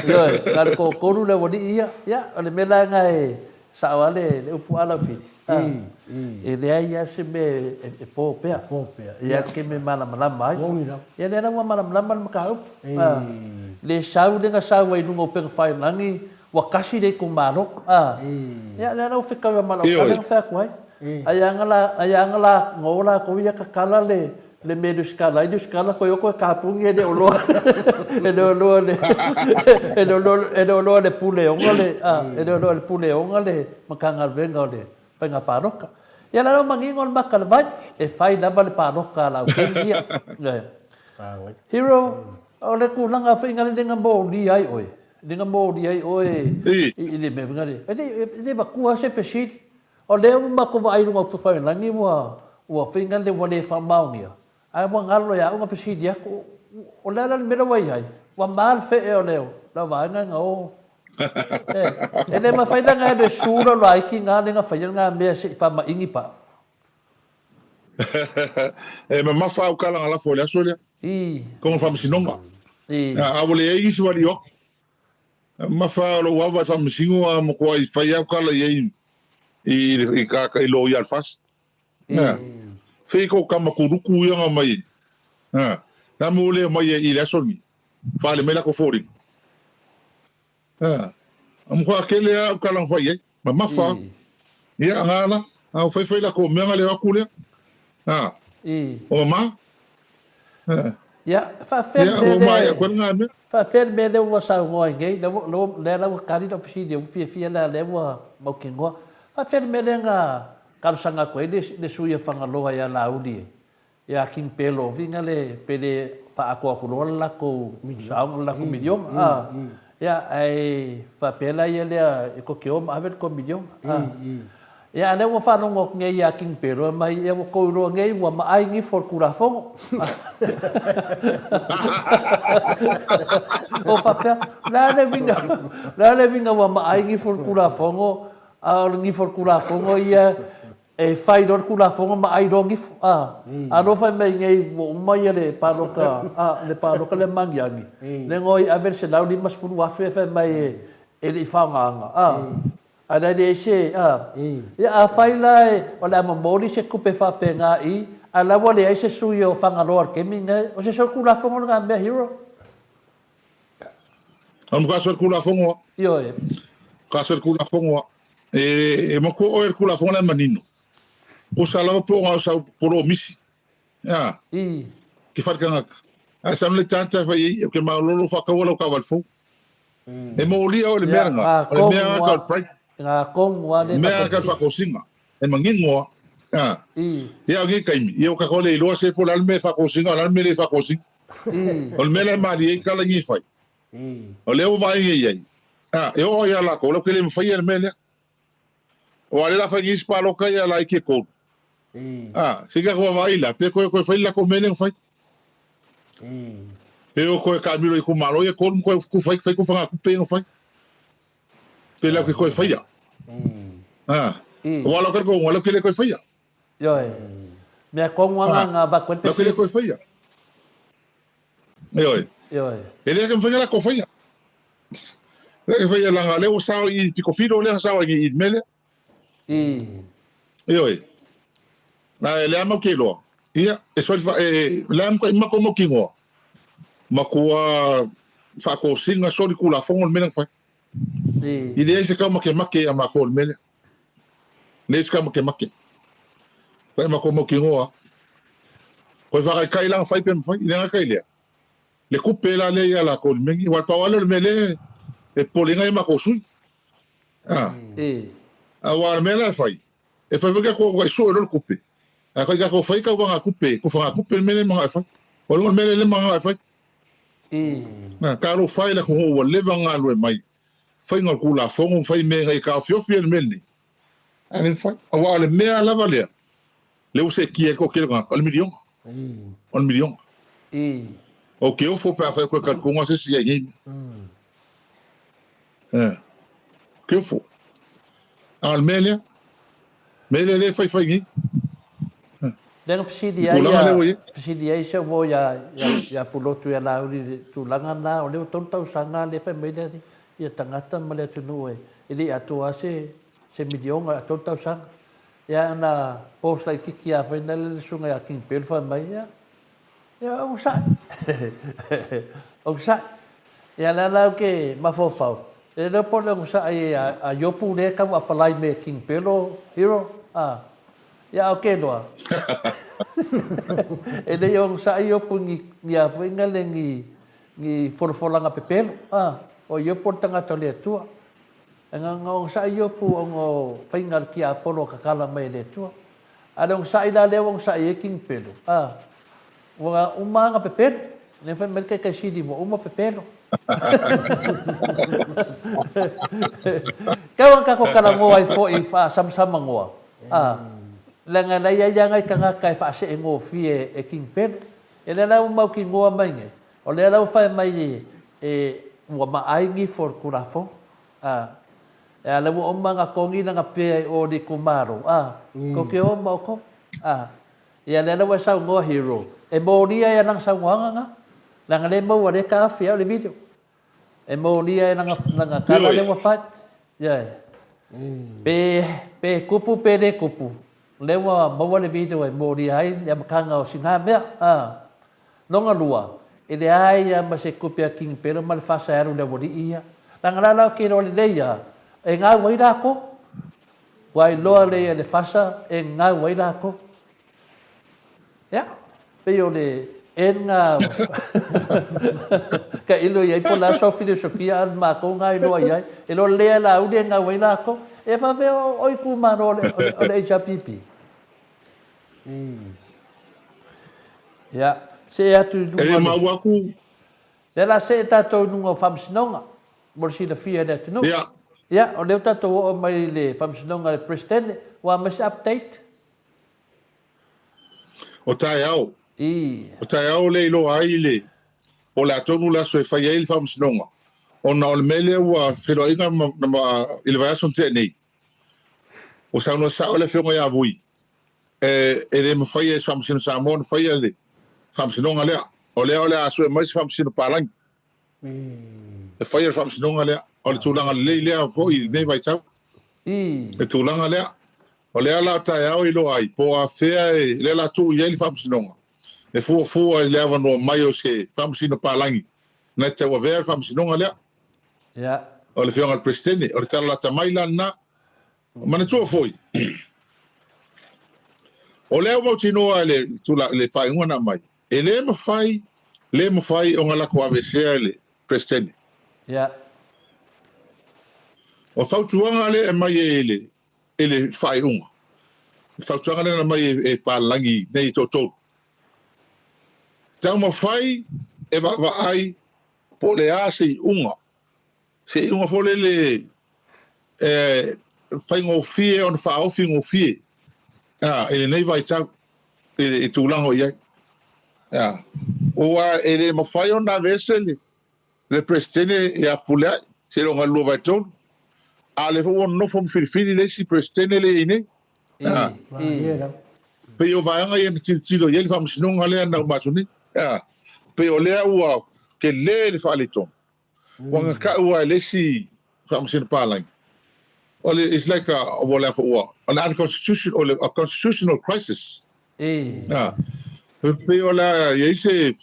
Ioe, na o le toatolu le aualii ia. Ia, o le mea la lena e sao lava le upu a Laufili, e leai lava se mea e po pea. E i ai lava le taimi e malamalama ai. Ia lea la ua malamalama le mataupu. Le sau lea na sau ai i luga o upega failagi ua tasi le itumalo. Ia lea la ua fetaui ma lau tala na fai atu ai. Ai lava na o latou ia tatala le le mea e lusitala ai, lusitala toe o toe tapuni e le o loa e le o loa le e le o loa e le o loa le pule ona le e le o loa le pule ona le Matagaluega o le Faiga Palota. Ia la ua manino le maka o le vai, e fai lava le palota a lautele ia. Hero, o le tulaga foi na le na molia ai oe, le na molia ai oe i le mea foi lea, e le avatua lava se fesili. O lea ua matou vaai i luga o Tupailagi ua ua faiga lea ua le faamaonia, ae ua galo ia au na fesili atu, o le a la le mea lea ua i ai? Ua ma le fee o le vaega na o. E le mafai la ona alu e su lau laiti na lea na faia lena mea se i faamaini paa. E mamafa au tala na lafo i le aso lea. Kona faamasinoga. A ua leai nisi walio aku. Mamafa o lou ava i faamasino a matuai fai au tala i ai i i loia a le FAST. Fei kou tama kuluku ia na mai. Na mo le mai i le aso ni. Fale mai lako foliga. A matua kele lava au tala na fai ai. Mamafa. Ia, nga la. A o faifai lako mea nga leo aku lea. A. O mama. Ia, faafefea le mea lea. Faafefea le mea lea ua saunoa ai nei, lea la ua tali lau fesili, ua fiafia la lea ua mautinoa. Faafefea le mea lea na talosaga atu ai le sui o Fagaloa ia Laauli e Ia King Pelo viga le pe le faaatoa atu loa le latou saoga le latou miliona a ia ae faapea la ia lea e tou te o ma ave le tou miliona a ia a lea ua faalogo atu nei ia King Pelo e mai ia ua tou iloa nei ua maai nifo o le Tulafono o faapea le a le uiga le a le uiga ua maai nifo o le Tulafono a o le nifo o le Tulafono ia E fai loa le Tulafono ma ai loa gifo, a. A loa fai mai nei ua uma ia le palota, a, le palota lea magiagi, le goi ave le $150,000 fai mai e le i faogaina, a. A la e leai se, a. Ia afai la e, o le a momoli se tupe faapena i, a la ua leai se sui o Fagaloa i le taimi lenei, o se solitulafono lena mea Hero? O le matua solitulafono a. Ioe. Matua solitulafono a. E, e matua oe le Tulafono lea manino. Pusa lava po o na o sau polo misi. A. I. Ke fale tagata. Ae sa le tata fai ai o ke malolo whakaua lau kawal fou. E molia o le mea nga. O le mea nga ka o le pride. Nga kongu a le Mea ka whakosinga. E mangingo a. A. I. Ia o ngi kaimi. Ia o ka kole iloa se po la le mea whakosinga, la le mea le whakosinga. O le mea la e malie ai kala ngi fai. O lea ua vaai nei i ai. A, e oo ia lakou, lau ke le mafaia le mea lea. Aua o lea la fai nisi paloka ia la i ke kolu. A, se ka koe vaai la, pe koe koe fai le lakou mea lea na fai. Pe o koe kamilo i kumalo ia kolu ma koe ku fai, fai ku whangakupe ia na fai. Pe lau ke koe faia. A, aua lau ke koe, lau ke le koe faia. Ioe. Mea kongu anga nga vaku Lau ke le koe faia. Ioe. Ioe. E lea ke mawhainga la ko whaia. Lea ke whaia langa lea o sao i piko whiro lea sao i i mele. Ioe. Na e lea mau ke loa. Ia, e soi fa e lea mko mako mo kingoa. Makua whakosinga sori kula fongo le mele whai. I lea se kau make make a mako le mele. Lea se kau make make. Koe mako mo kingoa. Koe whakaikai langa whai pe mwhai, i lea kai lea. Le kupe la lea ia la ko le mengi, wa pau ale o le mea lea e pole ngai mako sui. A. A wa le mea la e whai. E whai whai ko ko so e le kupe. A kai ka ko whai ka wanga kupe, ko whanga kupe le mea le manga e whai. O le mea le manga e whai. Na, ka ro whai la ko ho wa leva ngā lue mai. Whai ngā kula fongo, whai me ngai ka ofiofi e le mea nei. A le whai. A wa le mea lava lea. Le ua seetia ai le toatele o tagata, o le miliona. O le miliona. Ou te ofo pe afai koe talitonga se isi i ai nei mea. Ea. Ou te ofo. A o le mea lea, mea lea lea e faifai nei. Lea na fesili ai Tulaga lea ua i ai. Fesili ai se uo ia ia Pulotu ia Laauli i le tulaga lena, o lea ua tolu tausaga lea fai mai le ia tagata ma le atunuu e le i atoa se se miliona a tolu tausaga. Ia ana post laitiiti lava foi lea le susuga ia King Bill fai mai, ia Ia, onosai. Onosai. Ia, lea la ou te mafaufau, e le iloa po o le onosai a Iopu lea e tau apalai mai e King Pelo, Hero, a. Ia, a o ke loa, e le i onosai Iopu ni, ni a foi na le ni, ni folafolaga pepelo, a. O Iopu o le tagata o le Atua. E na ona onosai Iopu ona o faiga a le tiapolo tatala mai e le Atua. A le onosai la lea ua onosai ai King Pelo, a, ua uma ana pepelo. Lea fai mai le taitai sili ua uma pepelo. Tau ana tatou talanoa ai foi i faasamsamanoa, a, leaga la i ai lava nai tagata e faaseegofie e King Pelo. E lea la ua mautinoa mai nei, o lea la ua fai mai e, ua maai nifo o le Tulafono, a, E ala ua oma na kongi lana pea i o le itumalo, a, tou te o ma outou, a. Ia lea la ua e saunoa Hero, e molia e lana saunoaga na, leaga lea e maua lea e taofi ai o le video. E molia e lana, lana tala lea ua fai. Ioe. Pe, pe tupu pe le tupu, lea ua maua le video e molia ai le amataga o sina mea, a. Lona lua, e leai lava ma se tupe a King Pelo ma le fasa e alu i le aualii ia. Leaga la la ou te iloa lelei lava, e gau ai latou. Ua iloa lelei e le fasa e gau ai latou. Ia, pei o le end na tailo i ai po o le a sau filosofia a le matou na iloa i ai. E iloa lelei lava e Laauli e gau ai latou. E vave o itumalo o le HRPP. Ia, see atu i luga. E maua atu. Lea la see tatou i luga o Faamasinoga mo le silafia e le atunuu. Ia. Ia, o lea ua tatou oo mai i le Faamasinoga a le Peresetene. Ua aumai se update? O taeao. I. O taeao lea e iloa ai le, po o le a tonu le aso e fai ai le Faamasinoga, ona o le mea lea ua feiloaiga ma, ma, i le vaiaso na tea nei. Ua saunoa sao le Afioga ia Vui, e le mafai e se Faamasino Samoa ona faia le Faamasinoga lea. O lea o le a sue mai se Faamasino Palagi e faia le Faamasinoga lea. O le tulaga lelei lea foi i lenei vaitau. Le tulaga lea. O lea la taeao e iloa ai po o afea e, lea la tuu i ai le Faamasinoga e fuafua i le avanoa mai o se Faamasino Palagi na te tauavea le Faamasinoga lea. O le Afioga i le Peresetene. O le tala lata mai la lena. Manatua foi, o lea ua mautinoa i le, le faaiuga na aumai, e le mafai, le mafai ona latou aveesea le Peresetene. O fautuaga lea e aumai e le, i le faaiuga, le fautuaga lea na aumai e, e palagi nei e toatolu, taumafai e vaavaai po o le a se iuga Se iuga foi lele e faigofie ona faaofi gofie a, i lenei vaitau i le tulaga o i ai. A, ua e le mafai ona aveese le, le Peresetene ia Fepuleai seiloga i le 2/3, a o lea foi ua nonofo ma filifili le isi Peresetene lea e i ai nei. A, pei o vaega ia na tilotilo i ai le Faamasinoga lea na uma atu nei. A, pei o lea ua tele le faaletonu. Ua gataʻu lava e le isi faamasino palagi. O le, it's like a, ua le a foi ua, an unconstitutional, o le, a constitutional crisis. Ah, e pei o le a i ai se,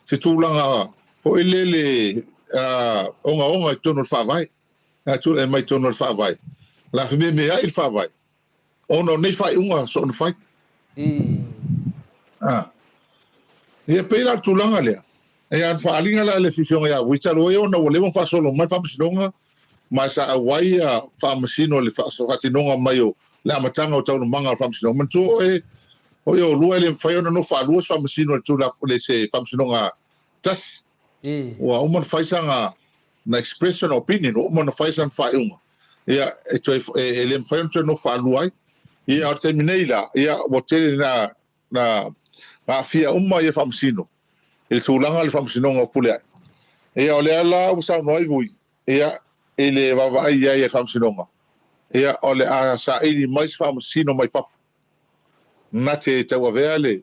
se tulaga foi lele uh, ogaoga i totonu o le faavae. A tulai mai i totonu o le faavae. O le a fememeai le faavae. Ona o nei faaiuga soona fai. Ah. Ia pei la le tulaga lea. Ia, na faaaliga la e le Afioga ia Vui talu ai ona ua leva ona faasolo mai le Faamasinoga ma sa auai ia Faamasino i le faatinoga mai o le amataga o taualumaga o le Faamasinoga. Manatua oe, o ia olua e le mafai ona nofo faalua se Faamasino i le Tulafono, se Faamasinoga tasi. Ua uma ona fai sana na express sana opinion, ua uma ona fai sana faaiuga, ia, e toe, e le mafai ona toe nofo faalua ai. Ia, a o le taimi nei la, ia, ua tele na, na aafia uma ia Faamasino. I le tulaga o le Faamasinoga o Puleae. Ia, o lea la ua saunoa ai Vui, ia, i le vaavaai i ai a le Faamasinoga, ia, o le a saili mai se Faamasino mai fafo na te tauavea le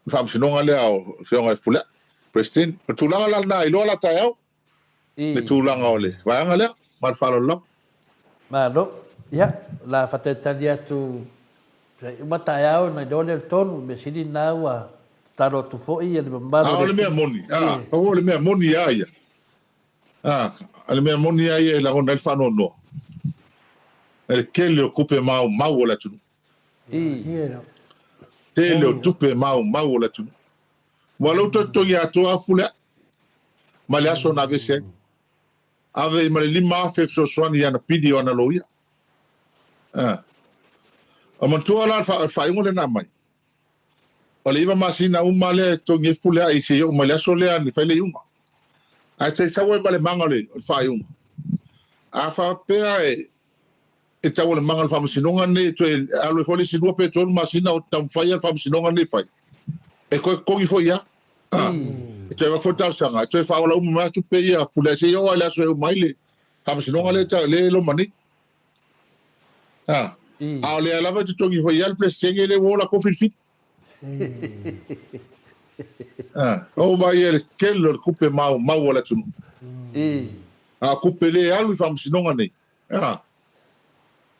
Faamasinoga lea o Afioga i Puleae, President. O le tulaga la lena, iloa la taeao le tulaga o le vaega lea. Ma le faaaloalo lava. Malo. Ia, o le a faatalitali atu se i uma taeao ona iloa lea o le tonu. Mea sili lena ua tatalo atu foi le mamalu o le. A o le mea moni, a, o le mea moni lava ia. A, o le mea moni lava ia e lagona ai le faanoanoa, le tele o tupe maumau a le atunuu. Tele o tupe maumau a le atunuu. Ua lou totogi atoa Fuleae mai le aso na aveese ai. Ave i ma le 5,000 e fesoasoani i ana pili o ana loia. A. O manatua la le faaiuga lea na aumai, o le iva masina uma lea e totogi ai Fuleae seia oo mai le aso lea na fai le iuga. Ae te sau ai ma le maga o le faaiuga. A faapea e e tau o le maga o le faamasinoga lenei e toe alu ai foi le isi lua pe tolu masina o taumafai le faamasinoga lenei e fai, e toe totogi foi ia. E toe avatu foi le talosaga, e toe faaola uma mai tupe ia Fuleae seia oo lava i le aso e uma ai le faamasinoga lea e loma nei. A o lea lava e totogi foi ia le Peresetene lea ua o latou filifili. Ou vaai i le tele o le tupe maumau a le atunuu. A o tupe le alu i faamasinoga nei. A.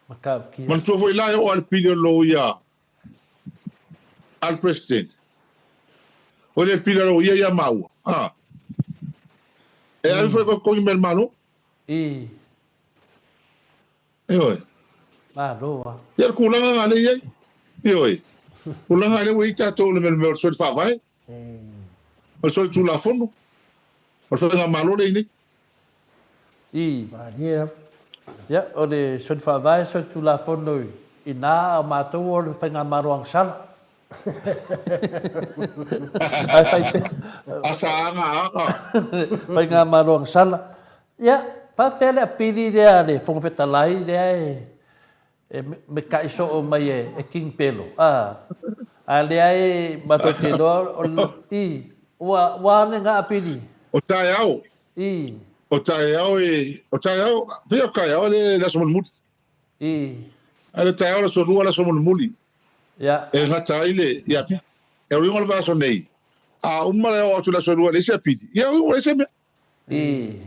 Matautia. Manatua foi la e oo lava i le pili o le loia a le President. O le pili a le loia ia maua. A. E ave foi koe totogi mai le Malo. I. Ioe. Malo a. Ia le tulaga lena lea e i ai. Ioe. Tulaga lea ua i ai tatou i le mea o le soli faavae. O le soli tulafono. O le faigamalo lea e i ai nei. I. Ia, o le soli faavae, soli tulafono i na, a o matou o le faigamalo agasala. Ae fai pea. Asa aga aga. Faigamalo agasala. Ia, faafefea le apili lea a le Fofoga Fetalai lea e E mekaʻi soo mai e King Pelo, a, a lea e matou te iloa o le, i, ua, ua ane nga apili. O taeao. I. O taeao e, o taeao, pei o taeao le, le aso mulimuli. I. A le taeao le aso lua le aso mulimuli. Ia. E gata ai le, ia, e uiga o le vaiaso nei, a uma le oo atu i le aso lua e leai se apili, ia uiga ua leai se mea. I.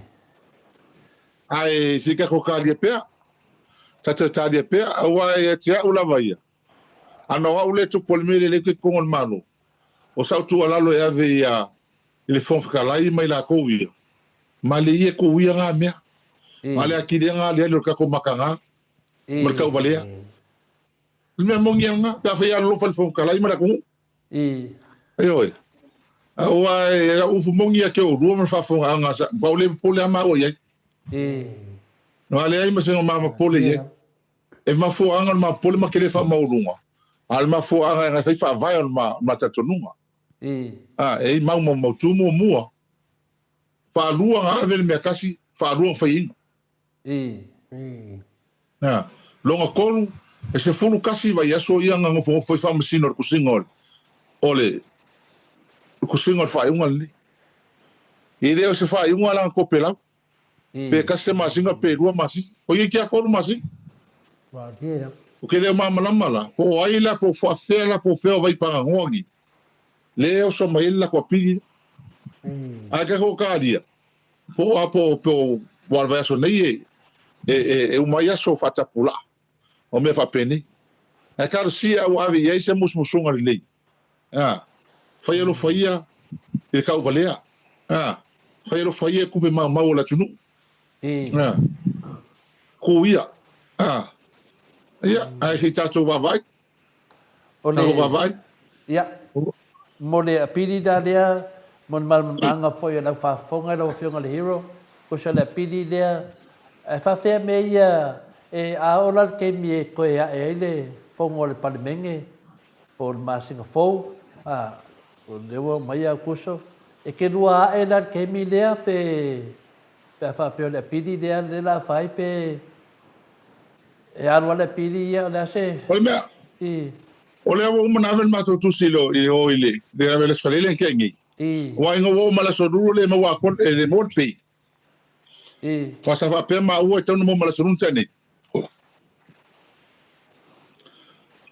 Ae se i tatou talia pea, tatou talia pea, aua ia te au lava ia, ana o au lea e tupu o le mea lea e leai totonu o le Malo, o sau tuualalo e ave ia i le Fofoga Fetalai ma i latou ia, malie ia tuu ia na mea, ma le atili ai na aliali o le tatou mataga ma le tauvalea. O le mea moni ia lena, pe afai e alolofa i le Fofoga Fetalai ma le atunuu. I. Ioe. Aua e lau upu moni ia te oulua ma le faafofogaaga a sa, matua le popole lava maua i ai. I. Na leai ma se ma popole i ai. E mafuaaga o le ma popole ma te le faamaualuga, a o le mafuaaga e fai faavae o le ma, ma talitonuga. I. A, e i mau maumautu muamua, faalua na ave le mea tasi, faalua na faiaina. I. Ā, lona tolu, e 11 vaiaso ia na nofonofo ai Faamasino i le tusiga o le, o le tusiga o le faaiuga lenei. E le o se faaiuga la na topelau, pe tasi le masina pe lua masina, o ia ki a tolu masina. O ke le o malamalama la, po o ai la, po o faafefea la, po o fea o Vaipaganoa ni, le oso mai ai le latou apili lea. Ae tatou talia, Po o a po po o le vaiaso nei e e e uma ai aso faatapulaa o mea faapenei. Ae talosia ua ave i ai se musumusuga lelei, a, fai alofa ia i le tauvalea, a, fai alofa ia i tupe maumau a le atunuu, a, ku ia, a, ia, ae se i tatou vaavaai. O le, ia, mo le apili la lea, mo le malamalamaga foi o lau faafofoga i lau Afioga i le Hero, tusa o le apili lea, e faafefea mea ia e a oo la le taimi e toe ae ai le fono a le Palemene po o le masina fou, a, o lea ua omai Aokuso, e te lua ae la le taimi lea pe, pe a faapea o le apili lea lea o le a fai pe... E alu lava le apili ia, o le a se... O le mea, I. o lea ua uma ona ave le matou tusi i le o i le, le ave i le Aso Faraile na tea nei. Aua ina ua oo mai le Aso Lulu e le maua atoa, e le maua le pay. Aua sa faapea maua e tatau ona maua mai le Aso Lulu na tea nei.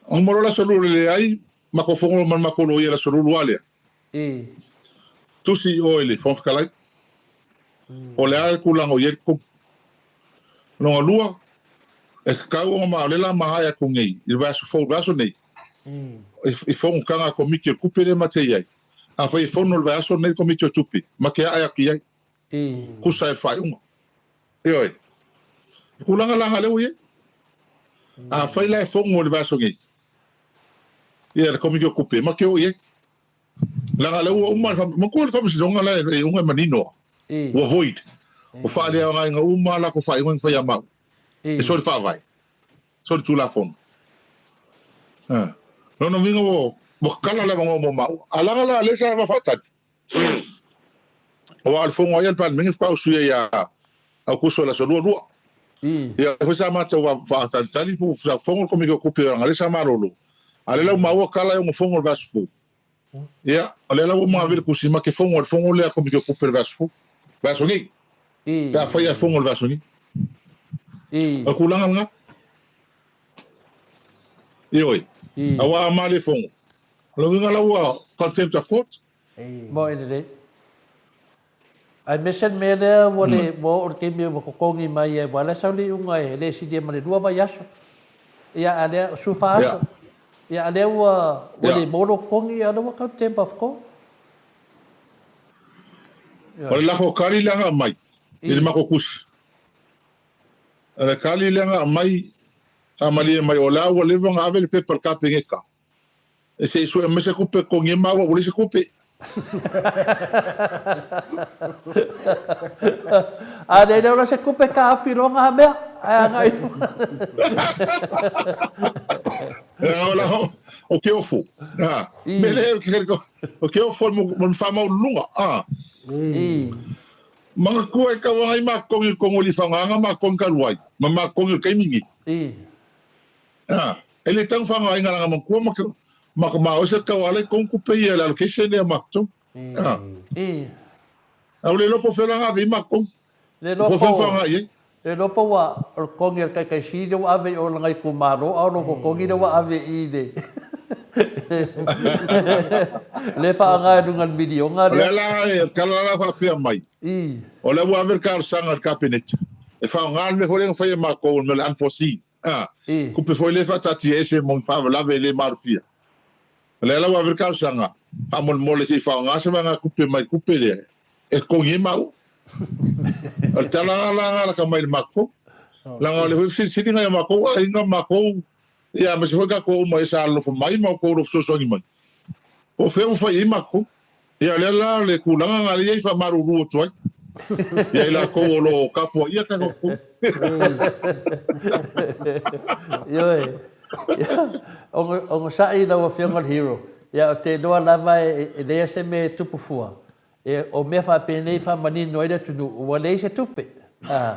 Ona maua loa le Aso Lulu e leai, matou fono ma le matou loia i le Aso Lulu lava lea. Tusi i o i le Fofoga Fetalai, o le a le tulaga o i ai le totogi. Lona lua, e tatau ona ma, o lea o le a ma ae atu nei i le vaiaso fou, le vaiaso nei, i fonotaga a Komiti o le Tupe lea ma te i ai. Afai e fono i le vaiaso lenei le Komiti o Tupe, ma te ae atu i ai, tusa ai o le faaiuga. Ioe. O tulaga la na lea ua i ai. Afai la e fono i le vaiaso nei, ia le Komiti o Tupe, ma te o i ai. Leaga lea ua uma, manatua le faamasinoga la e uga e manino lava, ua void, ua faaleaogaina uma a latou faaiuga na fai ia maua, e soli faavae, soli tulafono. A, lona uiga ua ua tatala le avanoa mo maua. A leaga la lea sa faatali, aua o le fono a ia le Palemene faatoa usuia ia Aokuso i le aso 22. Ia foi sa matou faatalitali po sa fono le Komiti o Tupe leaga lea sa malolo. A o lea la ua maua tala e ono fono i le vaiaso fou. Ia, o lea la ua uma ave le tusi ma te fono i le fono lea a le Komiti o Tupe i le vaiaso fou. Vaiaso nei. Pe afai e fono i le vaiaso nei. O le tulaga lena. Ioe. Aua a ma le fono, o le uiga la ua contempt of court. Moi lelei. Aemaise le mea lea ua le ua oo i le taimi ua totogi mai ai, aua o la e sau le iuga e le silia ma le lua vaiaso. Ia a lea, 14 aso. Ia a lea ua ua le maua lou totogi, ia o lea ua contempt of court. O le lako kali lea na aumai i le matou tusi. O le kali lea na aumai, a malie mai o la ua leva ona ave le pepa i le Kapeneta. E se i sue mai se kupe totogi ai maua ua leai se kupe. A le leo la se kupe ka afi loa nga mea. Ae agai. Ela o ke ofu. Ha. Mele o ke ofu mo mo whamaulunga. Ah. Manatua e kauanga i makongi kongo li whanganga makongi kaluai. Ma makongi o kaimingi. Ah. E le tau whangainga langa makua ma ma ka ma ose kau ale kong kupe ia le allocation lea ma kutu. Ah. Au le lopo fela nga vi ma kong. Le lopo. Po whanga i. Le lopo wa o kongi al kai kai si le wa ave o langa i kumaro au lo kongi le wa ave i le. Le whaanga e runga milionga le. Le la e kala la whapea mai. O le ua ave le talosaga i le Kapeneta e faaaoga le mea foi lea na fai e matou, le mea o le unforeseen. A, kupe foi lea e faataatia ese mo ni faalavelave e le malofia. O lea la ua ave le talosaga, faamolemole se i faaaoga se vaegatupe mai le tupe lea e totogi ai maua. O le tala la na laka mai i le matou, leaga o lea foi e fesilisili nai o matou aiga ma matou, ia aemaise foi tatou uma ia sa alolofa mai ma outou o lo o fesoasoani mai. Po o fea ua fai i ai matou. Ia o lea la le tulaga na lea i faamalulu atu ai ia i latou o lo o tapuaia tatou totogi. Ioe. Onosai lau Afioga le Hero. Ia ou te iloa lava e leai se mea e tupu fua. E, o mea faapenei e faamanino ai le atunuu, ua leai se tupe. A.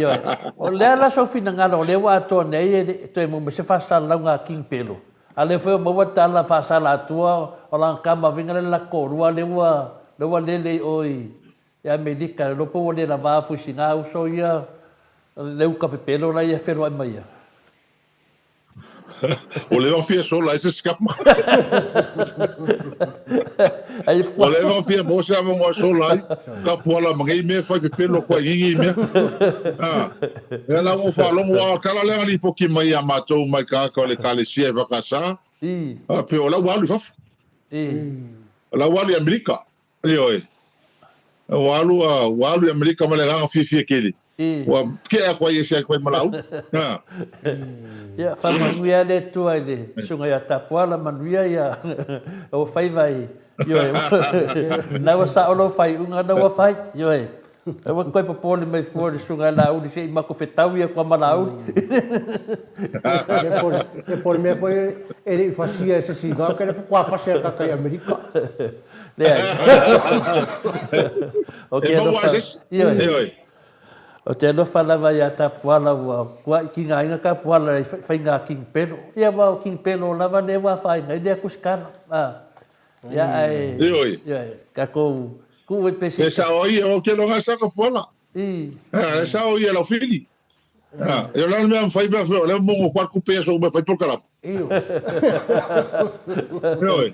Ioe. O le a la sou finagalo, o lea ua atoa nei e le toe maua mai se faasalalauga a King Pelo. A lea foi ua maua tala faasala atua o lana tama faiga lea le latou toalua lea ua lea ua lele i o i Amerika le iloa po ua le lava fuisiga uso ia le uka pepelo la ia feloai mai ai. Ua leva ona fia sola ai se scammer. Ua leva ona fia maua se avanoa e sola ai tapuala ma nei mea e fai pepelo atu ai i nei mea. Ah, lea la ua ou faalogo, aua o le tala lea na lipoti mai ia matou mai tagata o le Ekalesia EFKS, ah, pei o la ua alu i fafo. O la ua alu i Amerika. Ioe. Ua alu, ua alu i Amerika ma le agaga fiafia tele. Ua kea atu ai e ese atu ai ma Laauli. Ha. Ia, faamanuia le Atua i le Susuga ia Tapuala, manuia ia ou faiva i, ioe, na ua sao lou faaiuga na ua fai, ioe. Aua te toe popole mai fua i le Susuga ia Laauli se i matou fetaui atu lava ma Laauli. Ia po o le mea foi e le i fasia e se isi igoa, ke lea faatoa fasi e tagata i Amerika. Leai. Ou te alofa. Ioe. Ou te alofa lava ia Tapuala ua kuai tigaina Tapuala i faiga a King Pelo. Ia aua o King Pelo lava lea ua afaina ai lea kusikala. Ia, ae... Ioe. Ioe, tatou tuu ai pe se... E sao ai, ou te iloa sa ka pola. I. E sao ia Laufili. E o le a le mea mafai pe o lea mongo kwa kupe so me fai polokalamu. Ioe. Ioe.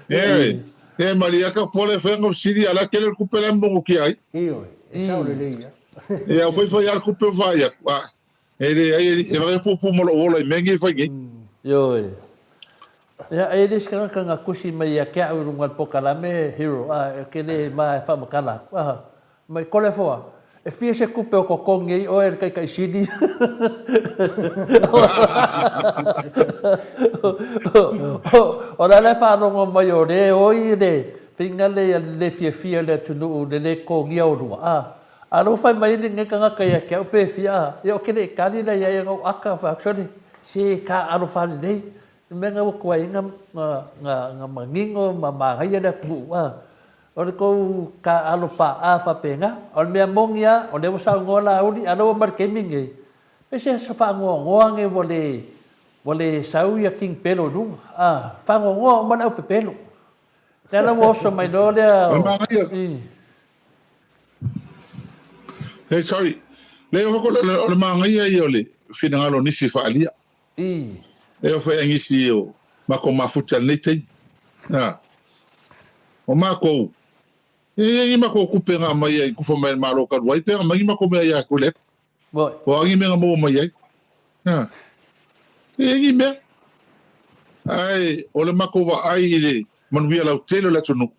Ioe. E malia ka pola e fai nga sili ala kele kupe la mongo ki ai. Ioe. E sao lelei ia. E au fai fai al kupe vai aku. E le ai e vave pupu mo lou ola i mea nei fai nei. Ioe. Ia, e le se tagata na kusi mai ia ke au i runga i le pokalame, Hero, a, ke le ma e whaamatala aku. Aha. Mai, kore foa, e fia se kupe o totogi ai oe e le taitai sili. O la le whaalongo mai o le oi le whinga le ia le fiafia le atunuu le le togia o lua. A, a lo whai mai ni nge tagata ia ke au pe fia, a, ia o ke le kali la ia ia ngau aka wha, sorry, se ka alo whale nei, I mea nga ua tuai nga, nga, nga manino ma magaia le atunuu, a, o le tou taaalo paa faapena. O le mea moni a, o lea ua saunoa Laauli, a lea ua mai le taimi lenei, pe se aso faanoanoa nei ua le, ua le sau ia King Pelo i luga, a, faanoanoa uma le au pepelo. Lea la ua oso mai loa lea O le magaia. I. Hey, sorry. Leai, o le magaia ia o le finagalo o nisi e faaalia. I. E o whai angisi o mako mafuta lenei taimi. A. O makou, e i ai mako kupe nga mai ai kufa mai malo kalu ai pe mai mako mea ia ko le. Moi. O angi mea mo mai ai. A. E ai mea. Ai, o le mako wa ai i le manuia lau tele o le atunuu.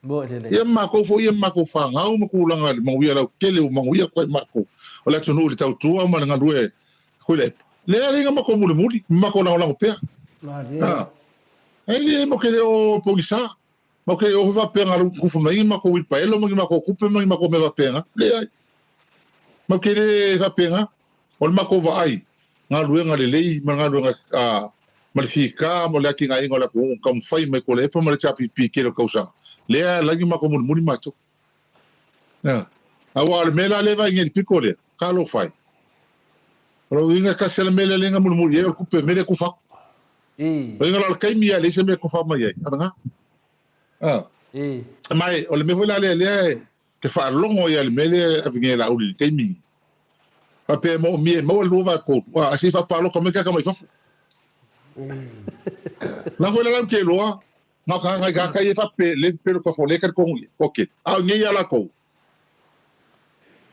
Moi lelei. Ia ma makou foi ia ma makou fagau ma tulaga i le manuia lautele ua manuia atu ai makou o le atunuu i le tautua ma le galue foi le lea le makou mulimuli ma makou lagolago pea. A e le mo ke le o pogisa ma ke o faapea nga kufa mai makou uipaelo ma ni makou kupe ma ni makou mea faapena. Leai. Ma ke le faapena o le makou vaai galuega lelei ma le galuega ma le fika ma le atinaeina o le atunuu na taumafai mai Tuilaepa ma le HRPP tele o tausaga, lea e alai ni matou mulimuli matou. Ea. Aua o le mea la lea e vaai nei i le pito lea, talofa e. O lou uiga e tasi lava le mea lea lea na mulimuli i ai o le tupe mea lea e tufa atu. O le uiga la o le taimi lava e leai se mea e tufa mai ai, a lena. A. Ma e, o le mea foi la lea lea e te faalogo ai lava i le mea lea e ave nei e Laauli i le taimi lenei. Faapea e moomia e maua le 2/3, a se i faapalota mai tagata mai fafo. La foi la lau te iloa, na o tagata tagata ia e faapea le pepelo i fafo o lea e talitonu i ai. Ok. A o nei ia latou,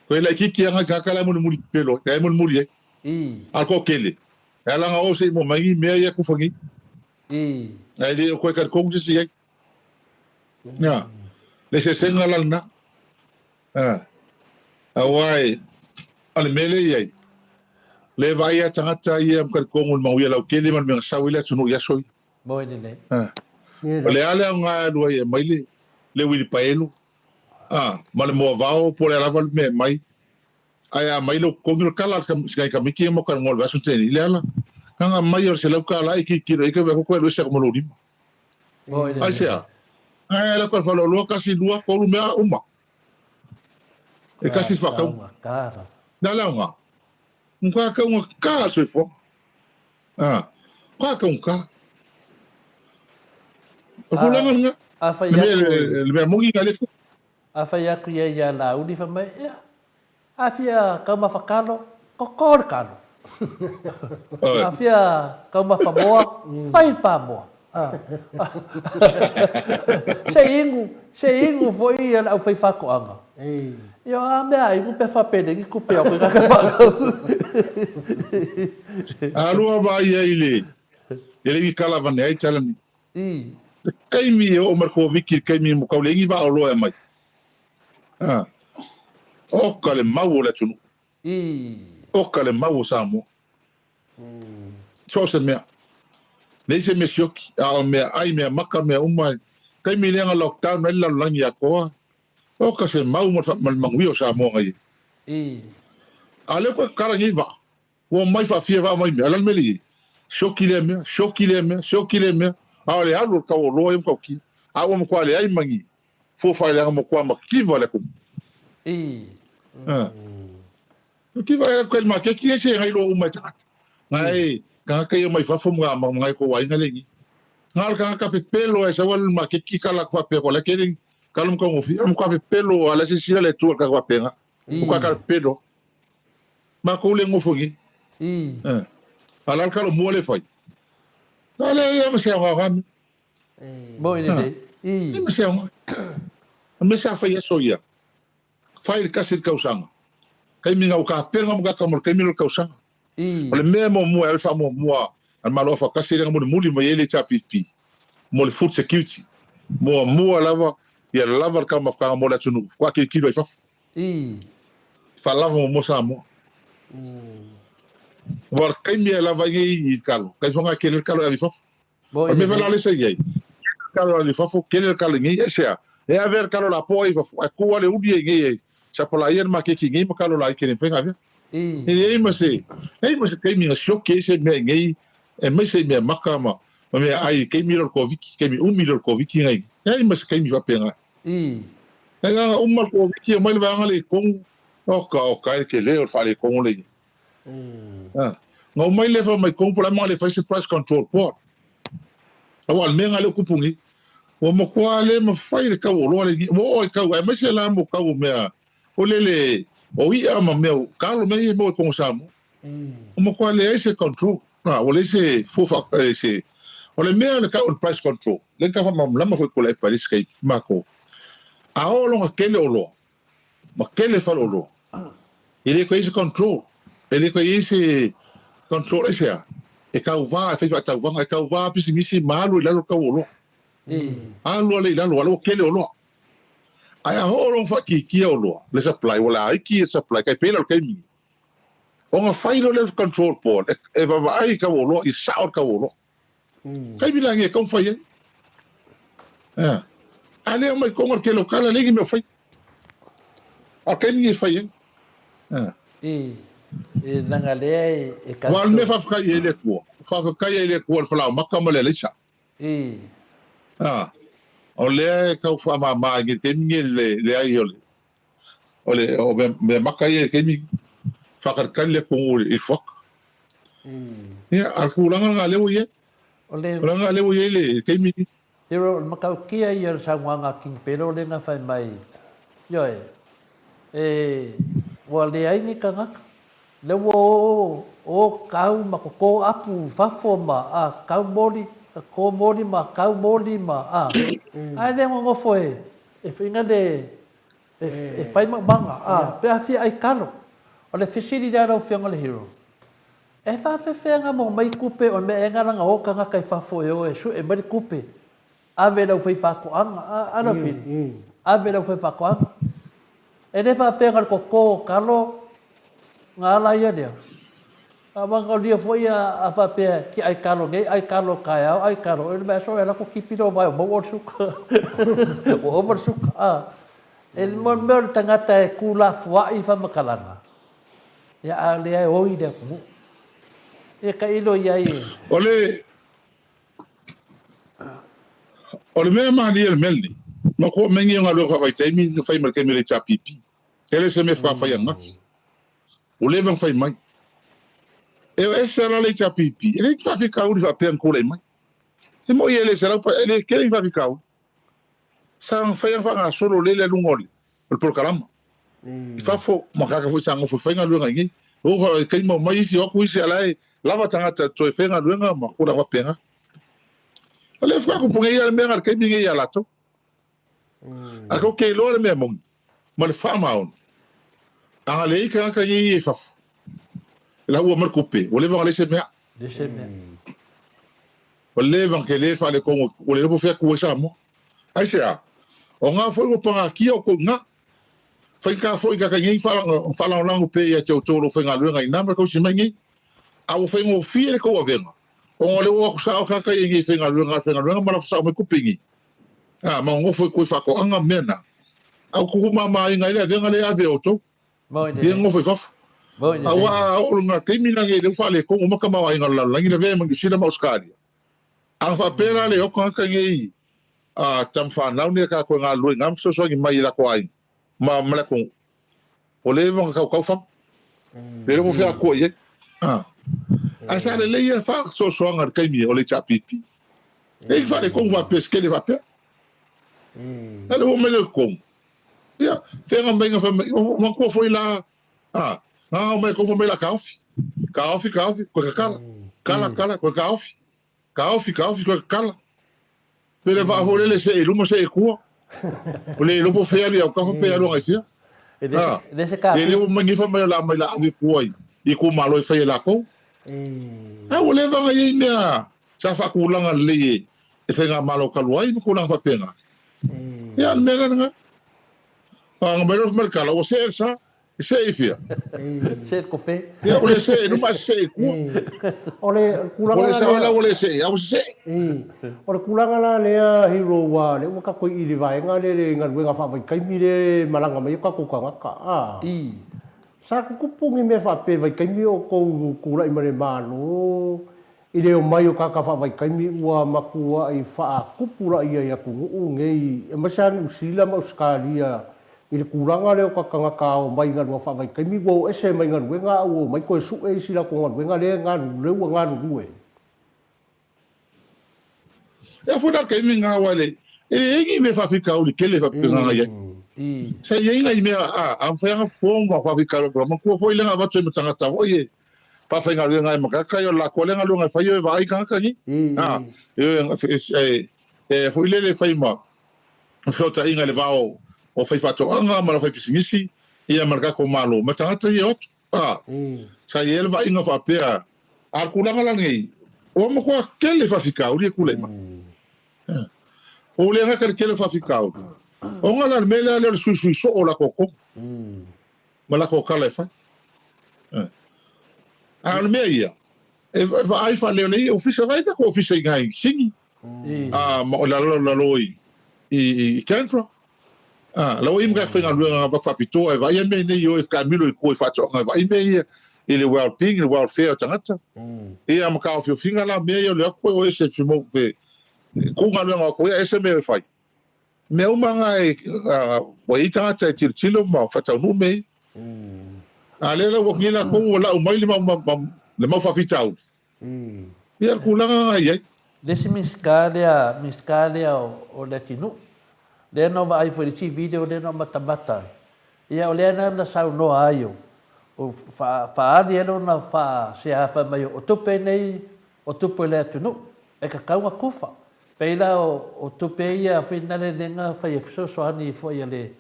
toe laitiiti lava nai tagata la e mulimuli pepelo ai, la e mulimuli ai. A o le toatele, e ala ona o se i maua mai ni mea ia e tufa nei. Ae le o toe talitonu se isi i ai. Ia, le eseesega la lena. A, aua e, o le mea lea e i ai, lea e vaai lava tagata ia ma talitonu i le manuia lautele ma le mea na sau ai le atunuu i aso ia. Moi lelei. A, o le a le aoga e alu ai e aumai le, le uilipaelo, a, ma le moavao po o le a lava le mea e aumai, ae a aumai lou totogi, o le tala a si nai tamaiti ia mo talanoa i le vaiaso na tea nei, Leala, na ona aumai o le $100 e tilotilo i ai, toe vaai atu toe alu ese atu ma lou lima. Aisea? Ae ala koe whaloaloa kasi lua tolu mea uma. E kasi whakau. Nā leo ngā. Nga kau ngā kā soifua. Ah. Ka kau kā. O tulaga nga. A whai aku. Le mea mongi nga le. A whai aku ia ia Laauli wha mai, ia, Awhia kaumafa kalo, ko ko le kalo. Awhia kaumafa moa, whai pa moa. Se ingu, se ingu foi ia le au whai whakoanga. Ia a mea ai, pe whapene, ni kupe au koe kaka whakau. A lua vai ai le, e le i kala vane ai tala ni. Le kaimi e o marko viki, le kaimi mo kau le ingi va o loa mai. A, oka le mau o le atunuu. Oka le mau o Samoa. So o se mea. Leai se mea sioki, a o mea ai, mea maka, mea uma. Taimi lea na lockdown ai le lalolagi atoa, oka se mau ma le manuia o Samoa na i ai. A o lea ua tatala nei vaa, Ua omai faafia vaa mai mea, a o le a le mea lea i ai? Sioki lea mea, sioki lea mea, sioki lea mea, a o le alu o le tau oloa ia matautia. A ua matua leai ma ni fua faaleaga matua mativa le atunuu. A. Mativa e alu kai le maketi e se ngai loa uma e tagata. Ngai tagata ia mai fafo ma ngai kou aiga le ni. Na o le tagata pepelo e sau alu i le maketi kala atu faapea ko la kele kala mo taugofie. O le matua pepelo a la se sila le Atua i le tagata faapena. Matua kala pepelo. Matou le nofo nei. Eh. A la le kala mua le fai. A le ia ma se aoga me. Mo i le i. Ma se aoga. A me sa fai aso ia. Fai le kasi le tausaga. Kaimi nga u kapena mo kaka mo le kaimi lo le tausaga. O le mea e muamua e ave faamuamua a le Malo Afaatasi lea na mulimuli mai ai le HRPP mo le food security. Muamua lava ia lava le taumafataga mo le atunuu faatoa tilotilo ai fafo. Faalava muamua Samoa. Aua o le taimi e lava ai nei i kalo, taimi foi lena e tele ai le kalo e ave i fafo. O le mea foi la lea sa i ai, tele le kalo e ave i fafo, tele le kalo i nei, aisea? E ave le kalo lapoa i fafo, ae tu lava le uli ia i nei e sapalaia le maketi i nei ma kalo laiti e le mafai ona avea. E leai ma se, leai ma se taimi na sioki ai se mea i nei, aemaise i mea maka ma, ma mea ai i taimi lea o le Koviti, taimi umi lea o le Koviti na i nei. Leai ma se taimi faapena. E na uma le Koviti, omai le vaega lea i totonu, oka, oka e le tele o le faaletonu lea i ai. Na omai le fai mai totonu po o le a le mea na le fai se price control board. Aua o le mea lena lea ua tupu nei. Ua matua le mafai le tau o oloa lenei. Ua oo i tau, aemaise la mo tau o mea foi lele o i'a ma mea o kalo, mea ia e maua i totonu o Samoa. Ua matua leai se control. Ua leai se fua faa, se... O le mea o le tau o le price control, lea na tau faamalamalama foi e Tuilaepa i le isi taimi matou. A oo lona tele oloa, ma tele faleoloa, e le toe i ai se control, e le toe i ai se control aisea? E tauva, e fai faatauvaga, e tauva pisinisi ma alu i lalo le tau o oloa. Alu lava lea i lalo, a o lea ua tele oloa. Ae a oo loa faaitiitia oloa, le supply, ua laiti le supply, tai pei la o le taimi lenei. Ona fai loa lea o le control board e vaavaai i tau o oloa, ia sao le tau o oloa. Taimi la nei e tau fai ai. Ea. A lea mai konga le tele o kala leai ni mea o fai. A o taimi nei e fai ai. Ea. I, i langa lea e, e Wa o le mea faafetai ai le Atua. Faafetai ai le Atua i le falaomaka ma le alaisa. I. A, o lea e tau faamama ai nei taimi nei le leai o le o le o mea, mea maka ia i le taimi faatalitali le atunuu i le fuaka. Ia, a o le tulaga lena lea ua i ai. O le tulaga lena lea ua i ai le taimi nei. Hero, o le matautia ia o le saunoaga a King Pelo lea na fai mai, ioe, e, ua leai ni tagata, lea ua o, o kau ma toto apu i fafo ma, a, kau moli, toto moli ma kau moli ma, a, ae le nonofo e, e faiga le, e, e fai maumaga, a, pe a fia ai kalo. O le fesili lea lau Afioga le Hero, e faafefea nga maua mai kupe o le mea ea nga o tagata i fafo e o e sue mai le kupe, ave i le aufaifaatoaga, a, a lau Fili, ave i le aufaifaatoaga. E le faapea na o le toto o kalo nga ala ia lea. Aua na lia foi a, a faapea ki ai kalo nei, ai kalo taeao, ai kalo, e le mea so e lako kipi lo vai o mau o le suka. Ua ova le suka, a. E le mea o le tagata e kulafuai i whamakalaga, ia a lea e oi le atunuu. Ia ka ilo i ai e. O le, o le mea malie o le mea lenei, ma ko mengi o galuega faavaitaimi na fai ma le taimi o le HRPP. E le se mea faafai ananafi. Ua leva ona fai mai. E o ese la le HRPP, e leai ni faafitauli faapea na tulai mai. E moi e le selau pa, e le tele ni faafitauli. Sa fai ana faagasolo lele a luga o le, o le polokalama. I fafo, ma tagata foi sa nofo e fai galuega i inei. O e taimi omai isi, o atu isi, a la e lava tagata toe fai galuega ma tulaga faapena. O lea faatoa tupu nei lava le mea na le taimi nei ia latou. Ae tou te iloa le mea moni ma le faamaoni, a na leai tagata nei i fafo, e laua mai le tupe, ua leva ona leai se mea. Leai se mea. Ua leva ona tele le faaletonu, ua le iloa po o fea e tu ai Samoa. Aisea? O na foi ua pagatia outou i ina. Faigata foi tagata nei ona faalagolago pea ia te outou o lo o faigaluega i ina ma le tausi mai nei. A ua faigofie le tou avega, ona o lea ua o atu sao tagata ia i nei faigaluega a le faigaluega ma lafo sao mai tupe i nei. A, ma nonofo i tua i faatoaga ma mea na. A ua tuumamaina ai le avega lea e ave e outou. Ia nonofo i fafo. Aua a oo i lona taimi la nei lea ua faaletonu uma tamaoaiga o le lalolagi, lavea ai ma Niu Sila ma Ausetalia. A na faapea la le o tagata nei a tama fanau nei a tatou e galulue i ina ma fesoasoani mai i latou aiga ma ma le atunuu, ua leva ona tautau faga. Le iloa po o fea atua i ai. Ae sa lelei ia le faasoasoaga i le taimi o le HRPP. E i faaletonu faapea se tele faapea. A le oo mai lea i totonu, ia, feaga mai fai mai, manatua foi la, a, gagau mai totonu fai mai o le a taofi. Taofi, taofi, toe tatala. Tala, tala, toe taofi. Taofi, taofi, toe tatala. Pe le vaa foi lele see i luma see i tua. Ua le iloa po o fea alu i autafa pe alu agai fea. E le se, le se E le ua mai nei fai mai o le a mai la ave i tua i itumalo e fai e latou. A ua leva ona i ai mea sa faatulaga lelei e faigamalo talu ai ma tulaga faapena. Ia o le mea la lena. Aga mai loa fai mai le tala ua see le sa. E see i fea? See le kofe. Ia ua le see i luma ae see i tua. O le tulaga la lea. Ua le see, a ua sesee. O le tulaga la lea Hero ua lea ua tatou i le vaega lea le galuega faavaitaimi lea e malaga mai ai o tatou tagata a. Sa tutupu ni mea faapea i vaitaimi o outou tulai mai le Malo I le omai o tagata faavaitaimi ua matuai faatupulaia i atunuu nei, aemaise lava Niu Sila ma Ausetalia, i le tulaga lea o tagata omai i galuega faavaitaimi ua o ese mai galuega a ua omai toe sue isi latou galuega lea e galulue ua galulue. E a foi la le taimi lena aua e le i ai ni mea faafitauli tele faapena na i ai. Sa i ai nai mea a mafai lava ona fofo ma faafitauli atu. Manatua foi lea na avatu ai ma tagata foi e faafaigaluega ai ma tagata ia, o le latou lea galuega e fai o e vaai tagata nei. A, e foi lele e fai ma fesootaiga i le va o faifaatoaga ma le aufaipisinisi ia ma le tatou Malo ma tagata ia e o atu. A, sa i ai le vaaiga faapea, a o le tulaga la lenei, ua matua tele faafitauli e tulai mai. Ua le gata i le tele o faafitauli, ona la o le mea lea o le suisui soo o latou tonu ma latou tala e fai. A o le mea ia, e vaai faalelei ofisa, vaai tatou ofisa i ina i Sini, ma o lalo lalo i Canberra. La ua i ai ma tatou faigaluega na avatu faapitoa e vaaia mea nei, e o e taamilo i tua i faatoaga e vaai mea ia i le well being, le welfare o tagata. Ia ma taofiofiga la mea ia o le o atu o ese ku galuega o atu ia ese mea e fai. Mea uma na e ua i ai tagata e tilotilo ma faataunuu mea ia. A lea la ua atu nei latou ua lau mai le mau faafitauli. Ia le tulaga lena e i ai. Le isi Minisita lea, Minisita lea o Leatinuu, lea na ou vaai foi i le isi video lea na ou matamata ai, ia o lea na na saunoa ai o, o faaali ai lona faasea fai mai o tupe nei o tupe o le atunuu e tatau ona tufa. Pei la o tupe ia finale lea na fai e fesoasoani foi a le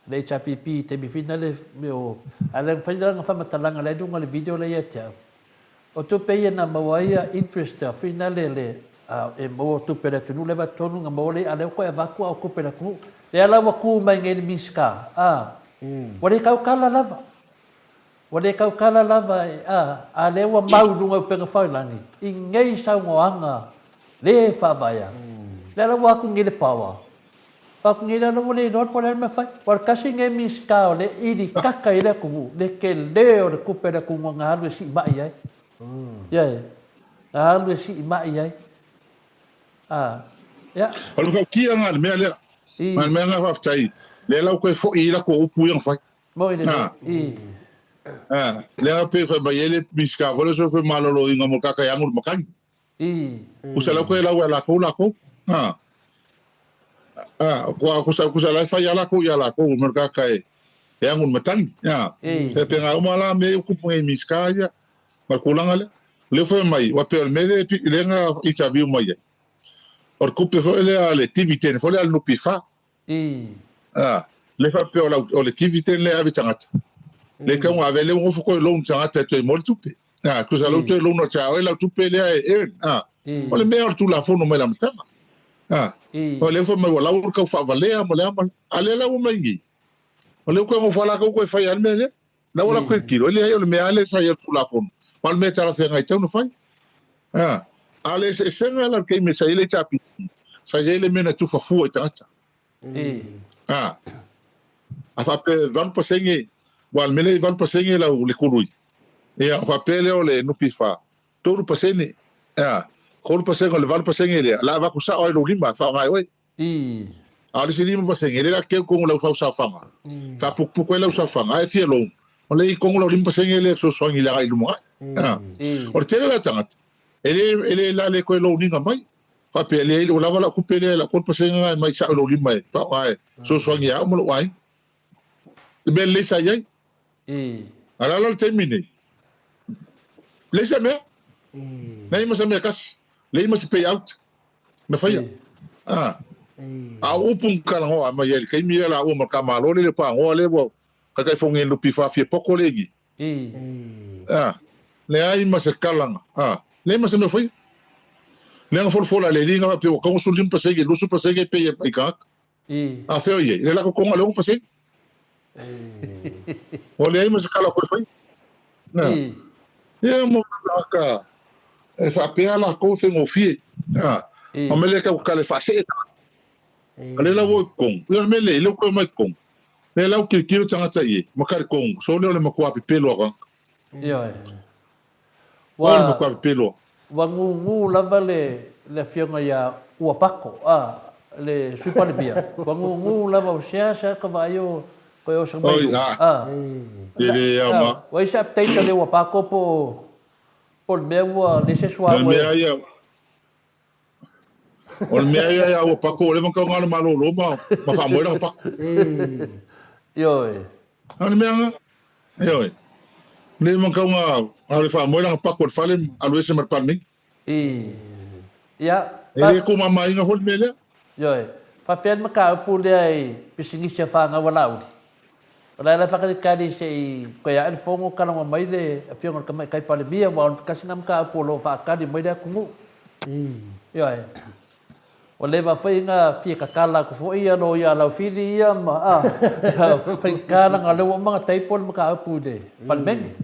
le HRPP i taimi finale o, a le mafai la ona faamatalaga la i luga o le video la ia te au. O tupe ia na maua ai ia interest a finale le e maua tupe a le atunuu lea tonu na maua lea a lea ua toe avatu a o tupe a le atunuu. Lea la ua tu mai nei le Minisita a ua le tautala lava. Ua le tautala lava a a lea ua mau i luga o upega failagi i nei saunoaga le faavaea. Lea la ua atu nei le power. Ua atu nei la ua le iloa po o le a le mea fai. Ua le tasi lenei Minisita o le ili kaka i le atunuu, le tele o le tupe a le atunuu na alu e siimai ai. Ioe, na alu e siimai ai. A, ia. O le matautia lena i le mea lea. Ma le mea lena faafetai, lea la ua toe foi ai latou upu ia na fai. Moi lelei. I. A, lea pei fai mai ai le Minisita foi lea o le Soifua Maloloina mo le tagata e agu i le matagi. I. Kusa lau koe lau ia lakou lakou. A. A, kua kusa kusa la e fai a lakou ia lakou me kaka e e agu le matagi. A. I. E pe ngā uma la me u kupu ngai Minisita ia ma le tulaga lea. Lea fai mai, ua pei o le mea lea lea na interview mai ai. O le tupe foi lea le dividend foi lea a le NPF. I. A, le faapea o, lau, o le dividend lea e ave i tagata. Le tau na ave, le ua nofo toe loan tagata e toe maua le tupe. A, tusa lau toe loan atu ia oe lau tupe lea e earn. A, o le mea o le Tulafono mai le amataga. A, o lea ua fai mai ua lau le tau faavalea ma le a ma le. A lea la ua mai nei, o lea ua toe nofo lava latou toe fai lava le mea lea. La ua latou tilotilo, e leai o le mea lava lea sa i ai o le Tulafono, ma o le mea talafeagai tatau ona fai. A, a o le eseesega la o le taimi sa i ai le HRPP, sa i ai le mea na tufa fua i tagata. A, a faapea e 8%, aua o le mea lea e 8% lau le tului, ia, ona faapea lea o le NPF, 3%, a, 3% o le 8% lea, o le a avatu sao lava i lou lima e faaaoga e oe. A o le isi 5%, lea o le a keu tonu lau fausaofaga, faaputuputu ai lau saofaga, a e fia loan, o lea i tonu lau 5% lea e fesoasoani i le agai i lumanai. O le tele la o tagata, e le, e le, la le toe loan ina mai. Faapea, Leai, ua lava lau tupe lea, lau 3% lena e mai sao i lou lima e faaaoga e fesoasoani ia au ma lou aiga. Le mea lelei sa i ai. A o le a la le taimi nei? Leai se mea. Leai ma se mea e tasi. Leai ma se payout na faia. A. A o upu na talanoa mai ai i le taimi lea laua ma le tamāloa lea e le o pagoa lea ua taitaifono nei i le NPF fia poto lea i i. A, leai ma se kalaga. A, leai ma se mea o faia. Lea na folafola e le alii na faapea ua tatau ona 15% i le 20% e pay ai tagata. A fea o i ai? Le latou toga i le 6%. Ua leai ma se kala o toe faia. Na. Ia mo tagata e faapea latou e faigofie. A, o mea lea tau tatala e faasee tagata. A lea la ua o i totonu, ia o le mea lea, lea ua toe omai i totonu. Lea la ua tilotilo tagata i ai, ma talitonu, sole o le matua pepelo a tagata. Ioe. Ua, o le matua pepelo. Ua gugu lava le, le afioga ia Uapako, a, le Sui Palemia. Ua gugu lava o seasea ka vaai o koe oso mai Oi, luga. a. A. E le aoga. Ua i se update a le Uapako po o, po o le mea ua leai se O le suauu e. mea ia, O le mea ia ia ua pako, ua leva ona tauga le malolo ma, ma faamoe lana pako. Ioe. A o le mea nga, ioe. Leva ona tauga a le faamoe lana pako i le fale ma alu ese ma le Palemene. I. Ia, E le tumamaina foi le mea lea. Ioe. Faafefea le mataupu lea i pisinisi a fanau a Laauli? O la e la faakalikali se i toe ae le fono talanoa mai le Afioga i le Tamaitai Palemia aua o le tasi lena mataupu o lo o faatali mai le atunuu. Ioe. Ua leva foi ona fia tatala atu foi ia loia a Laufili ia ma a faigata leaga o lea ua uma ona table le mataupu i le Palemene.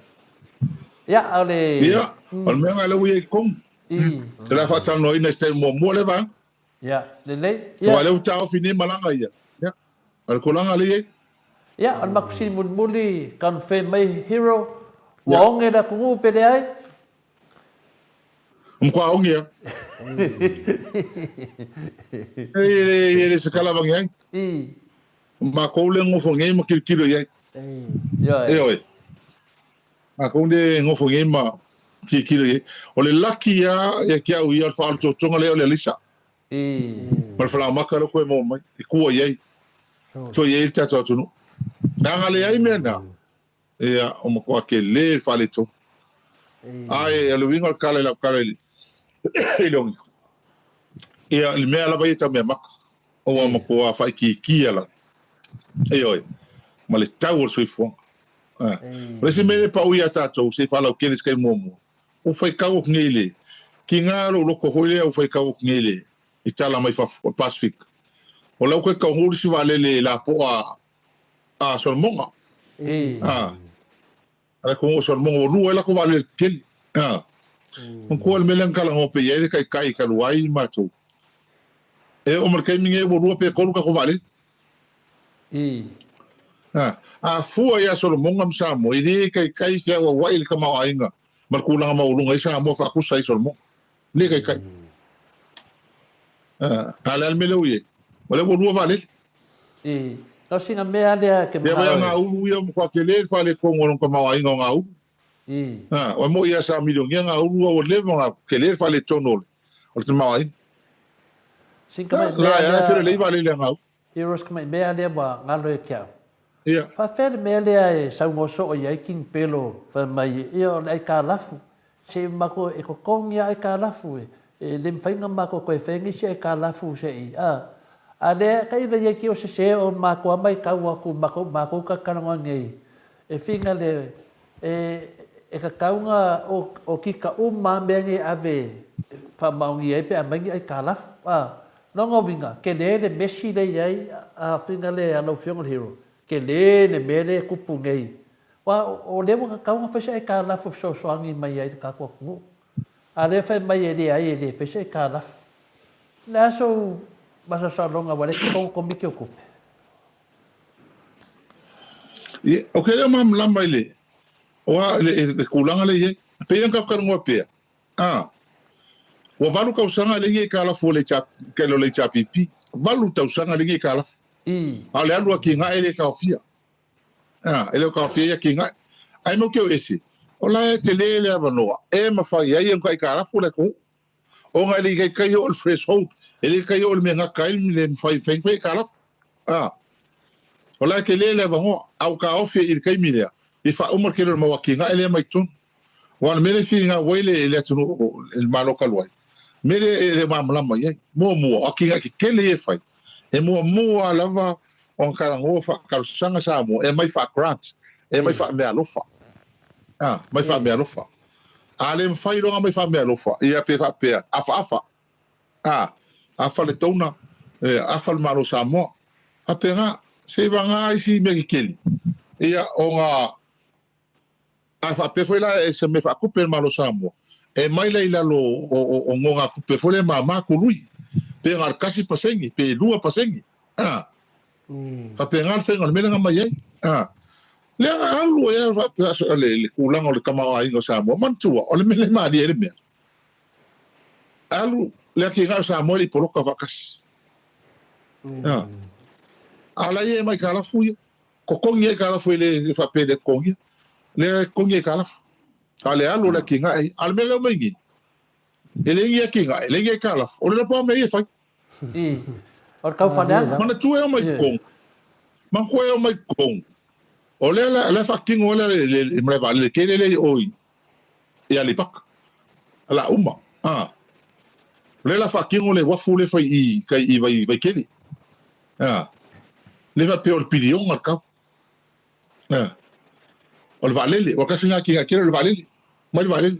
Ia, a o le. Ia, o le mea lena lea ua i ai i totonu. O le a faatalanoaina i se taimi muamua lea vaega. Ia, lelei. Ia. Aua o lea ua taofi nei malaga ia. Ia, o le tulaga lea e i ai. Ia, o le matou fesili mulimuli, confirm mai Hero, ua oge le atunuu pe leai? Ua matua oge lava. E le se tala avane ai. O matou lea e nofo nei ma tilotilo i ai. Ioe. Matou lea e nofo nei ma tilotilo i ai. O le laki lava ia te au ia o le faaolototoga lea o le alisa. Ma le falaoamata lea ua toe maua mai, e tua i ai. Tua i ai le tatou atunuu. Leaga leai mea na, ia, ua matua tele le faaletonu. Ae o le uiga o le tala i lau tala i le ogi, ia, le mea lava ia tau meamata, ua matua faaitiitia lava, ioe, ma le tau o le soifuaga. O le isi mea lea e pau ia tatou, se i faalautele se taimi muamua, ua faitau atu nei i le tiga lou loto foi lea ua faitau atu nei i le i tala mai fafo o le Pasefika. O la ua toe taunuu le isi vaalele lapoa a Solomoga. A le atunuu o Solomoga ua lua ai latou vaalele tetele. A manatua le mea lea na talanoa pea i ai le taitai talu ai matou. E oo mai le taimi nei ua lua pe tolu tatou vaalele. A, a fua ia Solomoga ma Samoa, e le taitai se auauai i le tamaoaiga ma le tulaga maualuga ai Samoa faatusa ai Solomoga. E le taitai. A, a o le a le mea lea ua i ai? O lea ua lua vaalele. I, na o sina mea lea e te manao e. Lea vai a Gaulu ia, ua matua tele le faaletonu o lona tamaoaiga o Gaulu. A, ua moi ia sa milionia Gaulu a ua leva ona tele le faaletonu o le tamaoaiga. Sina tamai mea lea. La e felelei vaalele a Gaulu. Heroes ka mai mea lea ua galo ia te au. Ia. Faafefea le mea lea e saunoa soo i ai King Pelo fai mai ia o le aitalafu se i matou e totogi a aitalafu e e le mafai ona matou toe faia nisi aitalafu se i a a lea tailo ia te o sese o matou a maitau atu matou matou talatalanoa nei e fina le E, e tatau ona okika uma lava mea nei e ave e faamaonia ai pe a aumai ni aitalafu. A, lona uiga, tele le mesi lea e i ai a faiga lea a lau Afioga i le Hero, tele le mea lea e tupu nei. Aua o lea ua tatau ona fai se aitalafu e fesoasoani mai ai i le tatou atunuu. A o lea e fai mai e leai e le fai se aitalafu. O le a sou masalosaloga aua o lea e te totogi Komiti o Tupe? Ia, ou te le o malamalama i le, aua i le tulaga lea e i ai. E pei ona tatou talanoa pea, a, ua valu tausaga e leai ni aitalafu a le HRPP. Valu tausaga e leai ni aitalafu. A o le alu a atinae e le taofia. A, e le o taofia ai atinae. Ae matou te o ese, o la e tele le avanoa e mafai ai ona aitalafu le atunuu. Ona e le i taitai oo le threshold, e le i taitai oo le mea e gata ai le mafai fai fai aitalafu. A. O la e tele le avanoa, a ua taofi ai i le taimi lea, i faauma le tele o le mau atinae lea mai totonu. Aua o le mea lea e finau ai le, le atunuu, le Malo talu ai, mea lea e le o malamalama i ai. Muamua, o atinae tetele ia e fai, e muamua lava ona talanoa faatalosaga Samoa e aumai faa-grant, e aumai faameaalofa. A, aumai faameaalofa. A le mafai loa ona aumai faameaalofa, ia pe faapea, afaafa. A, afa le donor, afa le Malo o Samoa. Faapena, seivagana isi mea tetele, ia ona A faapea foi la e se mea faatupe le Malo o Samoa, e mai la i lalo o nogatupe foi lea e mama tului, pe na o le 1% pe 2%. A, faapena le faiga o le mea lea na aumai ai. A, lea na alu ai lava faapea le tulaga o le tamaoaiga o Samoa. Manatua, o le mea lea e malie ai le mea, alu le atinae o Samoa e le i poloka faatasi. A, a la ia e mai kalafu ia. Totogi aitalafu e le faapea e le totogia. Lea e totogi aitalafu. A o le alu o le atinae, a o le mea lea o mai nei, e leai ni atinae, e leai ni aitalafu, o le lapa o mea ia e fai. I, o le tau faaleaga. Manatua e omai totonu, manatua e omai totonu, o lea la, la e faatino ai le, le, le malae vaalele tele lea i o i, i Aleipata. O le a uma. A. O lea la faatino le uafu lea e fai i, kai i vai, Vaitele. A. Le faapea o le piliona le tau. A. O le vaalele, ua tasi lena atinae tele o le vaalele. Mai le vaalele.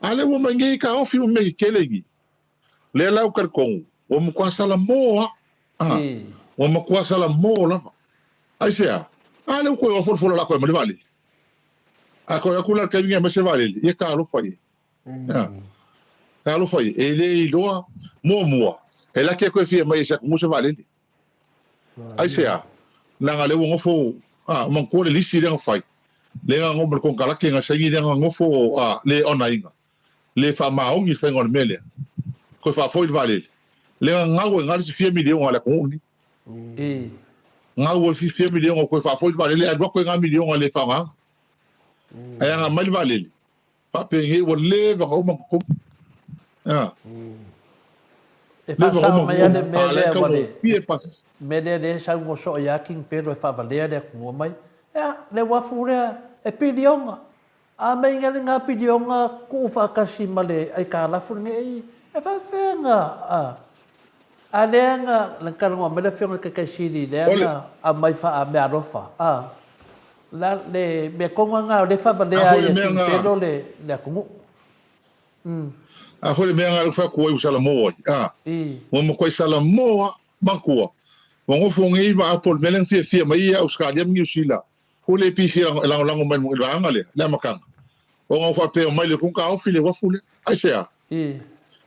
A lea ua mai nei taofi ma mea tetele i i. Lea la ou talitonu, ua matua salamo lava. A. Ua matua salamo lava. Aisea? A lea ua toe folafola la toe aumai le vaalele. A toe atu la i le taimi lenei e aumai se vaalele, ia talofa i ai. Talofa ia, e le iloa muamua, e laki atu e fia mai e se atunuu se vaalele. Aisea? Leaga lea ua nofo, a, manatua le lisi lea na fai, lea na nofo ma le konekarate na saini lea na nofo, a, le onaina, le faamaoni le faiga o le mea lea, toe faafoi le vaalele. Lea na gau ai na le isi fia miliona a le atunuu lenei. Gau ai le fia miliona toe faafoi le vaalele, ae alu atu ai na miliona le faaaogaina. Ae aga mai le vaalele, Faapenei ua leva ona uma ona totogi. A. E faasao mai lava le mea lea ua le mea lea lea e saunoa soo ia King Pelo e faavalea le atunuu mai. Ea, le uafu lea e piliona. A meinga lena piliona tuu faatasi ma le aitalafu lenei, e faafefea na a A lea na talanoa mai le Afioga i le Taitai Sili lea na aumai faa-meaalofa, a, la, le mea tonu lava lena o lea e faavalea ai e King Pelo le, le atunuu. Mm. A foi le mea na fai atu ai ua salamo ai, a. Ua matuai salamo lava, manatua, ua nofo nei vaa po o le mea lea na fiafia mai ai ia Ausetalia ma Niu Sila, foi le APC e lagolago mai i le vaega lea, le amataga, ona ua faapea omai le taofi le uafu lea. Aisea?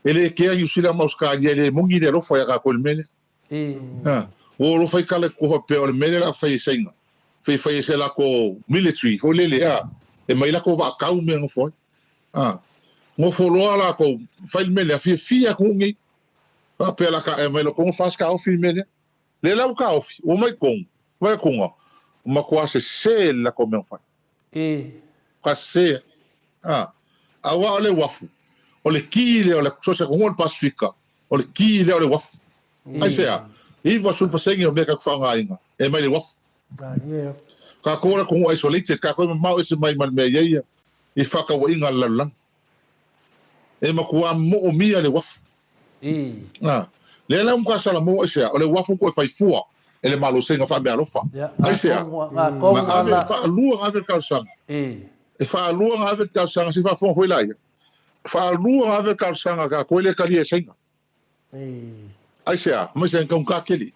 E le kea Niu Sila ma Ausetalia, e le moni le alofa ia tatou i le mea lea. Ha, ua alofa i tala i tua faapea o le mea lea o le a fai e Saina, fai fai e se latou military foi lele, a, e mai latou vaatau mea e nofo ai. A, nofo loa latou, fai le mea lea, fiafia atunuu nei. Faapea o le a taea mai loa, fast taofi le mea lea. Lea la ua taofi, ua omai totonu, vaai atu ua matua sese le latou mea na fai. Matua sese. A, aua o le uafu, o le ki lea o le, so o se atunuu o le Pasefika, o le ki lea o le uafu. Aisea? 90% o mea tatou faaaogaina, e mai le uafu. Tatou o le atunuu isolated, tatou e mamao ese mai ma le mea e i ai i fefaatauaiga a le lalolagi. E matua moomia le uafu. A, lea la ua matua salamo aisea? O le uafu toe fai fua e le Malo Seiga faameaalofa. Aisea? Na ave, e faalua na ave le talosaga. E faalua na ave le talosaga, se i faafofoga foi laia. E faalua na ave le talosaga a tatou e le talia e Saina. Aisea? Fai mai Saina, taugata tele.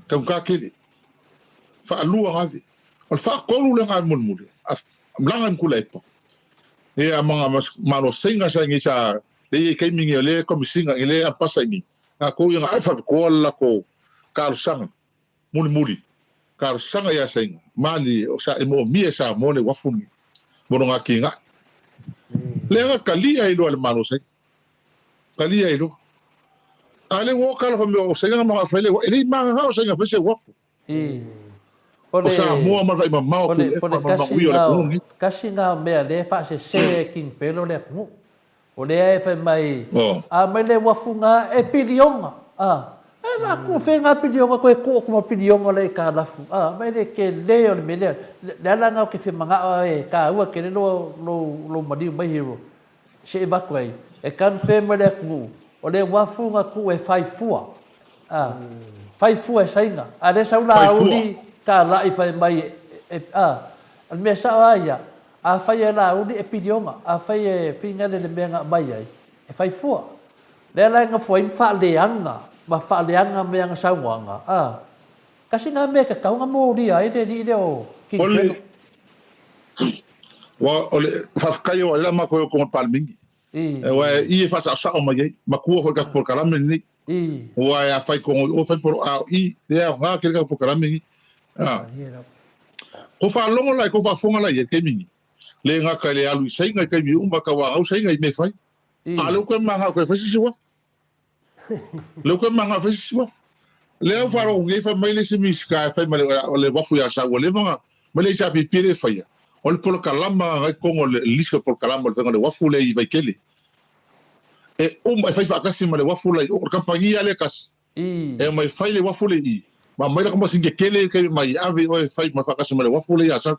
Taugata tele. Faalua na ave. O le faatolu lea na ave mulimuli, a malaga i Mukulaepa, ia ma Malo Saina sa i sa le i taimi nei o le Komesina i le Ampasa i ni. Latou ia na ave faapitoa le latou talosaga mulimuli, talosaga ia Saina, malie o sa e moomia e Samoa le uafu lenei mo lona atinae. Lea na talia ai loa e le Malo o Saina. Talia ai loa. A lea ua o tala fai mai o Saina na manao e fai le uafu. E le i mananao o Saina e fai se uafu. O O Samoa ma le vaai mamao atu i le Epa ma le manuia o le atunuu lenei. Tasi lena o mea lea e faasese ai e King Pelo le atunuu. O lea e fai mai, a mai le uafu nga e piliona, a. E la ku fe nga piliona koe ku aku ma piliona le aitalafu, a. Vai le tele o le mea lea. Le ala nga o ke fia manao e taua tele lo lou maliu mai Hero. Se i avatu ai, e confirm mai le atunuu, o le uafu na tuu e fai fua, a. Fai fua e Saina. A lea sau Laauli talai fai mai e, a. O le mea sao lava ia, Afai e Laauli e piliona, afai e Finale le mea na aumai ai, e fai fua. Lea la e nofo ai ma faaleaga, ma faaleaga mai ana saunoaga, a. Tasi na mea e tatau ona molia ai le alii lea o King O le, Pelo. Ua, o le, faafetai o ai la matou e o tonu o le Palemene. I. Aua e i e faasaosao mai ai, matua foi i le tatou polokalame lenei. I. Aua e afai tonu i o fai polo, a o i, le aoga tele tatou polokalame lenei. A. Ko faalogo la i ko faafofoga la i ai i le taimi lenei, le gata i le alu i Saina i taimi uma, tauanau Saina i mea e fai. I. A o lea ua toe manao e toe fai se isi uafu. Lea ua toe manao e fai se isi uafu. Lea ua faalogo nei fai mai le isi Minisita e fai mai o le uafu i Asau ua leva ona mai le HRPP lea e faia. O le polokalama na i totonu o le lisi o polokalama o le faiga o le uafu lea i Vaitele. E uma e fai faatasi ma le uafu la i o, o le kamupani lava lea e tasi. E omai fai le uafu lea i i, ma aumai laka masini tetele e mai e ave i o e fai ma faatasi ma le uafu lea i Asau.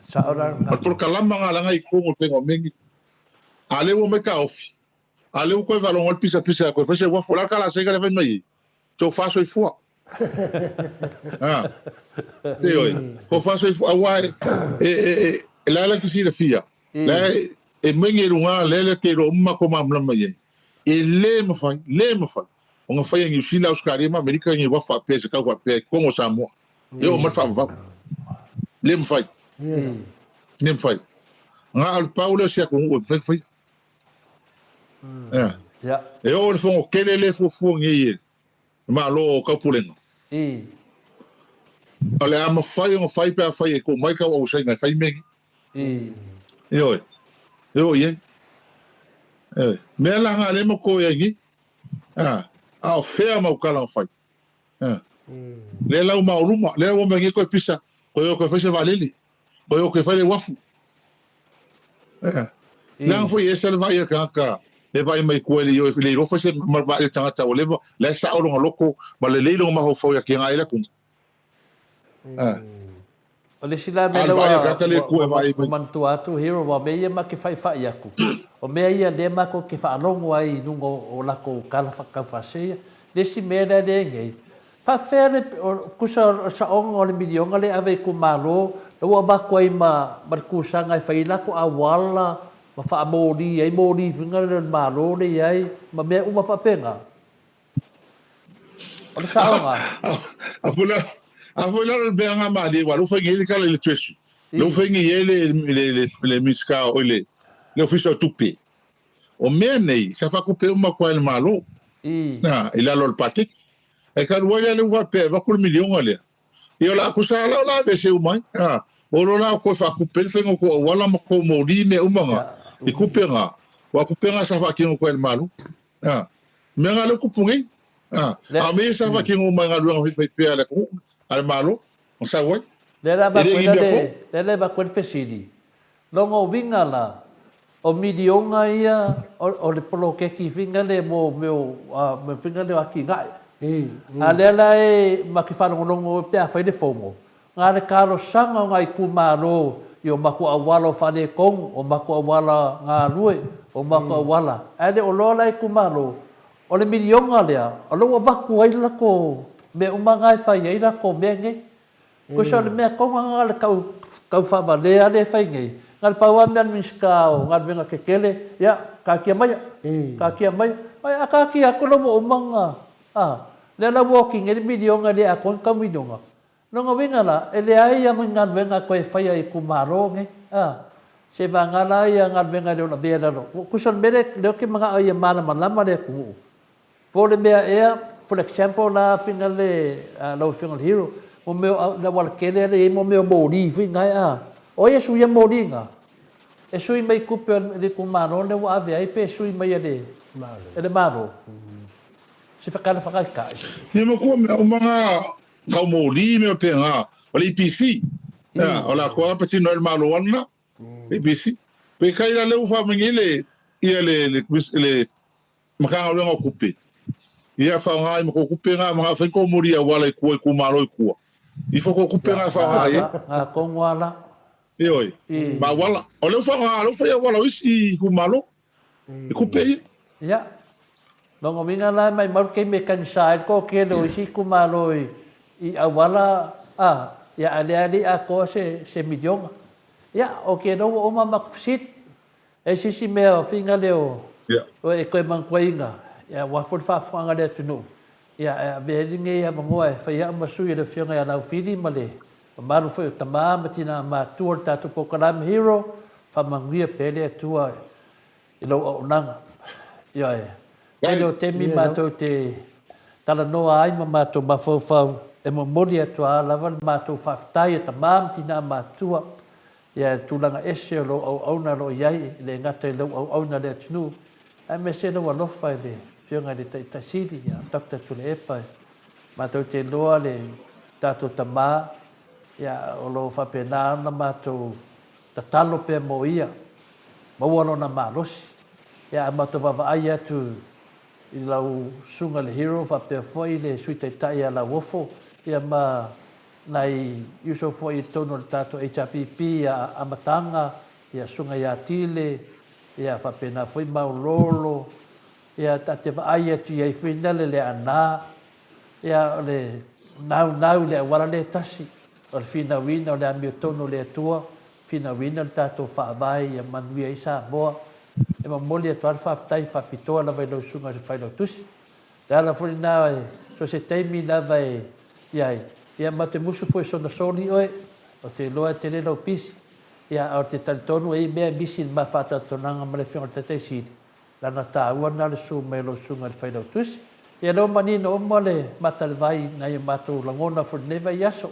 Sao la O le polokalama na leaga i totonu o le faiga o mea nei. A lea ua omai taofi, A lea ua toe faalogo ai le pisapisa e toe fai se uafu. O le a le talasega lea e fai mai ai? Tofa soifua. Ha. Ioe. Tofa soifua. Aua e, e, e, e, e la la te silafia. La e, e mai e luga lea lea te iloa uma matou malamalama i ai. E le mafai, le mafai ona fai e Niu Sila, Ausetalia ma Amerika ni uafu faapea i se tau faapea i totonu o Samoa. E oo mai le faavavau. Le mafai. Le mafai. Na o le pau lea o si atunuu e mafai ona faia. Ia. E oo i le fono tele lea e fuafua nei e le Malo o Taupulega. O le a mafai ona fai pe afai e tuu mai le tauau Saina e fai mea nei. Ioe. E oo i ai. Ioe. Mea la na lea e matou i ai nei. A, a o fea mau tala na fai? A. Lea la ua maoluma, lea ua omai nei toe pisa, toe o toe fai se vaalele. Toe o toe fai le uafu. Leaga foi e ese le vaai a le tagata e vaai mai tua e le iloa fai se vaai le tagata ua leva, la e sao lona loto ma lelei lona mafaufau ia tiga ai le atunuu. O le isi la mea A o le vaai a le tagata lea i tua e vaai ua mai. manatua atu Hero aua o mea ia ma te faifai atu, o mea ia lea matou te faalogo ai i luga o latou tala taufaasee. Le isi mea lea lea e nei, Faafefea le, tusa o le saoga o le miliona lea e ave i itumalo, la ua avatu ai ma ma le tusaga e fai ai latou auala ma faamoli ai moli foi lea o le Malo lea e i ai ma mea uma faapena? O le saoga. A foi la, a foi la o le mea nga malie, aua o lea ua fai nei le tala i le Treasury, lea ua fai nei ai le, le, le, le Minisita oi le, le Ofisa o Tupe. O mea nei, sa faatupe uma atu lava e le Malo, na, i lalo o le paketi. Ae talu ai la lea ua faapea e avatu le miliona lea, ia o le a tusa la o le a aveese uma ai. A, ua iloa la o toe faatupe ai le faiga o tou auala ma tou moli mea uma na, i tupe na, aua o tupe na sa faatino atu ai e le Malo. A, mea na lea ua tupu nei. A, a o mea ia sa faatino uma i galuega faifaipea a le atunuu, a le Malo, na sau ai. Lea la E le avatu ni ai mea fou. lea la e avatu ai le fesili, Lona uiga la, o miliona ia o le poloketi fina lea mo mea o fina lea o atinae. A lea la e ma te faalogologo pe a fai le fono, na le talosaga o na itumalo i o matou auala o faaletonu, o matou auala galue, o matou auala, ae le o loa la itumalo, o le miliona lea, o lea ua avatu ai le latou mea uma na e fai ai latou mea nei. Kosa o le mea tonu lava le tau tau faavalea lea e fai nei, na o le pau lava mea a le Minisita o Galuega Tetele, ia, taatia maia, taatia maia. Ai, a taatia atu la ua uma ona, a, lea la ua oti nei le miliona e le atoa ni tau miliona. Lona uiga la, e leai lava ni galuega e toe faia i itumalo nei, a, seivaga la ia galuega e le o lavea i lalo. Tusa o le mea lea, lea ou te manao ia malamalama le atunuu, Po o le mea ea, for example la fina le lau afioga i le Hero, mo mea o le auala tele lea e i ai mo mea o moli foi na ea. O ai e suia moli na? E sui mai tupe a le itumalo lea ua ave ai pe sui mai e le e le Malo? Se tala faataitai. Ia matua mea uma nga kau moli mea pena o le EPC. Ia, o la koa patino ai le Malo ana. EPC. Pe kai la lea ua faamainga le Ia le le le Matagaluega o Tupe, ia faaaoga ai ma tou tupe na, manao e fai ni tou moli auala i tua i itumalo i tua, ifo tou tupe na e faaaoga ai. Ga tonu lava la. Ioe, ma auala. O lea ua faaaoga, o lea ua fai auala o isi itumalo i tupe ia. Ia, lona uiga la e maimau le taimi e tagisa ai le toatele o isi itumalo i auala, a, ia a o lea lava e le i atoa se miliona. Ia, ou te iloa ua uma a matou fesili. E ai se isi mea o figa lea o e toe manatuaina aua foi le faafofogaaga a le atunuu, ia e avea ai lenei avanoa e fai au ma sui o le Afioga ia Laufili ma le mamalu foi o tama ma tina matutua o le tatou polokalame Hero, faamanuia pea le Atua i lau auaunaga. Ioe. Tele o taimi matou te talanoa ai ma matou mafaufau e momoli atu lava le matou faafetai a tama ma tina matutua Ia, le tulaga ese o lou auauna o lo o i ai, e le gata i lou auauna i le atunuu, aemaise lou alofa i le Afioga i le Taitai Sili, ia Doctor Tuilaepa. Matou te iloa le tatou tama, ia, o lo o faapena ona matou tatalo pea mo ia, maua lona malosi. Ia, a matou vaavaai atu i lau Susuga i le Hero faapea foi le Sui Taitai ia Lauofo, ia ma Nai uso foi i totonu o le tatou HRPP ia Amataga, ia Susuga ia Tile, ia faapena foi Maulolo, ia ta te vaai atu i ai foi na le Leaana, ia o le naunau i le auala lea e tasi, o le finauina o le amiotonu o le Atua, finauina le tatou Faavae ia manuia ai Samoa. E momoli atu lava le faafetai faapitoa lava i lau Susuga i le Failautusi. Le ala foi lena e so o se taimi lava e i ai, ia ma te musu foi e sonasoli oe, ou te iloa e tele lau pisi, ia ae ou te talitonu e i ai mea e misi i le ma faatatonaga ma le Afioga i le Taitai Sili, leaga taua lena le susu mai o lau Susuga i le Failautusi. Ia lea ua manino uma le mata o le vai i nai o matou lagona foi i lenei vaiaso.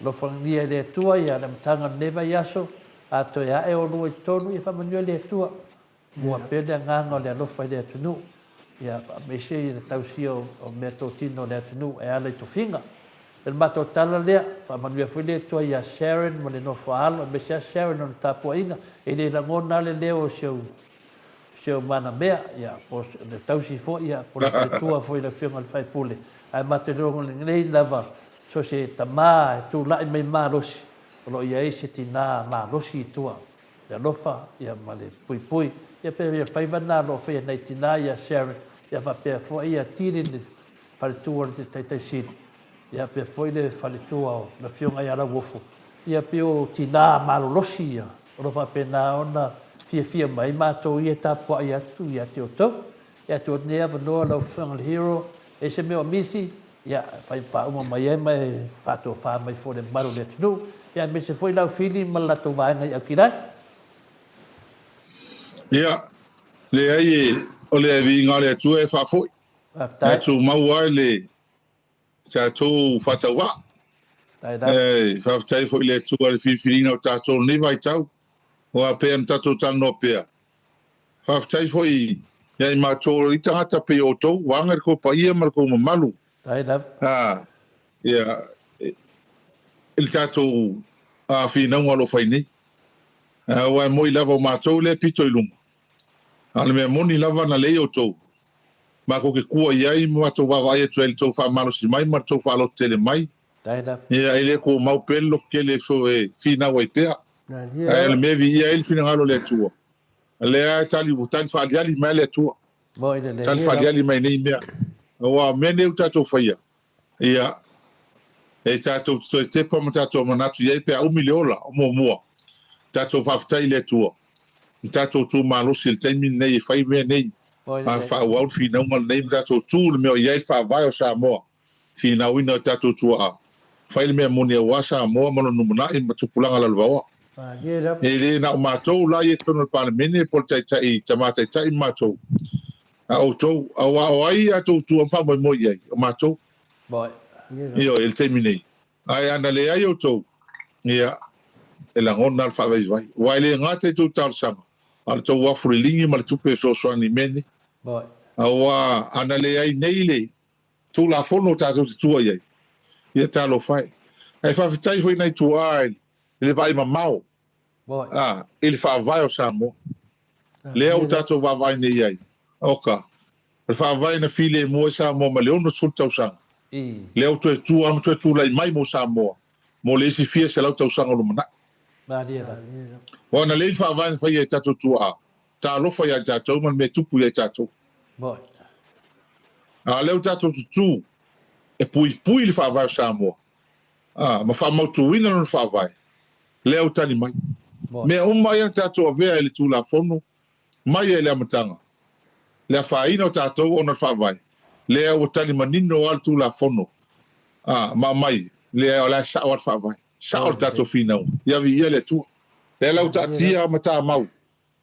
Alofagia e le Atua ia le amataga o lenei vaiaso, a toe ae oulua i totonu, ia faamanuia le Atua. Mua pea le agaga o le alofa i le atunuu, ia faamaise i le tausia o meatotino a le atunuu e ala i tofiga. O le matou tala lea, faamanuia foi le Atua ia Sharon ma le nofo a alo, aemaise lava Sharon ona tapuaiga, e le lagona lava le leo o si ou si ou manamea, ia, po o le tausi foi, ia, po o le faletua foi i le Afioga i le Faipule, ae matou te lagona lelei lava so o se tama e tulai mai malosi, o lo o i ai se tina malosi i tua. le alofa ia ma le puipui. Ia pei o le faiva lena o lo o faia e nai tina ia Sharon ia faapea foi ia Tili le faletua o le Taitai Sili ia faapea foi le faletua o le Afioga ia Lauofo. Ia pei o tina malolosi ia o lo o faapena ona fiafia mai ai matou ia e tapuai atu ia te outou. Ia tuu atu nei avanoa lau Afioga i le Hero, e i ai se mea o misi, ia e fai faauma mai ai ma e faatofa mai foi le mamalu o le atunuu, ia aemaise foi lau Fili ma le latou vaega i Aukilani. Ia, leai o le viiga o le Atua e faafoi. Faafetai. Ae tumau ai le tatou faatauvaa. E faafetai foi i le Atua i le filifiliina o tatou i lenei vaitau, aua pei ona tatou talanoa pea, Faafetai foi ia i matou i tagata pei o outou, vaega le tou paia ma le tou mamalu. Ia, i le tatou finauga o lo o fai nei. Aua e moi lava o matou lea e pito i luma, a o le mea moni lava na leai outou, matou te tua i ai ma matou vaavaai atu ai i le tou faamalosi mai ma le tou faalototele mai. Ia, e le tumau pea le lototele e finau ai pea. Ae o le mea e viia ai le finagalo o le Atua, o lea e tali, ua tali faaliali mai le Atua. Tali faaliali mai nei mea. Aua o mea nei ua tatou faia, ia, e tatou te toe tepa ma tatou manatu i ai pe a umi le ola, o muamua, tatou faafetai i le Atua, na tatou tu malosi i le taimi lenei e fai mea nei, a faaauau le finauga lenei ma tatou tu i le mea o i ai le Faavae o Samoa. Finauina o tatou tuaa. Fai le mea moni aua Samoa ma lona lumanai ma tupulaga lalovaoa. E le na o matou la ia i totonu o le Palemene po o le Taitai, Tama Taitai ma matou, a outou, aua o ai a outou tua ma faamoemoe i ai? O matou. Ioe, i le taimi nei. Ae ana leai outou, ia, e lagona le faavaivai. Aua e le gata i tou talosaga, a o le tou afu liligi ma le tupe e fesoasoani i mea nei. Aua ana leai nei le Tulafono tatou te tua i ai. Ia talofa e. Ae faafetai foi nai tuaa i le vaai mamao i le Faavae o Samoa. Lea ua tatou vaavaai nei i ai, oka, o le Faavae na filemu ai Samoa mai le 60 tausaga, lea ua toe tu lava ma toe tulai mai mo Samoa mo le isi fia selau tausaga o lumanai. Aua na lei le Faavae na faia e tatou tuaa, talofa ia i tatou ma le mea e tupu ia i tatou. A o lea ua tatou tutū e puipui le Faavae o Samoa, a, ma faamautuina lona Faavae, lea ua tali mai. Mea uma ia na tatou avea i le Tulafono mai ai le amataga, le afaina o tatou ona o le Faavae, lea ua tali manino lava le Tulafono, a, ma aumai, lea o la e sao lava le Faavae. Sao le tatou finauga. Ia viia le Atua. Lea la ua taatia ma tamau,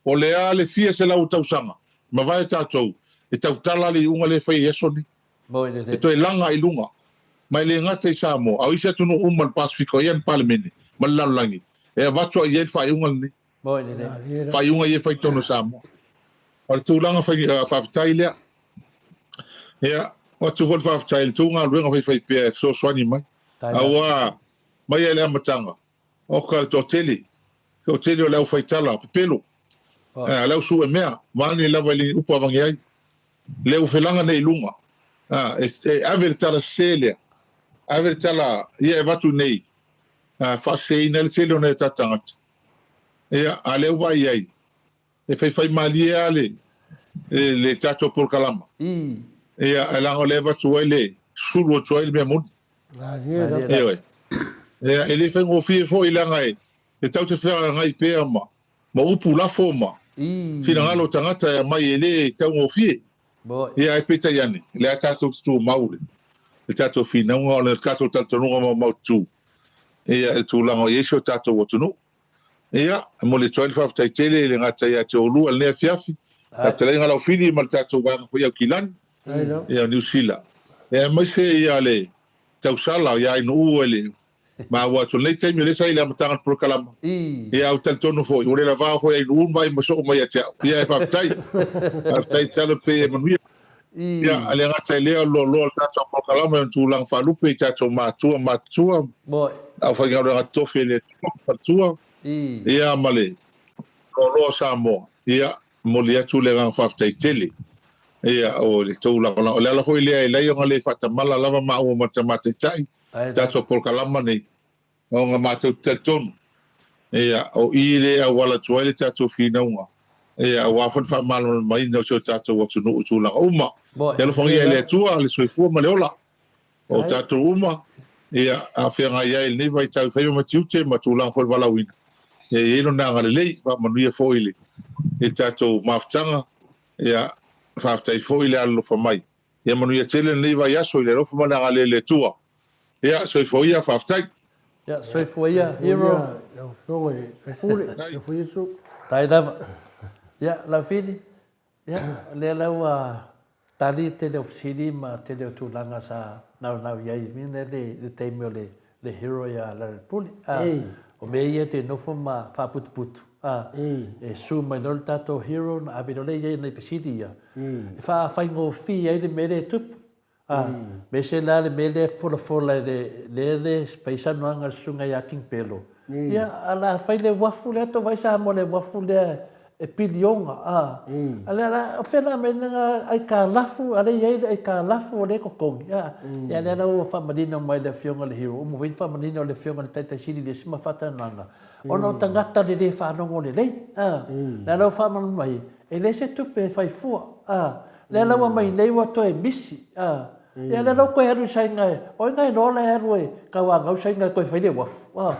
o le a le fia selau o tausaga, mavae tatou, e tautala le iuga lea e faia i aso nei. E toe laga i luga, ma e le gata i Samoa, a o isi atunuu uma o le Pasefika o i ai ana Palemene ma le lalolagi, e avatu ai i ai le faaiuga lenei. Faaiuga ia e fai i totonu o Samoa. O le tulaga fai, faafetai lea. Ia, avatu foi le faafetai i le tou galuega faifaipea e fesoasoani mai. Aua mai lava i le amataga, oka le toatele, toatele o le aufaitala pepelo, le au suemea, vaeane lava i le upu a avane ai. Lea ua felaga nei i luga, e ave le tala sese lea, ave le tala ia e avatu nei, faaseseina ai le tele o nai o tatou tagata. Ia, a o lea ua vaai i ai, e faifaimalie lava le, le, le tatou polokalama. Ia, ae leaga o lea e avatu ai le sulu atu ai le mea moni. Ioe. Ia, e le faigofie foi leaga e, e tau te feagai pea ma, ma upu lafo ma finagalo o tagata e aumai e le taugofie. Ia, ae peitai ane, o lea tatou te tumau le, le tatou finauga ona o le tatou talitonuga maumaututu ia, i le tulaga o i ai si o tatou atunuu. Ia, e momoli atu ai le faafetai tele i le gata ia te oulua i lenei afiafi, lau fetalaiga Laufili ma le tatou vaega foi Aukilani, ia, o Niu Sila, ia, aemaise ia le tausala ia Ainuu e le maua atu i lenei taimi o lea sa i le amataga o le polokalama. Ia, ou te talitonu foi, ua le lavao foi Ainuu ma vaai ma soo mai ia te au. Ia, e faafetai. Faafetai tatalo pea ia manuia. Ia, e le gata i lea, o le loaloa o le tatou polokalama i ona tulaga faalupe i tatou matua matutua, aufaigaluega totofi e le Atua ma faletua, ia, ma le loaloa o Samoa. Ia, momoli atu le agaga faafetai tele, ia, o le tou lagolago. O le ala foi lea e leai ona le faatamala lava maua ma le Tama Taitai, tatou polokalama nei, Ona matou te talitonu, ia, o i lea e auala atu ai le tatou finauga, ia, aua foi le faamalamalamaina o si o tatou atunuu i tulaga uma. Ia alofagia e le Atua le soifua ma le ola o tatou uma, ia, a feagai ai i lenei vaitau i faiva ma tiute ma tulaga foi o le valaauina, ia i ai Lona agalelei, faamanuia foi i le tatou mafutaga, ia, faafetai foi le alolofa mai. Ia manuia tele lenei vaiaso i le alofa ma le agalelei o le Atua. Ia, soifua ia, faafetai. Ia, soifua ia, Hero. Lau Afioga i le Faipule, soifua Iesu. Faafetai lava. Ia, Laufili, ia, o lea la ua tali le tele o fesili ma le tele o tulaga sa naunau i ai i le taimi o le le hero ia Larry-Pule. A, o mea ia e te nofo ma faaputuputu, a, e su mai loa le tatou hero ona ave loa lea i ai nai fesili ia, e faafaigofie ai le mea lea e tupu. A, me ese la le mea lea e folafola e le, lea le fai saunoaga a le susuga ia King Pelo, ia, a la fai le uafu lea, tou vaai Samoa i le uafu lea e piliona, a. A lea la, o fea la aumai ai lena aitalafu, a lea e i ai le aitalafu o lea e totogi, a. Ia lea la ua faamanino mai e le Afioga i le Hero, uma foi ona faamanino e le Afioga i le Taitai Sili i le isi ma faatalanoaga, ona o tagata le le faalogo lelei, a. Lea la ua faamanino mai, e leai se tupe e fai fua, a. Lea la ua aumai nei ua toe misi, a. Ia lea la ua toe alu i Saina e, o ai na iloa la e alu e tauanau Saina e toe fai le uafu, a.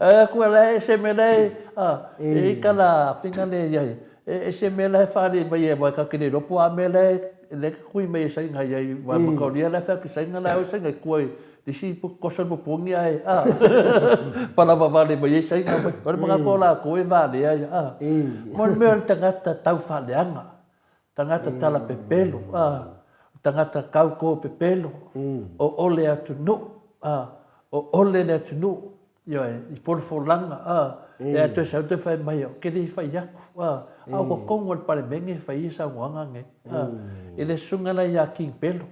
Ae atu la e ese mea la e, a, e i ai tala fina lea e i ai, e ese mea la e faalii mai ai aua e tatou te le iloa po o a mea la e, la e tui mai e Saina i ai, aua e mataulia la e fai atu i Saina la e o Saina i tua i le isi toso le pupuni ae, a, palava vale mai ai Saina mai. O le manatu o latou e valea ia, a. Mo le mea o le tagata tau faaleaga, Tagata tala pepelo, a, tagata kauko pepelo, o ole atunuu, a, o ole le atunuu, ioe, i folafolaga, a, e a toe sau toe fai mai, ou te le fai atu, a, a o totonu o le Palemene e fai ai saunoaga nei, a, i le susuga la ia King Pelo.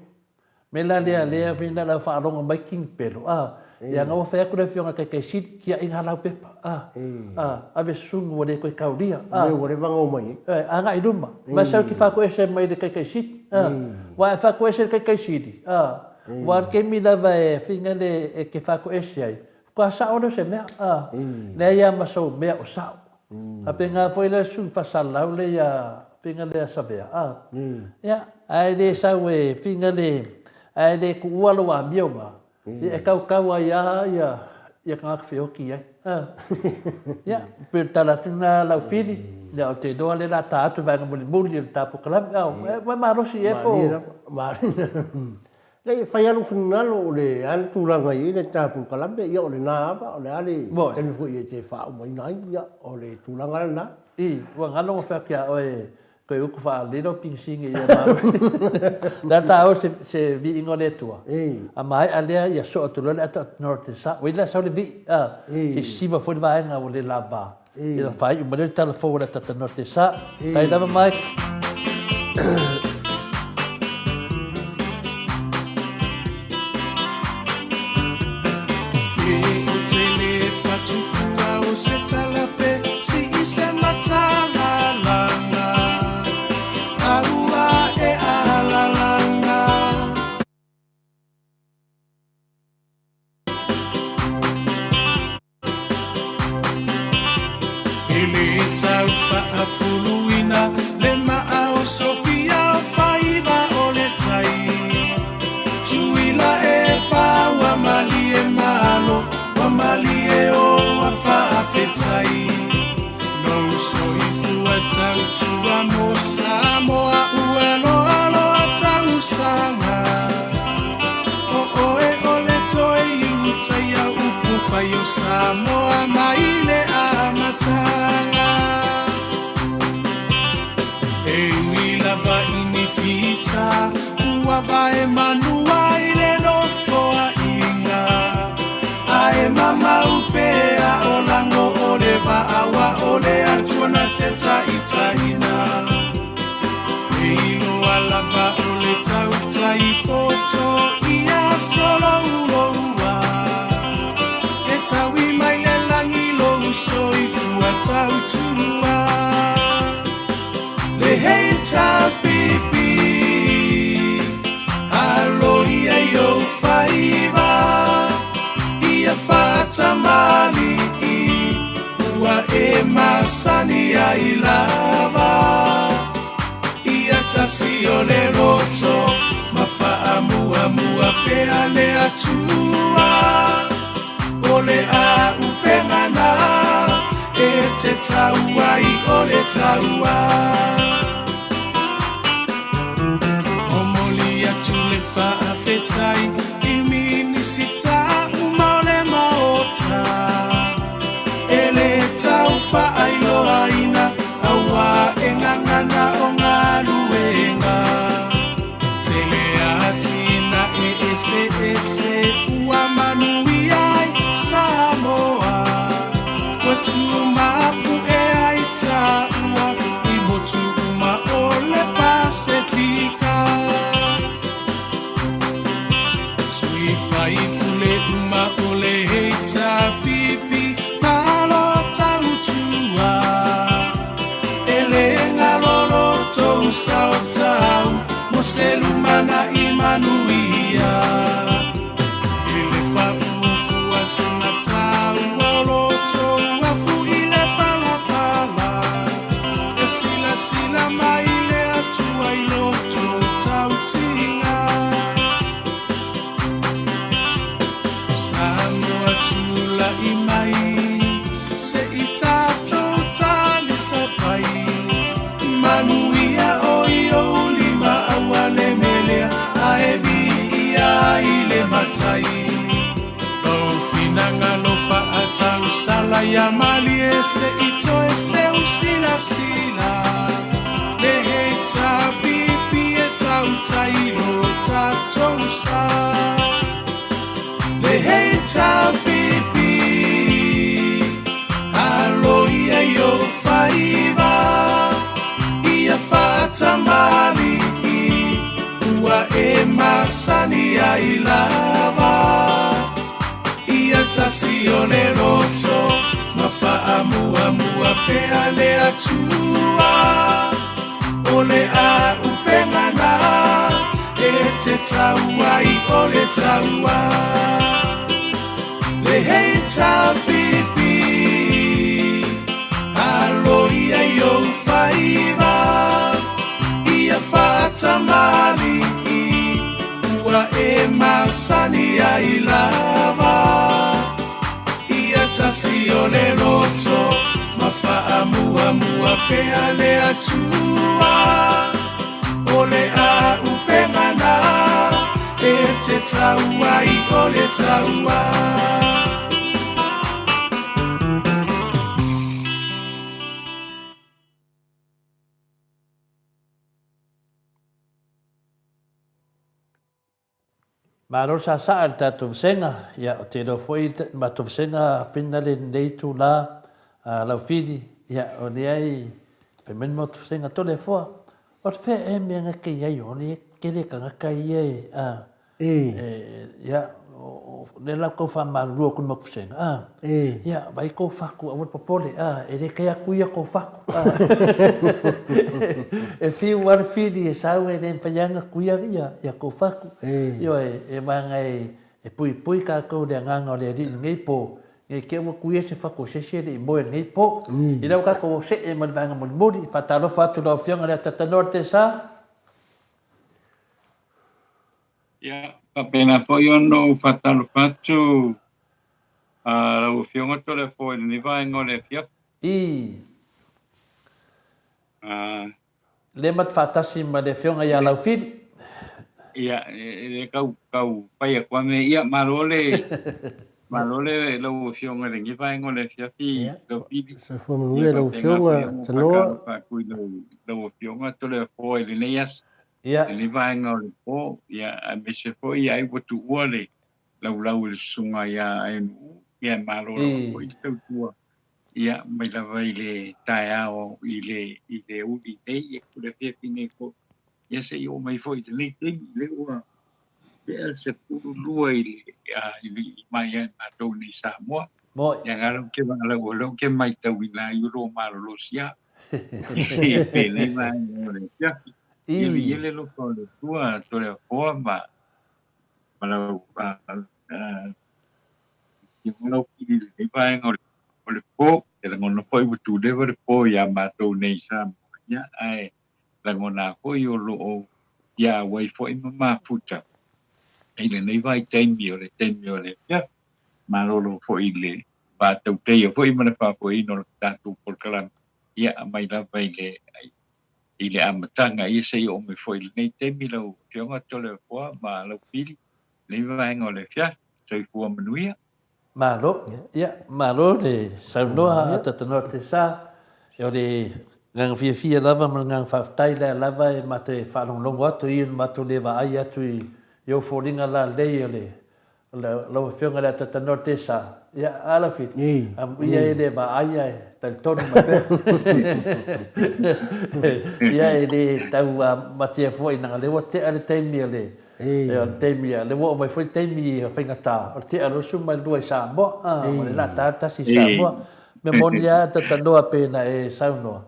Me la lea lea vena la faalogo mai King Pelo, a, Ia, na ua fai atu le Afioga i le Taitai Sili, tiai lau pepa, a, a, ave susugu ua le toe taulia, a. Mea ua leva ona omai ai. Ioe, agai i luma. Ma e sau e te faatoese mai i le Taitai Sili, a. Aua a e faatoese i le Taitai Sili, a, aua o le taimi lava e fina le e te faatoese ai, faatoa sao lea o se mea, a. Leai lava ma sou mea o sao. Faapena foi la le sui faasalalau lea ia fina lea Savea, a. Ia, ae le sau e fina le, ae le tuua lou amio na, Ia e tautau ai lava ia ia tagata feoti i ai. Ia, pei o le tala atu lena Laufili, ia ou te iloa lea o le a ta atu le vaega mulimuli o le ta polokalame. Ua e malosi ea po o. Malie lava, malie. Leai, e fai lava lou finagalo o le a le tulaga e i ai le ta polokalame, ia o lena lava, o le a le taimi foi e te faaumaina ai, ia o le tulaga lena. I, ua galo ona fai atu ia oe Toe utu faalelei lau pigisigi ia malu. Lea ta o se se viiga o le Atua. A maea lea ia soo atu loa le ata o sa. Ua i la sau le vii a. Se sisiva foi le vaega ua le lava. Ia faaiu mai lea le tala fou o le ata te sa. Tai lava Mike. E le tau faafuluina le maa o Sofia o faiva o le tai. Tuila e pa ua malie malo, ua malie o ua faafetai. Lou soifua tautua mo Samoa ua loaloa tausaga. O oe o le toe iutaia upu fai o Samoa mai le amataga. E ui lava i ni fita ua vae manua i le nofoaiga, ae mamau pea o lago o le vaa wa o le Atua na te taitaiina. E iloa lava o le tautai poto ia solouloua, e taui mai le lagi lou soifua tautua. Le HRPP, aloia i ou faiva, ia faatamali'i ua e masani ai lava. Ia tasi o le loto ma faamuamua pea le Atua, o le auupega na e te tau ai o le taua. Momoli atu le faafetai i Minisita uma o le Maota, e le tau faailoaina auā e gagana o galuega. Tele atinae eseese ua manuia ai Samoa, ua tumapu'e ai taua i motu uma o le Pasefika. Sui faipule uma o le HRPP, malo tautua, e le galo lo tou sao tau mo se lumanai manuia. I le paʻu fua sina taua o lo tou afu i le palapala, e silasila mai le Atua i lo tou tautiga. Samoa tula'i mai, se i tatou talisapai, manuia o i ou lima aua le melea ae viia i le matai. Lou finagalo faatausala ia malie se i toe seu silasila, le HRPP e tautai lo tatou sa. Le HRPP, aloia i ou faiva, ia faatamali'i ua e masani ai lava. tasi o le loto ma faamuamua pea le Atua. O le a'upenga na e te tau ai o le taua. Le HRPP, alo ia i ou faiva, ia faatamalii, ua e masani ai lava. Ia tasi o le loto ma faamuamua pea le Atua. O le a'upenga na e te tau ai o le taua. Malo sasaa i le tatou vasega, ia o te iloa foi le matou vasega finale i lenei itula a Laufili, ia o lea i fai mai le matou vasega Toleafoa, o le fea ea mea na te i ai o le tele tagata ia e a ia o lea la tou faamalulu atu i le matou vasega a ia vaai tou fatu aua le popole a e le te atu ia tou fatu a e fiu lava le fili e sau e le mafai lava ona tuia ia tou fatu. Ioe, e vaega e puipui tatou i le agaga o le Alii i lenei po, ne i te i ua tuia se fatu o se isi e le i moe i lenei po. I lea ua tatou see ma le vaega mulimuli, faatalofa atu i lau Afioga i le Atatanoa le Tesa. Ia, faapena foi ona ou faatalofa atu lau Afioga Toleafoa i lenei vaega o le afiafi. I. Le mat faatasi ma le Afioga ia Laufili. Ia, e le tau, tau fai atu lava mea ia. Malo le, malo le lau Afioga i lenei vaega o le afiafi, Laufili. Soifua manuia lau Afioga Tanoa. Faatalofa atu i lau Afioga Toleafoa i lenei aso. I lenei vaega o le po, ia, aemaise foi ai ua tuua le laulau i le susuga ia Aenu'u, ia malo lava foi le tautua Ia, mai lava i le taeao i le, i le uli nei, ia po o le afiafi nei foi, ia se i oo mai foi i lenei taimi, lea ua tea le 12 i le, i le, i mai ia i matou nei i Samoa. Moi. Ia, na o lea ou te, o lea ou te maitauina ai o lo o malolosi lava i lenei vaega o le afiafi. Ia viia le alofa o le Atua, Toleafoa ma, ma lau, i lenei vaega o le po, e lagona foi ua tuleva le po iā matou nei i Samoa, ia, ae lagona foi o lo o ia auai foi ma mafuta i lenei vaitaimi o le taimi o le afiafi. Malolo foi i le faatauteia foi ma le faafoeina o le tatou polokalame, ia, mai lava i le i le amataga, ia seia oo mai foi i lenei taimi lau Afioga Toleafoa ma Laupili, lenei vaega o le afiafi. Soifua manuia. Malo, ia, malo le saunoa a Tatanoa Tesa. O le agaga fiafia lava ma le agaga faafetai lea lava e matou te faalogologo atu i le matou le vaai atu i ou foliga lalelei o le Lau Afioga i le Atatanoa Tesa, ia, a Lafili, amuia e le vaai ae talitonu mai pea. Ia, e le tau matea foi, leaga o lea ua tea le taimi o le, o le taimi, o lea ua oo mai foi le taimi faigata, o le tea o le 12 i Samoa, a, o lea o le a ta le tasi i Samoa. O le mea moni lava Atatanoa pei ona e saunoa,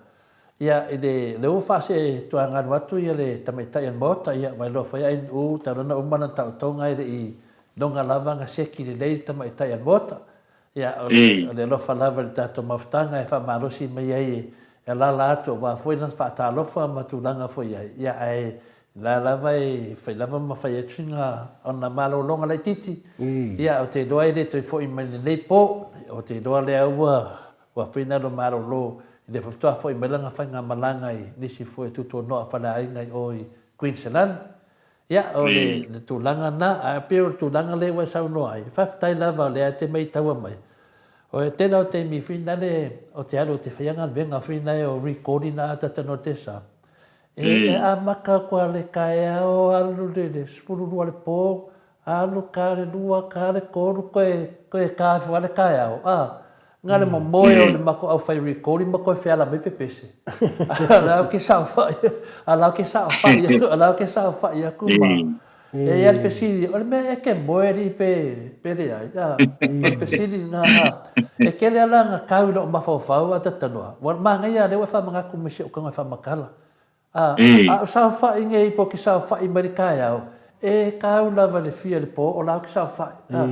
Ia, i le, lea ua faasee-tuagalu atu ia le tamaitai o le Maota, ia, vailoa foi a NU, talu ona uma lana taotoga e le i loga lava ona seki lelei le tamaitai o le Maota. Ia, o le, o le alofa lava i le tatou mafutaga e faamalosi mai ai e alaala atu aua foi lana faatalofa ma tulaga foi i ai, ia, ae la lava e fai lava ma fai atu sina ona malologa laitiiti, ia, ou te iloa e le toe foi mai i lenei po, ou te iloa lea ua Ua finalo malolo i le faatoa foi mai lana faigamalaga i nisi foi o tutonoa faleaiga i o i Queensland. Ia, o le, le tulaga na, ae pei o le tulaga lea ua e saunoa ai, faafetai lava o lea e te maitaua mai. O le tele o taimi finale o te alu ou te faia galuega finale o recording a Tatanoa Tesa, e, e amata atu lava i le taeao alu i le 12 le po, Alu ka le lua, ka le tolu, koe, koe ka afu a le taeao, a. Na le momoe o le matou au fai recording ma koe feala mai pepese. A la ke saofai, a la ke saofai, a la ke saofai atu ma. E i ai le fesili, o le mea e ke moe alii pe, pe leai, a? O le fesili lena, a. E tele lava la na kau i lou mafaufau a tatanoa, ua manaia lea ua e faamanatu mai si ou tago e faamatala. A, a o saofai nei po o ke saofai mai le taeao, e kau lava i le fia i le po o la ou te saofai. A,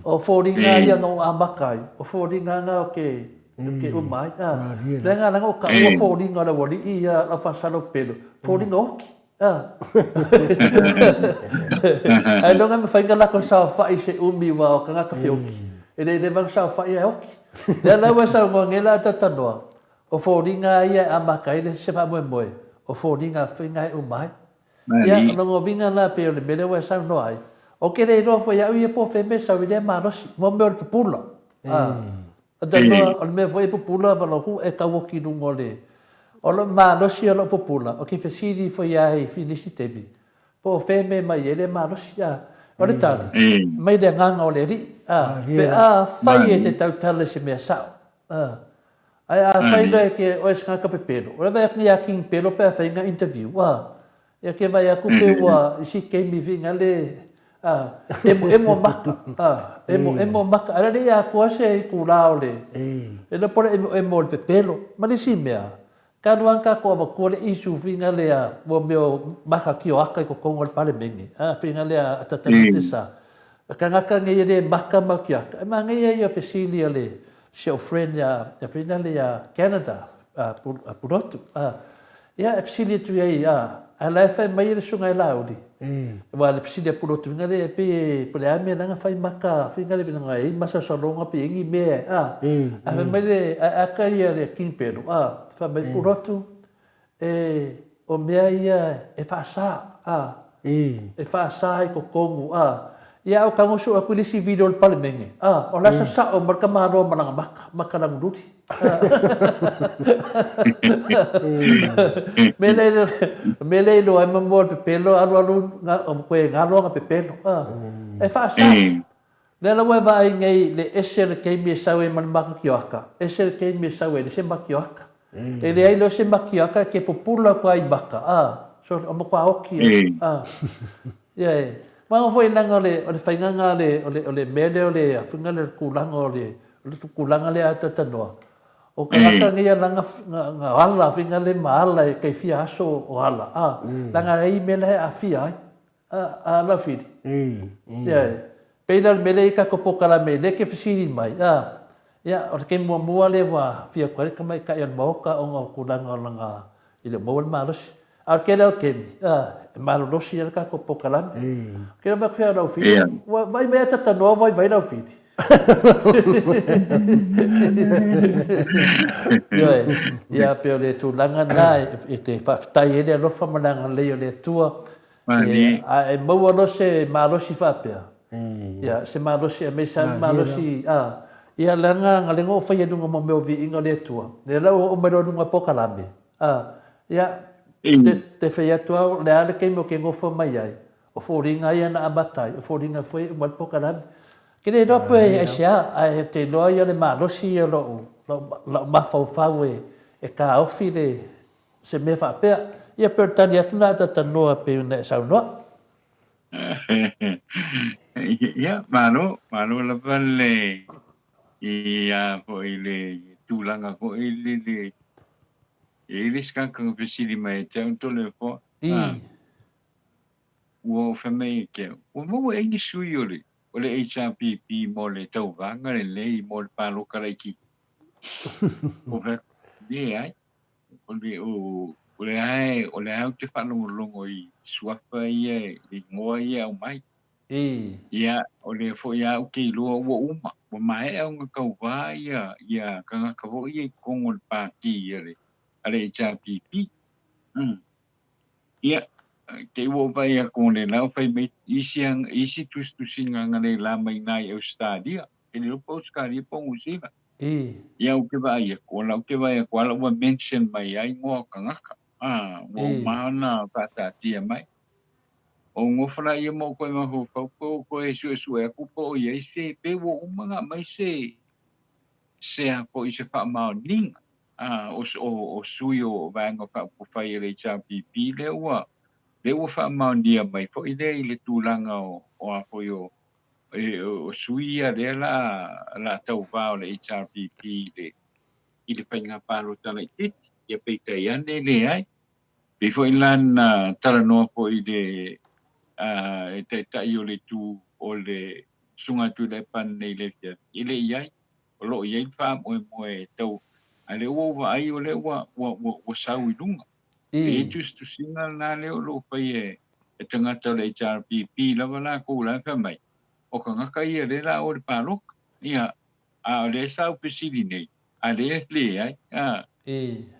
o foliga ia na ou amata ai, o foliga na ou te, ou te uma ai. A, leaga leaga o taua foliga o le aualii ia lau faasalaupelo, foliga oti. A. Ailoga e mafai ona latou saofai i se umi aua o tagata feoti, e le i leva ona saofai ae oti. Lea la ua e saunoa nei la Tatanoa, o foliga lava ia e amata ai se faamoemoe, o foliga foi na e uma ai. Ia, o lona uiga la pei o le mea lea ua e saunoa ai, ou te le iloa foi e au ia po o fea mea e sau ai lea malosi, mo mea o le pupula. A. Tatanoa, o le mea foi e pupula ma lou hu e tau oti i luga o le O lou malosi o lou pupula, ou te fesili ifo ia i nisi taimi, po o fea mea mai ai le malosi, a? O le tali, mai le agaga o le Alii, a? Pe afai e te tautala i se mea sao, a? Ae afai loa e te oe se tagata pepelo, o le vaai atu ia King Pelo pe afai na interview, a? Ia ke vaai atu pe ua i si taimi viga le, a, emo emo maka, a, emo emo maka, ae le i atoa se itulā o le, e iloa po o le emo emo o le pepelo. Ma le isi mea, talu lava ona tatou avatua le issue viga lea mo mea o maka kioaka i totonu o le Palemene, a, viga lea a Tatanite sa, tagata nei e le maka ma kioaka, e manaia ia fesili a le si ou friend ia, ia viga lea ia Canada, a Pulotu, a, Ia, e fesili atu i ai, a, ae la e fai mai e le susuga e Laauli. Aua le fesili a Pulotu faiga lea, e pei e, po o le a mea la na fai maka, faiga lea na i ai masalosaloga pe i ai ni mea, a. Ae fai mai le, ae aka ia le King Pelo, a, fai mai Pulotu, e, o mea ia e faasa, a, e faasa i totonu, a. Ia, ae ou tago sue atu i le isi video o le Palemene, a, o la e sasao mai le tamaloa ma lana maka, maka lagululi. Mea lea, mea lea iloa ai ma mua o le pepelo, alualu koe galo ana pepelo. E faasa. Lea la ua e vaai nei le ese o le taimi e sau ai ma le maka kioaka, ese le taimi e sau ai le ese makioaka. E leai loa se makioaka e ke pupula atu ai maka, a, so o matua oki a. Ia e, maua foi leaga o le, o le faiga o le, o le, o le mea lea o le faiga lea o le tulaga o le, o le tulaga lea a Tatanoa. O tagata nei a langa nga ala faiga le ma ala e kai fia aso o ala, a, langa e i mea la e aafia ai. A, a Laufili. Ia e, pei la o le mea lea i tatou polokalame lea e te fesili mai, a, ia, o le taimi muamua lea ua aafia atu ai le tamaitai o le Maota ona o tulaga o lana E le o maua le malosi. A o le tele lava o taimi, e malolosi ai le tatou polokalame. Ou te iloa mai lau fili, ua vaai mai a ta tanoa vaivai lau fili. Ioe, ia pei o le tulaga lena e te faafetai ai le alofa ma le agalelei o le Atua. A e maua loa se malosi faapea, ia, se malosi aemaise lava le malosi, ia leaga na lea na ou faia i luga o mea o viiga o le Atua, lea la ua oo mai loa i luga o polokalame, ia, te fai atu au, o le a le taimi ou te nofo mai ai, o foliga ia na amata ai, o foliga foi e uma ai le polokalame. Ou te le iloa pe aisea, ae ou te iloa ia le malosi ia o lou mafaufau e taofi le se mea faapea. Ia pei o le tali atu lena a Tatanoa pei ona e saunoa. Ia, malo, malo lava le ia foi le tulaga foi le le e i le isi tagata na fesili mai ia te au tole foa. I. Ua ou fai mai ia te au, ua maua ea ni sui o le o le HRPP mo le tauvaga lenei mo le paloka laitiiti. Ou fai atu, leai. O le, o, o le ae, o le ae ou te faalogologo i suafa ia, i igoa ia e aumai. I. Ia, o lea foi lava ou te iloa ua uma, ua maea ona tauvā ia, ia tagata foi ia i totonu o le pati a le, a le HRPP. Mm. Ia, te i ua ou vaai atu o le la o fai mai isi, isi tusitusiga na le la mai iina i Ausetalia. Ke le iloa po o Ausetalia po o Niu Sila. I. Ia ou te vaai atu, o la ou te vaai atu lava ua mention mai ai igoa o tagata. A, ua uma ona faataatia mai. Ou nofo laia ma ou toe mafaufau pe ou toe suesue atu po o i ai se, pe ua uma ona aumai se, se a foi se faamaoniga a, o, o, o sui o Vaega Faaupufai a le HRPP lea ua. Lea ua faamaonia mai foi lea i le tulaga o o a foi o o sui ia lea la la tauva o le HRPP i le i le faiga palota laitiiti. Ia peitai ane e leai. Pei foi la na talanoa foi i le e taitai o le itu o le Susuga Tuilaepa nei i le afiafi, e le i ai. O lo o i ai le faamoemoe e tau, a o lea ua ou vaai o lea ua ua ua sau i luga. E i ai tusitusiga lena lea o lo o fai e tagata o le HRPP lava lakou la e fai mai, o tagata ia lea la o le paloka. Ia, a o lea sa ou fesili nei, a lea e leai, a.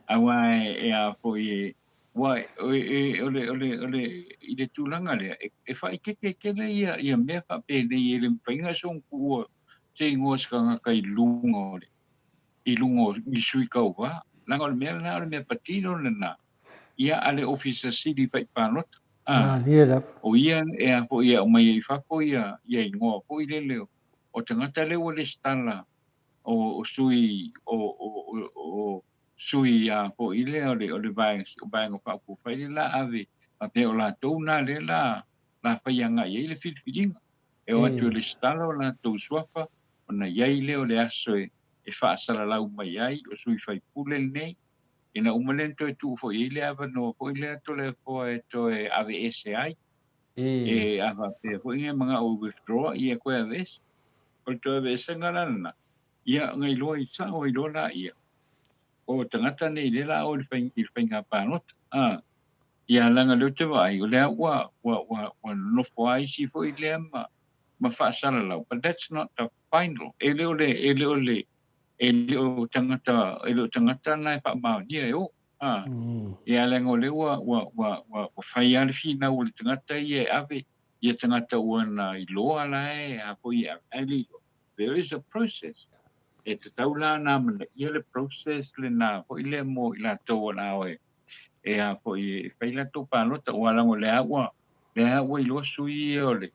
Aua e a foi e, ua e, o le, o le, o le, i le tulaga lea, e faaeteete tele ia, ia mea faapenei e le mafai ona soona tuua se igoa o se tagata i luga o le, i luga o ni sui tauva, leaga o le mea lena o le mea patino lena ia a le Ofisa Sili Faipalota, a, Malie lava. o ia e a foi e aumai ai i fafo ia ia igoa foi lele o tagata lea ua lesitala o o sui o o o o sui a foi lea o le o le vaega vaega faaupufai lea la ave faapea o latou na lea la la fai agai ai le filifiliga. E o atu e lesitala o latou suafa ona i ai lea o le aso e e faasalalau mai ai o sui faipule lenei, ina uma lea ona toe tuu foi i ai le avanoa foi lea Toleafoa e toe aveese ai. E a faapea foi e manao e withdraw, ia toe aveese. O le toe aveesega la lena, ia ona iloa i sao ai loa laia, o tagata nei lea la o i le faiga palota. A, ia leaga o lea ou te vaai, o lea ua, ua, ua, ua nonofo lava isi foi lea ma, ma faasalalau, but that's not the final. E le o le, e le o le, e le o tagata, e le o tagata na e faamaonia e o. A, ia leaga o lea ua, ua, ua, ua, ua fai lava le finau o le tagata ia e ave ia tagata ua na iloa la e a foi e ave, ae le iloa. There is a process. E tatau la ona amanaia le process lena foi lea mo i latou o le a o e, e a foi e fai latou palota, aua leaga o lea ua, lea ua iloa sui ia o le,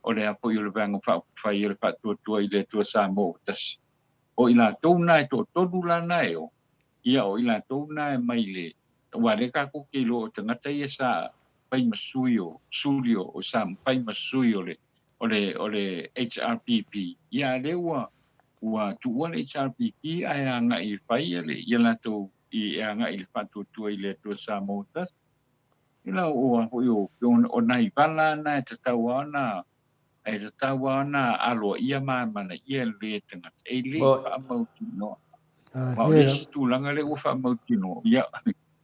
o le a foi o le Vaega Faaupufai o le Faatuatua i le Atua Samoa ua Tasi. O i latou na e toatolu la na e o, ia o i latou na e mai le, aua o lea tatou te iloa o tagata ia sa fai ma sui o, suli o, o sa fai ma sui o le, o le, o le HRPP, ia a lea ua, ua tuua le HRPP ae agai e fai ia le, ia latou i, e agai i le Faatuatua i le Atua Samoa ua Tasi. Ila o a foi o, o nai vala na e tatau lava ona, e tatau lava ona aloaia ma amanaia lelei e tagata, e le faamautinoa. Ma o le isi tulaga lea ua faamautinoa, ia,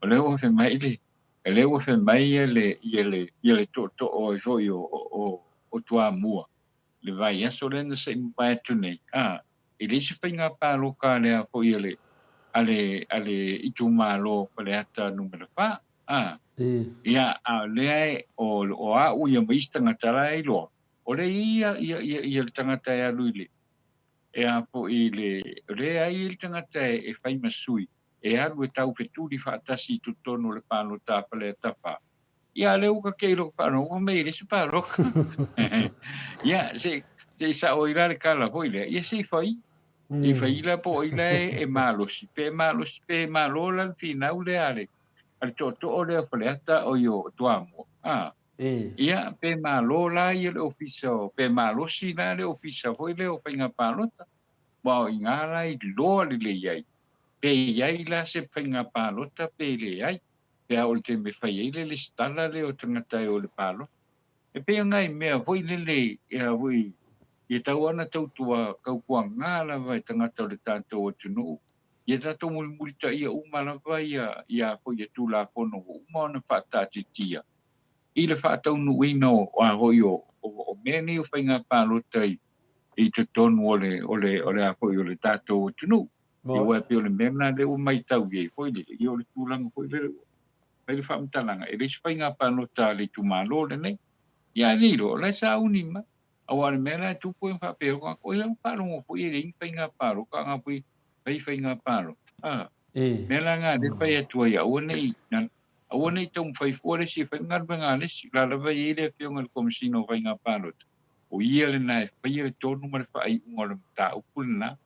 o lea ua fai mai le, o lea ua fai mai ia le, ia le, ia le tootoo ai foi o, o, o Toamua, le vaiaso lea na se i mavae atu nei, a, e leai se faiga palota a le foi a le, a le, a le itumalo o Faleata numera 4, a, ia, a o lea e, o, o au ia ma isi tagata la e iloa, o lea e i ai ia, ia, ia, ia le tagata e alu i le, e a foi i le, o lea e i ai le tagata e, e fai ma sui, e alu e taufetuli faatasi i totonu o le palota a Faleata 4, Ia, lea ua kake i lou faalogo mai e le isi paloka. Ia, se, se i sao ai la le tala foi lea, ia se i fai. Se i fai la po o ai la e, e malosi, pe malosi, pe malo la le finau lea a le, a le tootoo lea o Faleata o i o Toamua. A, ia, pe malo la ia le ofisa o, pe malosi la le ofisa foi lea o faiga palota. Aua o i ina la i loa lelei ai, pe i ai la se faiga palota pe leai. Pe a o le taimi e fai ai le lesitala lea o tagata e o i le palota. E pei o nai mea foi lele ia foi ia tau ana tautua tautuaga lava e tagata o le tatou atunuu ia tatou mulimulitaia uma lava ia ia foi ia Tulafono ua uma ona faataatitia i le faataunuuina o a foi o o mea nei o faiga palota i i totonu o le o le o le a foi o le tatou atunuu. Ia aua e pei o le mea lena lea ua matau i ai foi lele, ia o le tulaga foi lele ua fai le faamatalaga, e leai se faiga palota a le itumalo lenei. Ia ae le iloa, o la e sauni mai. Aua o le mea la e tupu e faapea, o ia ua faalogo foi e leai ni faiga palota, a na foi fai faiga palota. A, mea la lena lea e fai atu ai, aua ne i, aua ne i taumafai fua le isi e fai le galuega a le isi. O la lava e i ai le Afioga i le Komesina o Faiga Palota, o ia lena e faia le tonu ma le faaiuga o le mataupu lena.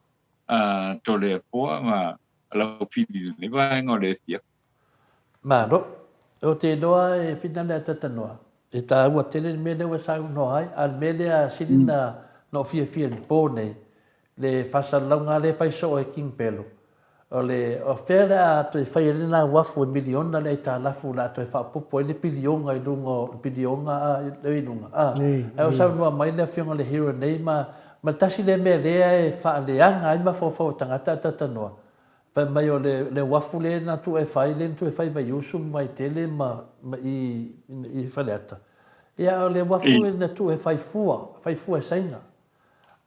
a Toleafoa ma Laufili i lenei vaega o le afiafi. Malo. Ou te iloa e whina le atata noa. E tāua tele le mea lea ua saunoa ai, a o le mea lea sili na ou fiafia i le pō nei, le faasalalauga lea e fai soo e King Pelo, o le, o fea le a toe fai ai lena uafu e miliona le aitalafu o le a toe faaopoopo ai le piliona i luga o le piliona a, lea i luga, a. Ae ua saunoa mai le Afioga i le Hero nei ma, ma le tasi lea mea lea e faaleaga ai mafaufau o tagata a talatalanoa, Fai mai o le, le uafu lea na tuu e fai, lea na tuu e fai i Vaiusu ma Vaitele ma, ma i, i Faleata. Ia, o le uafu na tuu e fai fua, fai fua e Saina.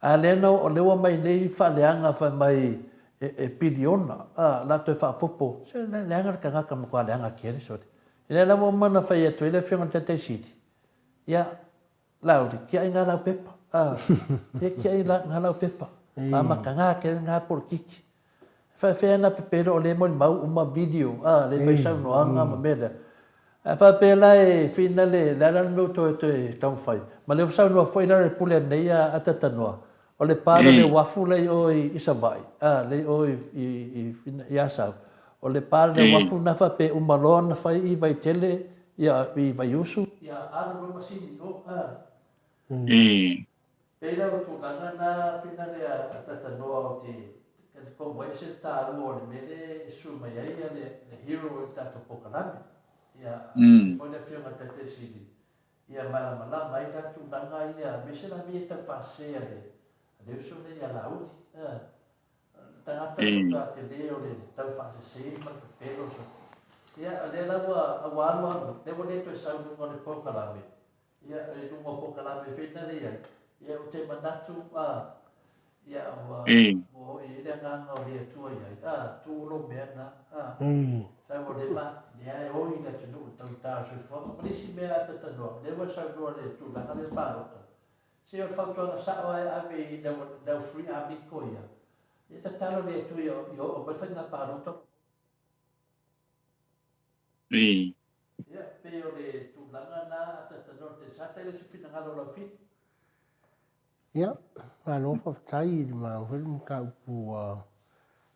A lea na, o lea ua aumai nei faaleaga fai mai e, e piliona, a, la toe faaopoopo. Se le leaga le tagata matua leaga tele sole. Lea la ua uma ona fai atu ai le Afioga i le Taitai Sili, ia, Laauli, tiai ngā lau pepa. Ā, ia tiai la, ngā lau pepa. Ā, maka ngā kere ngā polokiki. Whaewhea ana pepelo o le molimau uma video, ā, le whai saunoaga ma mea lea. Ae faapea la e whina le, le ala le mea ua toe, toe taumafai. Ma le ua saunoa foi la le pule anei a, a Tatanoa, o le pa le uafu lea i o i, i Savaii, ā, lea i o i, i, i, i Asau. O le pa le uafu na faapea uma loa ona fai i Vaitele, ia, i Vaiusu. Ia alu loa masini i o, ā. Pei la o tulaga na finale a Tatanoa o te kou ai ese le taua o le mea lea e sue mai ai ia le hero i le tatou pokalame. Ia, foi le afioga i le Taitai Sili, ia malamalama ai la tulaga ia, aemaise la mea ia tau faasese a le uso nei ia Laauli. Ā, le tagata matua tele o le tau faasese ma le pepelo. Ia, o lea la ua alu alu, lea ua le toe sau i luga o le pokalame, Ia, i luga o polokalame whenua nei ai, ia, o te manatu, a, ia, ua, ua hoi ai le agaga o le Atua i ai, a, tu lo mea na, a, sau o le ma, lea e oi le atunuu i le taugata o le soifuaga. Ma le isi mea a Tatanoa, lea ua saunoa i le tulaga lea o le palota, se o le fautuaga sao lava e ave i le au, le au free amico ia, ia tatalo le Atua ia, ia oo mai le faiga palota. Ia, pei o le tulaga na a Tatanoa te sa tele se finagalo o lau fili. Ia, malo faafetai i le mau foi le mataupu ua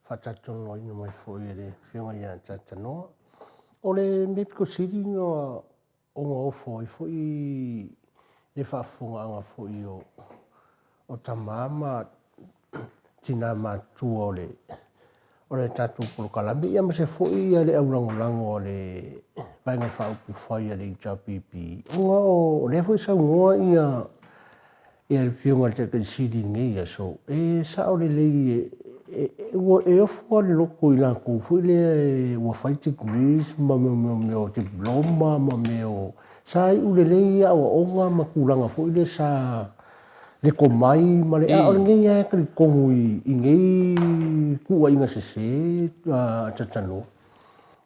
faatalatalanoaina mai foi e le Afioga ia Tatanoa. O le mea pito sili ona ona ofo ai foi le faafofogaaga foi o o tama ma tina matutua o le o le tatou polokalame, ia aemaise foi ia le aulagolago a le Vaega Faaupufai a le HRPP, ona o lea foi saunoa ia ia le Afioga i le Taitai Sili i lenei aso, e sao lelei e, ua e ofo lava le loto i latou foi lea ua fai degrees ma mea o diploma ma mea o sa iu lelei aoaoga ma tulaga foi lea sa le tomai ma le, a o lenei lava e talitonu i nei tuuaiga sese a Tatanoa.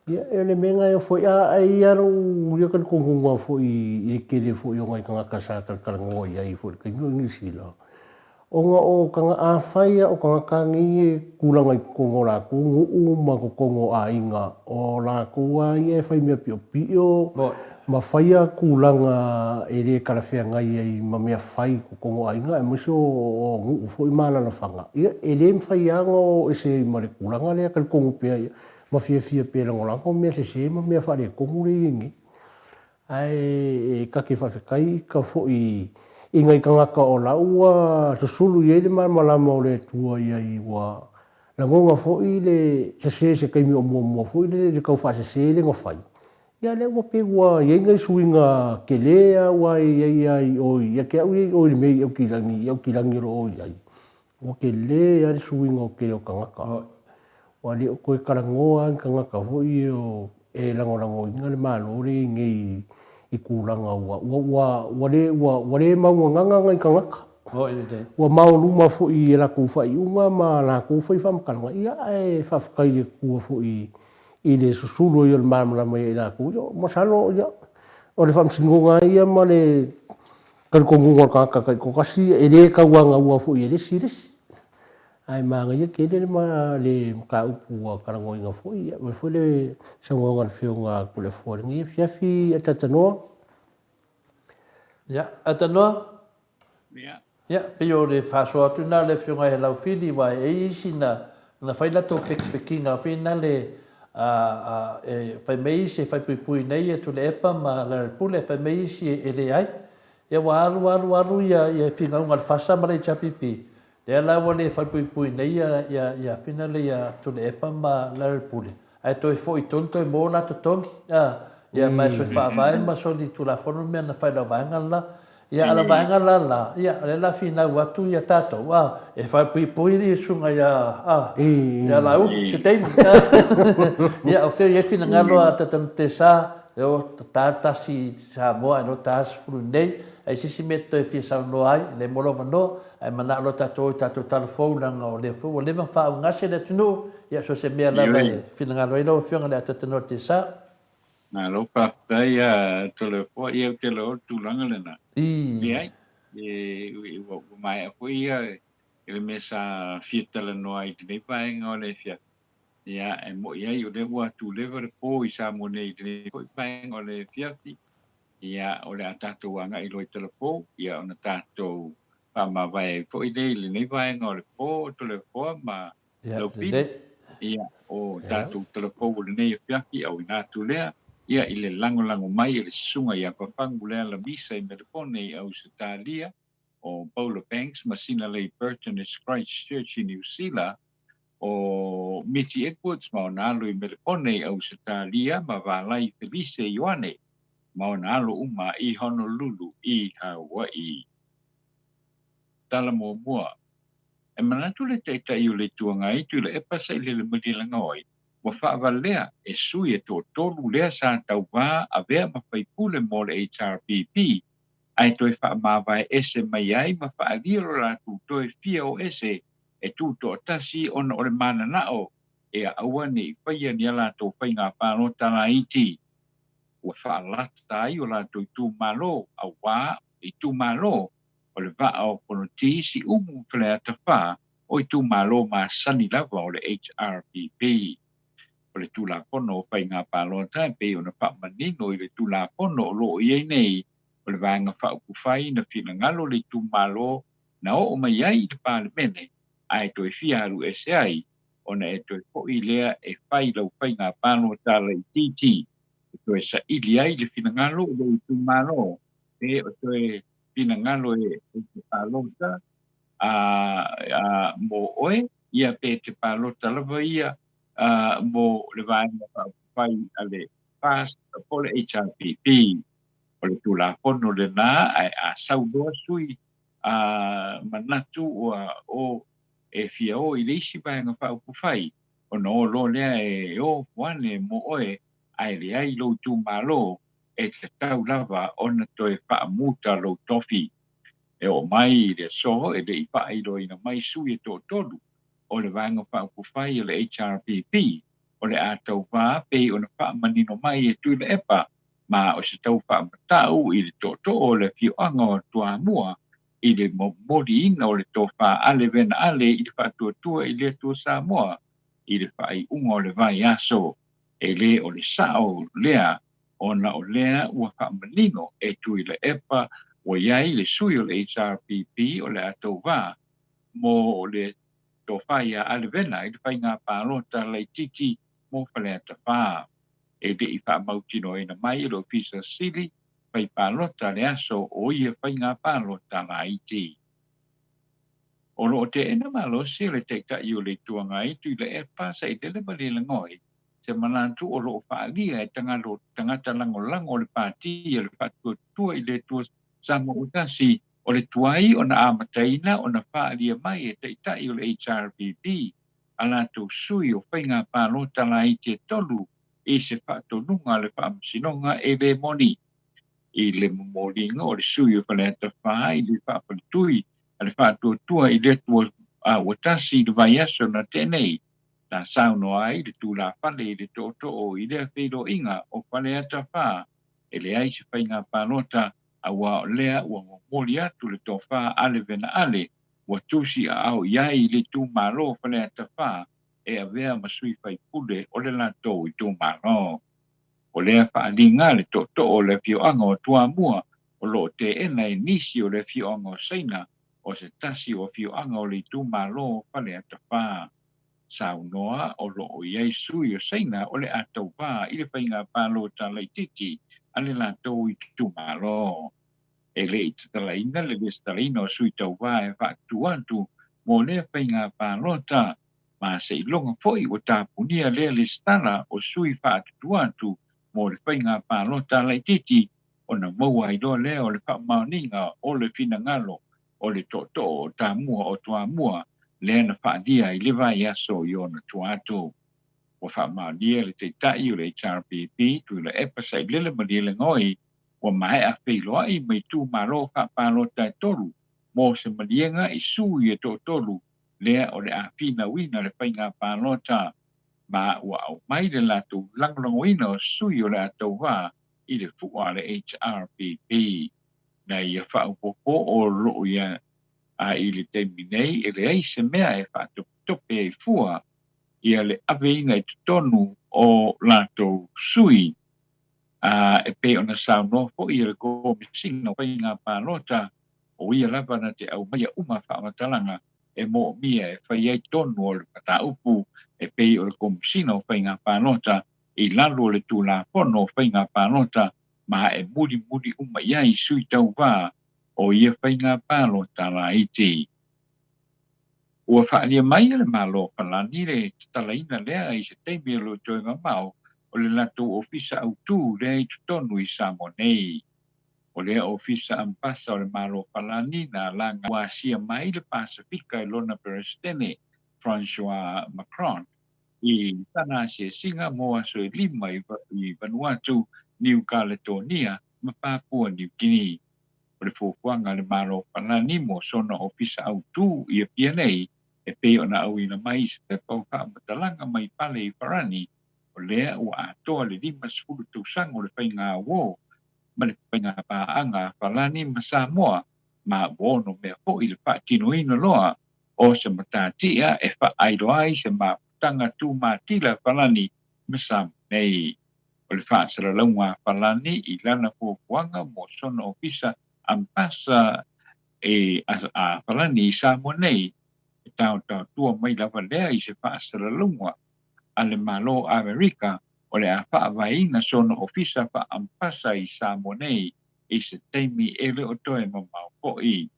Ia, o le mea lena e ofo ai, a e i ai lou ia talitonuga foi i le tele foi o nai tagata sa talatalanoa i ai foi i le taimi o i Niu Sila, Ona o tagata, afai lava o tagata nei e tulaga i totonu o latou nuu ma totonu o aiga, o latou lava ia e fai mea piopio ma faia tulaga e le talafeagai ai ma mea fai i totonu o aiga aemaise o nuu foi ma alalafaga, ia e le mafai lava ona o ese ai ma le tulaga lea, talitonu pea ia ma fiafia pea e lagolago mea sese ma mea faaletonu lea e i ai nei. Ae ta te faafetai ika foi i nai tagata o la ua susulu i ai le malamalama o le Atua i ai ua lagona foi le sese i se taimi o muamua foi lele i le tau faasese le na fai. Ia lea ua pei ua i ai nai suiga tele a ua i ai a i o ia te au ia i o i le mea i Aukilani, i Aukilani o lo o i ai. Ua tele a le suiga o tele o tagata. Ua le o toe talanoa lava ni tagata foi ia e lagolagoina le Malo lea e i ai nei i tulaga ua, ua, ua le, ua, ua le mauagana nai tagata. Ua maoluma foi i a latou faaiuga ma a latou foi faamatalaga, ia ae faafetai i le Atua foi i le susulu ai o le malamalama ia i latou. Ia masalo, ia, o le faamasinoga lava ia ma le talitonuga o le tagata taitoatasi, e le tauagaua foi e le isi i le isi. Ae manaia tele le le mataupu ua talanoaina foi, aemaise foi le saunoaga a le Afioga a Toleafoa i lenei afiafi. Atatanoa. Ia, Atanoa? Ia. Ia, pei o le faasoa atu lena a le Afioga ia Laufili, aua e i ai isi na, na fai latou pekipekiga foi na le, A, e fai mai isi e faipuipui nei ia Tuilaepa ma Larry Pule, fai mai isi e leai. Ia ua alu alu alu ia ia finauga a le FASA ma le HRPP, lea la ua le faipuipui nei ia ia ia fina le ia Tuilaepa ma Larry Pule, ae toe foi tonu toe maua o la totogi, a, ia ma e soli faavae ma soli tulafono mea na fai i lau vaega le la. Ia, a o le vaega la la, ia, o lea la finau atu ia tatou, a, e faapuipui le susuga ia, a, ia Laauli, se taimi, a. Ia, o fea o i ai le finagalo a Tatanu Tesa, lea ua ta le tasi i Samoa ae lea ua ta le 10 nei, ai se isi mea e toe fia saunoa ai, lea mo lou avanoa, ae manao loa tatou o i tatou tala fou leaga o lea foi ua leva ona faaugase le atunuu, ia, so o se mea lava e finagalo ai lau Afioga i le Atatanoa Tesa. Malo faafetai ia Toleafoa, ia ou te iloa o le tulaga lena. Leai, ua maea foi ia i le mea sa fia talanoa ai i lenei vaega o le afiafi. Ia, e moi ai o lea ua tuleva le po i Samoa nei i lenei foi vaega o le afiafi. Ia, o le a tatou agai loa i Talafou, ia ona tatou faamavae ai foi lea i lenei vaega o le po Toleafoa ma Laupili, ia, o tatou talafou o lenei afiafi, auina atu lea, ia, i le lagolago mai e le Susuga ia Papagu Leala Misa i Melepone i Ausetalia, o Paula Banks ma Sina Leigh Burton i Christchurch i Niu Sila, o Miti Edwards ma ona alo i Melepone i Ausetalia ma Valai Felise Ioane ma ona alo uma i Honolulu i Hawaii. Tala muamua. E manatu le Taitai o le Itu Agai Tuilaepa Sailele Malielegaoi ua faavalea e sui e toatolu lea sa tauvā avea ma faipule mo le HRPP ae toe faamavae ese mai ai ma faaalia lo latou toe fia o ese e tutoatasi ona o le mananao e aua ne i faia ni a latou faiga palota laiti ua faalata ai o latou itumalo auā itumalo o le Vaa o Fonoti, Siumu, Faleata 4, o itumalo masani lava o le HRPP. O le Tulafono o Faiga Palota e pei ona faamanino i le Tulafono o lo o i ai nei, o le Vaega Faaupufai na finagalo le itumalo na oo mai ai i le Palemene ae toe fia alu ese ai ona e toe foi lea e fai lau faiga palota laitiiti e toe saili ai le finagalo o lou itumalo pe o toe finagalo e te palota a, a, mo oe, ia pe te palota lava ia a, mo le vaega faaupufai a le FAST po o le HRPP. O le Tulafono lena, ae a sau loa sui a, manatu ua o e fia o i le isi vaega faaupufai, ona o loa lea e o ane mo oe ae leai lou itumalo e tatau lava ona toe faamuta lou tofi. E oo mai i le aso e le i faailoaina mai sui e toatolu o le Vaega Faaupufai o le HRPP o le a tauva pei ona faamanino mai e Tuilaepa ma o se tau faamatau i le tootoo o le afioaga o Toamua i le momoliina o le tofa Ale Vena Ale i le Faatuatua i le Atua Samoa i le faaiuga o le vaiaso. E le o le sao lea ona o lea ua faamanino e Tuilaepa ua i ai le sui o le HRPP o le a tauva mo le tofa ia Alevena i le faiga palota laitiiti mo Faleata 4. E le i faamautinoaina mai e le Ofisa Sili fai palota le aso o ia faiga palota laiti. O lo o teena malosi le Taitai o le Itu Agai Tuilaepa Sailele Malielegaoi se manatu o lo o faaalia e tagata lagolago o le Pati o le Faatuatua i le Atua Samoa ua tasi, o le tuai ona amataina ona faaalia mai e Taitai o le HRPP a latou sui o faiga palota laiti e tolu i se faatonuga a le Faamasinoga e le moni. I le momoliga o le sui o Faleata 4 i le faafaletui a le Faatuatua i le Atua ua tasi i le vaiaso na tea nei, na saunoa ai le tulafale i le tootoo i lea feiloaiga o Faleata 4, e leai se faiga palota aua o lea ua momoli atu le tofa Ale Vena Ale ua tusi aao i ai le itumalo o Faleata 4 e avea ma sui faipule o le latou itumalo. O lea faaaliga le tootoo o le afioaga o Toamua o lo o teena e nisi o le afioaga o Saina o se tasi o afioaga o le itumalo o Faleata 4. Saunoa o lo o i ai sui o Saina o le a tauva i le faiga palota laitiiti a le latou itumalo. E le i tatalaina le resitalaina o sui tauva e faatutu atu mo lea faiga palota, ma seiloga foi ua tapunia lea lesitala o sui faatutu atu mo le faiga palota laitiiti ona maua ai loa lea o le faamaoniga o le finagalo o le tootoo o Tamua o Toamua lea na faalia i le vaiaso i ona tua atu. Ua faamaonia le Taitai o le HRPP, Tuilaepa Sailele Malielegaoi, ua maea feiloai ma itumalo faapalota e tolu mo se maliega i sui e toatolu lea o le a finauina le faiga palota, ma ua aumai le latou lagolagoina o sui o le a tauva i le fua a le HRPP. Na ia faaopoopo o lo o ia a i le taimi nei e leai se mea e faatopetope ai fua ia le aveina i totonu o latou sui, a e pei ona saunoa foi e le Komesina o Faiga Palota, o ia lava na te aumaia uma faamatalaga e moomia e fai ai tonu o le mataupu e pei o le Komesina o Faiga Palota i lalo o le Tulafono o Faiga Palota ma e mulimuli uma i ai sui tauva o ia faiga palota laiti. Ua faaalia mai e le Malo o Palani le tatalaina lea i se taimi e le o toe mamao o le latou ofisa autū lea i totonu i Samoa nei. O lea ofisa ambasa o le Malo o Palani na laga ua asia mai le Pasefika e lona Peresetene, François Macron, i tana asiasiga mo aso e lima i Vanuatu, Niu Kaletonia ma Papua Niu Kini. O le fuafuaga a le Malo o Palani mo sona ofisa autū i Apia nei, e pei ona auina mai i se pepa o faamatalaga mai pale i Farani, o lea ua atoa le 50 tausaga o le faiga uō ma le faiga paaga a Palani ma Samoa, ma ua ono mea foi le faatinoina loa o se matatia e faailoa ai se mafutaga tumatila a Palani ma Samoa nei. O le faasalalauga a Palani i lana fuafuaga mo sona ofisa ambasa e a Palani i Samoa nei, e taotaotua mai lava lea i se faasalalauga a le Malo o Amerika o le a faavaeina sona ofisa faaambasa i Samoa nei i se taimi e le o toe mamao foi.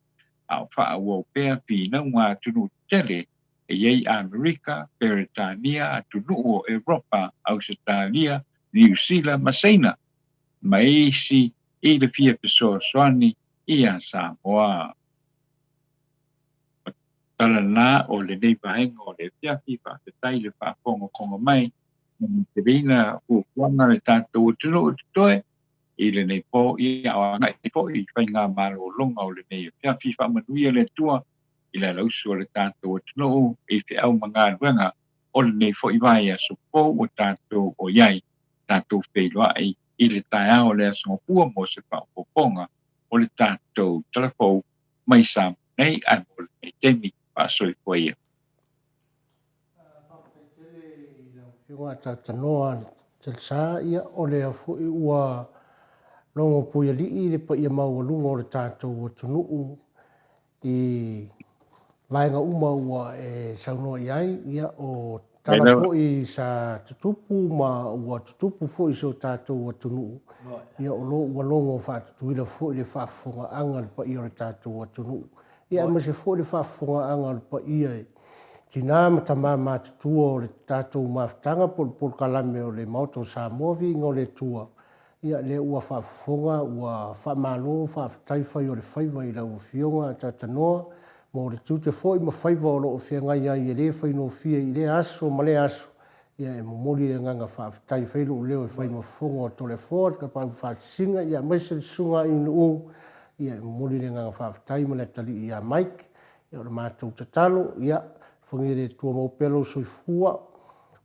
A o faaauau pea finauga atunuu tetele e i ai Amerika, Peretania, atunuu o Europa, Ausetalia, Niu Sila ma Saina, ma isi i le fia fesoasoani iā Samoa. O tala na o lenei vaega o le afiafi, faafetai le faafogafoga mai ma mateleina fuafuaga a le tatou atunuu o totoe i lenei po, ia o agai foi i faigamalologa o lenei afiafi. Faamanuia le Atua i le alausu o le tatou atunuu i feau ma galuega o lenei foi vaiaso fou ua tatou o i ai, tatou feiloai i le taeao o le Aso Gafua mo se faaopoopoga o le tatou talafou mai Samoa nei ae mo lenei taimi, faasoifua ia. Faafetai tele i lau Afioga Tatanoa Telsa, ia o lea foi ua logo puialii le paia maualuga o le tatou atunuu i vaega uma ua e saunoa i ai, ia o tala foi sa tutupu ma ua tutupu foi i si o tatou atunuu, ia o lo ua logo faatutuila foi le faafofogaaga a le paia o le tatou atunuu. Ia aemaise foi le faafofogaaga a le paia i tina ma tama matutua o le tatou mafutaga po o le polokalame o le Maota o Samoa, Viiga o le Atua, Ia, lea ua faafofoga, ua faamalo, faafetai fai o le faiva i lau Afioga Tatanoa, mo le tiute foi ma faiva o lo o feagai ai e le faigofie i lea aso ma lea aso. Ia, e momoli le agaga faafetai e fai lou leo e fai ma fofoga o Toleafoa, le Tapaau Faasisiga, ia aemaise le Susuga a Inuuu. Ia, e momoli le agaga faafetai ma le atalii ia Mike. Ia, o le matou tatalo, ia, alofagia e le Atua maua pea lou soifua,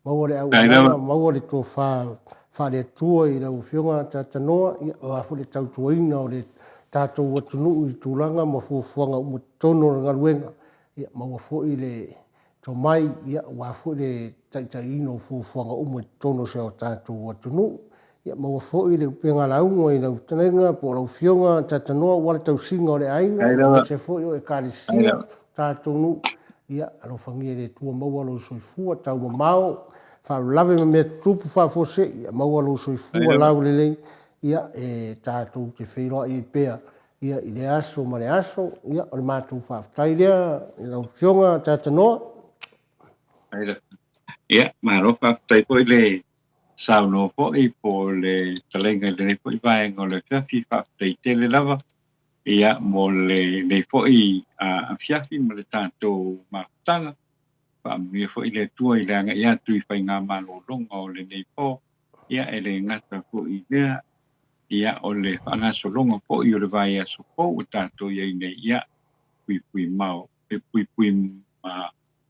Maua le auaunaga, maua le tofa faale-Atua i lau Afioga Tatanoa, ia, aua foi le tautuaina o le tatou atunuu i tulaga ma fuafuaga uma i totonu o le galuega, ia, maua foi le tomai, ia, aua foi le taitaiina o fuafuaga uma i totonu o si o tatou atunuu. Ia, maua foi le upega lauga i lau fetalaiga po o lau Afioga Tatanoa aua le tausiga o le aiga, aemaise foi o Ekalesia, tatou nuu. Ia, alofagia e le Atua maua lou soifua taumamao, faalavelave ma mea tutupu faafuasei, ia maua lou soifua laulelei, ia, e tatou te feiloai ai pea, ia, i lea aso ma le aso. Ia, o le matou faafetai lea i lau Afioga Tatanoa. Ia, malo faafetai foi le saunoa foi po o le fetalaiga i lenei foi vaega o le afiafi. Faafetai tele lava ia mo lenei foi afiafi ma le tatou mafutaga. Faamanuia foi le Atua i le agai atu i faigamalologa o lenei po. Ia e le gata foi i lea, ia o le faagasologa foi o le vaiaso fou ua tatou i ai nei, ia puipui mau, e puipui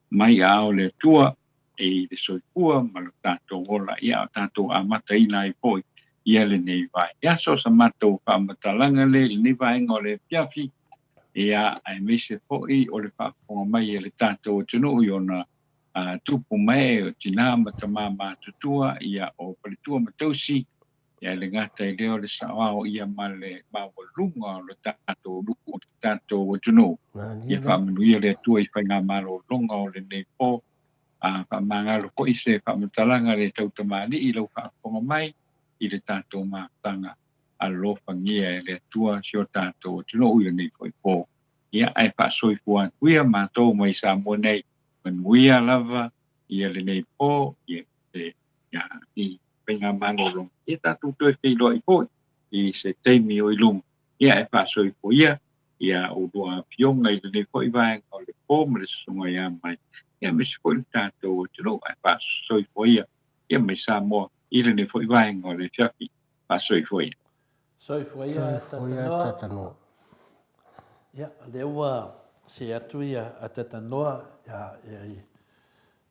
mai aao le Atua i le soifua ma lo tatou ola, ia o tatou amataina ai foi ia lenei vaiaso. O sa matou faamatalaga lea i lenei vaega o le afiafi, ia aemaise foi o le faafofoga mai a le tatou atunuu i ona tupu ma ee, o tina ma tama matutua, ia o faletua ma tausi, ia e le gata i lea o le saoao ia ma le maualuga o le tatou nuu, o le tatou atunuu. Ia faamanuia le Atua i faigamalologa o lenei po. A faamagalo foi se faamatalaga le tautamalii i lau faafofoga mai i le tatou mafutaga alofagia e le Atua si o tatou atunuu i lenei foi po. Ia ae faasoifua atu ia matou mai Samoa nei, manuia lava ia lenei po, ia te ia i faigamalologa. Ia tatou toe feiloai foi i se taimi o i luma. Ia ae faasoifua ia ia oulua afioga i lenei foi vaega o le po ma le susuga ia Mai, ia aemaise foi le tatou atunuu, ae faasoifua ia ia mai Samoa i lenei foi vaega o le afiafi. Faasoifua ia. Soifua ia Tatanoa. Ia, lea ua see atu ia a Tatanoa ia, ia,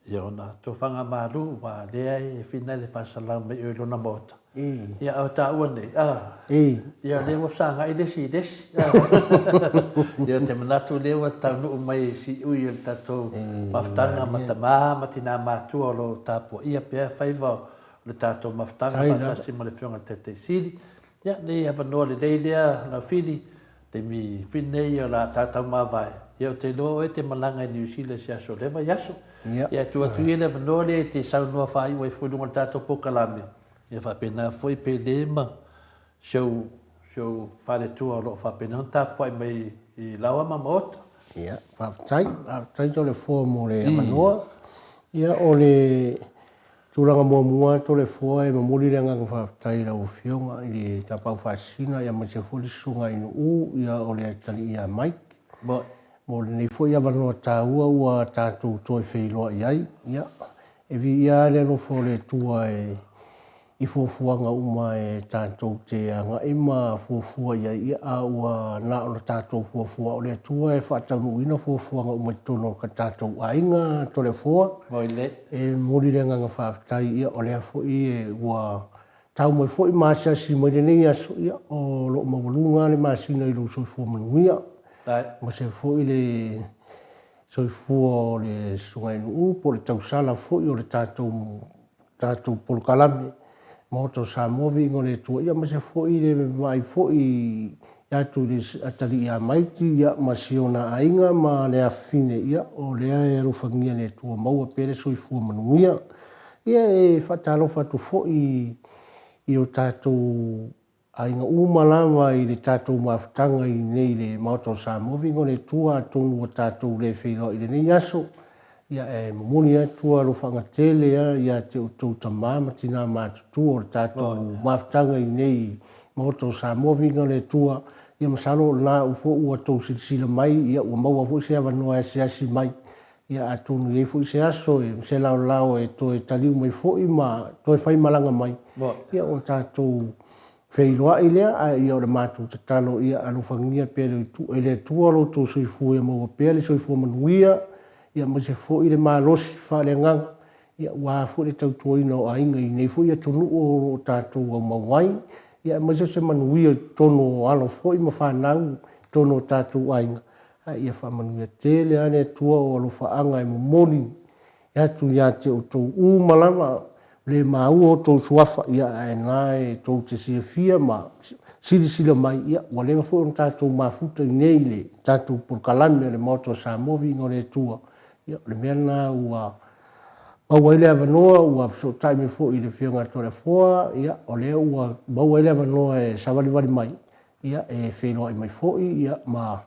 Ia ona tofaga malu ua lea e fina le faasalau mai oe i lona maota. Ia a o taua nei, a. Ia lea ua fesagai le isi i le isi. Ia ou te manatu lea ua taunuu mai i siui o le tatou mafutaga ma tama ma tina matua o lo o tapuaia pea faiva o le tatou mafutaga faatasi ma le Afioga i le Taitai Sili. Ia, nei avanoa lelei lea Laufili, taimi fili nei o le a tatou mavae, ia ou te iloa oe e te malaga i Niu Sila i se aso o lea vaiaso. Ia, e tuu atu ia le avanoa lea e te saunoa faaiu ai foi i luga o le tatou polokalame, ia faapena foi pe le ma si ou, si ou faletua o lo o faapena ona tapuai mai i Laoa ma Maota. Ia, faafetai, faafetai Toleafoa mo le avanoa. Ia, o le Tulaga muamua Toleafoa e momoli le agaga faafetai i lau Afioga i le Tapaau Faasisina aemaise foi le Susuga i Nu'u ia o le Atalii ia Mike mo lenei foi avanoa taua ua tatou toe feiloai ai. Ia, e viia lava le alofa o le Atua e i fuafuaga uma e tatou te agai ma fuafua i ai, ia, a ua na ona tatou fuafua, o le Atua e faataunuuina fuafuaga uma i totonu o tatou aiga Toleafoa. E momoli le agaga faafetai, ia, o lea foi ua tau mai foi ma asiasi mai lenei aso, ia, o lo o maualuga lava le masina i lou soifua manuia, aemaise foi le soifua o le Susuga i Nu'u po o le tausala foi o le tatou tatou polokalame Maota o Samoa, Viiga o le Atua, ia aemaise foi le vaai foi atu i le atalii ia Maiki ia ma si ona aiga ma le afafine, ia o lea e alofagia e le Atua maua pea le soifua manuia. Ia e faatalofa atu foi i o tatou Aiga uma lava i le tatou mafutaga i inei i le Maota o Samoa, viiga o le Atua, atonu ua tatou le feiloai i lenei aso, ia e momoli atu alofaga tele a ia te outou tama ma tina matutua o le tatou mafutaga i inei i Maota o Samoa, viiga o le Atua, ia masalo o lena foi ua tou silasila mai, ia ua maua foi se avanoa e asiasi mai, ia atonu e i ai foi se aso e se laolao e toe taliu mai foi ma toe faimalaga mai, ia ona tatou feiloai lea, ae ia o le matou tatalo ia alofagia pea e le Atua lo outou soifua ia maua pea le soifua manuia, ia aemaise foi le malosi faaleagaga, ia aua foi le tautuaina o aiga i nei foi atunuu o lo o tatou aumau ai, ia aemaise se manuia i totonu o alo foi ma fanau i totonu o tatou aiga, A ia faamanuia tele lava le Atua o alofaaga e momoli atu ia te outou uma lava, le maua outou suafa, ia ae na e tou te silafia ma silasila mai, ia ua leva foi ona tatou mafuta i nei i le tatou polokalame o le Maota o Samoa, Viiga o le Atua. Ia, o le mea lena ua maua ai le avanoa, ua fesootai mai foi i le Afioga ia Toleafoa, ia, o lea ua maua ai le avanoa e savalivali mai, ia, e feiloai mai foi, ia, ma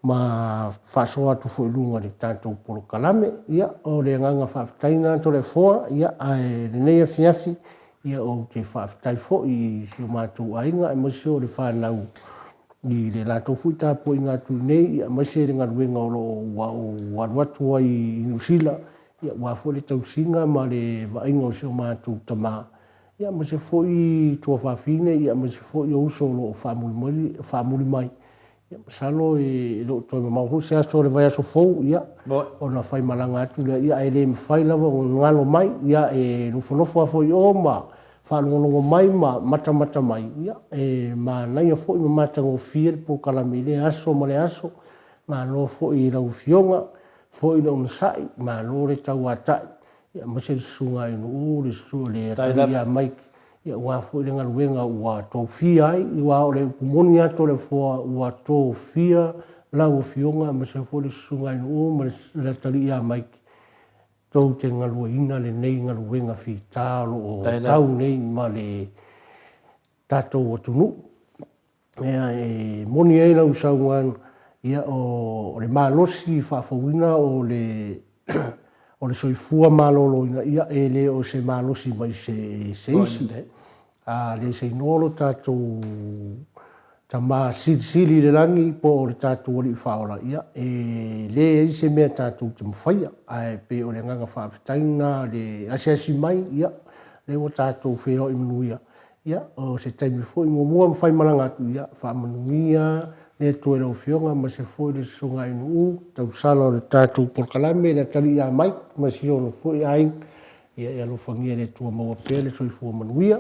ma faasoa atu foi i luga o le tatou polokalame. Ia, o le agaga faafetai lena Toleafoa, ia, ae lenei afiafi, ia, ou te faafetai foi i si o matou aiga aemaise o le fanau i le latou foi tapuaiga atu i inei, ia, aemaise le galuega o lo o ua ou alu atu ai i Niu Sila, ia, aua foi le tausiga ma le vaaiga o si o matou tama, ia, aemaise foi tuafafine, ia, aemaise foi o uso o lo o faamuli mai, faamuli mai. Ia, masalo e le o toe mamao foi se aso o le vaiaso fou, ia, ona faimalaga atu lea, ia, ae le mafai lava ona galo mai, ia, e nofonofo lava foi i o ma faalogologo mai ma matamata mai, ia, e manaia foi ma matagofie le polokalame i lea aso ma lea aso. Malo foi i lau Afioga, foi le onosai, malo le tauatai, ia, aemaise le Susuga ia Nu'u, le Susuga i le Atalii ia Mike, Ia aua foi le galuega ua tofia ai, aua o le upu moni lava Toleafoa, ua tofia lau Afioga aemaise foi le Susuga i Nu'u ma le Atalii ia Mike, tou te galueina lenei galuega fita o lo o tau nei ma le tatou atunuu. Ia, e moni ai lau saunoaga, ia, o le malosi faafouina o le, o le soifua maloloina, ia, e le o se malosi mai se, se isi. A le seinoa lo tatou Tama Silisili i le Lagi po o le tatou Alii Faaola, ia, e leai se mea tatou te mafaia. Ae pei o le agaga faafetai lena le asiasi mai, ia, lea ua tatou feiloai manuia. Ia, o se taimi foi muamua ma faimalaga atu, ia, faamanuia le Atua i lau Afioga aemaise foi le Susuga i Nu'u, tausala o le tatou polokalame, le atalii ia Mike ma si ona foi aiga. Ia, ia alofagia e le Atua maua pea le soifua manuia.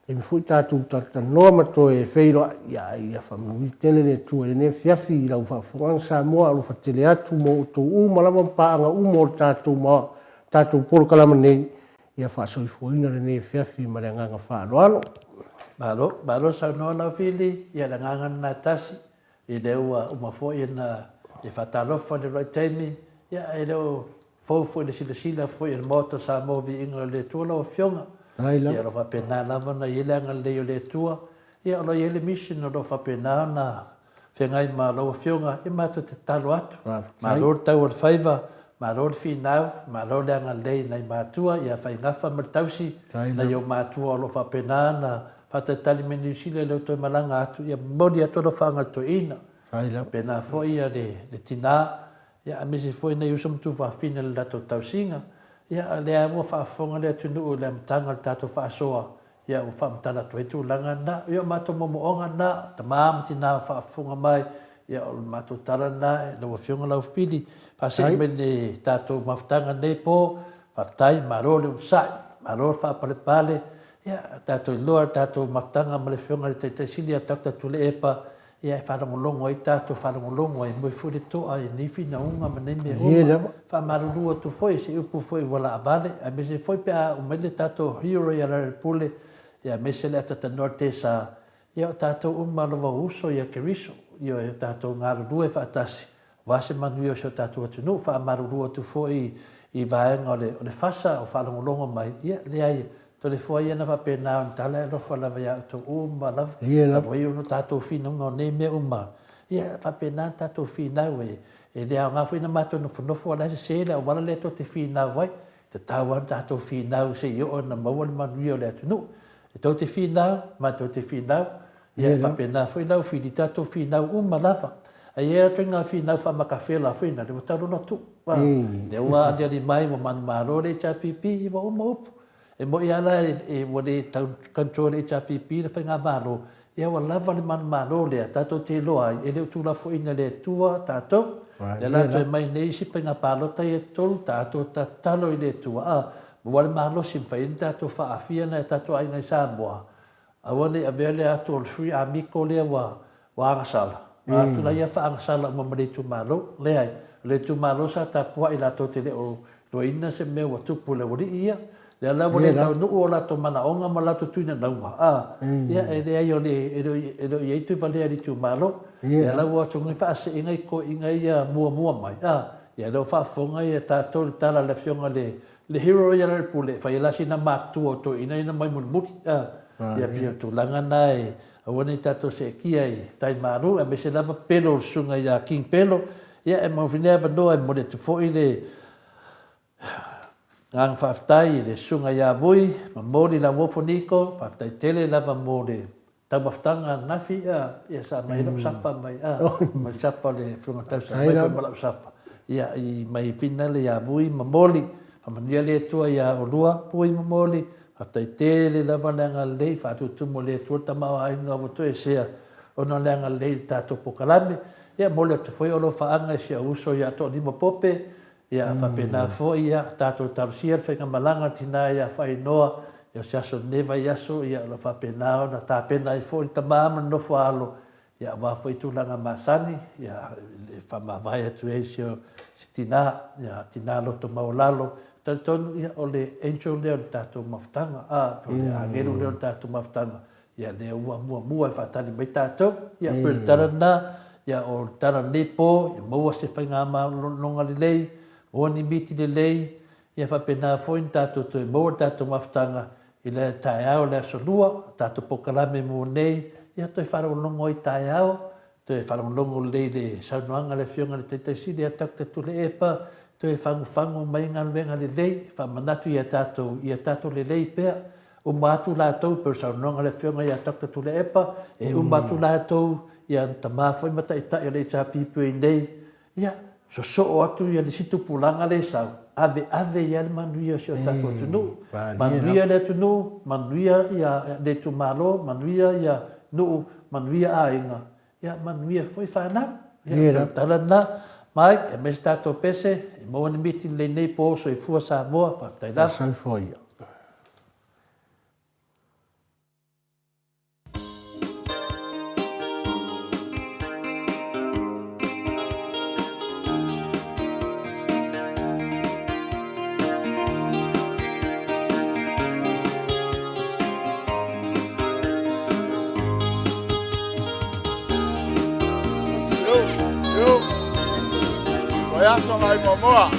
Taimi foi tatou talatalanoa ma toe feiloai, ia, ia faamanuia tele le Atua i lenei afiafi i lau faafofogaaga Samoa, alofa tele atu mo outou uma lava ma paaga uma o le tatou, tatou polokalame nei. Ia faasoifuaina lenei afiafi ma le agaga faaaloalo. Malo, malo saunoa lau Fili, ia le agaga lena e tasi, i lea ua uma foi ona e faatalofa i le uluai taimi, ia e le o fou foi le silasila foi a le Maota o Samoa Viiga o le Atua lau Afioga. Ia o lo o faapena lava ona i ai le agalelei o le Atua, ia o lo o i ai le mission o lo o faapena ona Feagai ma lau Afioga, ia matou te tatalo atu. Malo le tau o le faiva, malo le finau, malo le agalelei i nai matua ia Faigafa ma le Tausi, nai ou matua o lo o faapena ona faatalitali mai Niu Sila i lou toe malaga atu, ia momoli atu alofaaga i le toeaina. Faapena foi ia le tina, ia aemaise foi nai uso ma tuafafine i le latou tausiga. Ia o lea ua faafofoga le atunuu i le amataga o le tatou faasoa Ia, ua faamatala atu ai tulaga na. Ia, o matou moomooga na, tama ma tina o faafofoga mai, ia, o le matou tala na i lau Afioga Laufili, faasee mai le tatou mafutaga nei po, faafetai, malo le onosai, malo le faapalepale, ia, tatou iloa le tatou mafutaga ma le Afioga i le Taitai Sili ia Doctor Tuilaepa, ia, e faalogologo ai tatou, faalogologo ai, moe foi le toa i nei finauga ma nei mea uma. Faamalulu atu foi i se upu foi ua laavale, aemaise foi pe a aumai le tatou hero ia Lealailepule, ia aemaise le atatanoa le tesa, ia o tatou uma lava o uso ia Keriso, ioe, o tatou galulue faatasi aua se manuia o si o tatou atunuu. Faamalulu atu foi i vaega o le fasa o faalogologo mai, ia leai, Toleafoa ia na faapena ona tala e alofa lava ia outou uma lava, talu ai ona o tatou finauga o nei mea uma, ia e faapena ona tatou finau e, e le aoga foi ona matou nofonofo a o la e sese le auala lea tou te finau ai, e tatau lava ona tatou finau se i oo ina maua le manuia o le atunuu. E tou te finau, matou te finau, ia e faapena foi lau fili, tatou finau uma lava. Ae i ai lava ituaiga finau faamakafela foi na, lea ua tau lona tuu, lea ua aliali mai ua manumalo le HRPP, ua uma upu. E moni lava la ua le tau control e le HRPP le faigamalo, ia ua lava le manumalo lea tatou te iloa ai e le o tuulafoaiina e le Atua tatou. Lea la toe mai nei isi faiga palota ia e tolu, tatou tatalo i le Atua a maua le malosi e mafai ai ona tatou faaafia nai o tatou aiga i Samoa Aua ne i avea le atu o le sui amigo lea ua ua agasala, a atu la ia faagasala uma ma le itumalo. Leai, o le itumalo sa tapuai latou te le o iloaina se mea ua tupu i le aualii ia. Lea la ua le taunuu o latou manaoga ma latou tuinanauga, a, ia e leai o le, e le o, e le o i ai tuivalea i le itumalo. Lea la ua o atu nei faasee nai toeaiina ia muamua mai, a, Ia lea ua faafofoga ia tatou i le tala a le afioga i le le hero ia Lealepule e fai ai la sina matutua o toeaiina ia na omai mulimuli a. Ia pei o le tulaga na e aua ne i tatou seetia i tai malu aemaise lava Pelo le susuga ia King Pelo. Ia e maua foi lenei avanoa e momoli atu foi le agaga faafetai i le susuga ia Vui Mamoli Lauofo Niko, faafetai tele lava mo le Taumafataga ananafi a, ia sa aumai ai lau sapa mai a, ma le sapa o le Afioga Tausi aumai foi ma lau sapa. Ia i mai finale ia Vui ma Moli, faamanuia le Atua ia olua Vui ma Moli, faafetai tele lava le agalelei, faatutumu e le Atua le tamaoaiga ua toesea ona o le agalelei i le tatou polokalame. Ia momoli atu foi alofaaga i si ou uso ia Toalima Pope, Ia faapena foi, ia, tatou talosia le faigamalaga a le tina ia Fainoa, ia o se aso o lenei vaiaso, ia o lo o faapena ona tapena ai foi le tama ma le nofo a alo, ia aua foi tulaga masani, ia, e faamavae atu ai si o, si tina, ia, tina loto maualalo. Talitonu, ia, o le angel lea o le tatou mafutaga, a, o le agelu lea o le tatou mafutaga, Ia lea ua muamua e faatali mai tatou. Ia pei o le tala lena, ia o le tala o lenei po, ia maua se faigamaloga lelei, maua ni miti lelei, ia faapena foi ona tatou toe maua le tatou mafutaga i le taeao o le Aso Lua, tatou polokalame mo nei, ia toe faalogologo ai taeao, toe faalogologo lelei i le saunoaga a le Afioga i le Taitai Sili ia Doctor Tuilaepa, toe fagufagu mai galuega lelei, faamanatu ia tatou, ia tatou lelei pea. Uma atu latou, pei o le saunoaga a le Afioga ia Doctor Tuilaepa, e uma atu latou, ia tama foi ma taitai o le HRPP nei, ia, sosoo atu ia le isi tupulaga lea e sau, ave ave i ai le manuia o si o tatou atunuu. Manuia le atunuu, manuia ia le itumalo, manuia ia nuu, manuia aiga, ia manuia foi fanau. Ia, o le tala lena. Mike, e aumai se tatou pese, e maua ni miti lelei nei po, soifua Samoa, faafetai lava. Soifua ia. Vaiaso nai Moamoa.